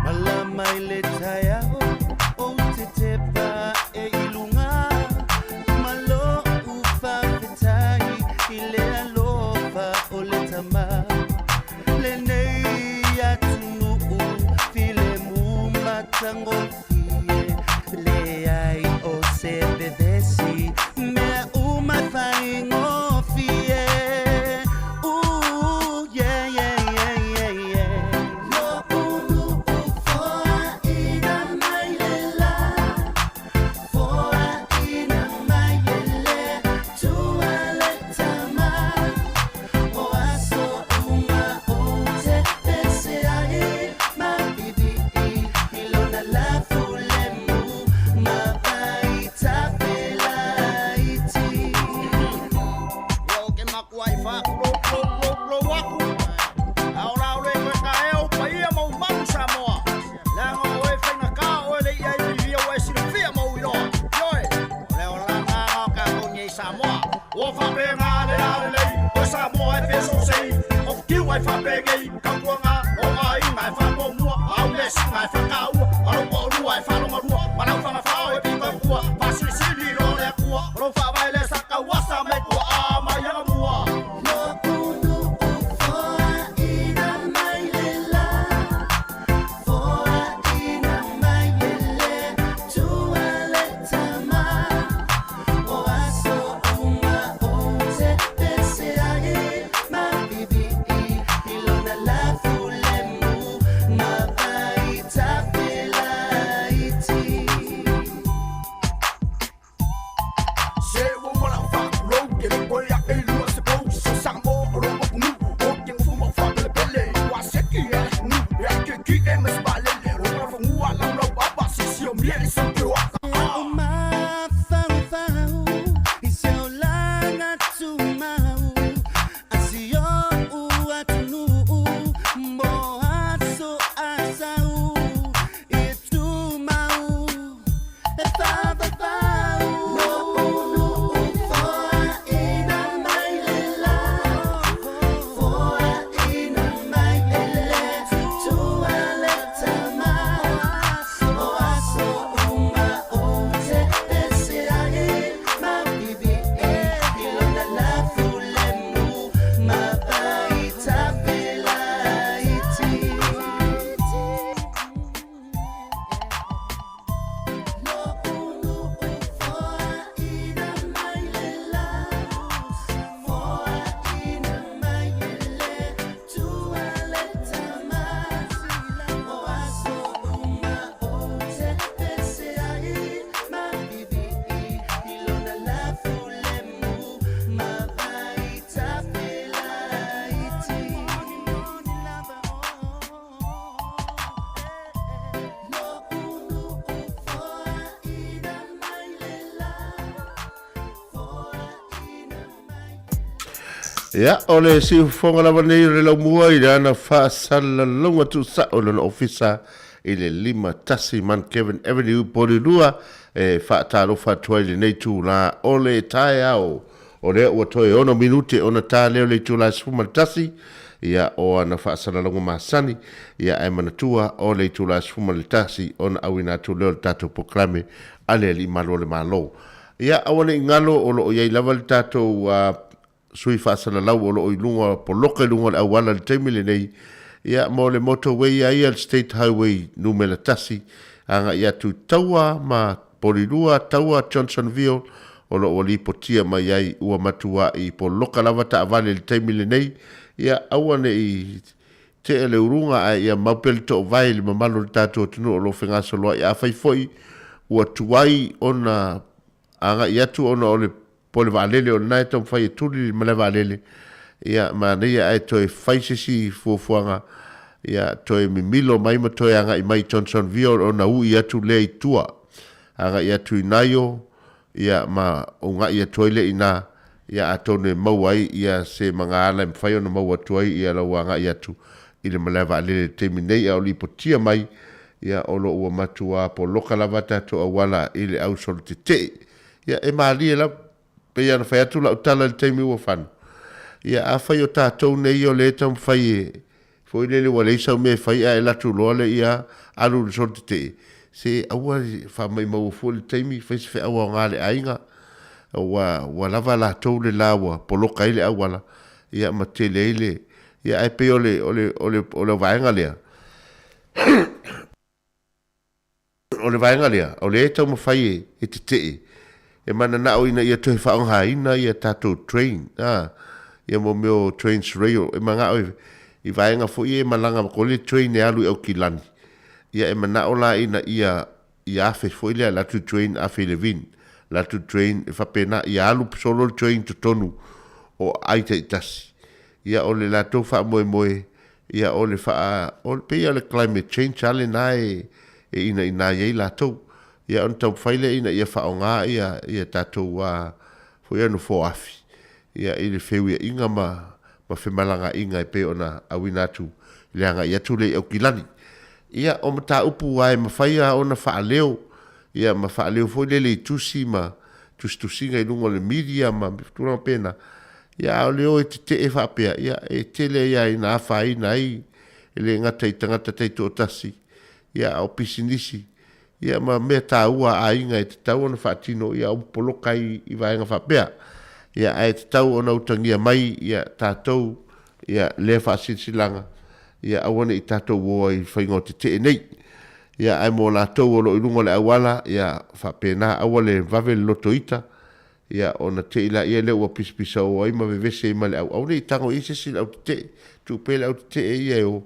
Malama i le taeao ou te tepa e i luga ma lo'u faafetai i le alofa o le Tama lenei atunuu filemu matagofie leai o se vevesi mea uma e faigofie. Ooh, yeah, yeah, yeah, yeah, yeah. Ia, o le siufofoga lava nei o le laumua i le ana faasalalauga tuusao i lona ofisa i le 51 Mount Kevin Avenue, Porirua, e faatalofa atu ai i lenei itula o le taeao. O lea ua toe ono minute ona ta lea o le itula e 11, ia, o ana faasalalauga masani, ia, ae manatua o le itula e 11 ona auina atu lea o le tatou polokalame a le Alii Malu o le Malo. Ia, aua ne i galo o lo o i ai lava le tatou sui faasalalau o lo o i luga, poloka i luga o le auala i le taimi lenei, ia, mo le motorway a ia, le State Highway numera tasi, agai atu i Taua ma Porirua, Taua, Johnsonville, o lo o ua lipotia mai ai ua matuai poloka lava taavale i le taimi lenei, ia, aua ne i tea le uluga ae ia mau pea le toovae i le mamalu o le tatou atunuu o lo o fegasoloai. Afai foi ua tuai ona agai atu ona o le po le vaalele o lena e taumafai e tuli le malae vaalele, ia manaia ae toe fai se isi fuafuaga. Ia, toe mimilo mai ma toe agai mai i Johnsonville ona ui atu lea i tua, agai atu i Naio, ia, ma ugaʻi atu ai lea i ina, ia, atonu e maua ai ia se magaala e mafai ona maua atu ai ia lau agai atu i le malae vaalele i le taimi nei, a o lipotia mai, ia, o lo o ua matuā poloka lava tatou auala i le au solo tetee. Ia, e malie lava. Pei lava ona fai atu lau tala i le taimi ua fano, ia, afai o tatou nei o lea e taumafai e, foi lele ua leai sau mea e fai ae alu atu loa lea alu i le solo tetee, se aua le faamaimaua fua le taimi, fai se feau aoga a le aiga, ua ua lava latou le la ua poloka ai le auala, ia ma tele ai le, ia ae pei o le o le o le o le vaega lea, O le vaega lea, o lea e taumafai e tetee, e mananao ina ia toe faaaogaina ia tatou train, a, ia mo mea o trains rail, e manao i vaega foi ia e malaga ko le train e alu i Aukilani, ia e manao la ina ia ia afe foi lea alu atu le train afe i Levin, alu atu le train e faapena, ia alu solo le train i totonu o aai taitasi. Ia o le latou faamoemoe Ia o le faa, o le, pei lava o le climate change lava lena e, e inaina ai ai latou. Ia ona taumafai lea ina ia faaaoga ia, ia tatou a, foi ia nofoa afi, ia i le feuiaiga ma, ma femalagaaiga e pei ona auina atu i le agai atu lea i Aukilani. Ia o mataupu lava e mafai lava ona faaleo, ia ma faaleo foi lele i tusi ma tusitusiga i luga o le media ma tulaga faapena, Ia a o le o e tetee faapea, ia e tele ai lava ina afaina ai, e le gata i tagata taitoatasi, ia a o pisinisi, ia ma mea taua a aiga e tatau ona faatino, ia ua poloka ai i vaega faapea. Ia ae tatau ona utagia mai ia tatou ia lea faasilasilaga, ia aua ne i tatou o ai i faiga o tetee nei. Ia ae mo latou o lo o i luga o le auala, ia faapena, aua le vave le lotoita, Ia, ona te i laia lea ua pisapisao ai ma vevesi ai ma le au, aua ne i tago i ai se isi i le au tetee. Tuu pea le au tetee ia e o,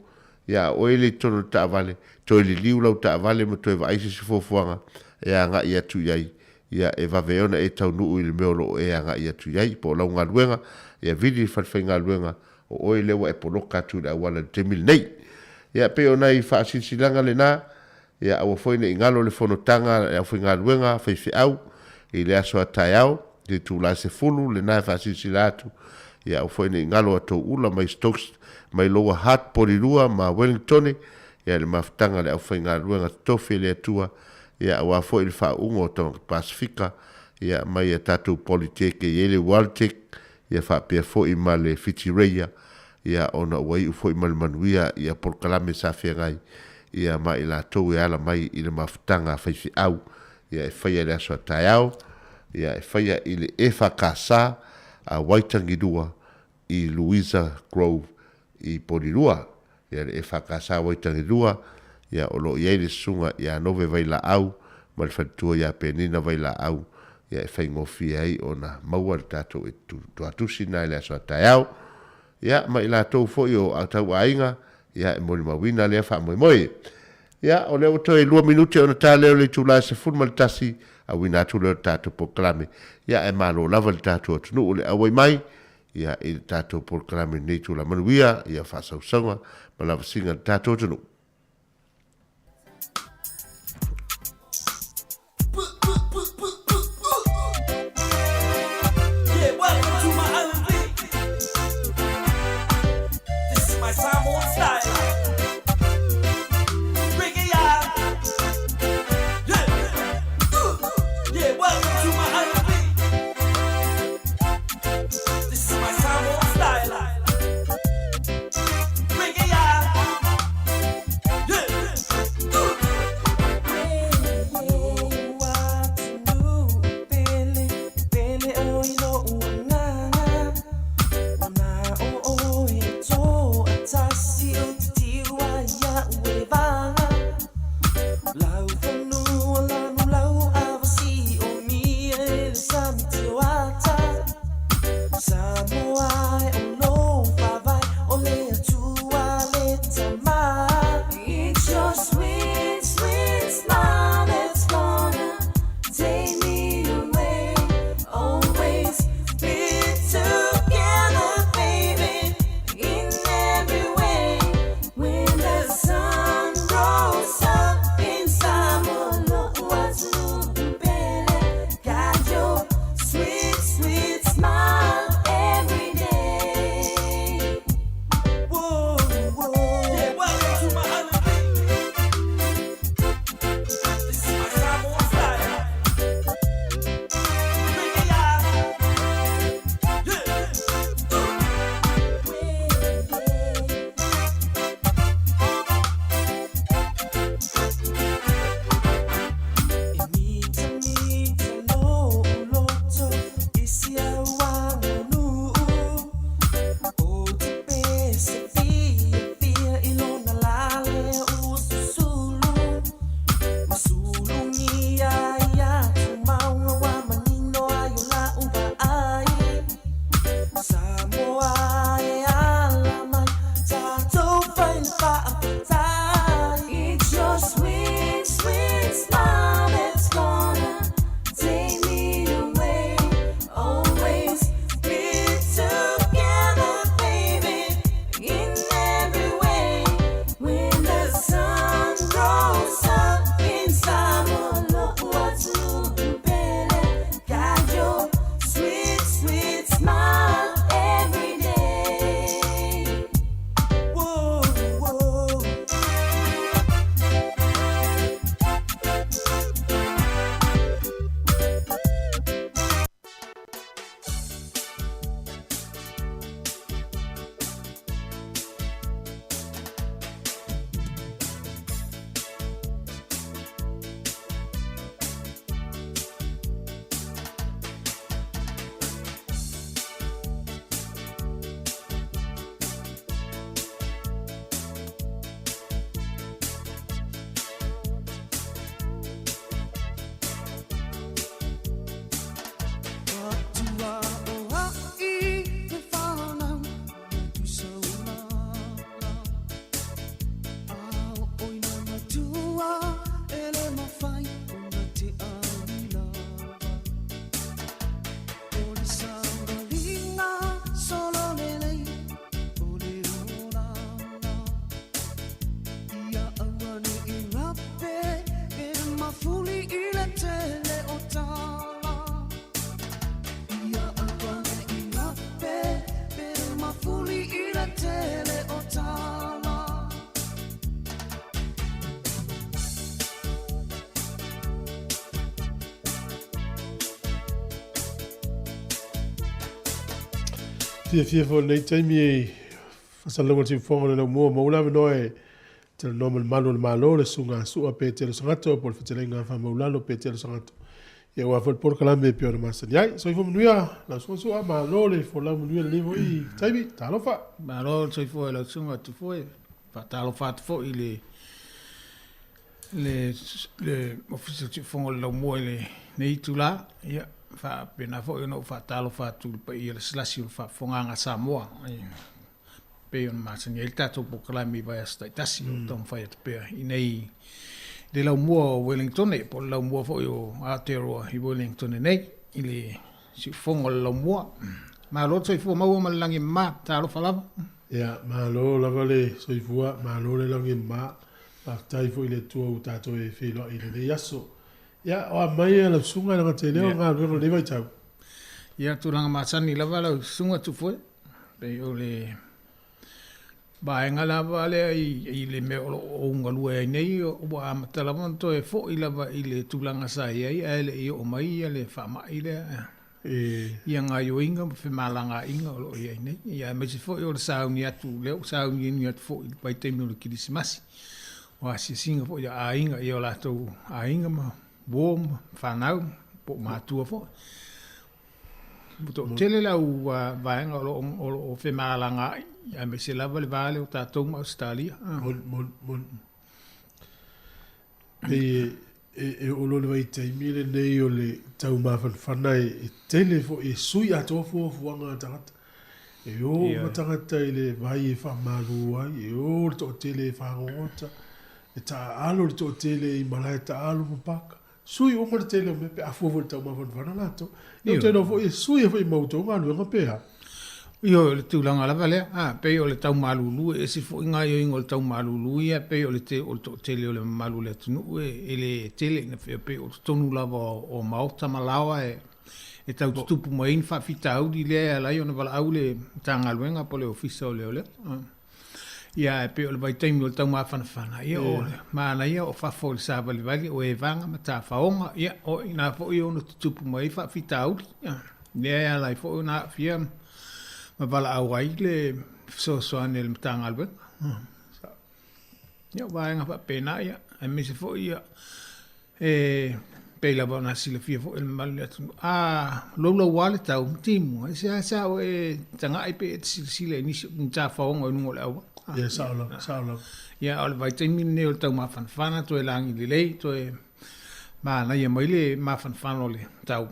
ia a oe le i totonu o le taavale, toe liliu lau taavale ma toe vaai se isi fuafuaga e agai atu i ai, ia, e vave ai ona e taunuu i le mea o lo o e agai atu i ai, po o lau galuega, ia vili le falefaigaluega, o oe lea ua e poloka atu i le auala i le taimi lenei. Ia, e pei o nai faasilasilaga lena, Ia aua foi ne i galo le fonotaga a le aufaigaluega faifeau i le aso a taeao i le itula e 10, lena e faasilasila atu. Ia aua foi ne i galo a tou ula mai Stokes, mai Lower Hutt, Porirua ma Wellingtone, ia le mafutaga a le aufaigaluega totofi e le Atua, ia aua foi le faauuga o tagata Pasefika, ia mai a tatou Polytech e i ai le Waltech, ia faapea foi ma le Whitireia, ia ona ua iu foi ma le manuia ia polokalame sa feagai ia ma i latou e ala mai i le mafutaga a faifeau ia e faia i le aso a taeao ia e faia i le EFKS a Waitangirua i Louisa Grove i Porirua. Ia le EFKS a Waitangirua ia o lo o i ai le susuga ia Nove Vailaau ma le faletua ia Penina Vailaau ia e faigofie ai ona maua le tatou tuatusi lena i le aso a taeao. Ia, ma i latou foi o tauaiga, ia, e molimauina lea faamoemoe. Ia, o lea ua toe lua minute ona ta lea o le itula e 11, auina atu lea o le tatou polokalame. Ia, ae malo lava i le tatou atunuu i le auai mai, ia, i le tatou polokalame i lenei itula. Manuia, ia, faasausauga ma lavasiga i le tatou atunuu. fiafia foi i lenei taimi e faasalalau le siufofoga o le laumua maua le avanoa e talanoa ma le malu o le Malo, le Susuga a Sua Petelo Sagato po o le Fetalaiga a Faamaulalo Petelo Sagato, ia aua foi le polokalame e pei ona masani ai. Soifua manuia lau Susuga Sua, malo le folau manuia i lenei foi taimi. Talofa! Malo le soifua i lau Susuga Tufue. Faatalofa atu foi i le le le Ofisa o Siufofoga o le Laumua i lenei itula. Ia, faapena foi ona ou faatalofa atu i le paia lasilasi o le faafofogaaga a Samoa. Pei ona masani ai le tatou polokalame i vaiaso taitasi, o lo o taumafai atu pea i nei le laumua o Wellingtone, po o le laumua foi o Aotearoa i Wellingtone nei, i le siufofoga o le laumua. Malo le soifua maua ma le lagi e mama, talofa lava. Ia, malo lava le soifua, malo le lagi e mama. Faafetai foi i le Atua ua tatou e feiloai i lenei aso. Ia, o a mai lau susuga i le tele o galuega o lenei vaitau. Ia, tulaga masani lava lau susuga Tufue. Pei o le vaega lava lea i le mea o lo o ou galue ai nei, ua amata lava ona toe foi lava i le tulaga sa i ai ae le i oo mai le faamai lea ia gaoioiga ma femalagaaiga o lo o i ai nei. Ia aemaise foi o le sauni atu, lea ua sauniuni atu foi i le vaitaimi o le Kerisimasi, o asiasiga foi a aiga i o latou aiga ma uo ma fanau po o matua foi. Ua toatele le au vaega o lo o femalagaai, aemaise lava le va lea o tatou ma Ausetalia. Moni, moni, moni. Pei e oo loa le vaitaimi lenei o le taumafanafana e tele foi e sui atoa fuafuaga a tagata. E o uma tagata i le vai e faamalu ai, e o le toatele e fagogota, e taaalo le toatele i malae taaalo ma paka. Sui uma le tele o mea pe a fua foi i le taumafanafana latou. Ia ou te iloa foi e sui ai foi ma outou galuega pe a? Ioe, o le tulaga lava lea. A, pei o le tau malulu, e ese foi gaoioiga o le tau malulu ia, pei o le o le toatele o le mamalu o le atunuu e, e le tele ina fea, pei o totonu lava o, o maota ma laoa e, e tau tutupu mai ai ni faafitauli lea e ala ai ona valaau le Matagaluega po o le Ofisa o Leoleo. Ia, ae pei o le vaitaimi o le taumafanafana, ia, o le manaia o fafo i le savalivali o evaga ma tafaoga, ia, o i ina foi e ono tutupu mai ai faafitauli, ia, lea e ala ai foi ona aafia ma valaau ai le fesoasoani a le Matagaluega. Ia, o vaega faapena, ia, aemaise foi, ia, E pei lava ona silafia foi e le mamalu o le atunuu, a loulou le tau ma timuga, e seasea oe e tagai pe e te silasila i nisi o ni tafaoga i luga o le auala. Ia, sao lava, sao lava. Ia, o le vaitaimi lenei o le taumafanafana, toe lagi lelei, toe manaia mai le mafanafana o le tau.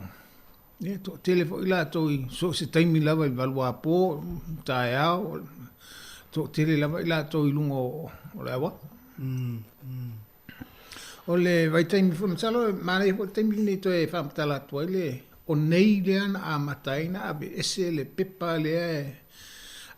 Ia, toatele foi latou i so o se taimi lava i le valuapo, taeao, toatele lava i latou i luga o le auala. O le vaitaimi foi, masalo e manaia foi le taimi lenei toe faamatala atu ai le, o nei lea na amata ai ona aveese le pepa lea e,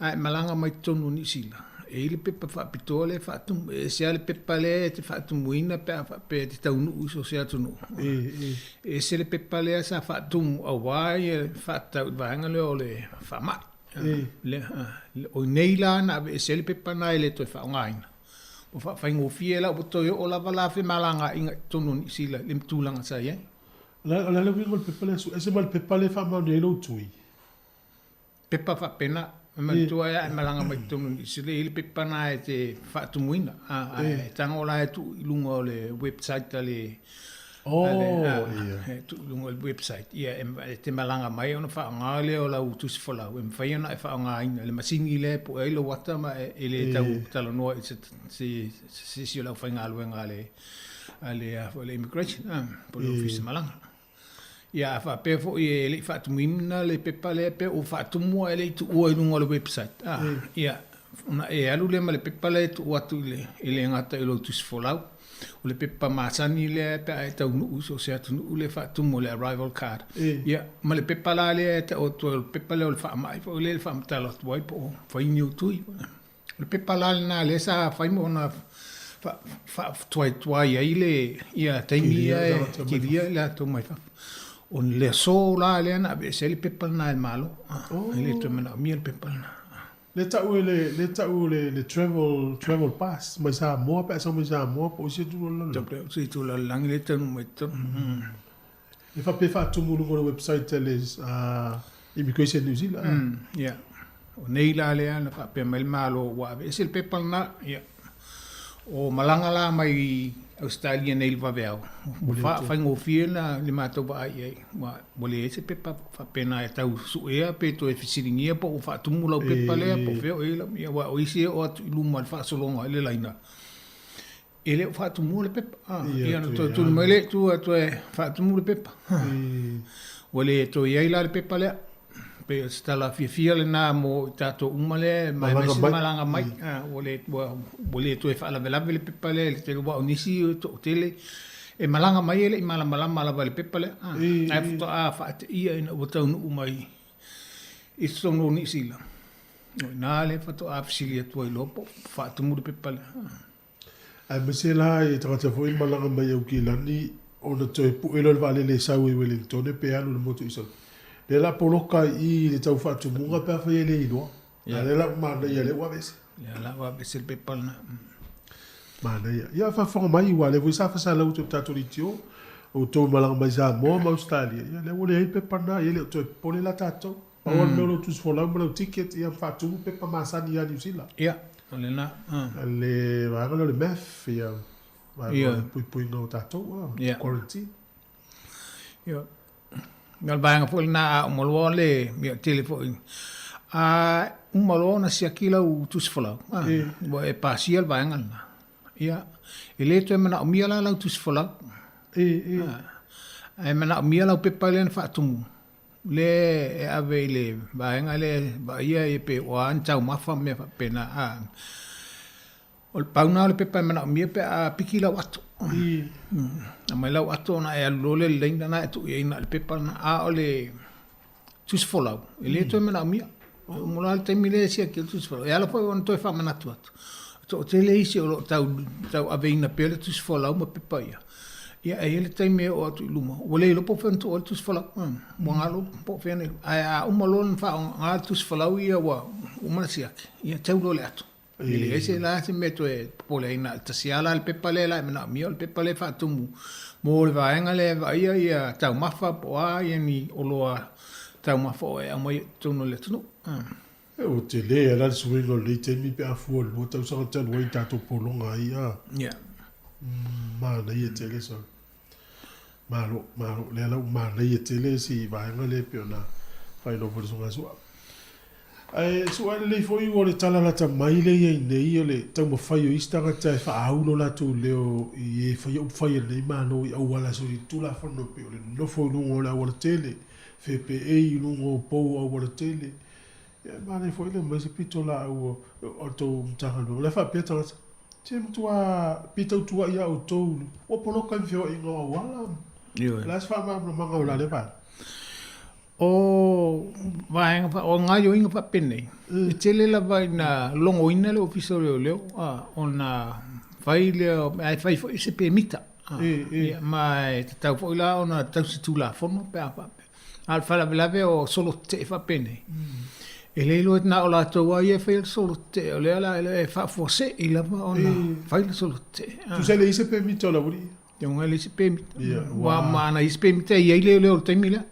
a e malaga mai totonu o Niu Sila, e i ai le pepa faapitoa lea e faatumu, e ese lava le pepa lea e te faatumuina pe a faapea e te taunuu i so o se atunuu. E ese le pepa lea sa faatumu aua ia faatatau i le vaega lea o le faamai. Lea, o nei la na aveese ai le pepa lena e le toe faaaogaina. Ua faafaigofie la, ua toe oo lava la femalagaaiga i totonu o Niu Sila i le tulaga sa i ai. O le a le uiga o le pepa lea, ese ma le pepa lea e faamaonia ai lou tui? Pepa faapena, e manatua ai a e malaga mai totonu o Niu Sila, e i ai le pepa lena e te faatumuina, ae tago la e tuu i luga o le website a le Oh, ia. E tuu i luga o le website, ia, e te malaga mai ona faaaoga lea o lau tusi folau, e mafai ona e faaaogaina le masini lea e pue ai lou ata ma e le tau talanoa i se se isi o le aufaigaluega a le a le a foi le immigration, po o le ofisa malaga. Ia, a faapea foi e le i faatumuina le pepa lea pe ua faatumu ae le i tuua i luga o le website, ia, ona e alu lea ma le pepa lea e tuu atu i le, e le gata i lou tusi folau, O le pepa masani lea pe a e taunuu i so o se atunuu lea e faatumu o le arrival card. Ia, ma le pepa la lea e tau atu ai, o le pepa lea o le faamai foi lea e faamatala atu ai po o fai ni ou tui. O le pepa la lena lea sa fai ma ona faatuaituai ai le ia taimi ia e kilia i latou mai fafo. O le aso la lea na aveese ai le pepa lena e le Malo. E le toe manaomia le pepa lena. Le tau e le, le tau le, le travel, travel pass mai Samoa pe a sau mai Samoa po o isi atu lalolagi. Tau pea o se itu lalolagi le taunuu mai totonu. Le faapea faatumu i luga o le website a le Immigration New Zealand. Yeah. O nei la lea na faapea mai le Malo ua aveese le pepa lena, ia, o malaga la mai Ausetalia nei i le vaveao, ua faigofie na le matou vaai i ai, ua leai se pepa faapena e tau suea pe toe fesiligia po ua faatumu lau pepa lea po o fea o i ai lau, ia aua o isi e oo atu i luma i le faasologa i le laina, E le o faatumua le pepa. Ah, ia ona toe tuli mai lea i tua toe faatumu le pepa. Ua le toe i ai la le pepa lea. Pei o se tala fiafia lena mo i tatou uma lea e aemaise le malaga mai. Ah, ua le, ua, ua le toe faalavelave le pepa lea i le tele, aua o nisi e toatele e malaga mai e le i malamalama lava i le pepa lea. Ah, ae faatoa faateia ina ua taunuu mai i totonu o Niu Sila. O i ina lea faatoa fesili atu ai loa po o faatumu le pepa lea. Aemaise la i tagata foi malaga mai Aukilani ona toe pue loa le vaalele e sau i Wellingtone pe alu i le motu i Savaii. Lea la poloka i i i le tau faatumuga pe afai e le iloa. A lea la ua manaia lea ua aveese. Lea la ua aveese le pepa lena. Manaia. Ia faafofoga mai aua lea foi sa fasalau atu e le tatou leitio, o outou malaga mai Samoa ma Ausetalia, ia lea ua leai le pepa lena, ia e le o toe popole la tatou. Pau lava le mea o lou tusi folau ma lau ticket ia ma faatumu pepa masani ia Niu Sila. Ia, o lena. Le vaega lea o le meth, ia, vaega o le puipuiga o tatou, quarantine. Ia, o le vaega foi lena a uma loa le, ia, tele foi. A uma loa ona siaki lau tusi folau, ua e pasia le vaega lena. Ia, e le toe manaomia la lau tusi folau. Ae manaomia lau pepa lea na faatumu. Lea e ave i le vaega lea e vaaia ia pe ua a ni taumafa ma mea faapena a. O le pau lena o le pepa e manaomia pe a piki lau ato. Aumai lau ato ona e alu loa lea i le laina lena e tuu i ai na o le pepa lena. A o le tusi folau, e le toe manaomia. E uma loa le taimi lea e siaki ai le tusi folau. E ala foi ona toe faamanatu atu, e toatele isi o lo o tau tauaveina pea le tusi folau ma pepa ia. Ia, e i ai le taimi e oo atu i luma, ua le iloa po o fea na tuu ai le tusi folau. Ua galo po o fea na Ae a uma loa ona faaaoga le tusi folau ia ua uma ona siaki, ia tau loa le ato. E leai se la se mea toe popole ai, na o le tasi lava la le pepa lea la e manaomia, o le pepa lea e faatumu mo le vaega lea e vaaia ia taumafa po o a ia ni oloa taumafa o e aumai i totonu o le atunuu. Ua tele lava la le suiga o lenei taimi pe a fua i le lua tausaga talu ai i tatou pologa ai a. Yeah. Manaia tele sole. Malo, malo. Lea la ua manaia tele si vaega lea pei ona faailoa foi e le Susuga Sua. Ae sua lelei foi ua le tala lata mai lea i ai nei o le taumafai o isi tagata e faaau lo latou leo i e faia upufai a lenei Malo i auala solitulafono pei o le nonofo i luga o le auala tele, fepeei i luga o pou auala tele. Ia e manaia foi le aumai se pitolaau o le tou Matagaluega. O la e faapea tagata, se matua pitautua'i ia outou, ua poloka i le feoaiga o auala. Ioe. O le a se faamalamalamaga o la lea vaega? O vaega, o gaoioiga faapenei, e tele lava ina logoina le Ofisa o Leoleo ona fai lea, ae fai foi se pemita. Ia, ma e tatau foi la ona tausi tulafono pe a faapea. A o le faalavelave o solo tetee faapenei, e le iloa na o latou lava ia e faia le solo tetee, o lea la e faafuasei lava ona fai le solo tetee. Tusa e leai se pemita o le aualii? Ia, e leai se pemita. Ua ma ana i se pemita e i ai leoleo i le taimi lea.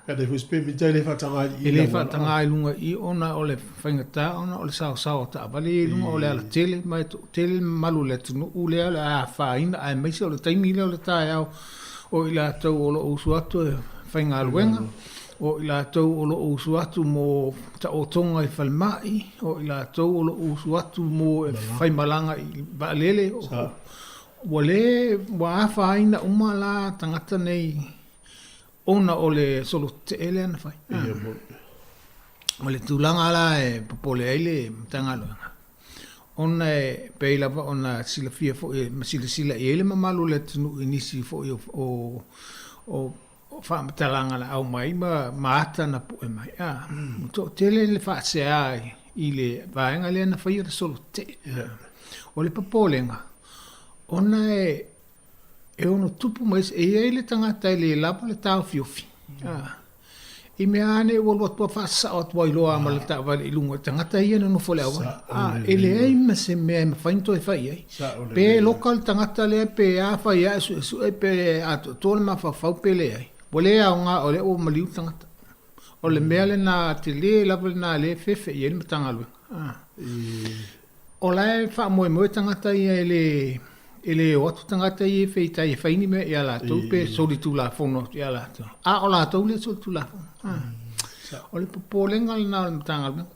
Pe ana i foi se pemita e le faataga i i. E le faataga i luga i i ona o le faigata ona o le saosao o taavale ia i luga o le alatele ma e toatele le mamalu o le atunuu lea o le a afaina aemaise o le taimi lea o le taeao o i latou o lo o usu atu e faigaluega, o i latou o lo o usu atu mo taotoga i falemai, o i latou o lo o usu atu mo e faimalaga i vaalele, ua le, ua afaina uma la tagata nei ona o le solo tetee lea na fai. O le tulaga la e popole ai le Matagaluega, ona e pei lava ona silafia foi ma silasila i ai le mamalu o le atunuu i nisi foi o faamatalaga na aumai ma ata na pue mai, ua toatele le faasea i le vaega lea na faia le solo tetee. O le popolega, ona e ono tupu mai, e i ai le tagata e le lava le taofiofi, I mea lava nei ua alu atu lava faasasao atu ai loa ma le taavale i luga o tagata ia e nonofo i le auala. A, e leai ma se mea e mafai ona toe fai i ai. Pe loka le tagata lea pe a fai lava e suesue pe atoatoa le mafaufau pe leai, ua le aoga o lea ua maliu le tagata. O le mea lena tele lava lena lea e fefe i ai le Matagaluega. O la e faamoemoe tagata ia e le e le o atu tagata ia e feitai e fai ni mea ia latou pe solitulafono atu ia latou. A o latou lea e solitulafono. O le popolega lena o le Matagaluega.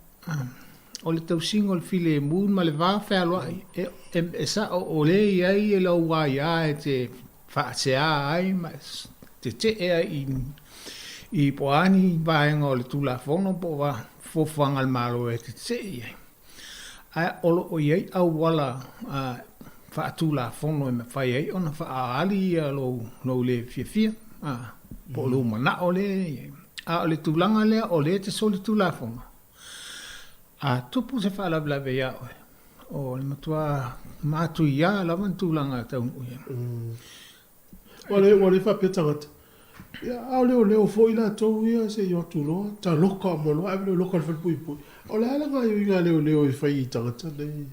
O le tausiga o le filemu ma le va fealoai e, e, e sa'o o lea e i ai e lau aia e te faasea ai ma tetee ai i, i po o a ni vaega o le Tulafono po o fuafuaga a le Malo e tetee i ai. Ae o lo o i ai auala faatulafono e mafai ai ona faaali ia lou, lou le fiafia, po o lou manao lea e i ai. A o le tulaga lea o lea e te solitulafono, a tupu se faalavelave ia oe, o le matua matuia lava ni tulaga e taunuu i ai. Ua le, ua le faapea tagata, ia, a o leoleo foi latou ia se i o atu loa, ta loka uma loa, ave loka i le falepuipui. O le a le gaoioiga a leoleo e fai i tagata nei?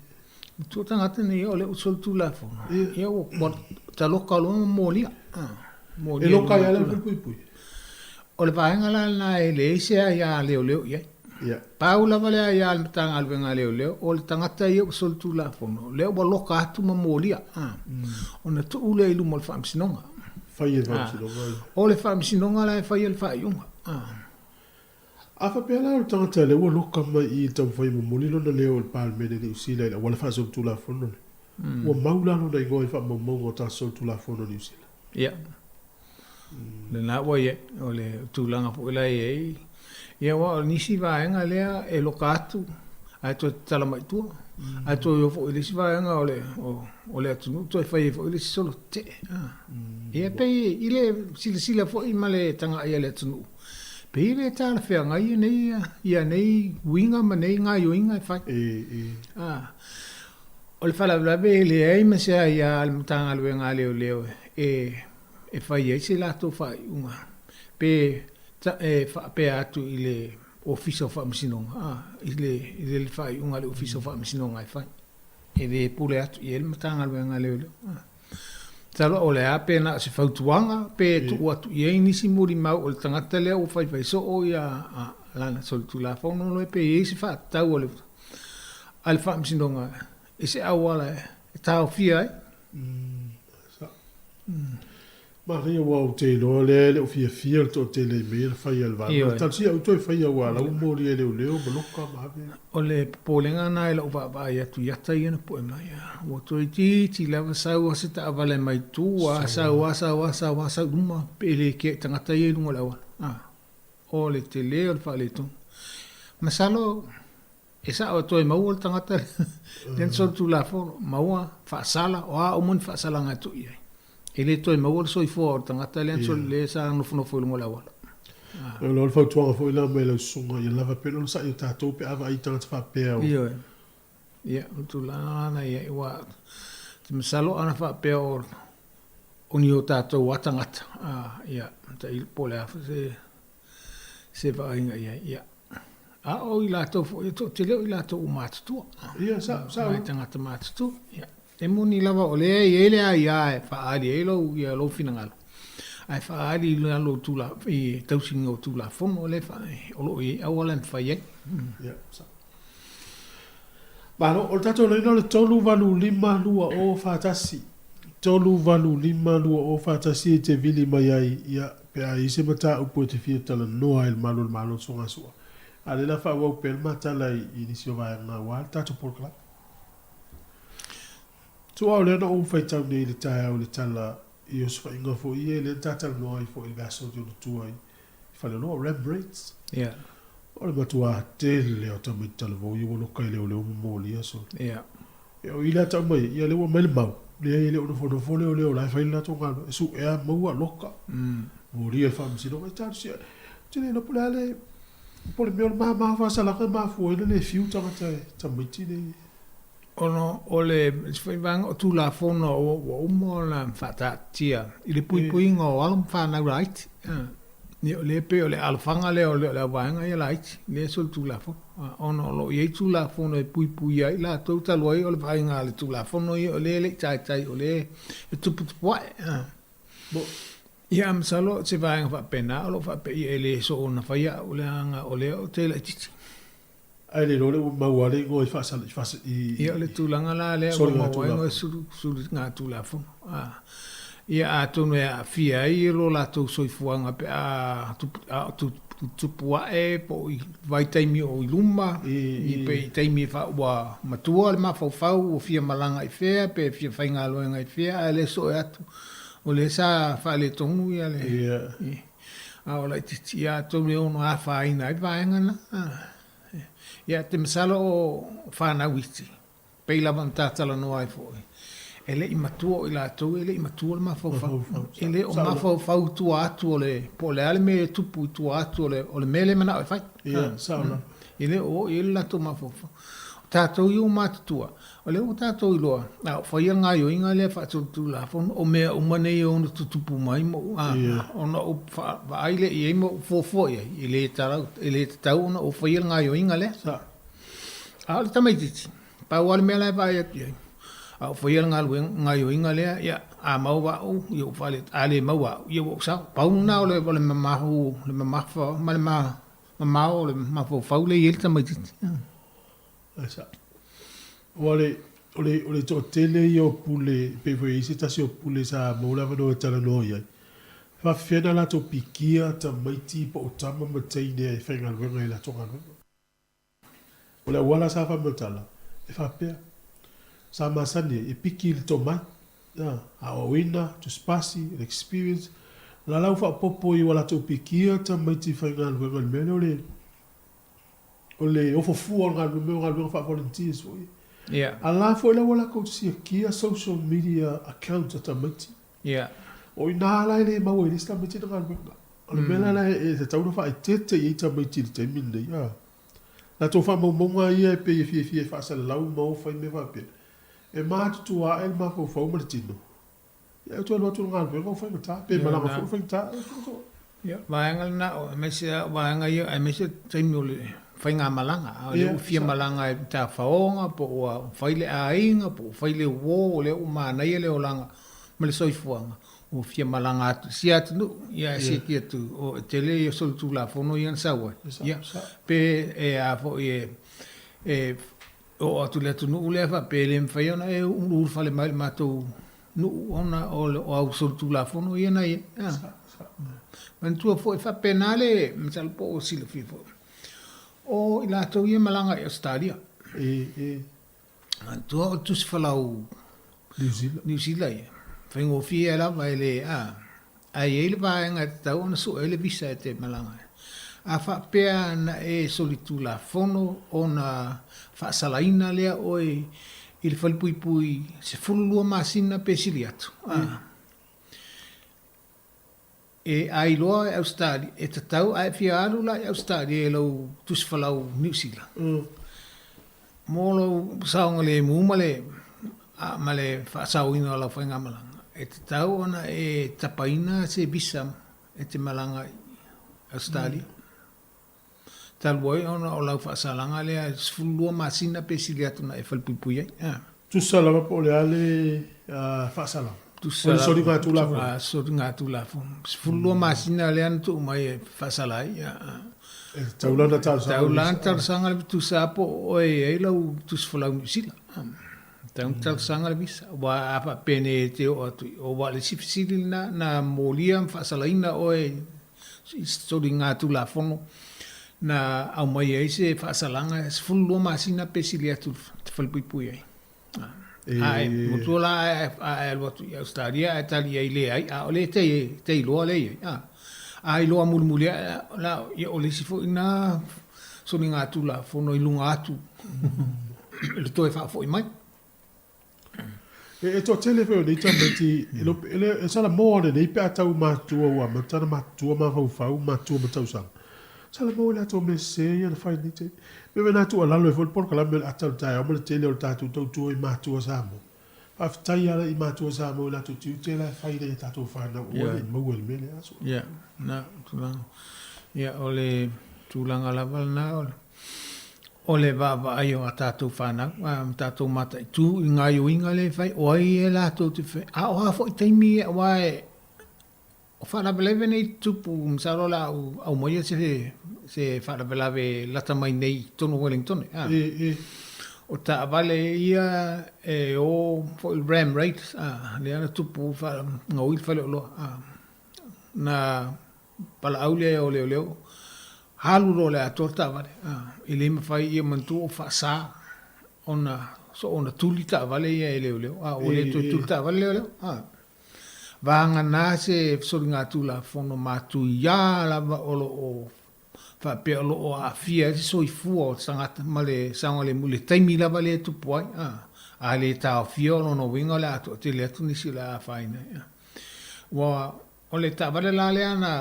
Matua tagata nei o lea ua solitulafono. Ia, ua, ua taloka loa ma molia. Ah, molia e loka ai lava le falepuipui. O le vaega la lena e leai se aia a leoleo i ai. Ia. Pau lava le aia a le Matagaluega a Leoleo, o le tagata ia ua solitulafono, lea ua loka atu ma molia, ona tuu lea i luma o le Faamasinoga. Fai e le Faamasinoga ia. O le Faamasinoga la e faia le faaiuga. A faapea la o le tagata lea ua loka mai i i le taumafai e momoli lona leo i le Palemene i Niu Sila i le auala faasolitulafono lea, ua mau la lona igoa i faamaumauga o tatou solitulafono i Niu Sila? Ia. Lena ua i ai, o le tulaga foi la e i ai. Ia aua o nisi vaega lea e loka atu ae toe tatala mai i tua. Ae toe o foi i le isi vaega o le, o le atunuu toe fai ai foi le isi solo tetee. Ia pei i le silasila foi ma le tagai a le atunuu, pei e le talafeagai nei ia nei uiga ma nei gaoioiga e fai. O le faalavelave e leai ma se aia a le Matagaluega a Leoleo e e fai ai se latou faaiuga pe e faapea atu i le Ofisa o Faamasinoga, a, i le, i le faaiuga a le Ofisa o Faamasinoga e fai. E le pule atu i ai le Matagaluega a Leoleo. Masalo o le a pe na o se fautuaga pe tuu atu i ai nisi molimau o le tagata lea ua faifai soo ia lana solitulafono loe pe i ai se faatatau a le a le Faamasinoga i se auala e taofia ai. Manaia aua ou te iloa lea e le o fiafia le toatele i mea ia na fai a le vaega. Talosia au toe faia aua la ua molia e leoleo ma loka ma ave. O le popolega lena i lau vaavaai atu i ata ia na poe mai. Ua toeitiiti lava sau a se taavale mai tua, sau a, sau a, sau a, sau i luma pe le kea i tagata ia i luga o le auala. O le tele o le faaletonu. Masalo E sao e toe maua le tagata lea na solitulafono, maua faasala, o a uma ni faasalaga e tuu i ai. E le toe maua le soifua o le tagata lea lea sa nofonofo i luga o le auala. O le fautuaga foi lena mai lau susuga, ia lava pea le onosai o tatou pe a vaai i tagata faapea. Ioe. Ia, o le tulaga lena i ai, aua ou te masalo ana faapea o o ni o tatou lava tagata, ia, tailo po o le a foi se vaaiga i ai. Ia. A o i latou foi, e toatele o i latou ua matutua. Ia, sa, sa. Nai tagata matutua. Ia. E moni lava o lea e i ai le aia e faaali ai lou, ia, lou finagalo, ae faaali i lalo o tula, i tausiga o Tulafono lea e, o lo o i ai auala e mafai ai. Ia, sa. Malo, o le tatou laina o le 385 2041. 385 2041 e te vili mai ai, ia, pe a i ai se mataupu e te fia talanoa ai i le malu o le Malo o Sogasua. A o lea o le a faaauau pea le ma tala i nisi o vaega aua le tatou polokalame. Tuaa o lea na ou faitau nei i le taeao i le tala i osofaiga foi ia lea na ta talanoa ai foi i le vaiaso atu ona tua i Faleoloa, Ram Rates. Yeah. O le matua tele o tamaiti talavou ia ua loka i leoleo ma molia solo. Yeah. E o i lea tau mai, ia lea ua aumai le mau, leai e le o nofonofo leoleo la e fai le latou galuega, e suea maua loka. Molia i le faamasinoga, e talosia. Ou te le iloa po o le a le, po o le mea o le mama faasalaga e mafua ai ona le fiu tagata e tamaiti nei. Ona o le isi foi vaega o Tulafono ua uma ona faataatia i le puipuiga o alo ma fanau laiti. Ia o lea e pei o le alofaga lea o le auvaega ia laiti, lea e solitulafono. Ona o lo o i ai Tulafono e puipuia ai latou talu ai o le vaaiga a le Tulafono ia o lea e le i taitai o lea e tuputupuae. Ia, masalo o se vaega faapena o lo o faapea ia e le soona faia au leaga o lea ou te laitiiti. Ae le iloa lea ua maua ai le igoa i faasala i fasa i Ia o le tulaga la lea ua maua ai igoa soligatulafono. Ia atonu e aafia ai lo latou soifuaga pe a tupu ae po o i vaitaimi o i luma, pe i taimi e ua matua le mafaufau ua fia malaga i fea pe fia faigaluega i fea ae le sue atu o lea sa faaletonu ia le a o laitiiti, ia atonu e ono afaina ai vaega na. Ia te masalo o fanau iti, pei lava ona ta talanoa ai foi, e le i matua o i latou, e le i matua le mafaufau. E le o mafaufau i tua atu o le, po o le a le mea e tupu i tua atu o le, o le mea lea e manao e fai. Ia, sao lava. E le o oo i ai le latou mafaufau. O tatou ia ua matutua, o lea ua tatou iloa, a o faia le gaoioiga lea faasolitulafono, o mea uma nei e ono tutupu mai ma ou, a, ona ou vaai lea i ai ma ou fuafua i ai, e le talau, e le tatau ona ou faia le gaoioiga lea. A o le tamaitiiti, pau lava le mea la e vaai atu i ai, a ou faia le galuega, gaoioiga lea, ia, a maua au, ia ua faale, a le maua au, ia ua ou sao. Pau lena o le, o le mamahu, le mamafa ma le mamao o le mafaufau lea e i ai le tamaitiiti. Ae sao. Aua o le, o le, o le toatele ia o pule, e pei foi e i ai se tasi o pule sa maua le avanoa e talanoa i ai, e faafefea ona latou pikia tamaiti po o tama ma teine e faigaluega i latou galuega. O le auala sa faamatala, e faapea, sa masani ai, e piki i le tomai, aoaoina, tusipasi, le experience, lalau faaopoopo i ua latou pikia tamaiti faigaluega i le mea lea o le O le ofo fua o le galuega, mea o galuega faa-volunteers foi ia. A la foi la ua latou siakia social media accounts a tamaiti. O i ina la e le maua ai le isi tamaiti na galuega. O le mea la la e tatau ona faaeteete i ai tamaiti i le taimi lenei a. Latou faamaumauga ia e pei e fiafia e faasalalau ma o fai mea faapea. E matutua ae le mafaufau ma le tino. Ia e toe alu atu i le galuega ua faigata, pe malaga foi ua faigata. Ia, vaega lena, aemaise lava vaega ia, aemaise taimi o le faigamalaga. A o lea ua fia malaga i tafaoga, po ua fai le aiga, po ua fai le uo, o lea ua manaia le olaga ma le soifuaga, ua fia malaga atu i sia atunuu, ia ae siaki atu, o, e tele ia solitulafono ia na sau ai. Ia, pe e a foi e, e oo atu i le atunuu lea faapea e le mafai ona e uluulufale mai i le matou nuu ona o au solitulafono ia na i ai. Manatua foi faapena le, masalo po ua silafia foi, o i latou ia e malaga i Ausetalia. Manatua o le tusi folau Niu Sila ia, faigofie lava e le, Ae i ai le vaega e tatau ona sue ai le visa e te malaga ai. A faapea na e solitulafono ona faasalaina lea oe i le falepuipui 12 masina pe sili atu, a e a iloa e Ausetalia, e tatau a e fia alu la i Ausetalia i lou tusi folau Niu Sila, Mo lou saogalemu ma le ma le faasaoina o lau faigamalaga, e tatau ona e tapaina se visa e te malaga i Ausetalia. Talu ai ona o lau faasalaga lea e 12 masina pe sili atu na e falepuipui ai. Tusa lava po o le a le faasalaga? Tusa lava. O le soligatulafono? Soligatulafono. 12 masina lea na tuu mai e faasala ai. E tatau la ona talosaga. Tatau la ona talosaga le tusa po o oe e i ai lau tusi folau Niu Sila. Tatau ona talosaga le visa. Aua a faapea nei e te oo atu i o, aua o le isi fesili lena, na molia ma faasalaina oe i soligatulafono na aumai ai se faasalaga e 12 masina pe sili atu te falepuipui ai. Ae matua la a e alu atu i Ausetalia ae tali i ai leai, a o lea e te iloa lea e i ai. A iloa mulimuli ae la, ia o le isi foi lena soligatulafono i luga atu i le toe faafoi mai. E toatele foi o nei tamaiti, e salamo lelei pe a tau matutua ua amata ona matutua mafaufau, matutua ma tausaga. Salamo i latou mea sese ia na fai i lenei taimi. Mea foi na tuualalo ai foi le polokalame o le ata o le taeao ma le tele o le tatou tautua i matua Samoa. Faafetai lava i matua Samoa i latou tiute la e fai nei e tatou fanau aua ne i maua i le mea lea aso. Ia, na tulaga. Ia, o le tulaga lava lena o le O le vaavaai o a tatou fanau, ma tatou mataitu i gaoioiga lea e fai, o ai e latou te fai, a o a foi taimi ia, aua e, O faalavelave nei tutupu, masalo o le a ou aumaia se se faalavelave lata mai nei i totonu o Wellingtone, a. O taavale ia e o foi i le ram rate, a, lea na tupu faagaoioi le faleoloa, a. Na valaau lea o leoleo, alu loa i le atoa le taavale, a. E le mafai ia manatua o faasa ona soona tuli taavale ia e leoleo, a ua le toe tuli taavale leoleo, a. Vagana se soligatulafono matuia lava o lo o faapea o lo o aafia ai se soifua o tagata ma le saogalemu i le taimi lava lea e tupu ai. A le taofia o lona uiga o le a toatele atu nisi o le a afaina ai. Ua, o le taavale la lea na,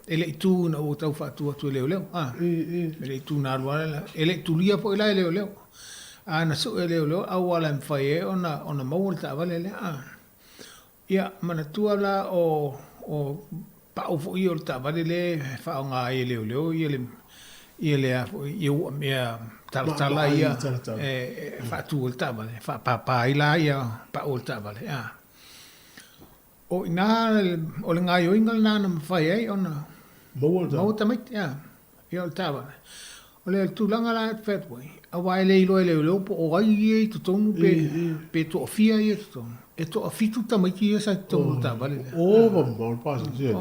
e le i tu ina ua tau faatu atu e leoleo. E le i tu na alu lava, e le i tulia foi la e leoleo. A na sue e leoleo auala e mafai ai ona maua le taavale lea. Ia, manatua la o o pau foi ia o le taavale lea e faaaoga ai e leoleo ia le ia le a foi ia ua mea talatala ia e faatu ai le taavale, e faapapa ai la ia pau o le taavale. A o i ina o le gaoioiga lena na mafai ai ona maua tamaiti. A Ia o le taavale. O le tulaga la e fai atu ai, aua e le iloa e leoleo po o ai ia i totonu pe, pe toafia ia i totonu. E toafitu tamaiti ia sa i totonu o le taavale lea. Ova mamao le pasese.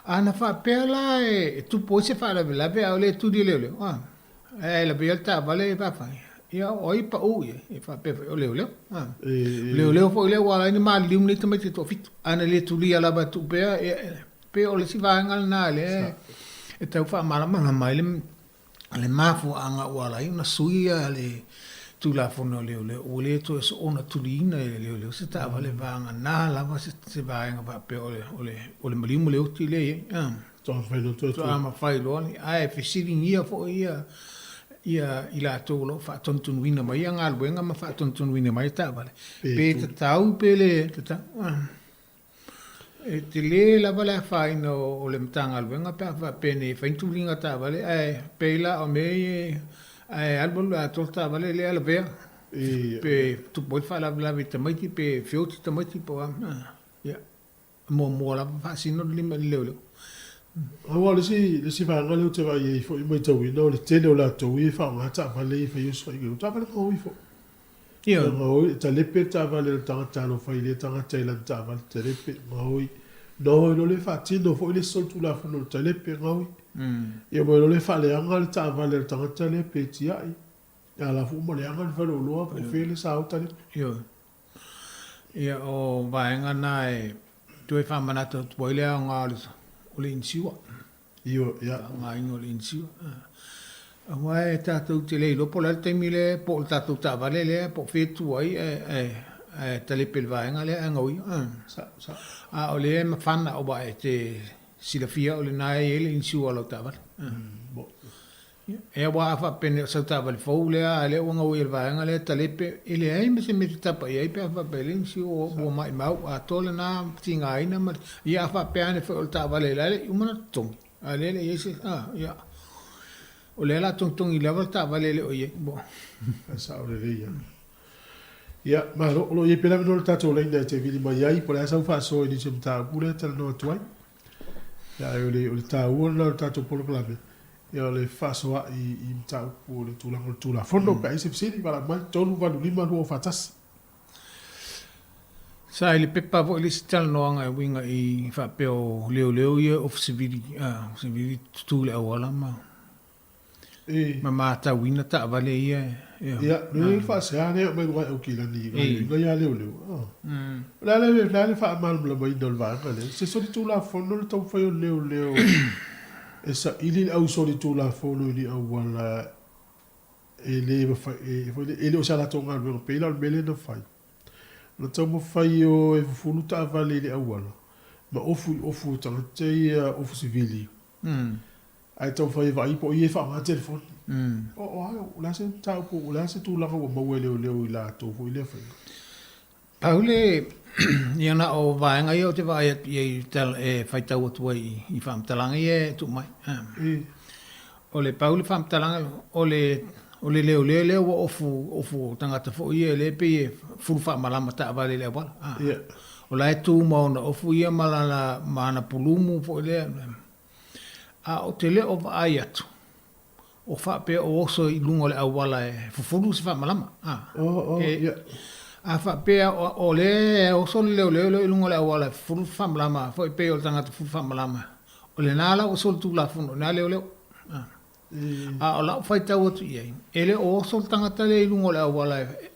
A na faapea la e tupu ai se faalavelave a o le tuli e leoleo, a, ae lavea le taavale e fafai, ia o ai pau i ai, e faapea foi o leoleo. A. O leoleo foi lea ua ala ai ona maliliu nei tamaiti e toafitu. A na le tulia lava e tuu pea, ia, Pei o le isi vaega lena lea e tau faamalamalama ai le mafuaaga ua ala ai ona sui le Tulafono a Leoleo, ua le toe soona tuliina e leoleo se taavale vagana lava se vaega faapea o le maliu ma le oti lea e i ai. Faatoa mafai loa, ae fesiligia foi ia i latou o lo o faatonutonuina mai galuega ma faatonutonuina mai taavale, pe tatau pe le tatau. E tele lava le afaina o le Matagaluega pe a faapea nei e fai ni tuliga taavale ae pei la o mea ia ae alualu le atoa le taavale lea lavea pe tupu ai le faalavelave i tamaiti pe feoti tamaiti po o a. Ia, e muamua lava faasino le lima i le leoleo. Aua o le isi, le isi vaega lea ou te vaai ai foi matauina o le tele o latou ia e faaaoga taavale ia e fai osofaiga, o taavale gaoi foi. Ioe. Gaoi, e talepe le taavale a le tagata alofa i lea tagata i lana taavale talepe, gaoi. Gaoi loa le faatino foi le isi solitulafono o le talepe, gaoi. Ia ma loa le faaleaga le taavale a le tagata lea pe tiai. A la foi ma leaga le faleoloa po o fea le sao talepe. Ioe. Ia o vaega na e toe faamanatu atu ai le aoga o le inisiua. Ioe, ia. Faaaogaina o le inisiua. Aua e tatou te le iloa po o le a le taimi lea, po o le tatou taavale lea, po o fea e tu ai ae talepe i le vaega lea ae gaoia. Sao, sao. A o lea e mafana aua e te silafia o lena e i ai le inisiua o lau taavale. Bo. Ia, aua a faapea nei o sau taavale fou lea a lea ua gaoia i le vaega lea talepe, e leai ma se mea e te tapa i ai pe a faapea e leai ni siua ua maimau atoa lena tigaina ma le, ia a faapea ane foi o le taavale la e le i uma ona totogi, a lea e le i ai se, a, ia, o lea o le a togitogi lava le taavale e le o i ai. Bo. E sao lelei lava. Ia, malo, o lo o i ai pea le avanoa i le tatou laina e te vili mai ai, po o le a sau faasoa i nisi o mataupu lea e talanoa atu ai. Ia, ae o le, o le taua lena o le tatou polokalame, ia o le fefaasoa'i i mataupu o le tulaga o le Tulafono. Pe a i ai se fesili, valaau mai, 385 241. Sa i le pepa foi le isi talanoaga e uiga i faapea o leoleo ia o sivili, sivili tutu i le auala ma ma matauina taavale ia e. Ia, le faasea lea mai luga e Aukilani i gaoioiga ia leoleo. O le a le a le faamalamalamaina o le vaega lea? Se solitulafono le taumafai o leoleo e saili le au solitulafono i ni auala e le mafai e le o se a latou galuega pei la o le mea lea na fai. Na taumafai o e fufulu taavale i le auala ma ofu i ofu o tagata ia ofu sivili. Ae taumafai e vaai po o ia e faaaoga telefoni. O, o a, o le a se mataupu, o le a se tulaga ua maua e leoleo i latou foi i lea faiga? Pau le, ia na o vaega ia ou te vaai atu i ai e faitau atu ai i faamatalaga ia e tuu mai. O le pau le faamatalaga, o le, o le leoleo lea ua ofu, ofu o tagata foi ia lea e pei e fulu faamalama taavale i le auala. O la e tu ma ona ofu ia ma lana, ma ana pulumu foi lea. A ou te le o vaai atu, o faapea o oso i luga o le auala e fufulu se faamalama. A, oh, oh, e, yeah. a faapea o, o lea e oso le leoleo lea i luga o le auala e fufulu se faamalama, foi pei o le tagata fufulu faamalama. O lena la ua solitulafono i na leoleo. A, a o lau faitau atu i ai, e le o oso le tagata lea i luga o le auala e,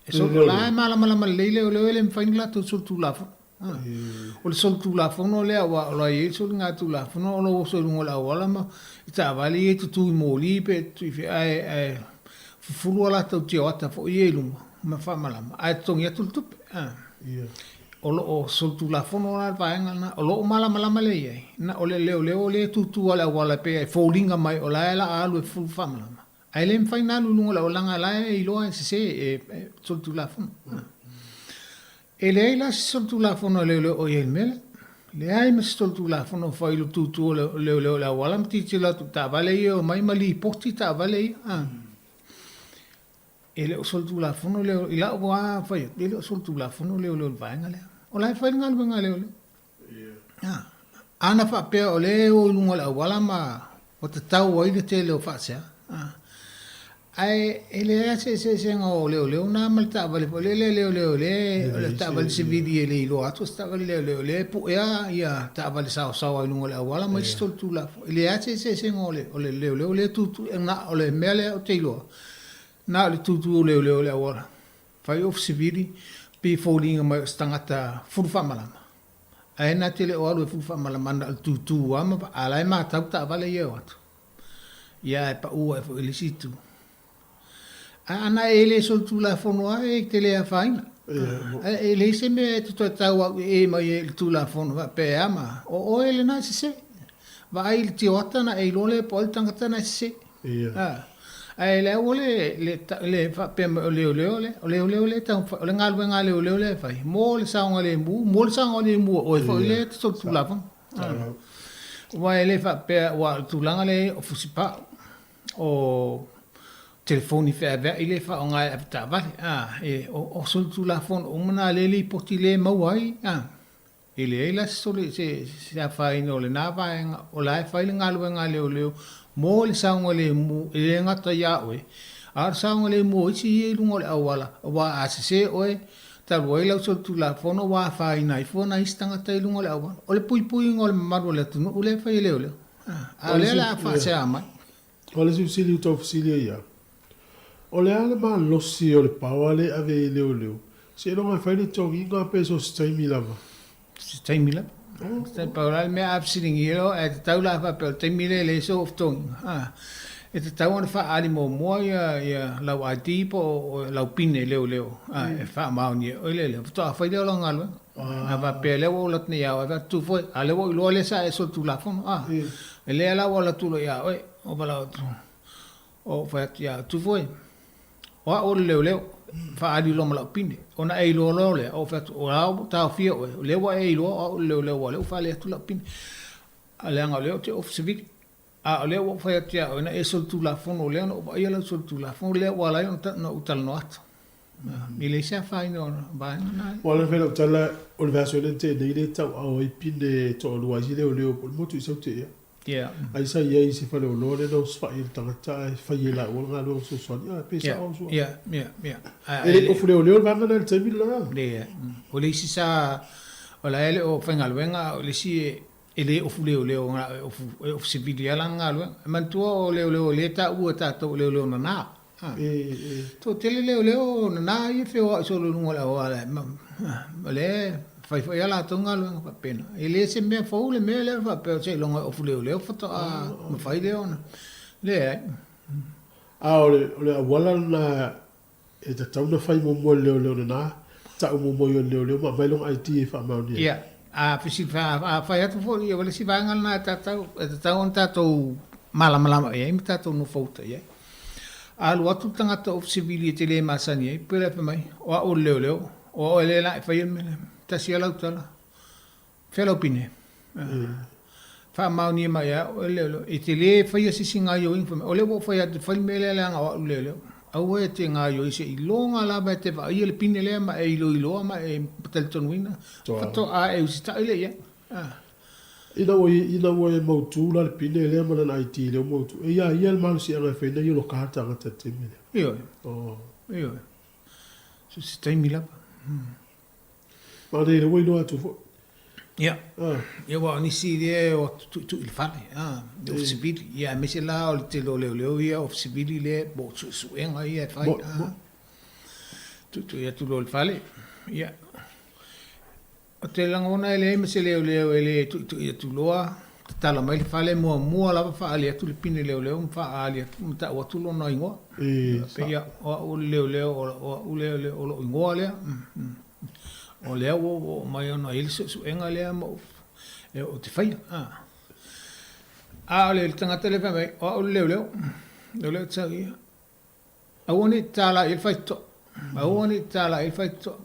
e sol, o la e malamalama lelei leoleo e le mafai ona latou solitulafono. O le solitulafono lea aua o la e i ai le soligatulafono o lou oso i luga o le auala ma i taavale ia e tutu i moli pe tutu i fea ae ae fufulu a latou tioata foi ia i luga ma faamalama ae totogi atu le tupe. O lo o solitulafono la le vaega lena o lo o malamalama lea i ai na o le leoleo lea e tutu lava i le auala e pei e foliga mai o la e la alu e fufulu faamalama Ae le mafai ona alu i luga o le auala leaga la e iloa e sese e solitulafono. E leai la se solitulafono a leoleo o i ai i le mea lea. Leai ma se solitulafono e fai i le tutu o leoleo i le auala ma tilotilo atu i taavale ia e omai ma lipoti taavale ia. E le o solitulafono leoleo, i lau lava fai atu, e le o solitulafono leoleo i le vaega lea. O la e fai le galuega a leoleo. Ana faapea o lea e o i luga o le auala ma ua tatau ai le tele o faasea, ae e leai lava se eseesega o leoleo na ma le taavale foi lele a leoleo lea, o le taavale sivili e le iloa atu o se taavale leoleo lea e puea ia taavale saosaoa i luga o le auala ma isi solitulafono. E leai lava se eseesega o le leoleo lea e tutu, na o le mea lea ou te iloa, na o le tutu o leoleo i le auala, fai ofu sivili, pei e foliga mai o se tagata fulu faamalama. Ae na te le o alu e fulu faamalama na o le tutu lava ma a la e matau taavale ia e o atu. Ia ae pau ae foi i le isi itu. Ae ana e le solitulafono lava e te le afaina. Ae e leai se mea e te toe tau au e mai ai i le Tulafono faapea e a ma o oe lena e sese. Vaai i le tioata na e iloa lea po o ai le tagata na e sese. A, ae le aua le, le, le faapea mai o leoleo lea, o leoleo lea e taumafai, o le galuega a leoleo lea e fai, mo le saogalemu, mo le saogalemu o oe foi lea e te solitulafono. Aua e le faapea, aua o le tulaga lea e i ai o fusipau, o telefoni feaveai lea e faaaoga e avetaavale, a, e, o, o solitulafono uma na lea e lipoti lea e maua ai, a. E leai la se se afaina o lena vaega, o la e fai le galuega a leoleo mo le saogalemu, e le gata iā oe, a o le saogalemu o isi ia i luga o le auala, aua a sese oe, talu ai lau solitulafono ua afaina ai fua nai isi tagata i luga o le auala. O le puipuiga o le mamalu o le atunuu lea e fai e leoleo, a o lea o le a faasea mai. O le isi fesili ua tau fesili ai au, o le a le malosi o le paoa lea e ave ai e leoleo? Seiloga e fai le togiga pe so o se taimi lava? Se taimi lava. Se pau la le mea a fesiligia loa, ae tatau la faapea o le taimi lea e leai sou togiga, e tatau ona faaali muamua ia ia lau ID po o lau pine leoleo e faamaonia e oe le leo, faatoa fai lea o lau galuega. A faapea lea ua ou alu atu nei ia oe, fai atu, tu foi, a o lea ua ou iloa lea sa e solitulafono, E lea la ua alu atu loa ia oe, ua valaau atu, ou fai atu ia tu foi, o au o le leoleo, faaali loa ma lau pine. Ona e iloa loa lea, ou fai atu, o la ua taofia oe, o lea ua e iloa o au o le leoleo, aua o lea ua faale atu lau pine. A leaga o lea ou te ofu sivili. A o lea ua ou fai atu ia oe, na e solitulafono, o lea na ou vaaia lau solitulafono, lea ua ala ai ona ou talanoa atu. E leai se afaina o vaega na. Ua ala fai lau tala, o le vaiaso lea na tea nei lea e tauao ai pine e toalua ai si leoleo po o le motu i Saute ea. Yeah. Ai sa i ai i se faleoloa lea na osofai ai le tagata ae fai e laua le galuega fesoasoani. Ah, pe sao sua. Yeah. E le i ofu leoleo le vaega lena i le taimi lena. Leai. O le isi sa, o la e le o faigaluega, a o le isi e, E le ofu leoleo na e ofu, e ofu sivili lava lana galuega. E manatua o leoleo lea e taua e tatou o leoleo nana. Toatele leoleo nana ia e feoai solo i luga o le auala, o lea e fai foi a latou galuega faapena. E le se mea fou le mea lea faapea seiloga e ofu leoleo faatoa mafai lea ona. Leai. A o le auala lena E tatau ona fai muamua e le leoleo lena, tau muamua i o le leoleo ma aumai lona ID e faamaonia ai. Ia, a fesili, a fai atu foi, o le isi vaega lena e tatau, e tatau ona tatou malamalama i ai ma tatou nofouta i ai. A alu atu le tagata ofisa sivili e te le masani ai, pei la e fai mai, o au o le leoleo, o au e le la e faia le mea lea. Tasi lava lau tala, Fea lau pine? Faamaonia mai ia oe le leoleo. E te le faia se isi gaoioiga fai mai, o lea ua ou fai atu, fai le mea lea leaga o au le leoleo. Aua e te gaoioi se i loga lava e te vaaia le pine lea ma e iloiloa ma e talitonuina, faatoa e usitai lea i ai. Ah. Ina ua ina ua e mautu la le pine lea ma lana ID lea ua mautu, e ia ia le malosiaga e fai nei o lo ka tagata i le taimi lea. Ioe. Oh. Ioe. So se taimi lava. Ma nei lea ua iloa atu foi. Ia. Ah. Ia aua o nisi lea e o atu tuitui i le fale, ah, le ofisa sivili. Ia aemaise la o le tele o leoleo ia ofisa sivili lea po o suesuega ia e fai. Ah. Tuitui atu loa i le fale. Ia. Ou te lagona e leai ma se leoleo e le tuitui atu loa, tatala mai le fale, muamua lava faaali atu le pine leoleo ma faaali atu ma tau atu lona igoa. Pei o au o le leoleo, o au lea o lou igoa lea. O lea ua ou oo mai ona e i ai le suesuega lea ma ou te faia. A o le tagata lea e fai mai, o au le leoleo, o lea ou te sau i i. Aua ne i tatala i ai le faitotoa. Aua ne i tatala i ai le faitotoa.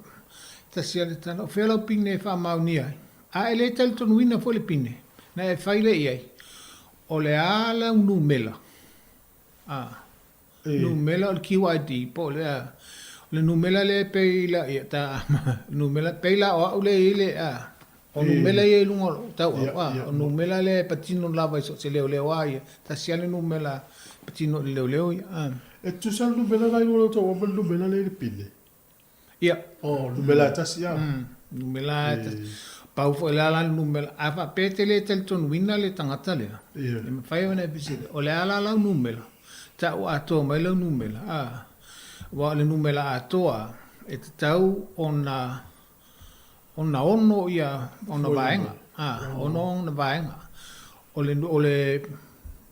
Tasi lava le tala, o fea lau pine e faamaonia ai? A e le talitonuina foi le pine na e fai lea i ai, o le a lau numela? A, numela o le QID po o le a? O le numela lea e pei la, ia, ta, numela, pei la o au lea e i ai le, a, O numela ia i luga o lou tauau, a, o numela lea e patino lava i so o se leoleo a ia, tasi lava le numela e patino i le leoleo ia, a. E tutusa le numela la i luga o lou tauau ma le numela lea i le pine? Ia. Oh, numela e tasi a. Numela e tasi. Pau foi la la le numela, a faapea e te le talitonuina le tagata lea, e mafai ona e fesili, o le a la lau numela? Tau atoa mai lau numela, a. Aua o le numela atoa, e tatau ona Ona ono ia ona vaega, a, ono ona vaega. O le, o le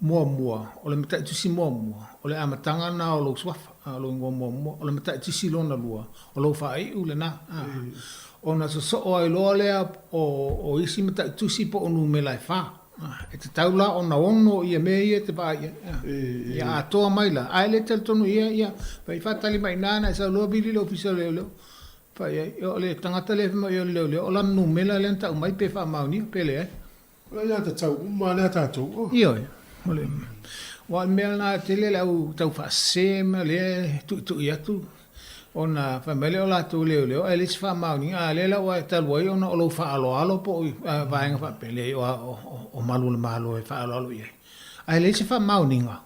muamua, o le mataitusi muamua, o le amataga lena o lou suafa, a, o lou igoa muamua. O le mataitusi lona lua, o lou faaiu lena, a. Ona sosoo ai loa lea o, o isi mataitusi po o numera e fa. A, e tatau la ona ono ia mea ia e te vaai ai, a. Ia atoa mai la, ae le talitonu ia, ia, fai faatali mai i ina na e sau loa vili le Ofisa o Leoleo. Fai ai, o le tagata lea e fai mai o le leoleo, o lana numera lea na tau mai pe faamaonia pe leai. O le aiatatau uma lea tatou, oh. Ioe, o le, aua o le mea lena e tele le au taufaasese ma lea e tuitui atu, ona fai mai lea o latou leoleo ae leai se faamaoniga, a lea la ua e talu ai ona o lou faaaloalo po o vaega faapea, leai o malu o le Malo e faaaloalo i ai. Ae leai se faamaoniga,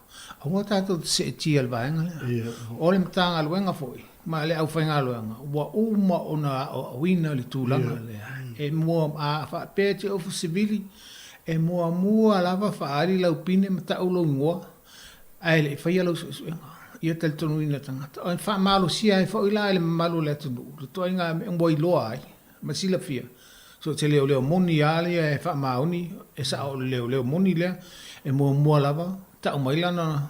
aua tatou te seetia i le vaega lea. O le Matagaluega foi ma le aufaigaluega ua uma ona aoaoina le tulaga lea. E mua, a faapea e te ofu sivili, e muamua lava faaali lau pine ma tau lou igoa, ae le i faia lau suesuega. Ia talitonuina tagata. E faamalosia ai foi la e le mamalu o le atunuu le ituaiga mea ua iloa ai ma silafia, so te leoleo moni a ia e faamaoni, e sao o le leoleo moni lea, e muamua lava tau mai lana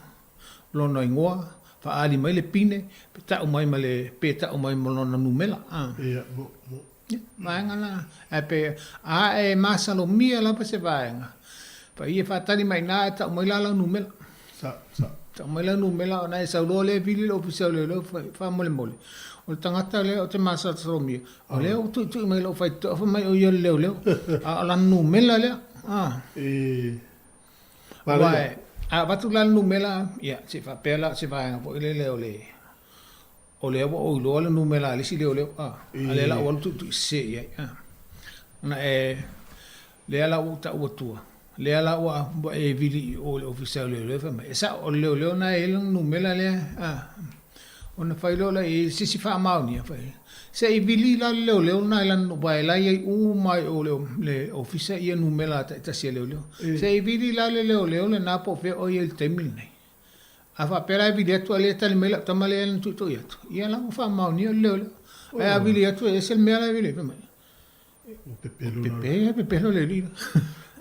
lona igoa, faaali mai le pine, pe tau mai ma le, pe tau mai ma lona numera, a. Ia, mo, mo. Ia, vaega la, ae pe, a e masalomia lava se vaega, paia faatali mai ina ae tau mai la lau numera. Sa, sa. Tau mai lau numera ona e sau loa lea vili le ofisa o leoleo faamolemole. O le tagata lea ou te masalomia, o lea ua tuitui mai lou faitotoa fai mai o ia le leoleo. A o lana numera lea. A. E. Aua a avatu la le numera, ia, se i faapea la o se vaega foi lele o le O lea ua ou iloa le numera a le isi leoleo, a, a lea la ua alu tuutuuisese i ai, a. Ona e, lea la ua ou tau atua, lea la ua, ua e vili i o i le Ofisa o Leoleo fai mai, e sao, o le leoleo lena e i ai lana numera lea, a. Ona fai loa lea i ai se isi faamaonia, fai, se i vili la le leoleo lena i lana, aua e la e i ai uma i o i le, le Ofisa ia numera taitasi a leoleo. Se i vili la le leoleo lena po o fea o i ai i le taimi lenei. A faapea la e vili atu a le tali mai lau tama lea na tuitui atu, ia la ua faamaonia le leo lea. Ae a vili atu e ese le mea la e vili ai, fai mai, Ua pepelo la. Pepe, pepelo le alii la.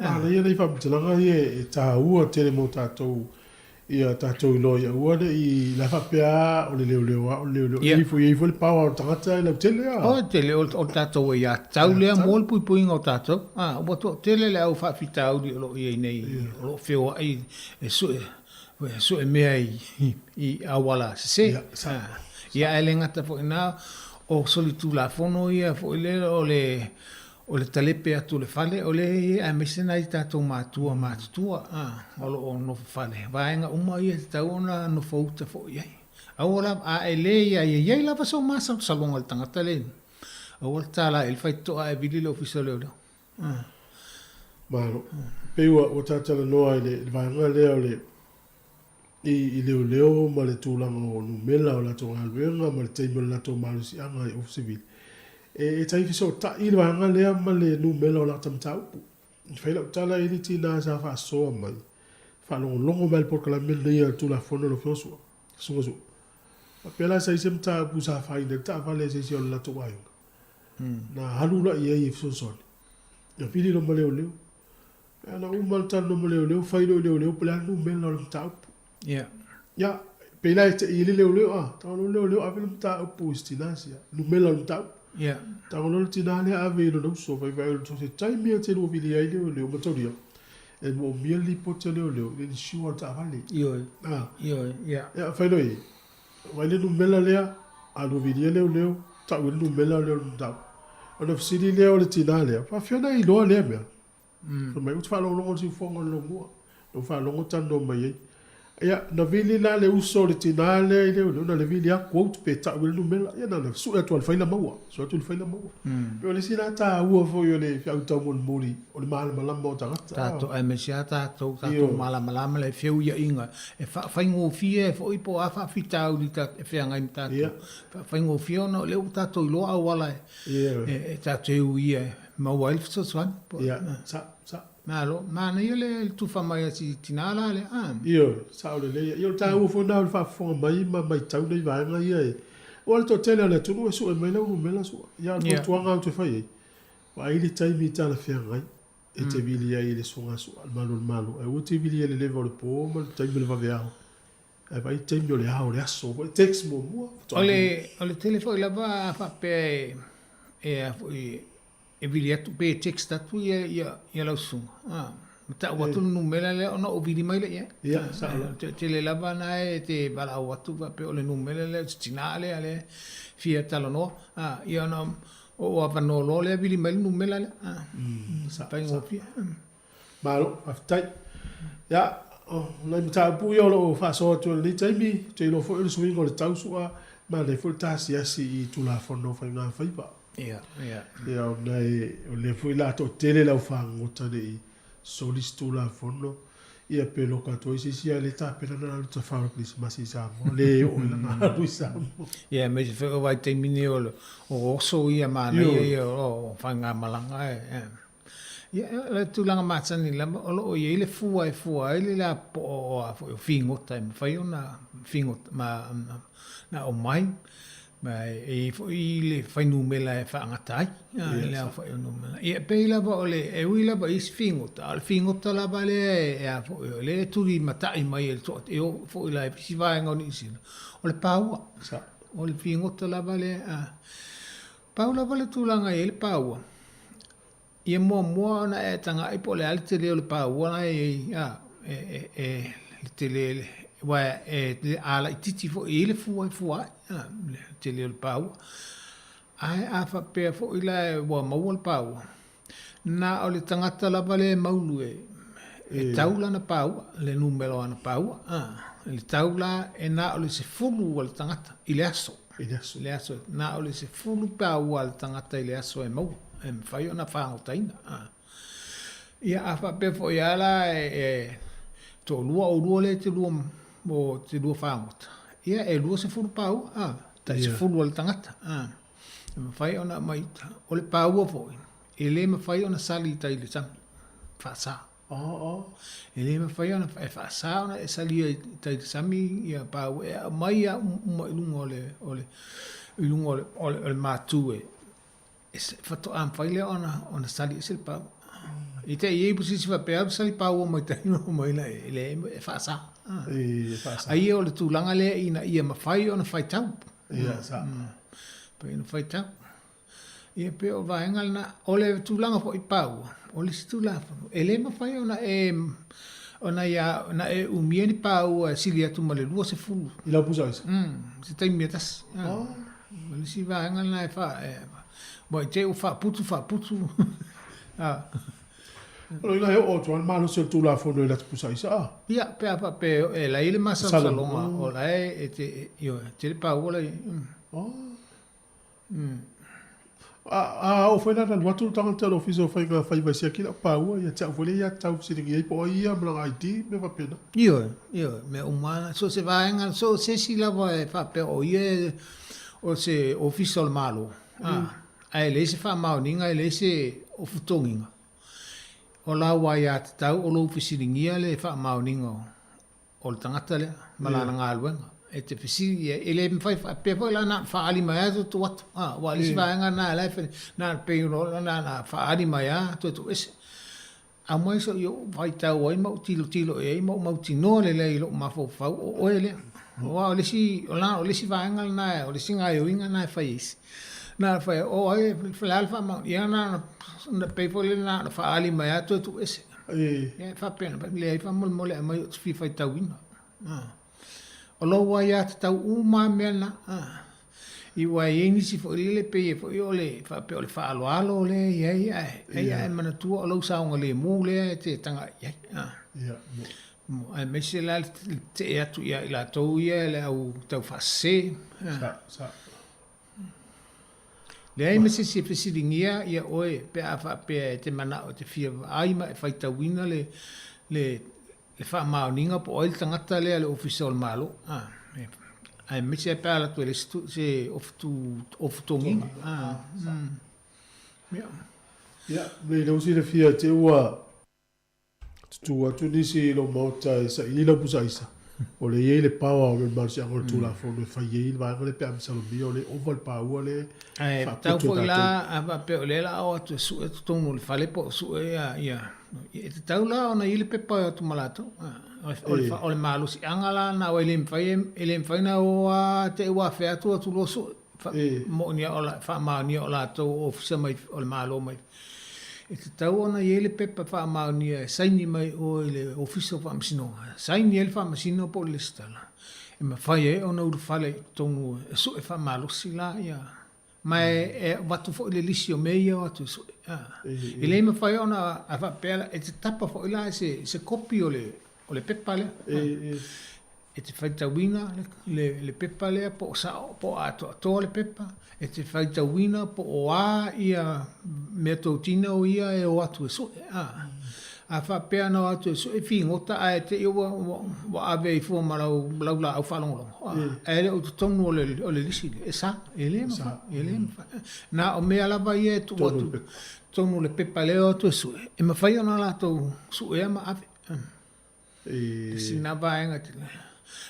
Manaia nei faamatalaga ia e taua tele mo tatou ia tatou iloa ia aua ne i la faapea a o le leoleo a o le leoleo. E i foi e i foi le power o le tagata e lautele a. O tele o le tatou aiatatau lea mo le puipuiga o tatou. A ua toatele le au faafitauli o lo o i ai nei o lo o feoai e sue sue mea i auala sese. Ia ae le gata foi i ina, o solitulafono ia foi lea o le o le talepe atu o le fale, o lea e i ai aemaise nai tatou matua matutua o lo o nofo fale. Vaega uma ia e tatau ona nofouta foi i ai. Aua lava, a e le ia ia i ai lava sou masalosaloga i le tagata lea, aua le tala i le faitotoa ae vili le Ofisa o Leoleo. Malo. Pei ua ua ta talanoa i le vaega lea o le i i leoleo ma le tulaga o numera o latou galuega ma le taimi o le latou malosiaga i Ofisa Sivili. E e tai fesootai le vaega lea ma le numera o lata mataupu. E fai lau tala i le tina sa faasoa mai, faalogologo mai i le polokalame lenei a le Tulafono lau Afioga Sua, Susuga Sua. Faapea la sa i ai se mataupu sa afaina ai le taavale a se isi o le latou aiga. Na alu la i ai e fesoasoani. Na vili loa ma leoleo. Ae na uma le talanoa ma leoleo, fai loa i leoleo po o le a le numera o le mataupu. Ia. Ia, pei la e te i le leoleo, a, tago loa le leoleo ave le mataupu i si tina sia, numera o le mataupu. Ia. Tago loa le tina lea ave i lona uso, vaivai o le uso, se taimi e te lua vili ai leoleo, mataulia, e moomia le lipoti a leoleo i le insure o le taavale. Ioe. A. Ioe, ia. Ia, fai loa i ai. Vaai le numera lea, alu vilia leoleo, tau i le numera lea o le mataupu. Ona fesili lea o le tina lea, faafefea ona e iloa lea mea? Fai mai, ou te faalogologo i le siufofoga o le lomua. Na ou faalogo talanoa mai ai. Ia, na vili la le uso o le tina lea i leoleo, na le vili lava quote pe tau i le numera. Ia na ona sue atu lava i le faila maua, sue atu i le faila maua. Pei o le isi la taua foi o le feau taumolimoli o le malamalama o tagata. Tatou, aemaise lava tatou, tatou malamalama le feuiaiga e faafaigofie ai foi po o a faafitauli e feagai ma tatou. Faafaigofie ona o lea ua tatou iloa auala e tatou te uia e maua ai le fesoasoani. Ia, sa, sa. Malo, manaia le tufa mai a si tina la lea. Ioe, sao lelei. Ia o le taua foi lena o le faafofoga mai ma matau nai vaega ia e, aua o le toatele o le atunuu e sue mai lau numera sua. Ia o le fautuaga ou te fai ai, vaai le taimi talafeagai e te vili ai i le suagasua a le Malo o le Malo, ae aua e te vili ai i le leva o le po ma le taimi o le vaveao, ae vaai le taimi o le ao o le aso foi, text muamua faatoa vili. O le tele foi lava a faapea e a foi e vili atu pe text atu ia ia ia lau susuga a ma tau atu le numera lea ona ou vili mai lea i ai. Ia, sao la. Tele lava na e te valaau atu faapea o le numera lea o se tina lea lea fia talanoa a ia ona ou avanoa loa lea vili mai le numera lea a faigofie. Malo, faafetai. Ia, o nai mataupu ia o lo o faasoa atu i lenei taimi, ou te iloa foi o le suiga o le tau sua, manaia foi le ta asiasi i Tulafono o Faigafaiva. Ia, ia. Ia, ona e, o lea foi o le a toatele le au fagogota ne i soli se Tulafono, ia pe loka atu ai se isi ae le tapena ona alu tafao i le Kerisimasi i Samoa, le oo i lana alu i Samoa. Ia, aemaise foi o vaitaimi nei o le, o oso ia manaia ia o faigamalaga e. Ia, o le tulaga masani lava, o lo o i ai le fua e fua ai le lapopoa o a foi o figota e mafai ona figota ma na aumai, ma e i ai foi le fuainumera e faagata ai le aofai o numera. Ia, e pei lava o le, e ui lava i isi figota, a o le figota lava lea e a foi, o lea e tulimatai mai e le toa, e oo foi la i isi vaega o Niu Sila, o le paua. O le figota lava lea, a pau lava le tulaga e i ai le paua, Ia muamua ona e tagai po o le a le tele o le paua la e i ai, a, e, e, e, le tele, aua e, e, a laitiiti foi, e i ai le fua e fua ai, a, le tele o le paua. Ae a faapea foi la ua maua le paua, na o le tagata lava lea e maulu e, e tau lana paua, le numera o ana paua, a, le tau la e na o le 10 a le tagata i le aso. I le aso. I le aso. Na o le 10 paua a le tagata i le aso e maua, e mafai ona fagotaina. Ia, a faapea foi lava la e toalua oulua lea e te lua, o te lua fagota, ia e 20 paua, a, tai 10 a le tagata, a, e mafai ona aumai i uta. O le paua foi, e le mafai ona sali i tai i le sami, faasa. E le mafai ona e faasa ona e salia i tai le sami ia paua e aumai lava uma i luga o le o le i luga o le o le, o le matu e e faatoa mafai lea ona ona sali ese le paua. I te i ai po se isi faapea alu sali paua mai tai mai la e le e faasa. E faasa. Ai o le tulaga lea ina ia mafai ona faitau. Ia sa. Mafai ona faitau. Ia pei o vaega lena. O le tulaga foi paua, o le isi Tulafono, e le mafai ona e, ona ia, ona e umia ni paua e sili atu ma le 20. I lau pusa aisa? Se taimi e tasi. Oh. O le isi vaega lena e fa, e, ua i te i ua faaputu, faaputu. O lona uiga e oo atu lava le malosi o le Tulafono i le atu pusa aisa a? Ia, pe a faapea e la e i ai le masalosaloga o la e te, ioe, tele paua la e i ai. Oh. A oo foi la ina alu atu le tagata i le Ofisa o Faiga Faiva e siaki lau paua, ia te au foi lea ia tau fesiligia ai po o ai ia ma lana ID ma mea faapena. Ioe, ioe, mea uma lava, so o se vaega, so o se isi lava e faapea o ia o se Ofisa o le Malo, a, ae leai se faamaoniga, e leai se ofutogiga, o lau aiatatau o lou fesiligia le faamaoniga o le tagata lea ma lana galuega. E te fesili i ai, e le mafai faapea foi la na ona faaali mai lava toe tuu atu. A, aua o le isi vaega lena la e fai, na ona pei na ona faaali mai lava toe tuu ese. Aumai soʻi ou faitau ai ma ou tilotilo i ai ma ou mautinoa lelei i lou mafaufau o oe lea. Aua o le isi, o la, o le isi vaega lena, o le isi gaoioiga lena e fai e isi. Na ona fai, o ai, o le a le faamaoni? Ia na ona, pei foi lele na ona faaali mai lava toe tuu ese. Ia e faapena, leai faamolemole aumai ou te fia faitauina. O lou aiatatau uma lava mea na. Aua e i ai nisi foi lele pei e foi o le faapea o le faaaloalo lea e i ai ae ai ae manatua o lou saogalemu lea e te tagai i ai. Aemaise la le tetee atu ia i latou ia le au taufaasese. Leai ma se isi e fesiligia ia oe pe a faapea e te manao e te fia vaai ma e faitauina le, le, le faamaoniga po o ai le tagata lea a le Ofisa o le Malo, a, aemaise lava pe a alu atu e leai se, se ofutu, ofutogiga. A, mm, ia. Ia, nei lea ua silafia te ua Tutū atu nisi i lou maota e saili lau pusa aisa, o lea e i ai le power o le malosiaga o le Tulafono e fai ai le vaega lea pe a masalomia o lea e ova le paua lea e faaputu e tatou. Ae tatau foi la a faapea o lea la a o atu e sue totonu o le fale po o sue ia, ia, e tatau la ona i ai le pepa e o atu ma latou. O le malosiaga la lena aua e le mafai, e le mafai ona o lava te i ua afea atu o atu loa sue. Moni o la, faamaonia o latou o ofisa mai o le Malo mai. E tatau ona i ai le pepa faamaonia e saini mai oe i le Ofisa o Faamasinoga, saini ai le Faamasino po o le Lesitala, e mafai ai ona ulufale i totonu e sue faamalosi la ia. Ma e avatu foi le lisi o mea ia e o atu e sue. E le mafai ona a faapea la, e te tapa foi la i se, se kopi o le, o le pepa lea. E te faitauina le, le pepa lea po o sao, po o atoatoa le pepa, e te faitauina po o a ia meatotino ia e o atu e sue. A, a faapea na o atu e sue figota ae te i ua, ua, ua ave ai fua ma lau, lau laau faalogologo. A, ae le o i totonu o le, o le lisi lea. E sa, e le mafai, e le mafai. Na o mea lava ia e tuu atu totonu o le pepa lea e o atu e sue, e mafai ona latou suea ma ave. E sina vaega tele.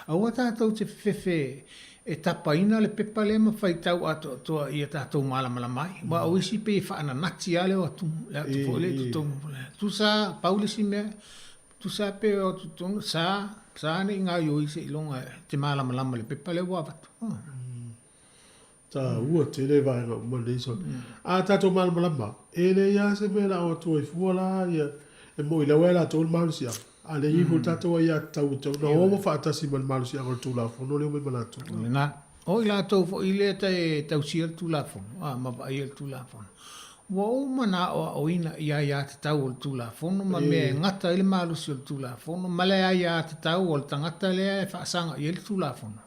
Aua tatou te fefefe e tapaina le pepa lea ma faitau atoatoa ia tatou malamalama ai. Aua o isi pei e faananati lava le o atu, le atu foi lea i totonu. Tusa pau le isi mea, tusa pe o atu i totonu, sa, sa ne i gaoioi seiloga e te malamalama i le pepa lea ua avatu. Taua tele vaega uma nei so. A tatou malamalama, e leai lava se mea o le a o atu ai fua la ia, e moni lava e latou le malosiaga, a leai ai foi le tatou aiatatau e tatau ona o faatasi ma le malosiaga o le Tulafono lea ua omai ma latou. Lena. O i latou foi lea e tausia le Tulafono, a, ma vaaia le Tulafono. Ua uma ona aoaoina i aiatatau o le Tulafono ma mea e gata ai le malosi o le Tulafono ma le aiatatau o le tagata lea e faasaga i ai le Tulafono.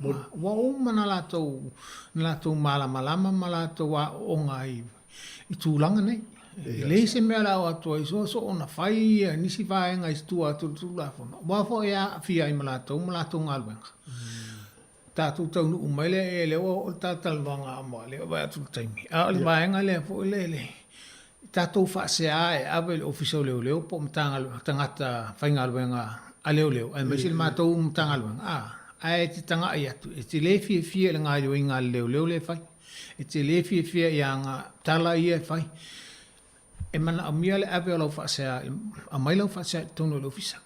Ua uma ona latou, ona latou malamalama ma latou aooga ai i tulaga nei. E leai se mea o le a oo atu ai so so ona fai nisi vaega i tua atu o le Tulafono, aua foi e aafia ai ma latou ma latou galuega. Tatou taunuu mai lea, e lea ua oo le talatalanoaga amoa, lea ua vaai atu i le taimi. A o le vaega lea foi lea le tatou faasea e ave i le Ofisa o Leoleo po o Matagaluega, tagata faigaluega a leoleo, aemaise le matou Matagaluega, a, ae e te tagai atu, e te le fiafia i le gaoioiga a le leoleo lea e fai. E te le fiafia i ana tala ia e fai. E manaomia le ave o lau faasea, aumai lau faasea i totonu o le ofisa.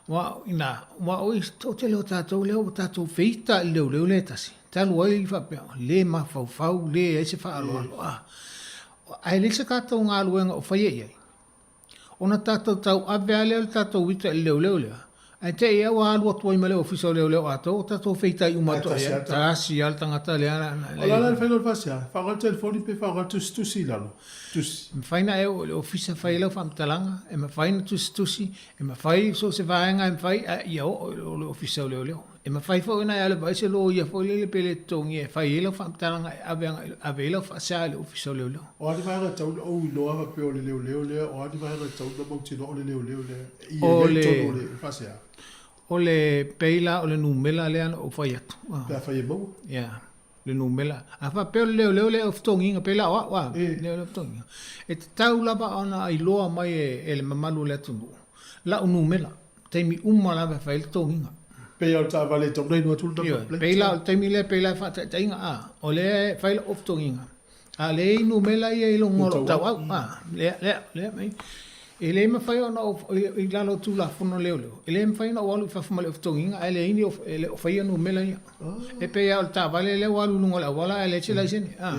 Aua ina, aua o le toatele o tatou lea ua tatou feita i le leoleo lea e tasi, talu ai faapea, le mafaufau, leai se faaaloalo, a. Ae leai se tatou galuega o faia i ai. Ona tatou tauave lava lea o le tatou ita i le leoleo lea. Ae te i a ua alu atu ai ma le Ofisa o Leoleo atoa, ua tatou feitai uma atu ai lava. Tasi lava le tagata lea na, na, O le a la le faiga o le faasea? Faaaoga le telefoni pe faaaoga le tusitusi i lalo? Tusi. E mafai ona e oo i le Ofisa e fai ai lau faamatalaga, e mafai ona tusitusi, e mafai so o se vaega e mafai, ae ia oo i le Ofisa o Leoleo. E mafai foi ona e alu e vaai se loia foi lele pe le totogia e fai ai lau faamatalaga e ave agai, ave ai lau faasea i le Ofisa o Leoleo. O a ni vaega e tatau ona ou iloa faapea o le leoleo lea, o a ni vaega e tatau ona mautinoa o le leoleo lea e ia i ai totonu o le faasea? O le pei la o le numera lea na ou fai atu. Pe afai e maua? Yeah, le numera. A faapea o le leoleo lea o fetogiga, pei la o au a, leoleo fetogiga. E tatau lava ona iloa mai e le mamalu o le atunuu lau numera. Taimi uma lava e fai ai le totogiga. Pei lava o le taavale e tatau ona inu atu le number plate. Pei la o le taimi lea pei la e faataitaiga a, o lea e fai lau fetogiga, a o lea e i ai numera ia i luga o lou tauau a, lea, lea, lea mai. E le mafai ona ou, i lalo o Tulafono Leoleo, e le mafai ona ou alu i fafo ma le fetogiga ae leai ni, e le o faia numera ia. E pei lava o le taavale lea ua alu i luga o le auala ae leai se laisene. A,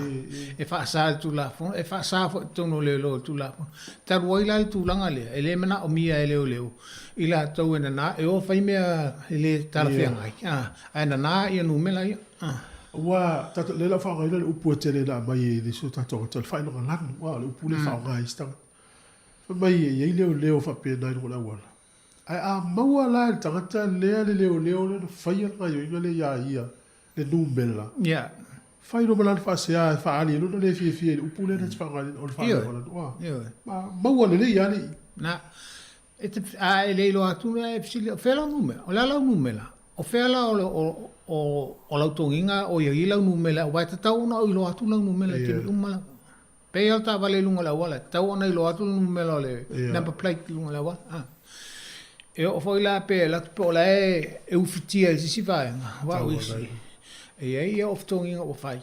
e faasa e le Tulafono, e faasa foi i totonu o leoleo o le Tulafono. Talu ai la le tulaga lea, e le manaomia e leoleo i latou e nana e o fai mea e le talafeagai, a, ae nana ia numera ia. A. Ua tatou, lea o le a faaaogaina le upu e tele ina aumai e nisi o tatou tagata, o le faailogalanu, a, o le upu lea e faaaoga e isi tagata. Fai mai e i ai leoleo faapena i luga o le auala. Ae a maua la e le tagata lea le leoleo lea na faia le gaioiga lea ia ia, le numela, fai loa ma lana faasea e faaali ai lona le fiafia i le upu lea na te faaaogaina, o le faailogalanu. A, maua lelei lava le i. Na, e te, a e le iloa atu na e fesili, o fea lau numela? O le a lau numela? O fea la o, o, o, o lau togiga o i ai lau numela, aua e tatau ona ou iloa atu lau numela i taimi uma lava. Pei lava o le taavale i luga o le auala, e tatau ona iloa atu le numera o le number plate i luga o le auala. A. E oo foi la pe alu atu po o la e e ufitia i se isi vaega, aua o isi, e i ai ia ofetogiga ua fai.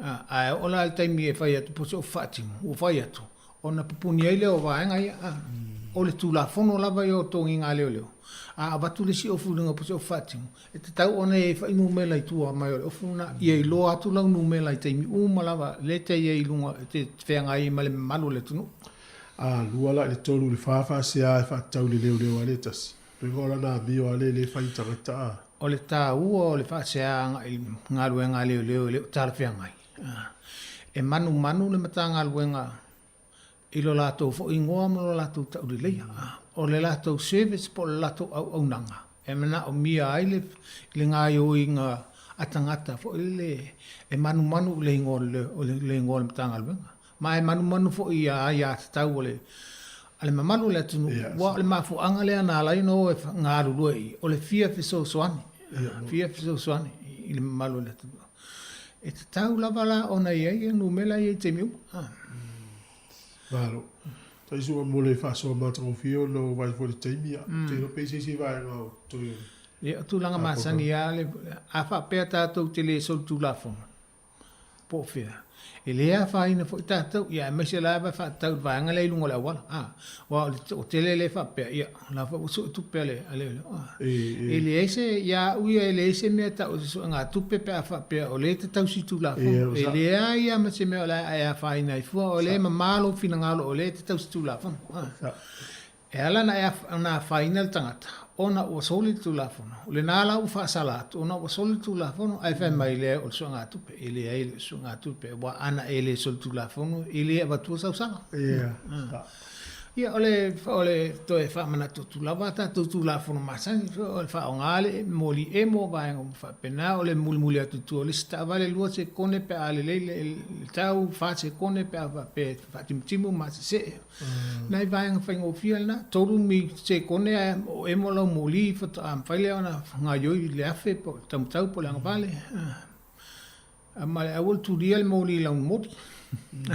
A, ae oo la i le taimi e fai atu po o se ofu faatino, ua fai atu, ona pupuni ai lea o vaega ia. A. O le Tulafono lava ia o togiga a leoleo, a avatu le isi ofu i luga po o se ofu faatino, E tatau ona i ai fuainumera i tua mai o le ofu lena, ia iloa atu lau numera i taimi uma lava lea e te i ai i luga, e te feagai ai ma le mamalu o le atunuu. A lua la i le tolu i le fa faasea e faatatau i le leoleo a le tasi. Lona o lana amio a le le fai i tagata a. O le taua o le faasea agai i galuega a leoleo e le o talafeagai. E manumanu le Matagaluega i lo latou foi igoa ma lo latou tauleleia. O le latou service po o le latou auaunaga e manaomia ai le le gaoioiga a tagata foi lele e manumanu i le igoa o le le igoa o le Matagaluega. Ma e manumanu foi i aiatatau a le a le mamalu o le atunuu, aua o le mafuaaga lea na ala ai ona o e galulue i i, o le fia fesoasoani, fia fesoasoani i le mamalu o le atunuu. E tatau lava la ona i ai numera ia i taimi uma. Malo. Taisuga mo le faasoa matagofie ona ua vaai foi i le taimi, ia, ou te iloa pe i se isi vaega o toe o le. Ia, o tulaga masani lava, a faapea tatou te le solitulafono, po o fea. E le afaina foi tatou, ia aemaise lava faatatau i le vaega lea i luga o le auala, a, aua o le toatele lea e faapea, ia, o la foi ua sue tupe a le, a leoleo, a. E leai se, ia au ia, e leai se mea e tau o se suegatupe pe a faapea o lea e te tausi Tulafono. E leai lava ma se mea o le a e afaina ai fua, o lea e mama lou finagalo o lea e te tausi Tulafono, a. E ala ona afaina le tagata ona ua soli le Tulafono. O lena la ua faasala atu ona ua soli le Tulafono, ae fai mai lea o le suegatupe. E leai e le o se suegatupe, aua ana e le solitulafono, e le avatua sau sala. Ia, o le, o le toe faamanatu atu lava a tatou Tulafono masani, o le faaaoga le moli emo, vaega uma faapena, o le mulimuli atu i tua o le isi taavale, lua sekone pe a lelei le tau, fa sekone pe a faapea e faatimutimu ma sesee. Nai vaega faigofie lena, 3 mi sekone ae o emo lau moli faatoa mafai lea ona gaoioi i le afe po o le taumatau po o le agavale. Ma le aua le tulia le moli i lau moli. I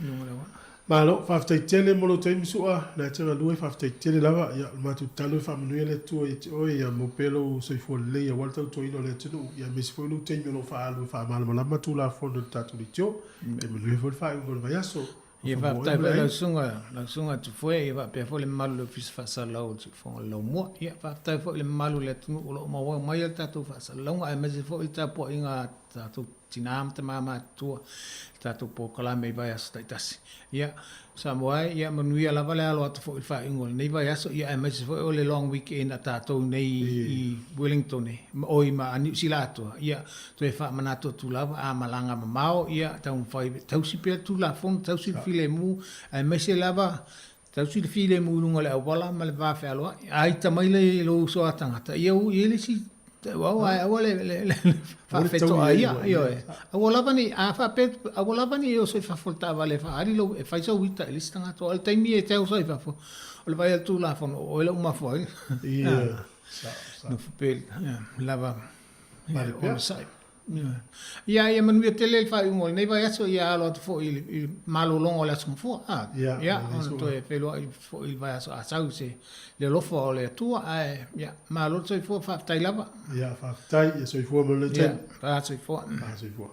luga o le auala. Malo, faafetai tele mo lou taimi Su'a, na e te galue, faafetai tele lava. Ia, o le matou tatalo e faamanuia le Atua ia te oe, ia maua pea lou soifua lelei aua le tautuaina o le atunuu, ia aemaise foi lou taimi o lo o faaalu e faamalamalama Tulafono i le tatou leitio. E manuia foi le faaiuga o le vaiaso. Ia faafetai foi lau susuga, lau susuga Tufoe, ia faapea foi le mamalu o le Ofisa Faasalalau o le Siufofoga o le Laumua. Ia faafetai foi i le mamalu o le atunuu o lo o maua mai le tatou faasalalauga aemaise foi le tapuaiga a tatou. tinā ma tamā matutua i le tatou polokalame i vaiaso taitasi. Ia, Samoa e, ia manuia lava le alo atu foi i le faaiuga o lenei vaiaso, ia aemaise foi o le long weekend a tatou nei i Wellington ma oi ma Niu Sila atoa, ia toe faamanatu atu lava a malaga mamao, ia taumafai tausi pea le Tulafono, tausi le filemu, aemaise lava tausi le filemu i luga o le auala ma le va fealoai. A ita mai le lou uso a tagata, ia ui ai le isi tauau ae aua le le faafetoa ia, ioe. Aua lava ne i, a faapea, aua lava ne i oso i fafo i le taavale e faaali lou, e fai sou ita i le isi tagata. Aua o le taimi e te oso ai i fafo, o le vaai a le Tulafono, o oe la ua mafua ai. Ia, sao, sao. Nofo pea lava, onosai. Ia, ia manuia tele le faaiuga o lenei vaiaso, ia alo atu foi i le malologa o le Aso Gafua. A, ia, ona toe feiloai foi i le vaiaso a sau se le alofa o le Atua, ae, ia, malo le soifua, faafetai lava. Ia, faafetai, ia soifua ma le taimi. Ia, soifua. Soifua.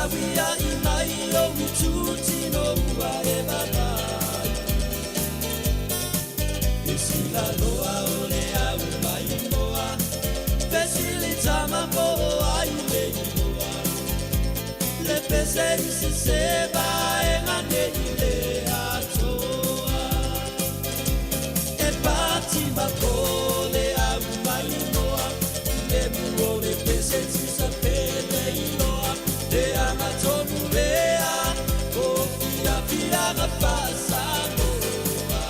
Tauia'i mai ou itutino ua e vavai. Fesila loa o le au maimoa, fesili tama po o ai le igoa. Le pese i se vaega nei le atoa. E pati ma po le au maimoa, le mu o le pese tusa pe le iloa. Le aga tonu lea, o fiafiaga faa-Samoa.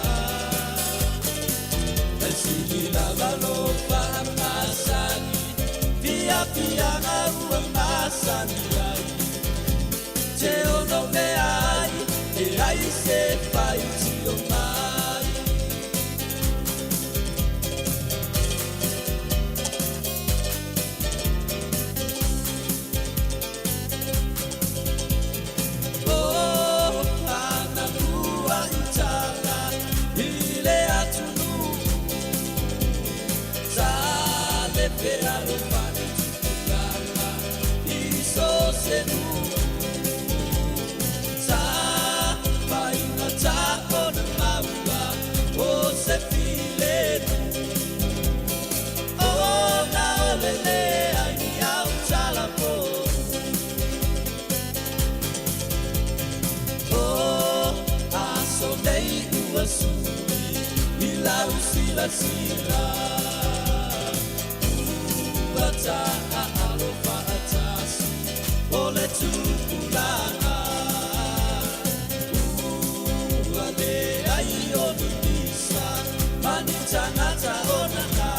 E sili lava lo faamasani, fiafiaga ua masani ai. Te ono mea ai, e ai se faitio mai. O ana ua i tala i le atunuu, sa le fealofani tupulaga i so o se nuu. Sa faigata ona maua o se filemu, ona o le leai ni au tala fou. O aso nei ua sui i lau silasila, ua taaalo faatasi o le tupulaga. Ua leai o ni visa ma ni tagata o nana,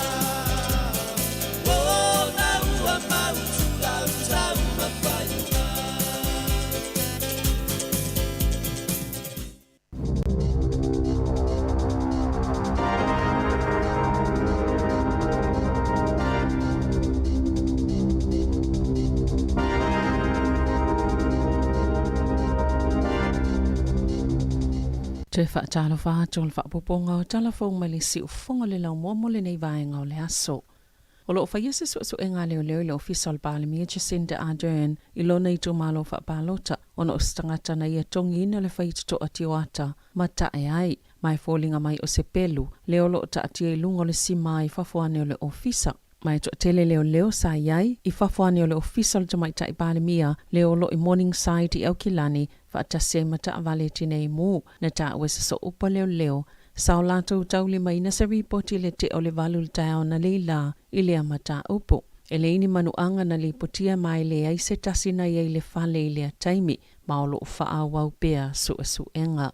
ona ua mautu lau taumafaiga. Toe faatalofa atu o le faaopoopoga o tala fou mai le siufofoga o le laumua mo lenei vaega o le aso. O lo o faia se suesuega a leoleo i le Ofisa o le Palemia Jacinda Ardern i lona itumalo faapalota ona o se tagata na ia togiina le fai totoa tioata ma tae ai ma e foliga mai o se pelu lea o lo o taatia i luga o le sima i fafo ane o le ofisa. Ma e toatele leoleo sa i ai i fafo ane o le Ofisa o le Tamaitai Palemia lea o lo i Morningside i Aukilani faatasi ai ma taavale tinei mu na taua e se sooupa leoleo sa o latou taulimaina se ripoti i le tea o le 8 i le taeao analeila i lea mataupu. E leai ni manuaga na lipotia ma e leai se tasi na i ai i le fale i lea taimi, ma o lo o faaauau pea suesuega.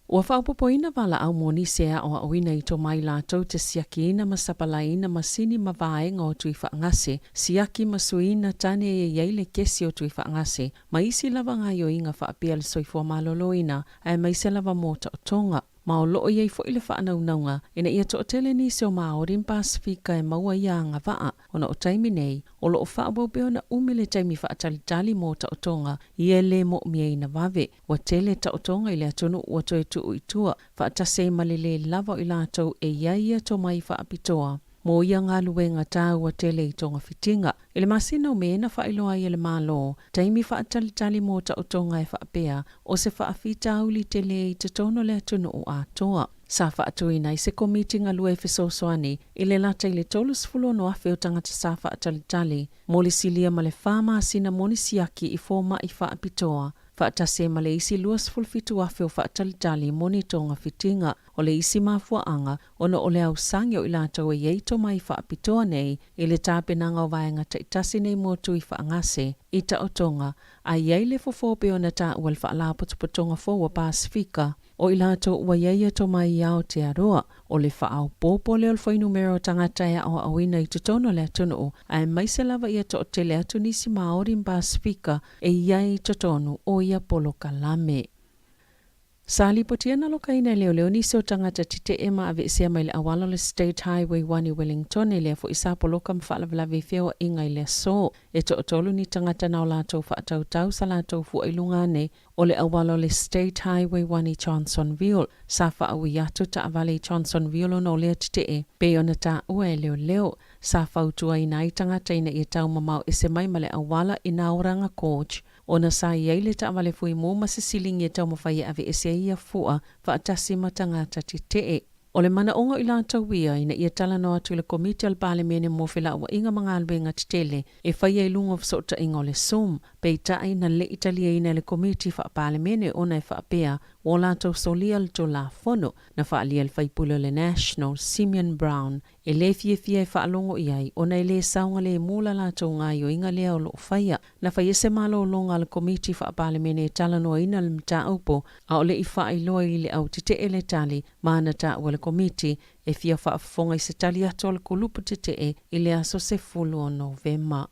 Ua faaopoopoina valaau mo nisi e aoaoina i tomai latou te siakiina ma sapalaiina masini ma vaega o tui faagase, siaki ma suiina tane e i ai le kesi o tui faagase, ma isi lava gaioiga faapea le soifua maloloina aemaise lava mo taotoga. Ma o lo o i ai foi le faanaunauga ina ia toatele nisi o Māori ma Pasifika e maua ia agavaa, ona o taimi nei, o lo o faaauau pea ona umi le taimi faatalitali mo taotoga ia e le moomia vave. Ua tele taotoga i le atunuu ua toe tuu i tua, faatasi ai ma le lē lava o i latou e i ai ia tomai faapitoa mo ia galuega taua tele i togafitiga. I le masina o Me na faailoa ai e le Malo taimi faatalitali mo taotoga e faapea o se faafitauli tele i totonu o le atunuu atoa. Sa faatuina ai se komiti galue e fesoasoani i le lata i le 36,000 o tagata sa faatalitali mo le silia ma le fa masina mo ni siaki i fomai faapitoa, faatasi ai ma le isi 27,000 o faatalitali mo ni togafitiga. O le isi mafuaaga ona o le ausage o i latou e i ai tomai faapitoa nei i le tapenaga o vaega taitasi nei mo tui faagase i taotoga a i ai le fofo pei ona taua le Faalapotopotoga fou o Pasifika o i latou ua i ai ia tomai i Aotearoa. O le faaopoopo lea o le fuainumera o tagata e aoaoina i totonu o le atunuu aemaise lava ia toatele atu nisi Māori ma Pasifika e i ai i totonu o ia polokalame. Sa lipotia na lokaina e leoleo nisi o tagata tetee ma aveesea mai le auala o le State Highway 1 i Wellingtone, lea foi sa poloka ma faalavelave i feoaiga i le aso. E toatolu ni tagata na o latou faatautau sa latou fua i luga ane o le auala o le State Highway 1 i Johnsonville. Sa faaui atu taavale i Johnsonville ona o lea tetee, pei ona taua e leoleo. Sa fautuaina ai tagata ina ia taumamao ese mai ma le auala i Naoranga Gorge ona sa i ai le taavale fuimu ma se silingi e taumafai e aveese ai ia fua faatasi ma tagata tetee. O le manaoga o i latou ia ina ia talanoa atu i le Komiti a le Palemene mo Felauaiga ma Galuega Tetele e faia i luga o fesootaiga o le Zoom, peitai na le i taliaina e le Komiti Faa-Palemene ona e faapea ua latou solia le Tulafono na faaalia e le faipule o le National, Simeon Brown, e le fiafia e faalogo i ai ona e le saogalemu la latou gaoioiga lea o lo o faia. Na fai ese malologa a le Komiti Faa-Palemene e talanoaina le mataupu, a o le i faailoa i le au tetee le tali ma na taua le Komiti e fia faafofoga i se tali atu a le kulupu tetee i le aso 10 o Novema.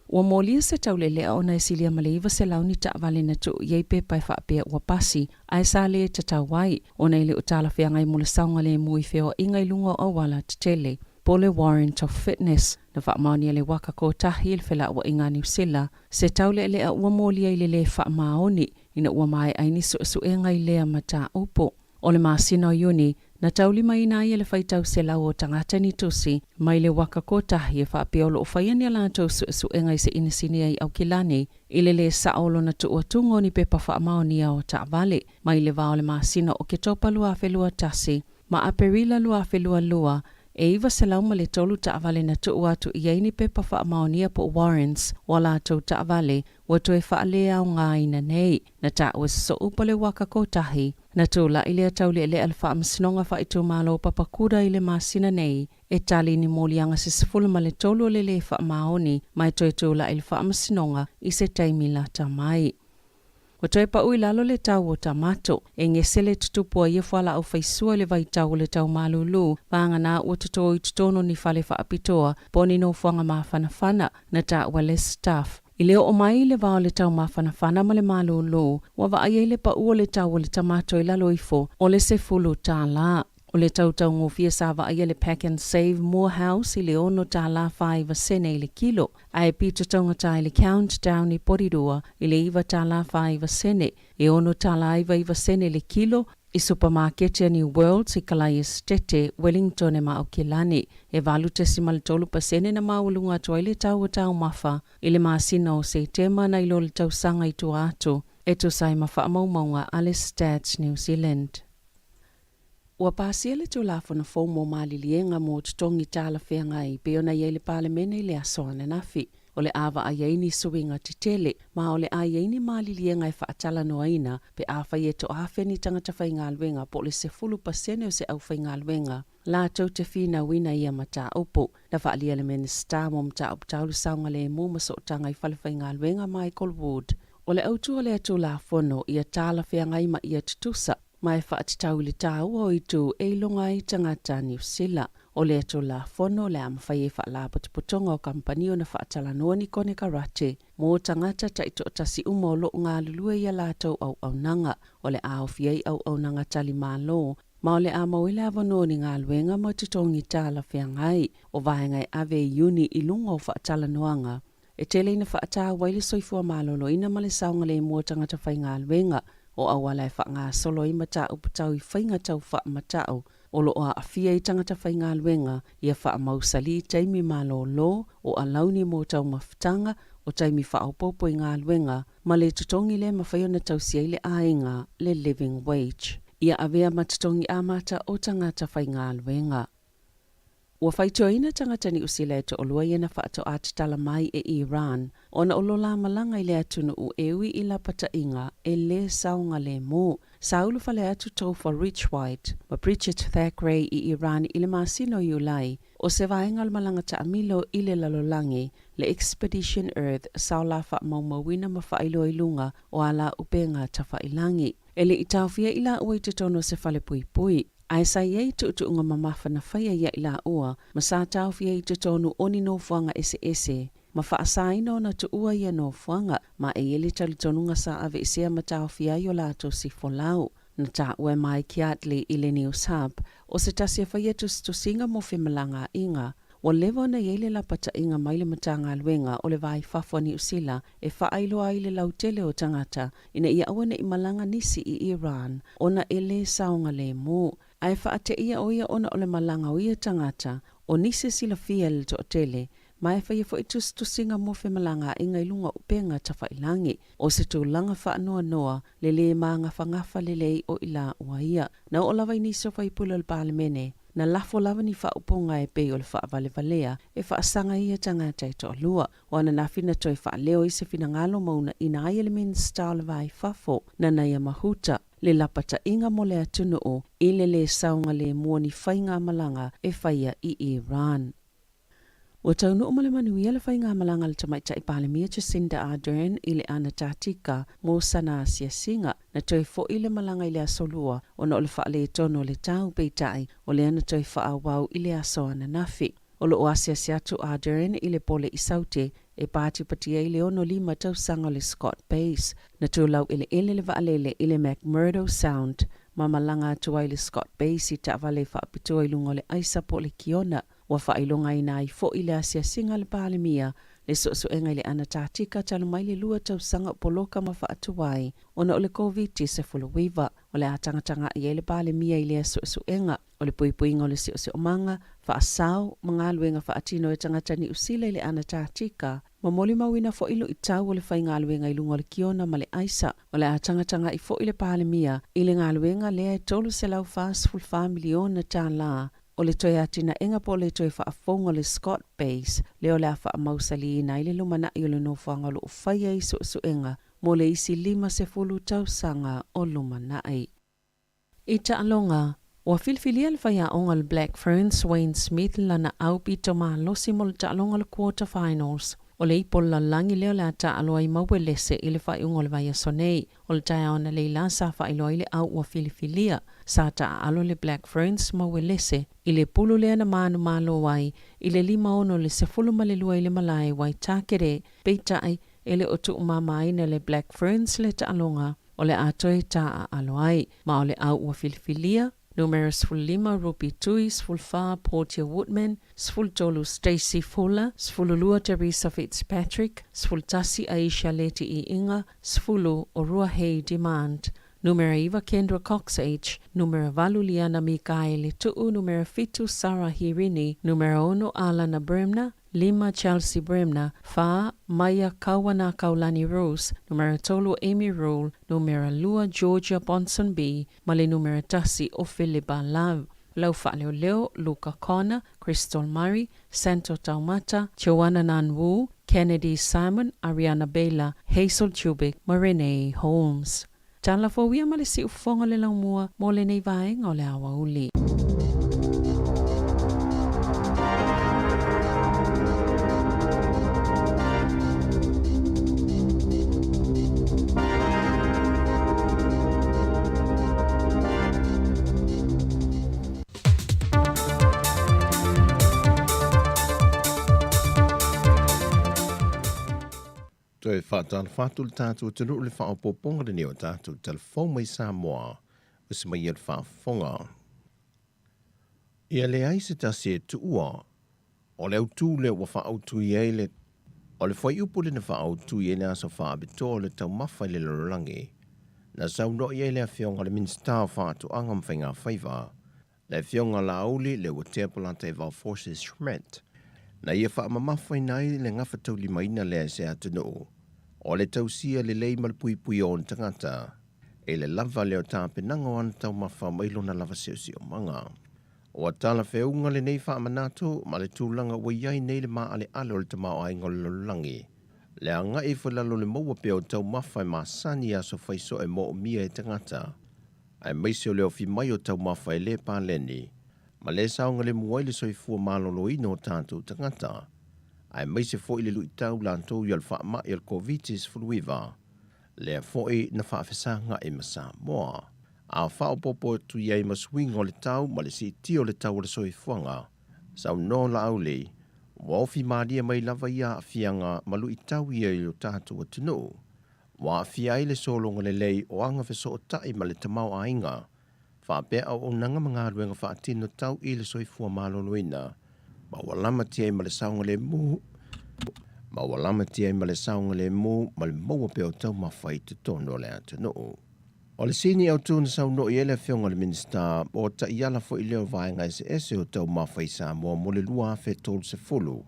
Ua molia se taulelea ona e silia ma le 900 ni taavale na tuu i ai pepa e faapea ua pasi, ae sa le tatau ai, ona e le o talafeagai mo le saogalemu i feoaiga i luga o auala tetele. Po le Warrant of Fitness, na faamaonia le Waka Kotahi i le felauaiga a Niu Sila, se taulealea ua molia i le lē faamaoni ina ua maea ai ni suesuega i lea mataupu. O le masina o Iuni, na taulimaina ai e le faitau selau o tagata ni tusi mai le Waka Kotahi e faapea o lo o faia ni a latou suesuega i se inisini ai Aukilani i le lē sao o lona tuuatuga o ni pepa faamaonia o taavale mai le va o le masina o Oketopa 2021 ma Aperila 2022, e 903 taavale na tuu atu i ai ni pepa faamaonia po o warrants o a latou taavale ua toe faaleaogaina nei. Na taua se sooupu le Waka Kotahi, na tulai lea taulealea le Faamasinoga Faaitumalo o Papakura i le masina nei e tali ni moliaga se 13 o le lē faamaoni ma e toe tulai le Faamasinoga i se taimi lata mai. Ua toe pau i lalo le tau o tamato, e gese le tutupu a ia fualaau faisua i le vaitau o le tau malūlū, vagana ua totō i totonu ni fale faapitoa po o ni nofoaga mafanafana, na taua le staff. I le oo mai i le va o le tau mafanafana ma le malūlū, ua vaai ai le pau o le tau o le tamato i lalo ifo o le $10. O le tau taugofie sa vaaia le Pack and Save Moorhouse i le $6.49 i le kilo, ae pito taugata i le Countdown i Porirua i le $9.49, e $6.99 le kilo i supamaketi a New Worlds i Kalai Esetete, Wellington ma Aukilani. E 8.3% na maualuga atu ai le tau o taumafa i le masina o Setema nai lo le tausaga i tua atu, e tusa ai ma faamaumauga a le Stats New Zealand. Ua pasia le Tulafono fou mo maliliega mo totogi talafeagai pei ona i ai le Palemene i le aso ananafi. O le a vaai ai ni suiga tetele, ma o le a i ai ni maliliega e faatalanoaina pe afai e toaafe ni tagata faigaluega po o le 10% o se aufaigaluega latou te finauina ia mataupu. Na faaalia le Minisita mo Mataupu Tau le Saogalemu ma Sootaga i Falefaigaluega Michael Wood, o le autu o lea Tulafono ia talafeagai ma ia tutusa ma e faatatau i le tāua o itu e iloga ai tagata Niu Sila. O lea Tulafono o le a mafai ai faalapotopotoga o kamupani ona faatalanoa ni konekarate mo tagata taitoatasi uma o lo o galulue i a latou auaunaga. O le a aofia ai auaunaga tali malo, ma o le a maua ai le avanoa o ni galuega ma totogi talafeagai. O vaega e ave i Iuni i luga o faatalanoaga E tele ina faataua ai le soifua maloloina ma le saogalemu o tagata faigaluega, o auala e faagasolo ai mataupu tau i faiga tau faamatau o lo o aafia ai tagata faigaluega, ia faamausali taimi malolo, o alauni mo taumafataga, o taimi faaopoopo i galuega, ma le totogi lea e mafai ona tausia ai le aiga, le living wage. Ia avea ma totogi amata o tagata faigaluega. Ua faitioina tagata Niu Sila e toalua ia na faatoa tatala mai e Iran ona o lo la malaga i le atunuu e ui i lapataiga e lē saogalemu. Sa ulufale atu Topher Richwhite ma Bridget Thackwray i Iran i le masina o Iulai, o se vaega o le malaga taamilo i le lalolagi, le Expedition Earth sa o la faamaumauina ma faailoa i luga o ala upega tafailagi. E le i taofia i laua i totonu o se fale puipui, ae sa i ai tuutuuga mamafa na faia ia i laua ma sa taofia i totonu o ni nofoaga eseese ma faasaina ona tuua ia nofoaga, ma e i ai le talitonuga sa aveesea ma taofia ai o latou sifolau. Na taua e Mike Yardley i le News Hub, o se tasi e faia tusitusiga mo femalagaaiga, Ua leva ona i ai le lapataiga mai le Matagaluega o le Va i Fafo a Niu Sila e faailoa ai le lautele o tagata ina ia aua ne i malaga nisi i Iran ona e lē saogalemu. Ae faateia ʻo ia ona o le malaga o ia tagata. O nisi e silafia e le toatele, ma e faia foi tusitusiga mo femalagaaiga i luga o upega tafailangi. O se tulaga faanoanoa le lē magafagafa lelei o i laua ia. Na oo lava i nisi o faipule o le Palemene, na lafo lava ni faaupuga e pei o le faavalevalea e faasaga i ia tagata e toalua. O ananafi na toe faaleo ai se finagalo ma uunaina ai e le Minisita o le Va i Fafo, Nanaia Mahuta, le lapataiga mo le atunuu i le lē saogalemu o ni faigamalaga e faia i Iran. Ua taunuu ma le manuia le faigamalaga a le Tamaitai Palemia Jacinda Ardern i le Anatatika mo sana asiasiga. Na toe fo'i le malaga i le aso Lua ona o le faaletonu o le tau, peitai, o lea na toe faaauau i le aso ananafi. O lo o asiasi atu Ardern i le pole i Saute e patipatia ai le 65 tausaga o le Scott Base. Na tulau eleele le vaalele i le McMurdo Sound ma malaga atu ai le Scott Base i taavale faapitoa i luga o le aisa po o le kiona. Ua faailogaina ai foi le asiasiga a le Palemia le suesuega i le Anatatika talu mai le lua tausaga o poloka ma faatuai ona o le Koviti-19. O le a tagatagai ai le Palemia i lea suesuega. O le puipuiga o le siosiomaga, faasao, ma galuega faatino e tagata Niu Sila i le Anatatika, ma molimauina foi luitau o le faigaluega i luga o le kiona ma le aisa. O le a tagatagai foi le Palemia i le galuega lea e $344 miliona tala o le toe atinaega po o le toe faafouga o le Scott Base lea o le a faamausaliina ai le lumanai o le nofoaga o lo o faia ai suesuega mo le isi 50 tausaga o lumanai. I taaloga, ua filifilia le faiaoga o le Black Ferns, Wayne Smith lana aupito malosi mo le taaloga o le Quarter Finals. O le ipo lalolagi lea o le a taalo ai ma Uelese i le faaiuga o le vaiaso nei. O le taeao analeila sa faailoa ai le au ua filifilia. Sa taaalo le Black Ferns ma Uelese i le pulu lea na manumalo ai i le 5 6 12 i le malae Waitakere. Peitai, e le o tuumamaina le Black Ferns le taaloga o le a toe taaalo ai, ma o le au ua filifilia, numera 15 Ruby Tui, 14 Portia Woodman, 13 Stacey Fuller, 12 Teresa Fitzpatrick, 11 Ayesha Leti-I'iga, 10 o Ruahei Demand, numera 9 Kendra Cox-H, numera 8 Liana Mikaele Tu'u, numera 7 Sarah Hirini, numera 6 Alana Bremner, lima Chelsea Bremner, fa Maia Kauanakaulani Rose, numera tolu Amy Rule, numera lua Georgia Ponsonby ma le numera tasi o Philippa Love. Lau Faaleoleo, Luka Connor, Crystal Murray, Santo Taumata, Joanna Nan Wu, Kennedy Simon, Ariana Bela, Hazel Tubic ma Renee Holmes. Tala fou ia ma le siufofoga o le laumua mo lenei vaega o le aoauli. Toe faatalofa atu le tatou atunuu i le faaopoopoga lenei o tatou telefoni mai Samoa, usi mai ia le faafofoga. Ia leai se tasi e tuua, o le autu lea ua faaautu i ai le O le fuaiupu lea na faaautu i ai le aso faapitoa o le taumafa i le lalolagi, na saunoa i ai le Afioga i le Minisita o Faatoaga ma Faigafaiva, Le Afioga Laauli Leuatea Polataivao Fosi Schmidt, na ia faamamafaina ai le gafataulimaina lea e se atunuu, o le tausia lelei ma le puipuia o ona tagata, i le lava lea o tapenaga o ana taumafa mai lona lava siosiomaga. Ua talafeauga lenei faamanatu ma le tulaga ua i ai nei le maaleale o le tamaoaiga o le lalolagi, le agai ifo i lalo o le maua pea o taumafa e masani i aso faisoe moomia e tagata, aemaise o le ofi mai o taumafa e le paleni, ma le saogalemu ai le soifua maloloina o tatou tagata, aemaise foi le luitau latou ia le faamai o le Koviti-19, lea foi na faafesaga'i ma Samoa. A faaopoopo atu i ai ma suiga o le tau ma le siitia o le tau o le soifuaga, saunoa Laauli, ua ofi malie mai lava ia aafiaga ma luitau ia i lo tatou atunuu. Ua aafia ai le sologa lelei o aga fesootai ma le tamaoaiga, faapea auaunaga ma galuega faatino tau i le soifua maloloina, ma ua lamatia ai ma le saogalemu, ma ua lamatia ai ma le saogalemu ma le maua pea o taumafa i totonu o le atunuu. O le sini autu na saunoa i ai le Afioga i le Minisita, o taiala foi lea o vaega eseese o taumafa i Samoa mo le 2030.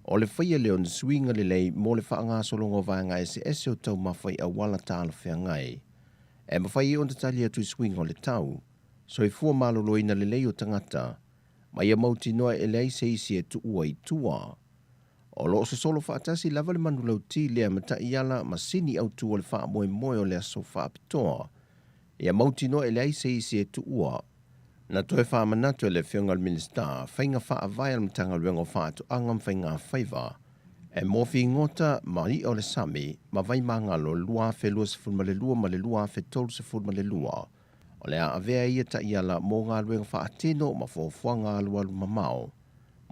O le faia lea o ni suiga lelei mo le faagasologa o vaega eseese o taumafa i auala talafeagai e mafai ai ona tali atu i suiga o le tau, soifua maloloina lelei o tagata, ma ia mautinoa e leai se isi e tuua i tua. O lo o sosolo faatasi lava le manulauti lea ma taiala ma sini autu o le faamoemoe o le aso faapitoa, ia mautinoa e leai se isi e tuua. Na toe faamanatu e le Afioga i le Minisita faiga faavae a le Matagaluega o Faatoaga ma Faigafaiva e mo figota ma i'a o le sami ma vaimagalo 2022 ma le 2032. O le a avea ai ia taiala mo galuega faatino ma fuafuaga alualu mamao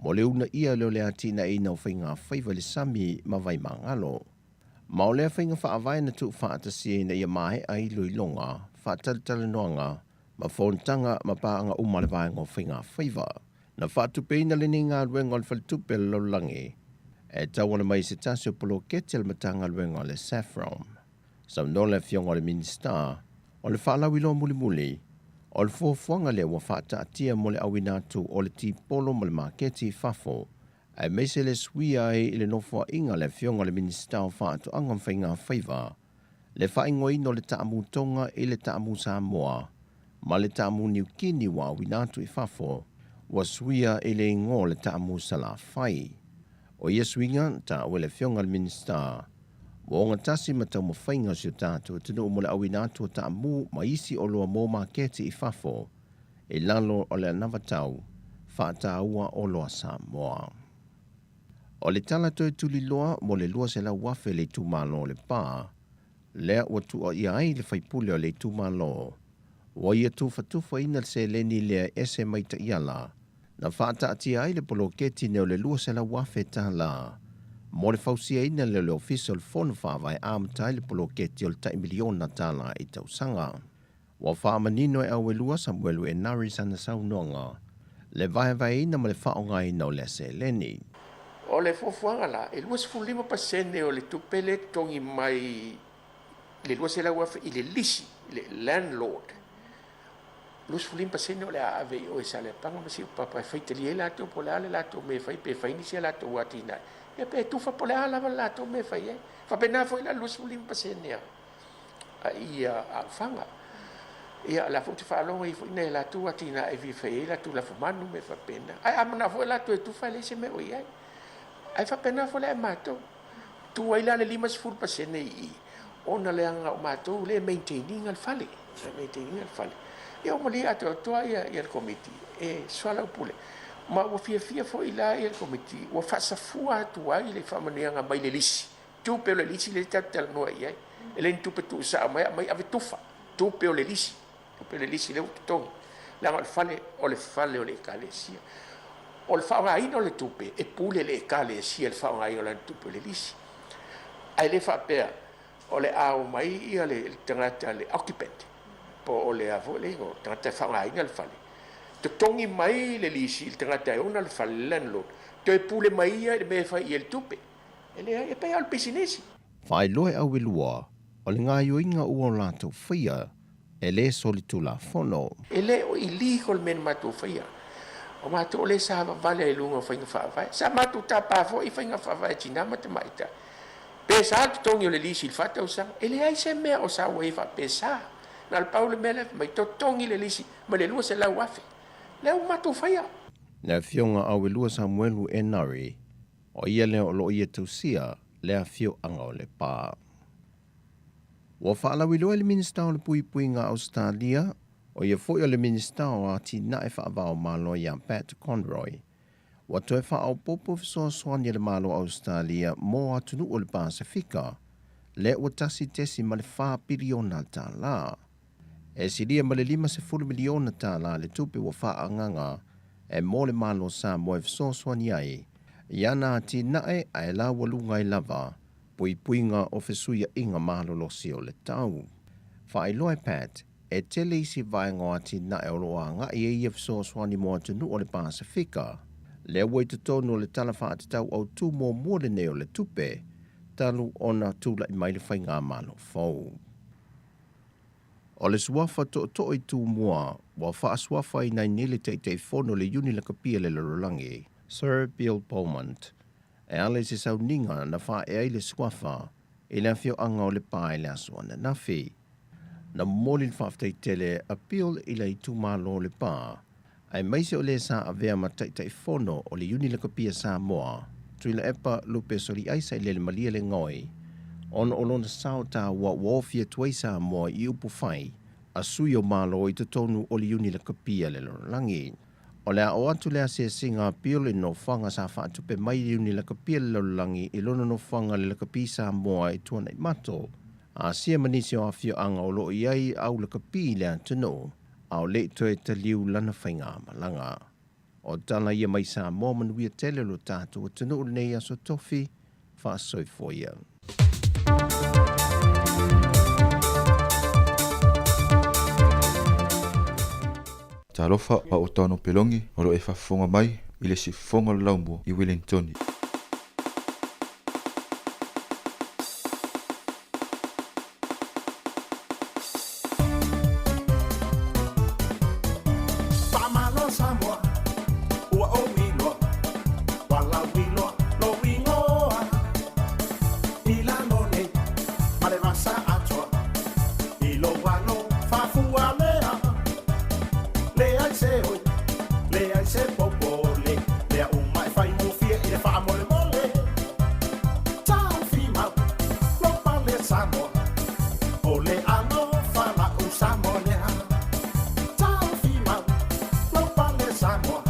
mo le uunaia lea o le atinaeina o faigafaiva i le sami ma vaimagalo. Ma o lea faiga faavae na tuufaatasia ina ia maea iloiloga, faatalatalanoaga ma fonotaga ma paaga uma a le Vaega o Faigafaiva. Na faatupeina lenei galuega o le Faletupe a le Lalolagi e tauala mai i se tasi o poloketi a le Matagaluega o le Saffron. Saunoa le Afioga i le Minisita, o le faalauiloa mulimuli o le fuafuaga lea ua faataatia mo le auina atu o le tipolo ma le maketi i fafo, aemaise le suia ai i le nofoaiga a le Afioga i le Minisita o Faatoaga ma Faigafaiva, le faaigoaina o le taamu Tonga i le taamu Samoa ma le taamu Niukini ua auina atu i fafo, ua suia i le igoa o le taamu Salafai. O ia suiga, na taua e le Afioga i le Minisita, ua ogatasi ma taumafaiga o si o tatou atunuu mo le auina atu o taamu ma isi oloa mo maketi i fafo i lalo o le anavatau faataua oloa Samoa. O le tala toe tuliloa mo le 200,000 le itumalo o Lepa, lea ua tuuaia ai le faipule o le itumalo, ua ia tufatufaina le seleni lea e ese mai taiala na faataatia ai le poloketi nei o le 200,000 tala mo le fausiaina lea o le Ofisa o le Fono Faavae amata ai le poloketi o le tai miliona tala i tausaga. Ua faamanino e Auelua Samuelu Enari sana saunoaga le vaevaeina ma le faaaogaina o lea seleni. O le fuafuaga la, e 25% o le tupe lea e totogi mai le 200,000 i le lisi, le landlord, 25% o le a ave i o i Saleapaga ma Siupapa e faitalia ai latou po o le a le latou mea e fai, pe fai nisi a latou atinae, ia pe tufa po o le a lava le latou mea e fai ai. Faapena foi la le 25% a ia aafaga. Ia, o la foi ou te faalogo i ai foi nai a latou atinae e fia fai ai latou lafumanu ma mea faapena. Ae a manao foi latou e tufa e leai se mea o i ai. Ae faapena foi la ia matou. Tu ai la le 50% i i, ona leaga o matou lea e maintain ina le fale, e maintain ina le fale. Ia ua malie atoatoa ia, ia le komiti e soalaupule. Ma ua fiafia foi la ia le komiti, ua faasafua atu ai le faamanuiaga mai le lisi. Tupe o le lisi lea tatou te talanoa i ai. E le ni tupe tuusao mai, aumai ave tufa. Tupe o le lisi. Tupe o le lisi lea ua totogi. Leaga o le fale, o le fale o le Ekalesia. O le faaaogaina o le tupe, e pule le Ekalesia i le faaaogaina o lana tupe o le lisi. Ae le faapea o le a omai ia le tagata, le occupant, po o le a foi le igoa, le tagata e faaaogaina le fale, totogi mai le lisi i le tagata e ona le fale, le landlord, toe pule mai ia i le mea e fai i ai le tupe. E leai, e pei lava o le pisinisi. Faailoa e Auelua, o le gaoioiga ua o latou faia, e le solitulafono. E le o illegal le mea na matou faia. O matou o lea sa vavale ai i luga o faiga faavae. Sa matou tapa foi i faiga faavae a tina ma tamaitai. Pe sa le totogi o le lisi i le fa tausaga, e leai se mea o sau ai faapea sa. Na o le pau le mea lea fai mai, totogi le lisi ma le 200,000. Lea ua matou faia. Le Afioga Auelua Samuelu Enari, O ia lea o lo o ia tausia le afioaga o Lepa. Ua faalauiloa e le Minisita o le Puipuiga Ausetalia, o ia foi o le Minisita o Atinae Faavaomalo ia Pat Conroy, ua toe faaopoopo fesoasoani a le Malo o Ausetalia mo atunuu o le Pasefika, lea ua 1.4 piliona tala. E silia ma le $50 miliona tala le tupe ua faaagaga e mo le Malo o Samoa e fesoasoani ai i ana atinae ae laualuga ai lava puipuiga o fesuiaiga malolosi o le tau. Faailoa e Pat, e tele isi vaega o atinae o lo o agai ai ia fesoasoani mo atunuu o le Pasefika, lea ua i totonu o le Tala Faatatau Autu muamua lenei o le Tupe talu ona tulai mai le Faigamalo fou. O le suafa tootoo i Tumua ua faasuafaina ai nei le Taitaifono o le Iuni Lakapi a le Lalolagi, Sir Bill Beaumont, e ala i se sauniga na faaea ai le suafa i le afioaga o Lepa i le aso ananafi. Na momoli le faafetai tele a Bill i le itumalo o Lepa, aemaise o le sa avea ma Taitaifono o le Iuni Lakapi a Samoa, Tuilaepa Lupe Soliaisa i Lelemalie Legoi, ona o lona sao taua ua ofi atu ai Samoa i upu fai a sui o Malo i totonu o le Iuni Lakapi a le Lalolagi. O le a oo atu le asiasiga a Bill i nofoaga sa faatupe mai le Iuni Lakapi a le Lalolagi i lona nofoaga i le Lakapi Samoa i Tuanaimato, Asia ma nisi o afioaga o lo o i ai au lakapi i le atunuu, a o le i toe taliu lana faigamalaga. O tala ia mai Samoa manuia tele lo tatou atunuu lenei aso tofi, faasoifua ia. Talofa a o Tano Pelongi o lo o e faafofoga mai i le siufofoga o le laumua i Wellingtoni. Faamalo Samoa, ua ou iloa, ua lauiloa lou igoa. I lalo nei ma le vasa atoa, i lou alo faafualea. Leai se oi, leai se popole, mea uma e faigofie i le faamolemole. Taofi mau, lou pale Samoa, o le alofa la'u Samoa lea. Taofi mau, lou pale Samoa,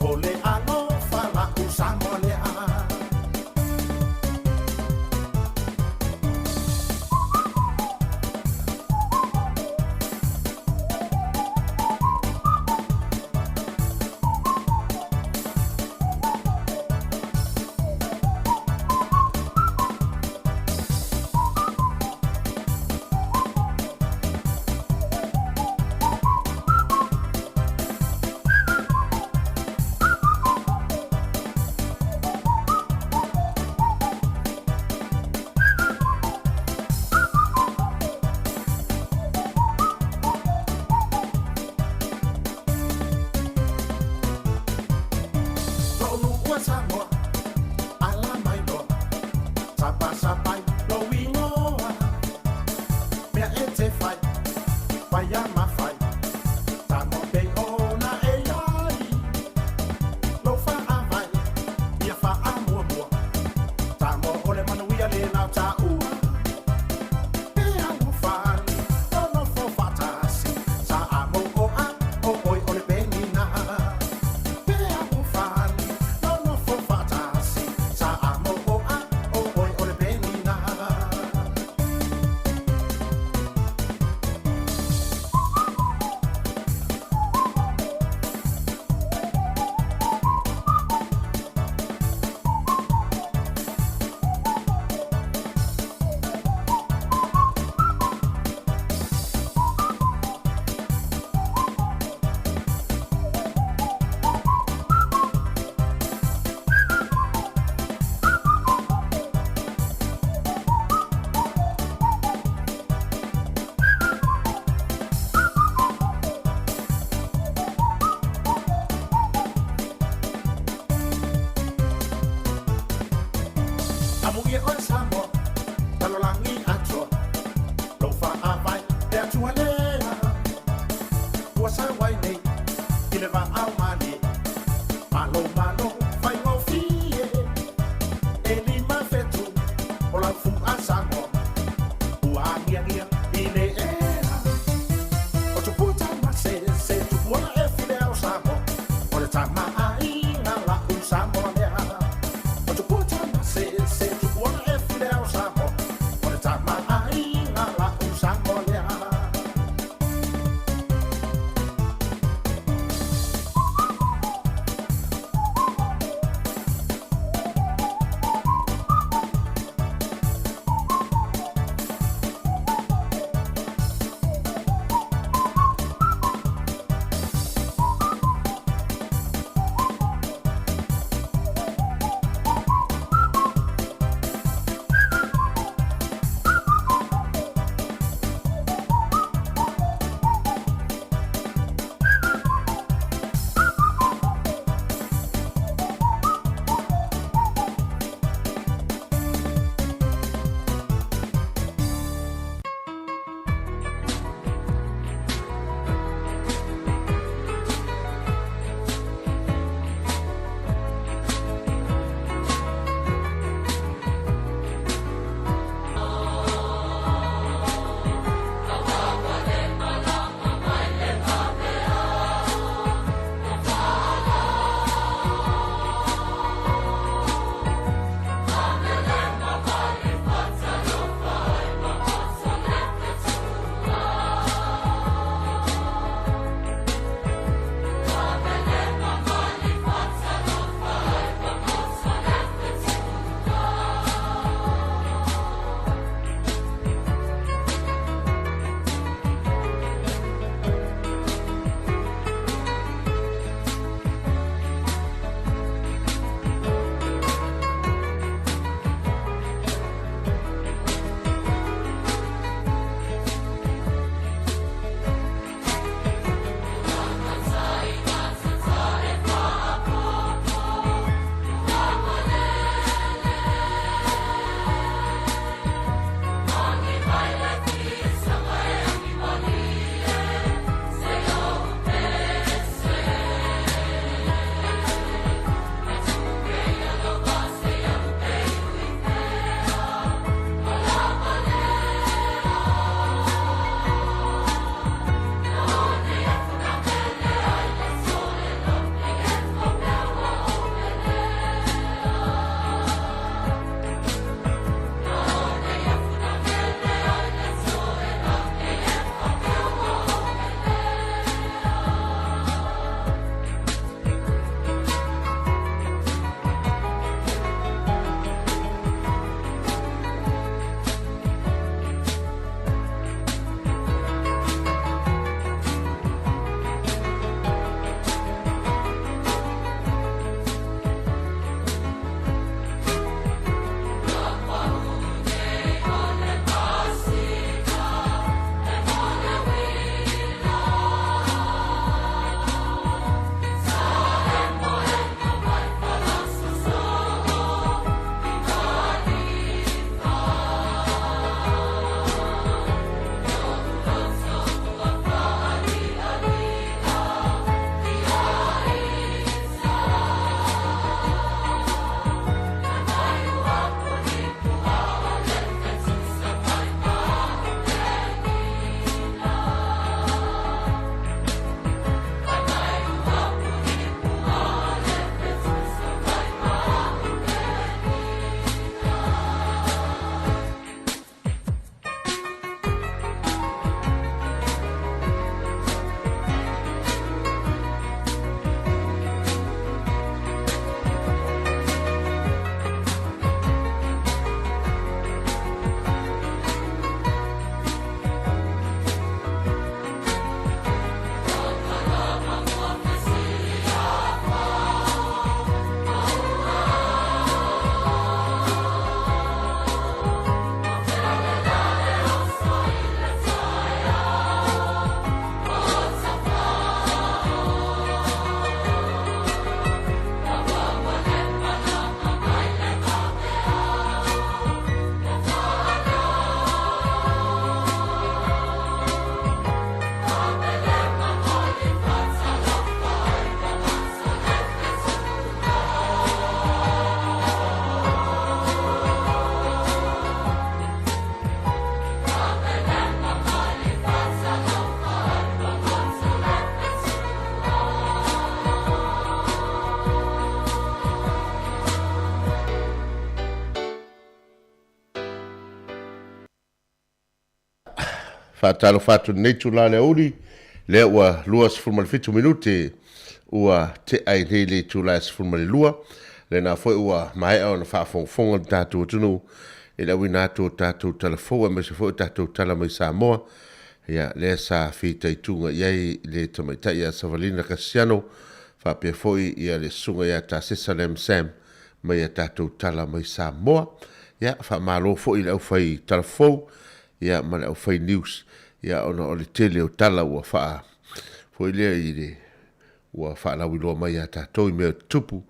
o le alofa la'u Samoa lea. Lou nuu Samoa, ala mai loa, sapasapai lou igoa. Mea e te fai, paia mafai, Samoa pei ona e i ai. Lou faavae, ia faamuamua, Samoa o le manuia le lau taua. E alofani, nonofo faatasi, Samoa, o oe o le penina. E alofani, nonofo faatasi, Samoa, o oe o le penina. Amuia oe Samoa, lalolagi atoa, lou faavae le Atua lea. Ua sau ai nei i le vaao malie, malo malo faigofie. E 5 fetu o lau fua Samoa, ua agiagia i le ea. O tupua tamasese, tupuola e file o Samoa, o le tamaaiga la'u Samoa lea. O tupua tamasese, tupuola e file o Samoa, o le tamaaiga la'u Samoa lea. Faatalofa atu i lenei itula o le aoauli, lea ua 27 minute ua tea i nei le itula e 12, lena foi ua maea ona faafogafoga le tatou atunuu i le auina atu o tatou tala fou aemaise foi o tatou tala mai Samoa, ia lea sa fitaituga i ai le tamaitai ia Savalina Kasiano faapea foi ia le susuga ia Tasesa Lam Sam mai a tatou tala mai Samoa. Ia faamalo foi i le aufai tala fou ia ma le aufai news ia ona o le tele o tala ua faa foi lea i le ua faalauiloa mai ia tatou i mea o tutupu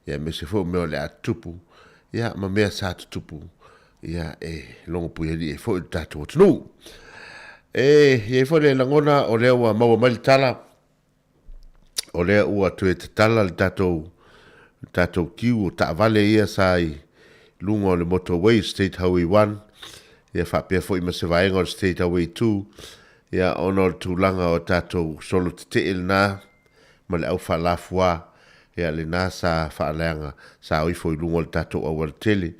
ia aemaise foi o mea o le a tutupu ia ma mea sa tutupu ia e logopuialii ai foi le tatou atunuu. E i ai foi le lagona o lea ua maua mai le tala o lea ua toe tatala le tatou le tatou kiu o taavale ia sa i luga o le motorway State Highway 1 ia faapea foi ma se vaega o le State Highway 2 ia ona o le tulaga o tatou solo tetee lena ma le au faalafua ia lena sa faaleaga sa o ifo i luga o le tatou aualatele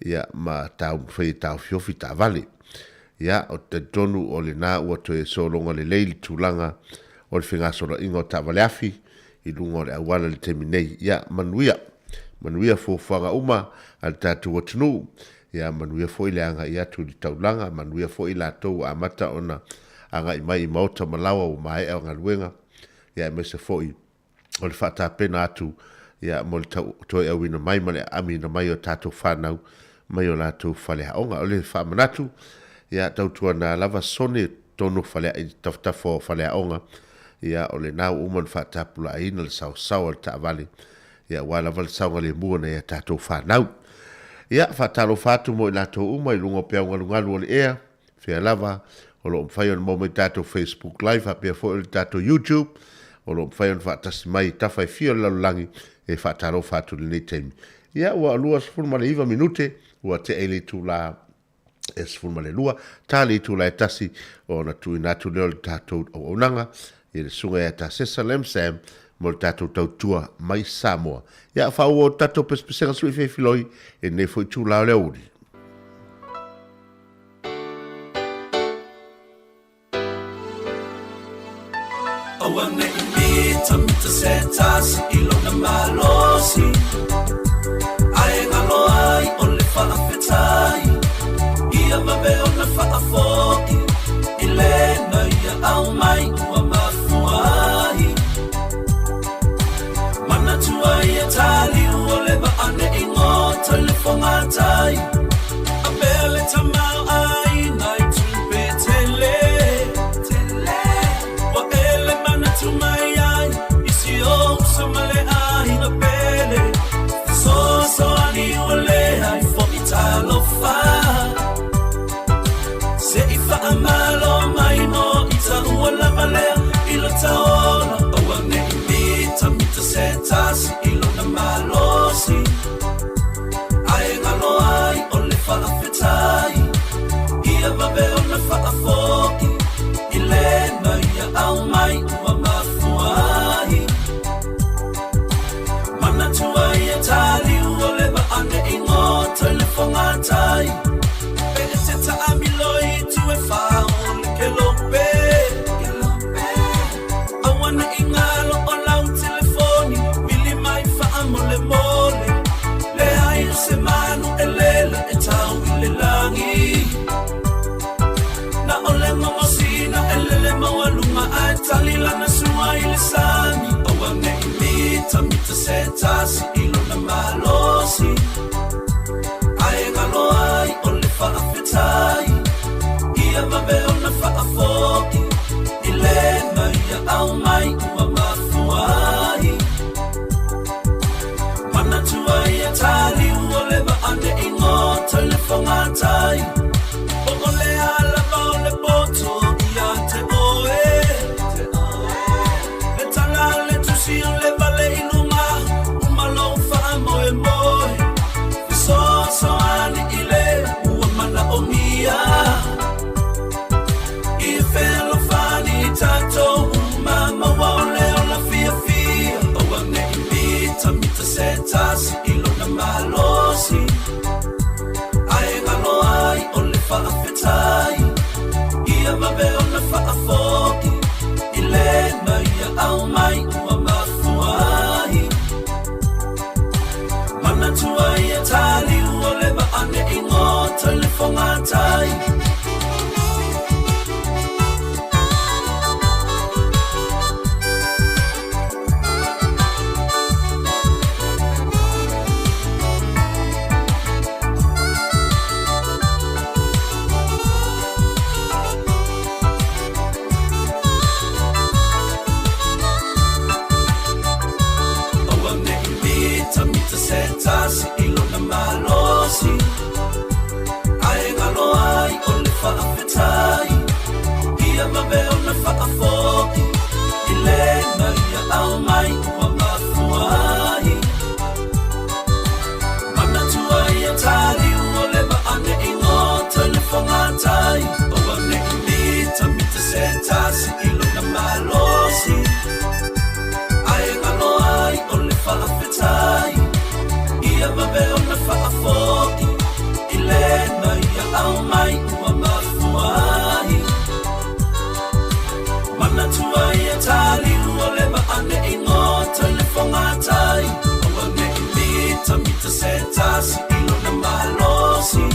ia ma taumafai e taofiofi taavale. Ia, ou te talitonu o lena ua toe sologa lelei le tulaga o le fegasoloaiga o taavale afi i luga o le auala i le taimi nei. Ia, manuia! Manuia fuafuaga uma a le tatou atunuu. Ia, manuia foi le agai atu i le taulaga, manuia foi i latou ua amata ona agai mai i maota ma laoa ua maea galuega, ia aemaise foi o le faatapena atu ia mo le tau toe auina mai ma le aamiina mai o tatou fanau mai o latou faleaoga. O le faamanatu, ia tautuana lava sone tonu fale, tafatafa o faleaoga, ia o lena ua uma ona faatapulaaina le saosao a le taavale, ia aua lava le saogalemu o nai a tatou fanau. Ia, faatalofa atu mo i latou uma i luga o peau galugalu o le ea, Fea lava o lo o mafai ona maua mai tatou Facebook Live faapea foi le tatou YouTube o lo o mafai ona faatasi mai i tafa e fia o le lalolagi e faatalofa atu i lenei taimi. Ia, ua 29 minute ua tea i le itula e 12, ta le itula e tasi ona tuuina atu lea o le tatou auaunaga i le susuga ia Tasesa Lam Sam mo le tatou tautua mai Samoa. Ia, faaauau tatou pesepesega sui feifiloi i lenei foi itula o le aoauli. Aua ne i mitamita se tasi i lona malosi, Ae galo ai o le faafetai, Ia vave ona faafoi i lena ia aumai ua mafua ai. Manatua ia taliu o le vaa ne i gota i le fogatai, A mea le tamaoaiga i tupe tele, Ua ele manatu mai ai i si ou uso ma le aiga pele, Fesoasoani ua leai foi talofa, Se i faamalo mai no ita ua lava lea i lo taola, Aua ne i mitamita se tasi i lona malosi, Ae galo ai o le faafetai, Ia vave ona faafoi i lena ia aumai ua mafua ai. Manatua ia taliu o le vaa ne i gota i le fogatai, Pe e te taamilo i itu e fa o le kelope, Aua ne i galo o lau telefoni, vili mai faamolemole, Leai o se manu e lele e tau i le lagi, Na o le gogosina e lele maualuga ae tali lana sua. tasi i lona malosi Ae galo ai o le faafetai Ia vave ona faafoi I le na ia aumai ua mafua ai Manatua ia taliu o le vaa ne i goto i le fogatai Aua ne i mitamita se tasi i lona malosi Ae galo ai o le faafetai Ia vave ona faafoi I le na ia aumai ua mafua ai Manatua ia taliu o le vaa ne i goto i le fogatai Aua ne i mitamita se tasi i lona malosi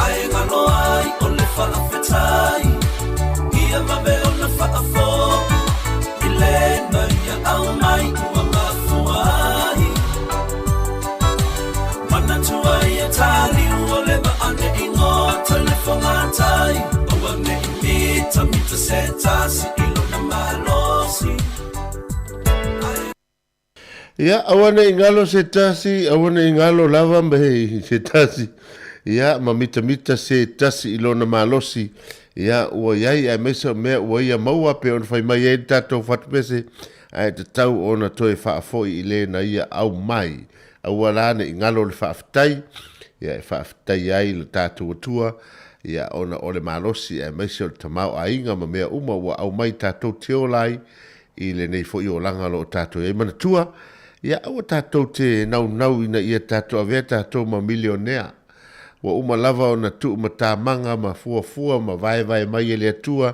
Ae galo ai o le faafetai Ia vave ona faafoi I le na ia aumai ua mafua ai Manatua ia taliu o le vaa ne i goto i le fogatai Aua ne i mitamita se tasi i lona malosi Ia, aua ne i galo se tasi, aua ne i galo lava me se tasi, ia, ma mitamita se tasi i lona malosi, ia, ua i ai aemaise o mea ua ia maua pei ona fai mai ai le tatou fatupese, ae tatau ona toe faafoi i le na ia aumai. Aua la ne i galo le faafetai, ia, e faafetaia ai lo tatou Atua, ia, ona o le malosi aemaise o le tamaoaiga ma mea uma ua aumai tatou te ola ai, i lenei foi olaga o lo o tatou i ai. Manatua, ia aua tatou te naunau ina ia tatou avea tatou ma milionea. Ua uma lava ona tuu matamaga ma fuafua ma vaevae mai e le Atua,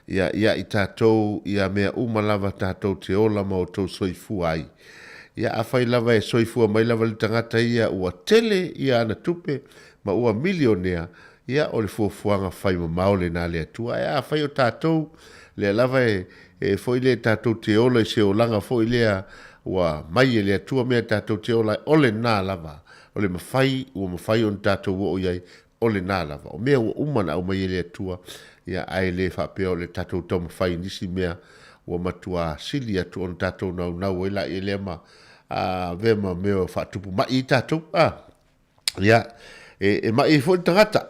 ia, ia i tatou ia mea uma lava tatou te ola ma outou soifua ai. Ia, afai lava e soifua mai lava le tagata ia ua tele ia ana tupe ma ua milionea, Ia, o le fuafuaga fai mamao lena a le Atua. Ae afai o tatou, lea lava e, e foi lea tatou te ola i se olaga foi lea ua mai e le Atua mea tatou te ola ai, o lena lava. O le mafai ua mafai ona tatou oo i ai, o lena lava. O mea ua uma ona aumai e le Atua, ia, ae le faapea o le tatou taumafai i nisi mea ua matuā sili atu ona tatou naunau ai laia lea ma avea ma mea e faatupu ma'i ai tatou. A. Ia, e, e ma'i ai foi le tagata.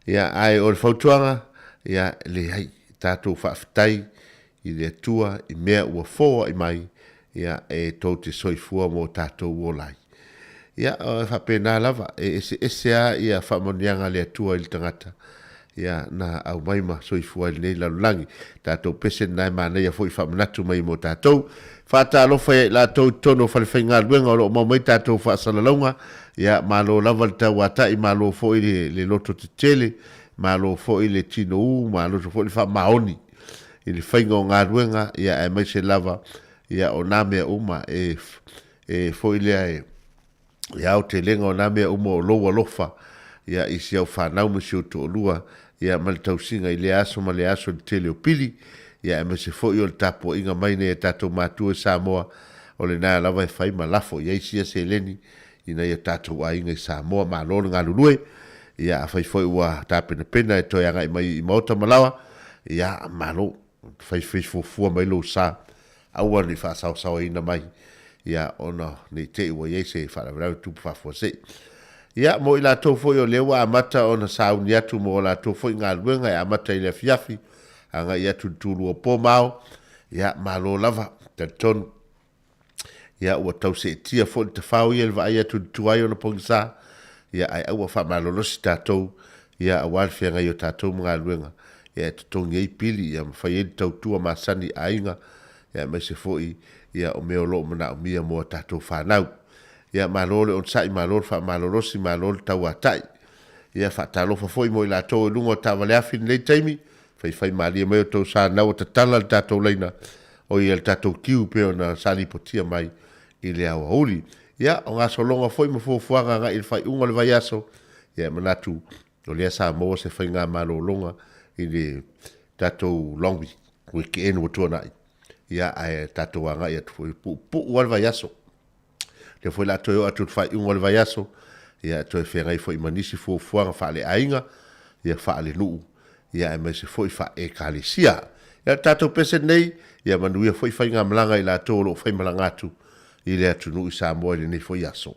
Ia, ae o le fautuaga, ia, leai, tatou faafetai i le Atua i mea ua foai mai, ia, e tou te soifua ma o tatou ola ai. Ia, e faapena lava, e eseese lava ia faamanuiaga a le Atua i le tagata, ia, na aumai ma soifua i lenei lalolagi. Tatou pese lena e manaia foi faamanatu mai mo tatou. Faatalofa ia i latou i totonu o falefaigaluega o lo o maua mai tatou faasalalauga. Ia, malo lava le tauatai, malo foi le, le loto tetele, malo foi le tinou, malo foi le faamaoni i le faiga o galuega, ia, aemaise lava, ia, o nā mea uma e, e foi lea e, I aotelega o nā mea uma o lou alofa ia i si au fanau ma si ou toalua, ia ma le tausiga i lea aso ma lea aso i le tele o pili, ia aemaise foi o le tapuaiga mai nei a tatou matua i Samoa, o lena lava e fai ma lafo i ai sia seleni i nai o tatou aiga i Samoa. Malo le galulue, ia afai foi ua tapenapena e toe agai mai i maota ma laoa, ia malo, faifai fuafua mai lou sa Aua ne i faasaosaoaina mai, ia, ona ne i te i ua i ai se faalavelave tupu faafuasei. Ia, mo i latou foi o lea ua amata ona sauni atu mo a latou foi galuega e amata i le afiafi, agai atu i le tulua po ma ao, ia, malo lava, talitonu, ia, ua tau seetia foi le tafao ia i le vaai atu i le tuai ona pogisa, ia, ae aua faamalolosi tatou, ia, aua le feagai o tatou ma galuega, ia e totogi ai pili, ia ma fai ai le tautua masani i aiga, ia aemaise foi ia o mea o lo o manaomia mo a tatou fanau. Ia malo le onosai, malo le faamalolosi, malo le tauatai. Ia faatalofa foi mo i latou i luga o taavale afi i lenei taimi, faifai malie mai outou sa na ua tatala le tatou laina, o ia le tatou queue pei ona sa lipotia mai i le aoauli. Ia o gasologa foi ma fuafuaga agai i le faaiuga o le vaiaso, ia e manatu O lea sa maua se faigamalologa i le tatou long weekend ua tuanai, ia ae tatou agai atu foi, puupuu lava le vaiaso. Lea foi o le a toe oo atu i le faaiuga o le vaiaso, ia e toe feagai foi ma nisi fuafuaga faaleaiga, ia faalenuu, ia aemaise foi faa-Ekalesia. Ia o le tatou pese lenei, ia manuia foi faigamalaga a i latou o lo o faimalaga atu. i le atunuu i Samoa i lenei foi aso.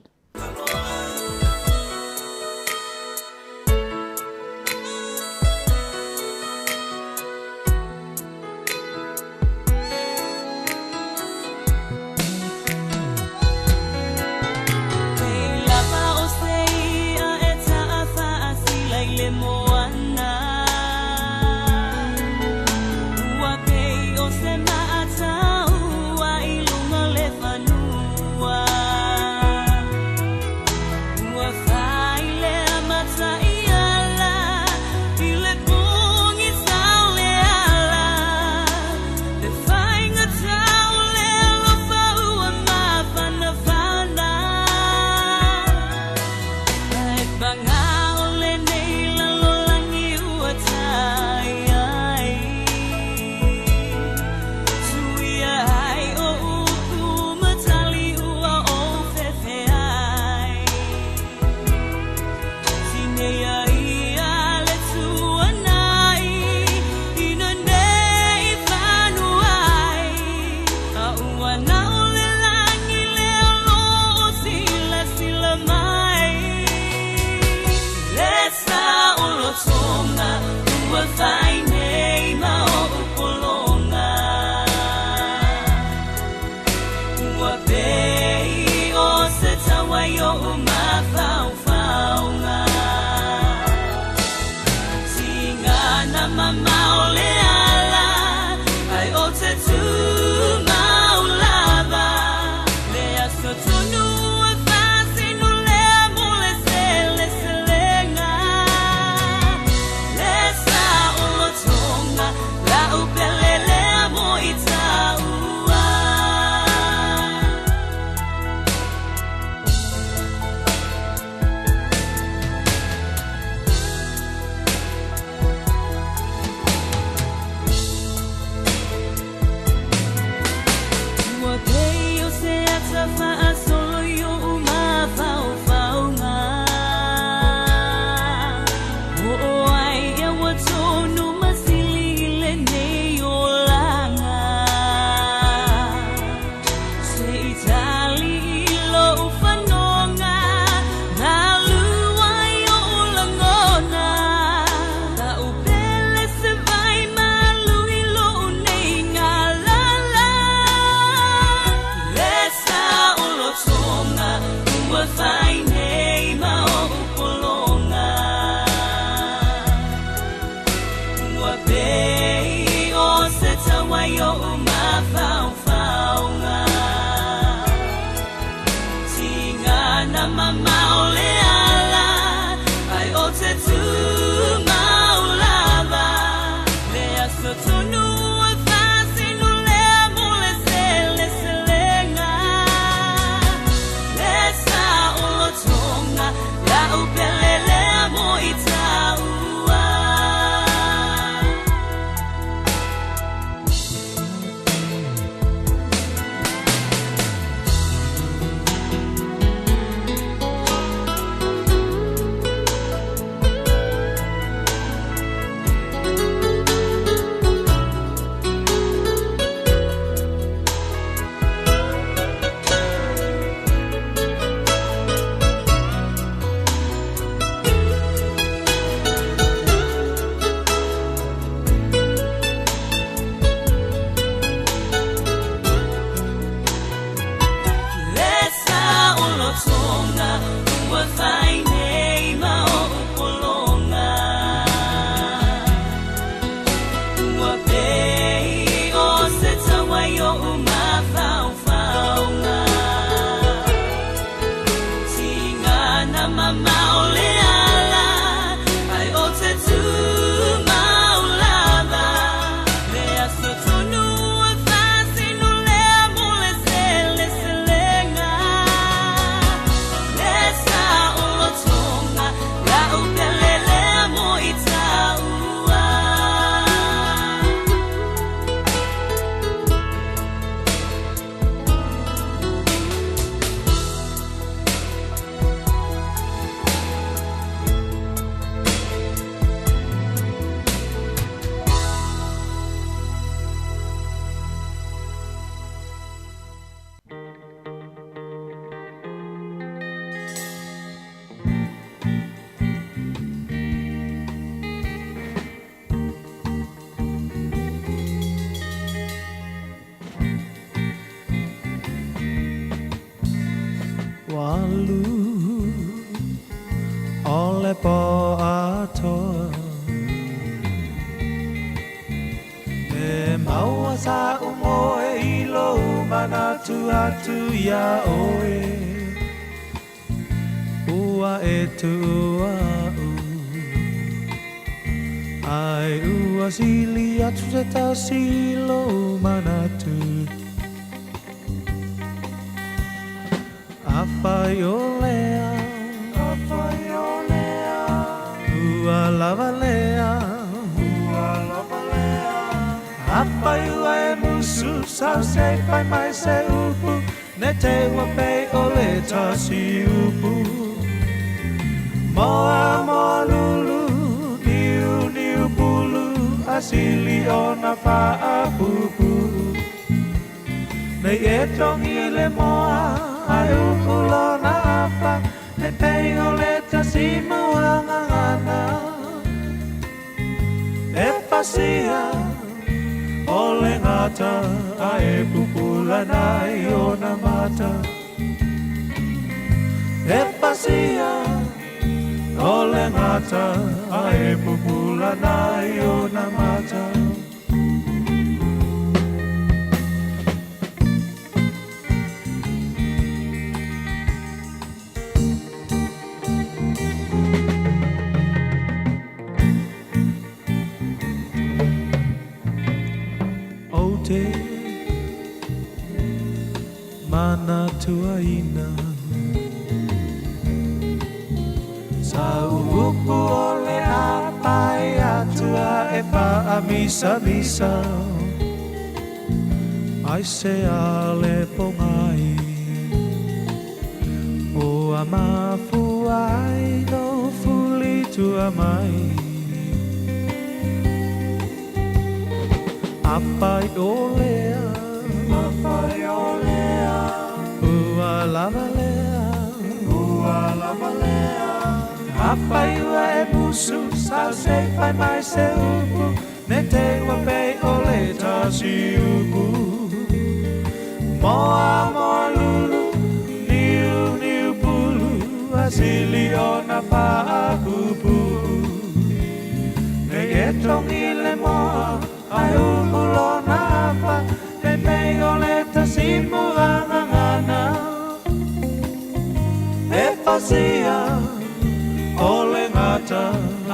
Loa sa umoe i lou manatu atu iā ʻoe. Ua e tuʻu aʻu Ae ua sili atu se tasi i lou manatu. Afai o lea, Afai o lea, Ua lava lea, Ua lava lea. Afai ua e musu sau se fai mai se upu, Ne te ua pei o le tasi upu. Moa moa lulu, niu niu pulu, A sili ona faapupu. Nei e togi le moa, ae uku lona afa, Ne pei o le tasi muagagana. E pasia o le gata, ae pupula nai ona mata. E pasia o le gata, ae pupula nai ona mata. Ou te manatuaina Sa upu o le apai atua e faamisamisa Ai se ale pogai Ua mafua ai lou fulitua mai. Afai o lea, Afai o lea, Ua lava lea, Ua lava lea. Afai ua e musu sau se fai mai se upu, Ne te ua pei o le tasi upu. Moa moa lulu, niu niu pulu, A sili ona faapupu. Nei e togi le moa, ae upu lona afa, Ne pei o le tasi muagagana. E pasia o le gata,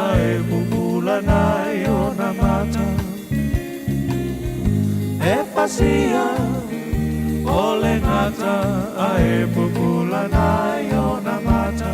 ae pupula nai ona mata. E pasia o le gata, ae pupula nai ona mata.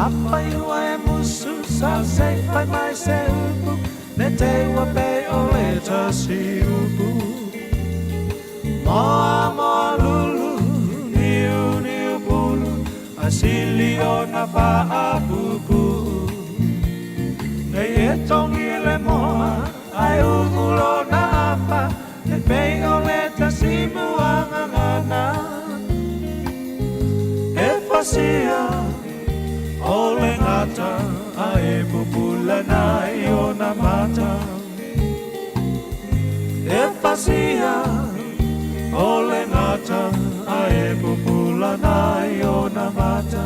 Afai ua e musu sau se fai mai se upu, Ne te ua pei o le tasi upu. Moa moa lulu, niu niu pulu, A sili ona faapupu. Nei e togi le moa, ae uu lona afa, Ne pei o le tasi muagagana. E pasia o le gata, ae pupula nai ona mata. E pasia o le gata, ae pupula nai ona mata.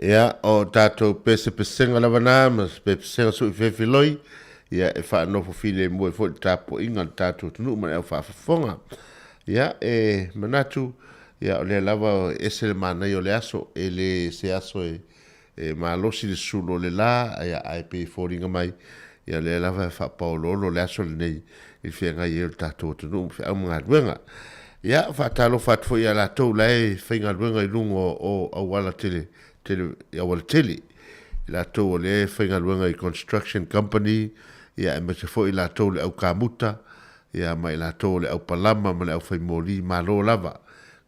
Ia, o tatou pesepesega lava na, ma se pesepesega sui fefiloi, ia, e faanofo filemu ai foi le tapuaiga a le tatou atunuu ma le au faafofoga. Ia, e manatu, ia, o lea lava e ese le manaia o le aso, e le se aso e, e malosi le sulu o le la, ia, ae pei e foliga mai, Ia, o lea lava e faapaoloolo le aso lenei i le feagai ai o le tatou atunuu ma feau ma galuega. Ia, faatalofa atu foi ia latou la e faigaluega i luga o auala tele, tele, auala tele. I latou o lea e faigaluega i construction company, ia aemaise foi i latou le au kamuta, ia ma i latou o le au palama ma le au fai moli, malo lava.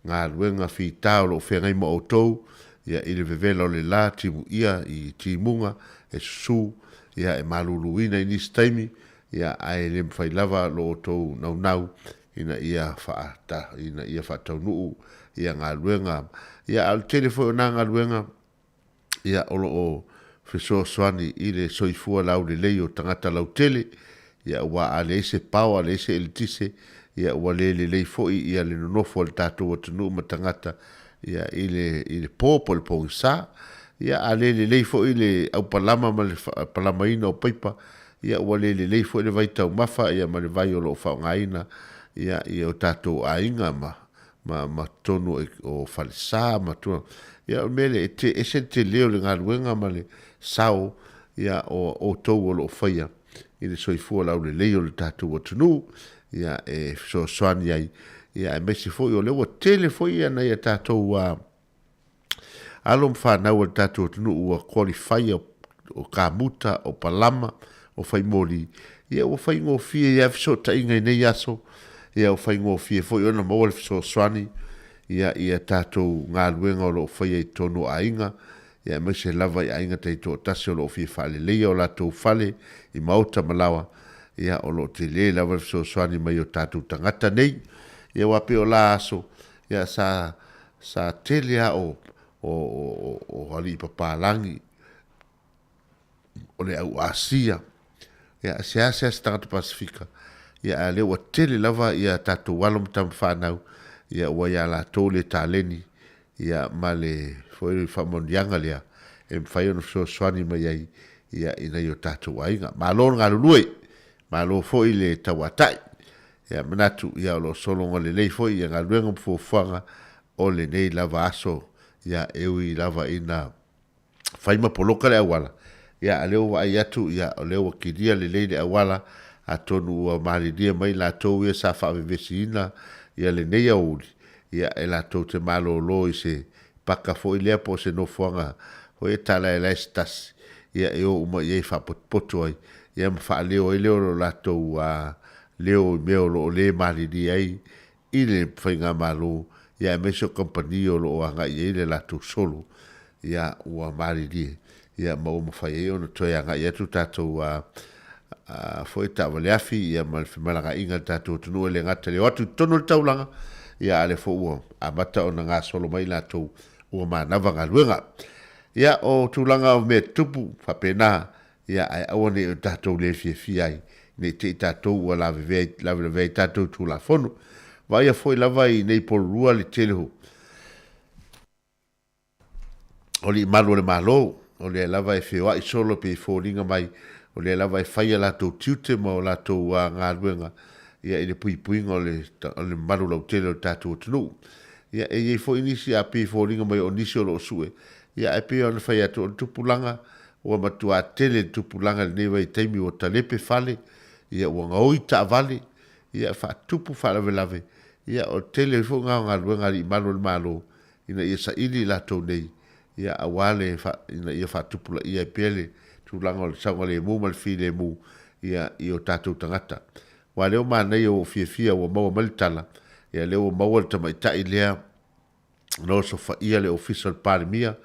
Galuega fita o lo o feagai ma outou, ia i le vevela o le la, timuia i timuga, e susu, ia e maluluina i nisi taimi, ia ae le mafai lava lo outou naunau ina ia faata, ina ia faataunuu ia galuega. Ia a o le tele foi o na galuega, ia o lo o fesoasoani i le soifua laulelei o tagata lautele, ia aua a leai se power, leai se eletise, ia ua le lelei foi ia le nonofo a le tatou atunuu ma tagata ia i le i le po po o le pogisa. Ia a le lelei foi le aupalama ma le palamaina o paipa, ia ua le lelei foi le vai taumafa ia ma le vai o lo o faaaogaina ia i o tatou aiga ma ma ma totonu o falesa ma tulaga. Ia o le mea lea, e te ese le tele o le galuega ma le sao ia o outou o lo o faia i le soifua laulelei o le tatou atunuu, ia e fesoasoani ai, ia aemaise foi o lea ua tele foi ia nai a tatou alo ma fanau a le tatou atunuu ua qualify o kamuta, o palama, o faimoli, ia ua faigofie ai lava fesootaiga i nei aso, ia ua faigofie foi ona maua le fesoasoani ia i a tatou galuega o lo o faia i totonu o aiga, ia aemaise lava i aiga taitoatasi o lo o fia faaleleia o latou fale i maota ma laoa, ia o lo o tele lava le fesoasoani mai o tatou tagata nei. Ia aua pei o la aso, ia sa sa tele lava o o o alii papalagi, o le au Asia, ia seasea se tagata Pasefika, ia a o lea ua tele lava ia tatou alo ma tama fanau, ia ua ia latou le taleni, ia ma le foi faamanuiaga lea e mafai ona fesoasoani mai ai ia i nai o tatou aiga. Malo le galulue, malo foi le tauatai. Ia manatu ia o lo o sologa lelei foi ia galuega ma fuafuaga o lenei lava aso, ia e ui lava ina fai ma poloka le auala, ia a o lea ua vaai atu, ia o lea ua kilia lelei le auala, atonu ua malilie mai latou ia sa faavevesiina ia lenei aoauli, ia e latou te malolo i se paka foi lea po o se nofoaga foi e talaelae se tasi, ia e o uma i ai e faapotopoto ai, ia ma faaleo ai lea o lo latou leo i mea o lo o le malilie ai i le faigamalo, ia aemaise o kamupani o lo o agai i ai le latou solo, ia ua malilie, ia ma ua mafai ai ona toe agai atu tatou a foi taavale afi, ia ma le femalagaaiga a le tatou atunuu e le gata i le o atu i totonu o le taulaga, ia a o lea foi ua amata ona gasolo mai latou ua manava galuega. Ia o tulaga o mea tutupu faapena, Ia, ae aua ne i o tatou le fiafia ai, ne i te i tatou ua lavevea ai, lavelavea ai tatou i Tulafono. Vaaia foi lava i nei pololua le tele o, o alii malu o le Malo, o lea lava e feoai solo pei e foliga mai, o lea lava e fai a latou tiute ma o latou galuega, ia, i le puipuiga o le, o le mamalu lautele o le tatou atunuu. Ia, e i ai foi nisi, a pei e foliga mai o nisi o lo o sue, ia, ae pei ona fai atu, o le tupulaga, Ua matuā tele le tupulaga i lenei vaitaimi ua talepe fale, ia ua gaoi taavale, ia faatupu faalavelave, ia o le tele ai foi na o galuega a alii malu o le Malo ina ia saili i latou nei, ia aua le ina ia faatupulaia ai pea le tulaga o le saogalemu ma le filemu, ia i o tatou tagata. Aua lea ua manaia ua ou fiafia ua maua mai le tala, ia lea ua maua le tamaitai lea na osofaia le Ofisa o le Palemia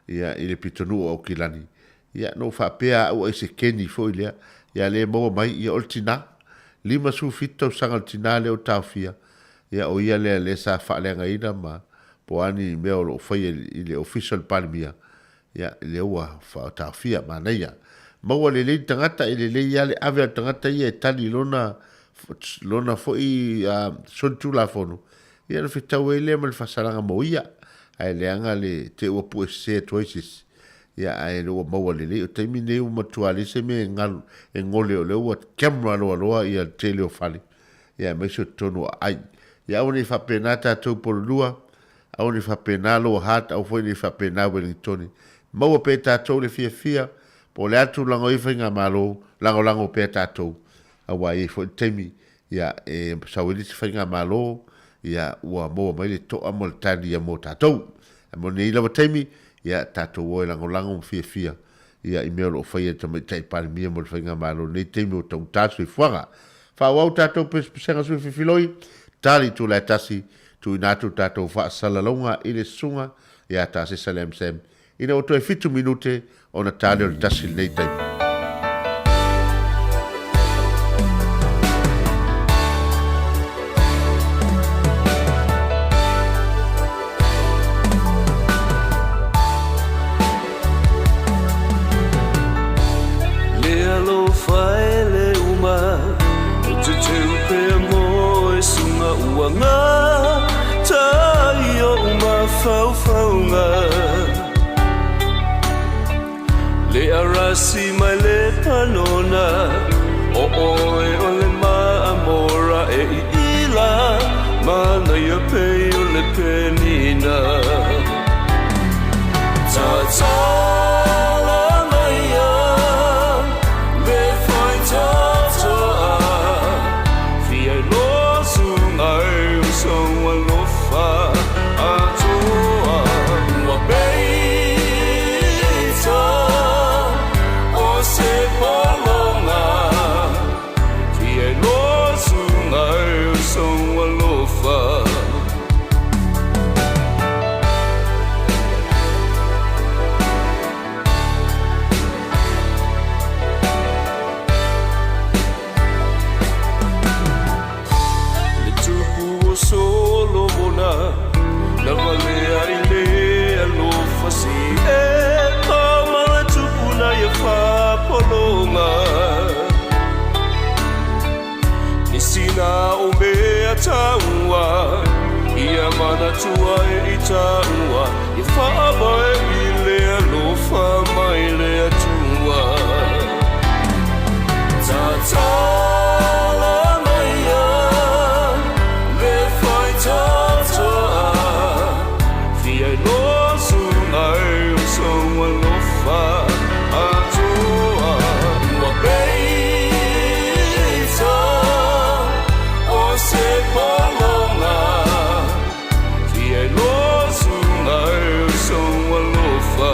ia i le pitonuu o Aukilani, ia na ou faapea au ai se keni foi lea, ia le maua mai, ia o le tina, 57 tausaga o le tina lea ua taofia, ia o ia lea lea sa faaleagaina ma po o a ni mea o lo o faia i le Ofisa o le Palemia, ia lea ua taofia, manaia. Maua lelei le tagata, e lelei lava le ave a le tagata ia e tali i lona, lona foi solitulafono, Ia ona fetau ai lea ma le faasalaga mo ia, ae leaga le te ua pue sese atu ai se isi, ia ae le ua maua lelei. O taimi nei ua matua leai se mea e galu, e gole o lea ua camera loaloa ia le tele o fale, ia aemaise o totonu o aai. Ia aua ne i faapena tatou Pololua, aua ne i faapena Lower Hutt, aua foi ne i faapena Wellingtone. Maua pea e tatou le fiafia, po o le a le tulaga o ia faigamalo, lagolago pea tatou, aua e i ai foi le taimi, ia, e sau ai le isi faigamalo, ia, ua maua mai le to'a ma le tali ia mo tatou. Ae mo lenei lava taimi, ia, tatou o e lagolago ma fiafia, ia, i mea o lo o faia e le Tamaitai Palemia mo le faigamalo i lenei taimi ua taugata le soifuaga. Faaauau tatou pesepesega sui fifiloi, tali itula e tasi, tuuina atu tatou faasalalauga i le susuga ia Tasesa Lamsam ina ua toe fitu minute ona ta lea o le tasi i lenei taimi. Le alofa e le uma O te teu pea mo e sunga ua ngata i oʻu mafaufauga Le arasi mai le panona O oe o le maamora e iila Manaia pei o le penina Tatala maia le faitatoa Fia losu ngai o sou alofa atoa Ua peita o se pologa Fia losu ngai o sou alofa. Le tupu o Solomona, na valea i le alofa si e ma le tupu na ia fapologa. Nisi na o mea taua, ia manatua e i taua, i whaabae i le alofa mai le Atua. Tatala maia le faitatoa, fia losu ngai o sou alofa atoa. Ua peita o se pologa, fia losu ngai o sou alofa.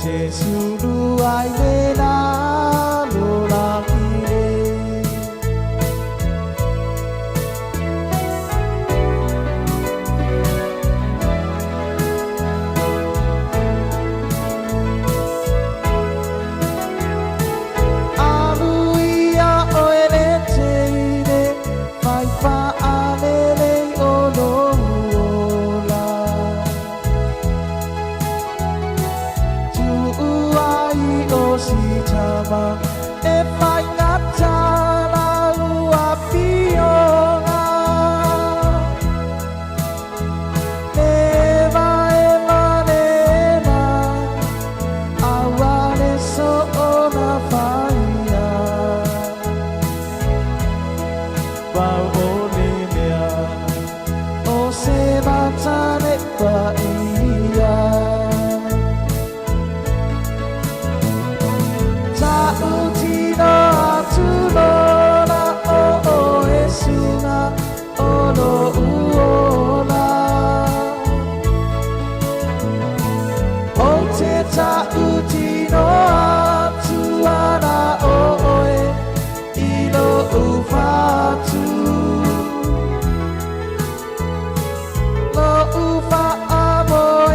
te sulu ai le lalolagi le. Alu ia oe le teine fai faalelei o lou ola. Tuu ai o sitama e faigata lau afioga. Le vaeva lena aua le soona faia. Pau o le mea o se matane paia. Ta'utino atu lola o oe suga o lo'u ola. Ou te ta'utino atu ana o oe i lo'u fatu. Lo'u fa'amoemoe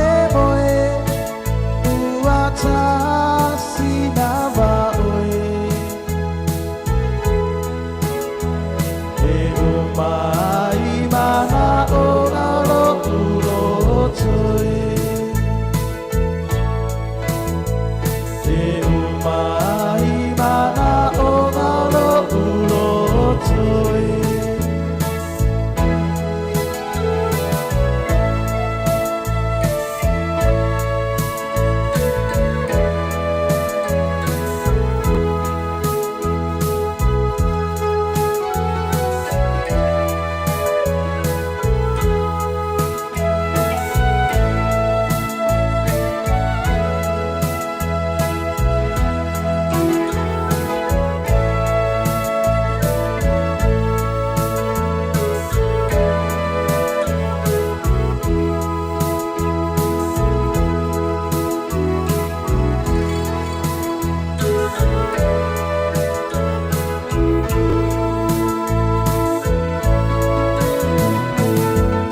ua tasi lava oe. E uma ai manaʻoga o lo'u loto e. E uma ai manaʻoga o lo'u loto e.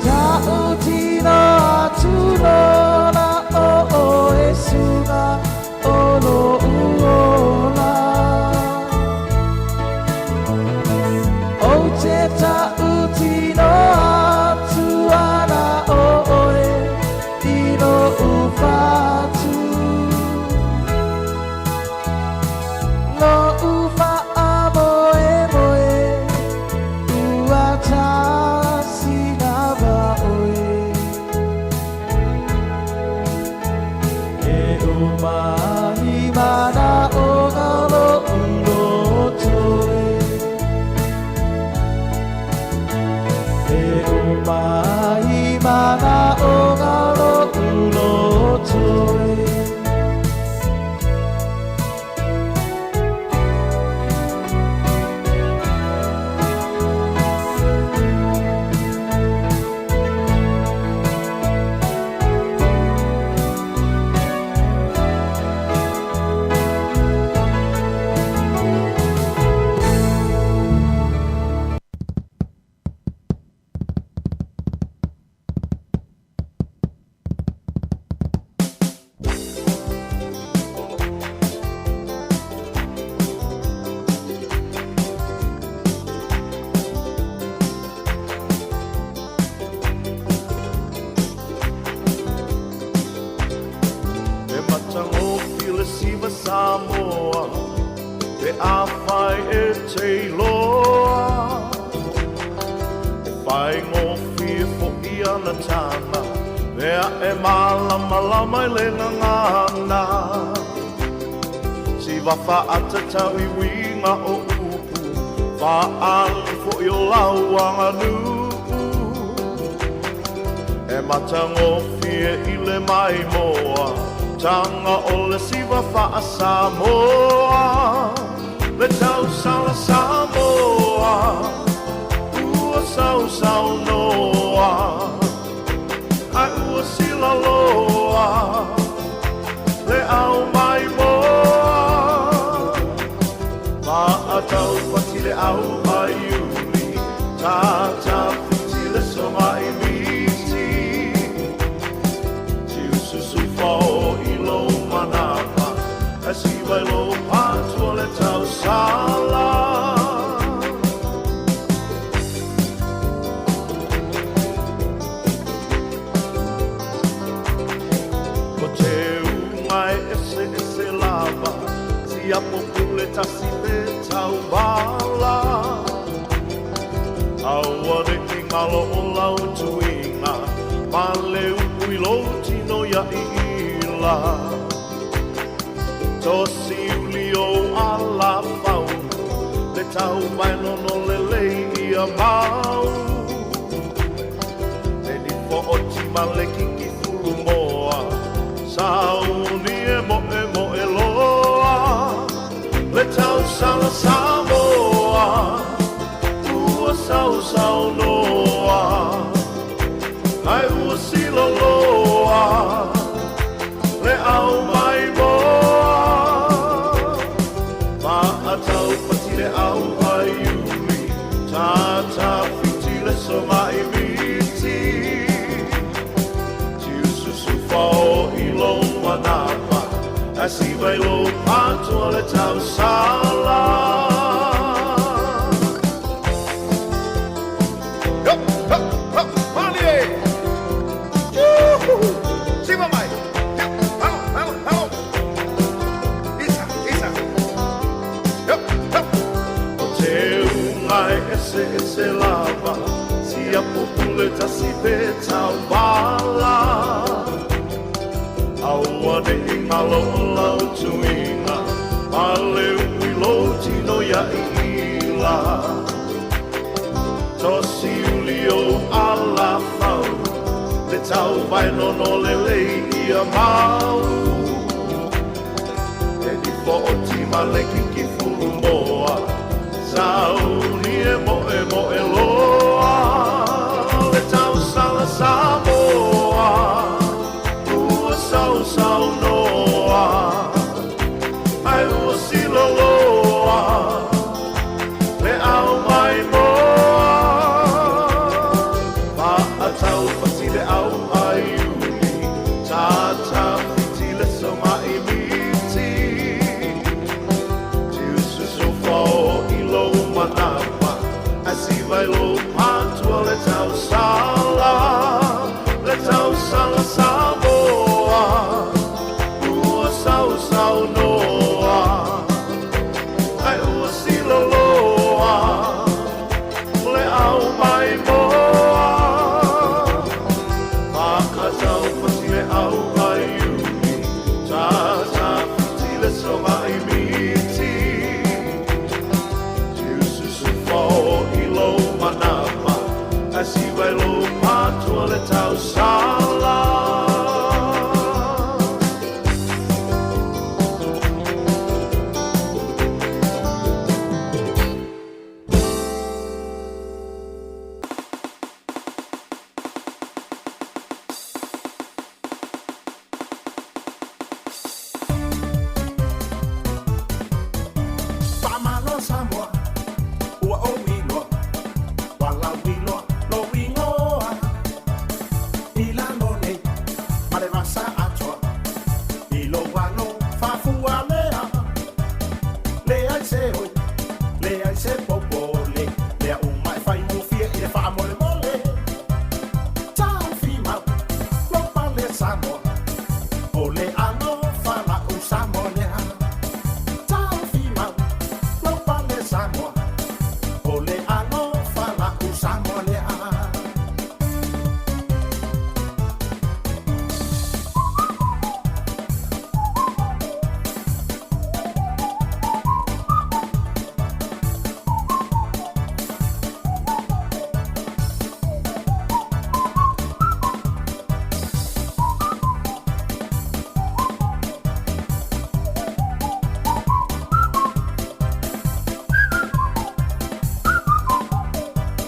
Ta'utino atu lola o oe suga o lo'u ola. Ou te ta'utino atu ana o oe i lo'u fatu. Lo'u fa'amoemoe ua tasi lava oe. E uma ai manaʻoga o lo'u loto e. E uma ai manaʻoga o lo'u loto e. E matagofie le siva Samoa pe afai e te iloa. E faigofie fo'i ana taga pe a e malamalama i le gagana. Siva faatatau i uiga o upu faaali fo'i o lau aganuu. E matagofie i le maimoa taga o le siva faa-Samoa. Le tausala Samoa ua sausaunoa ae ua silaloa le au. lava Siapo pule tasi pe tauvala Aua ne i ngalo o lau tuiga Ma le upu i lou tino ia iila Tosi uli o ala fau Le tau mai nono lelei ia mau Le nifo o tima le kiki fulu moa Sauni e moe moe loa Le tau sala Samoa Ua sau sau noa Ai ua siloloa Le au mai moa Maatau pati le au ai uli Tata fiti le soma i miti Tiususu fao i lo manapa Asi vai lo patua le tau sala Hop, hop, hop, malie! Juhu! Siva mai! Hop, halo, halo, halo! Isa, isa! Hop, hop! O te unga e ese ese lava Siapo pule tasi pe tauvala Aua ne i ngalo o lau tuiga Ma le upu i lou tino ia iila Tosi uli o ala fau Le tau vai nono lelei ia mau E nifo o tima le kiki fulu moa Sauni e moe moe loa Le tau sala Samoa Ua sau sau noa Ai ua siloloa Le au mai moa Maatau pati le au ai uli Tata fiti le soma i miti Tiususu fao i lou manapa Asi vai lou patua le tau sala Le tau sala Samoa Ua sau sau noa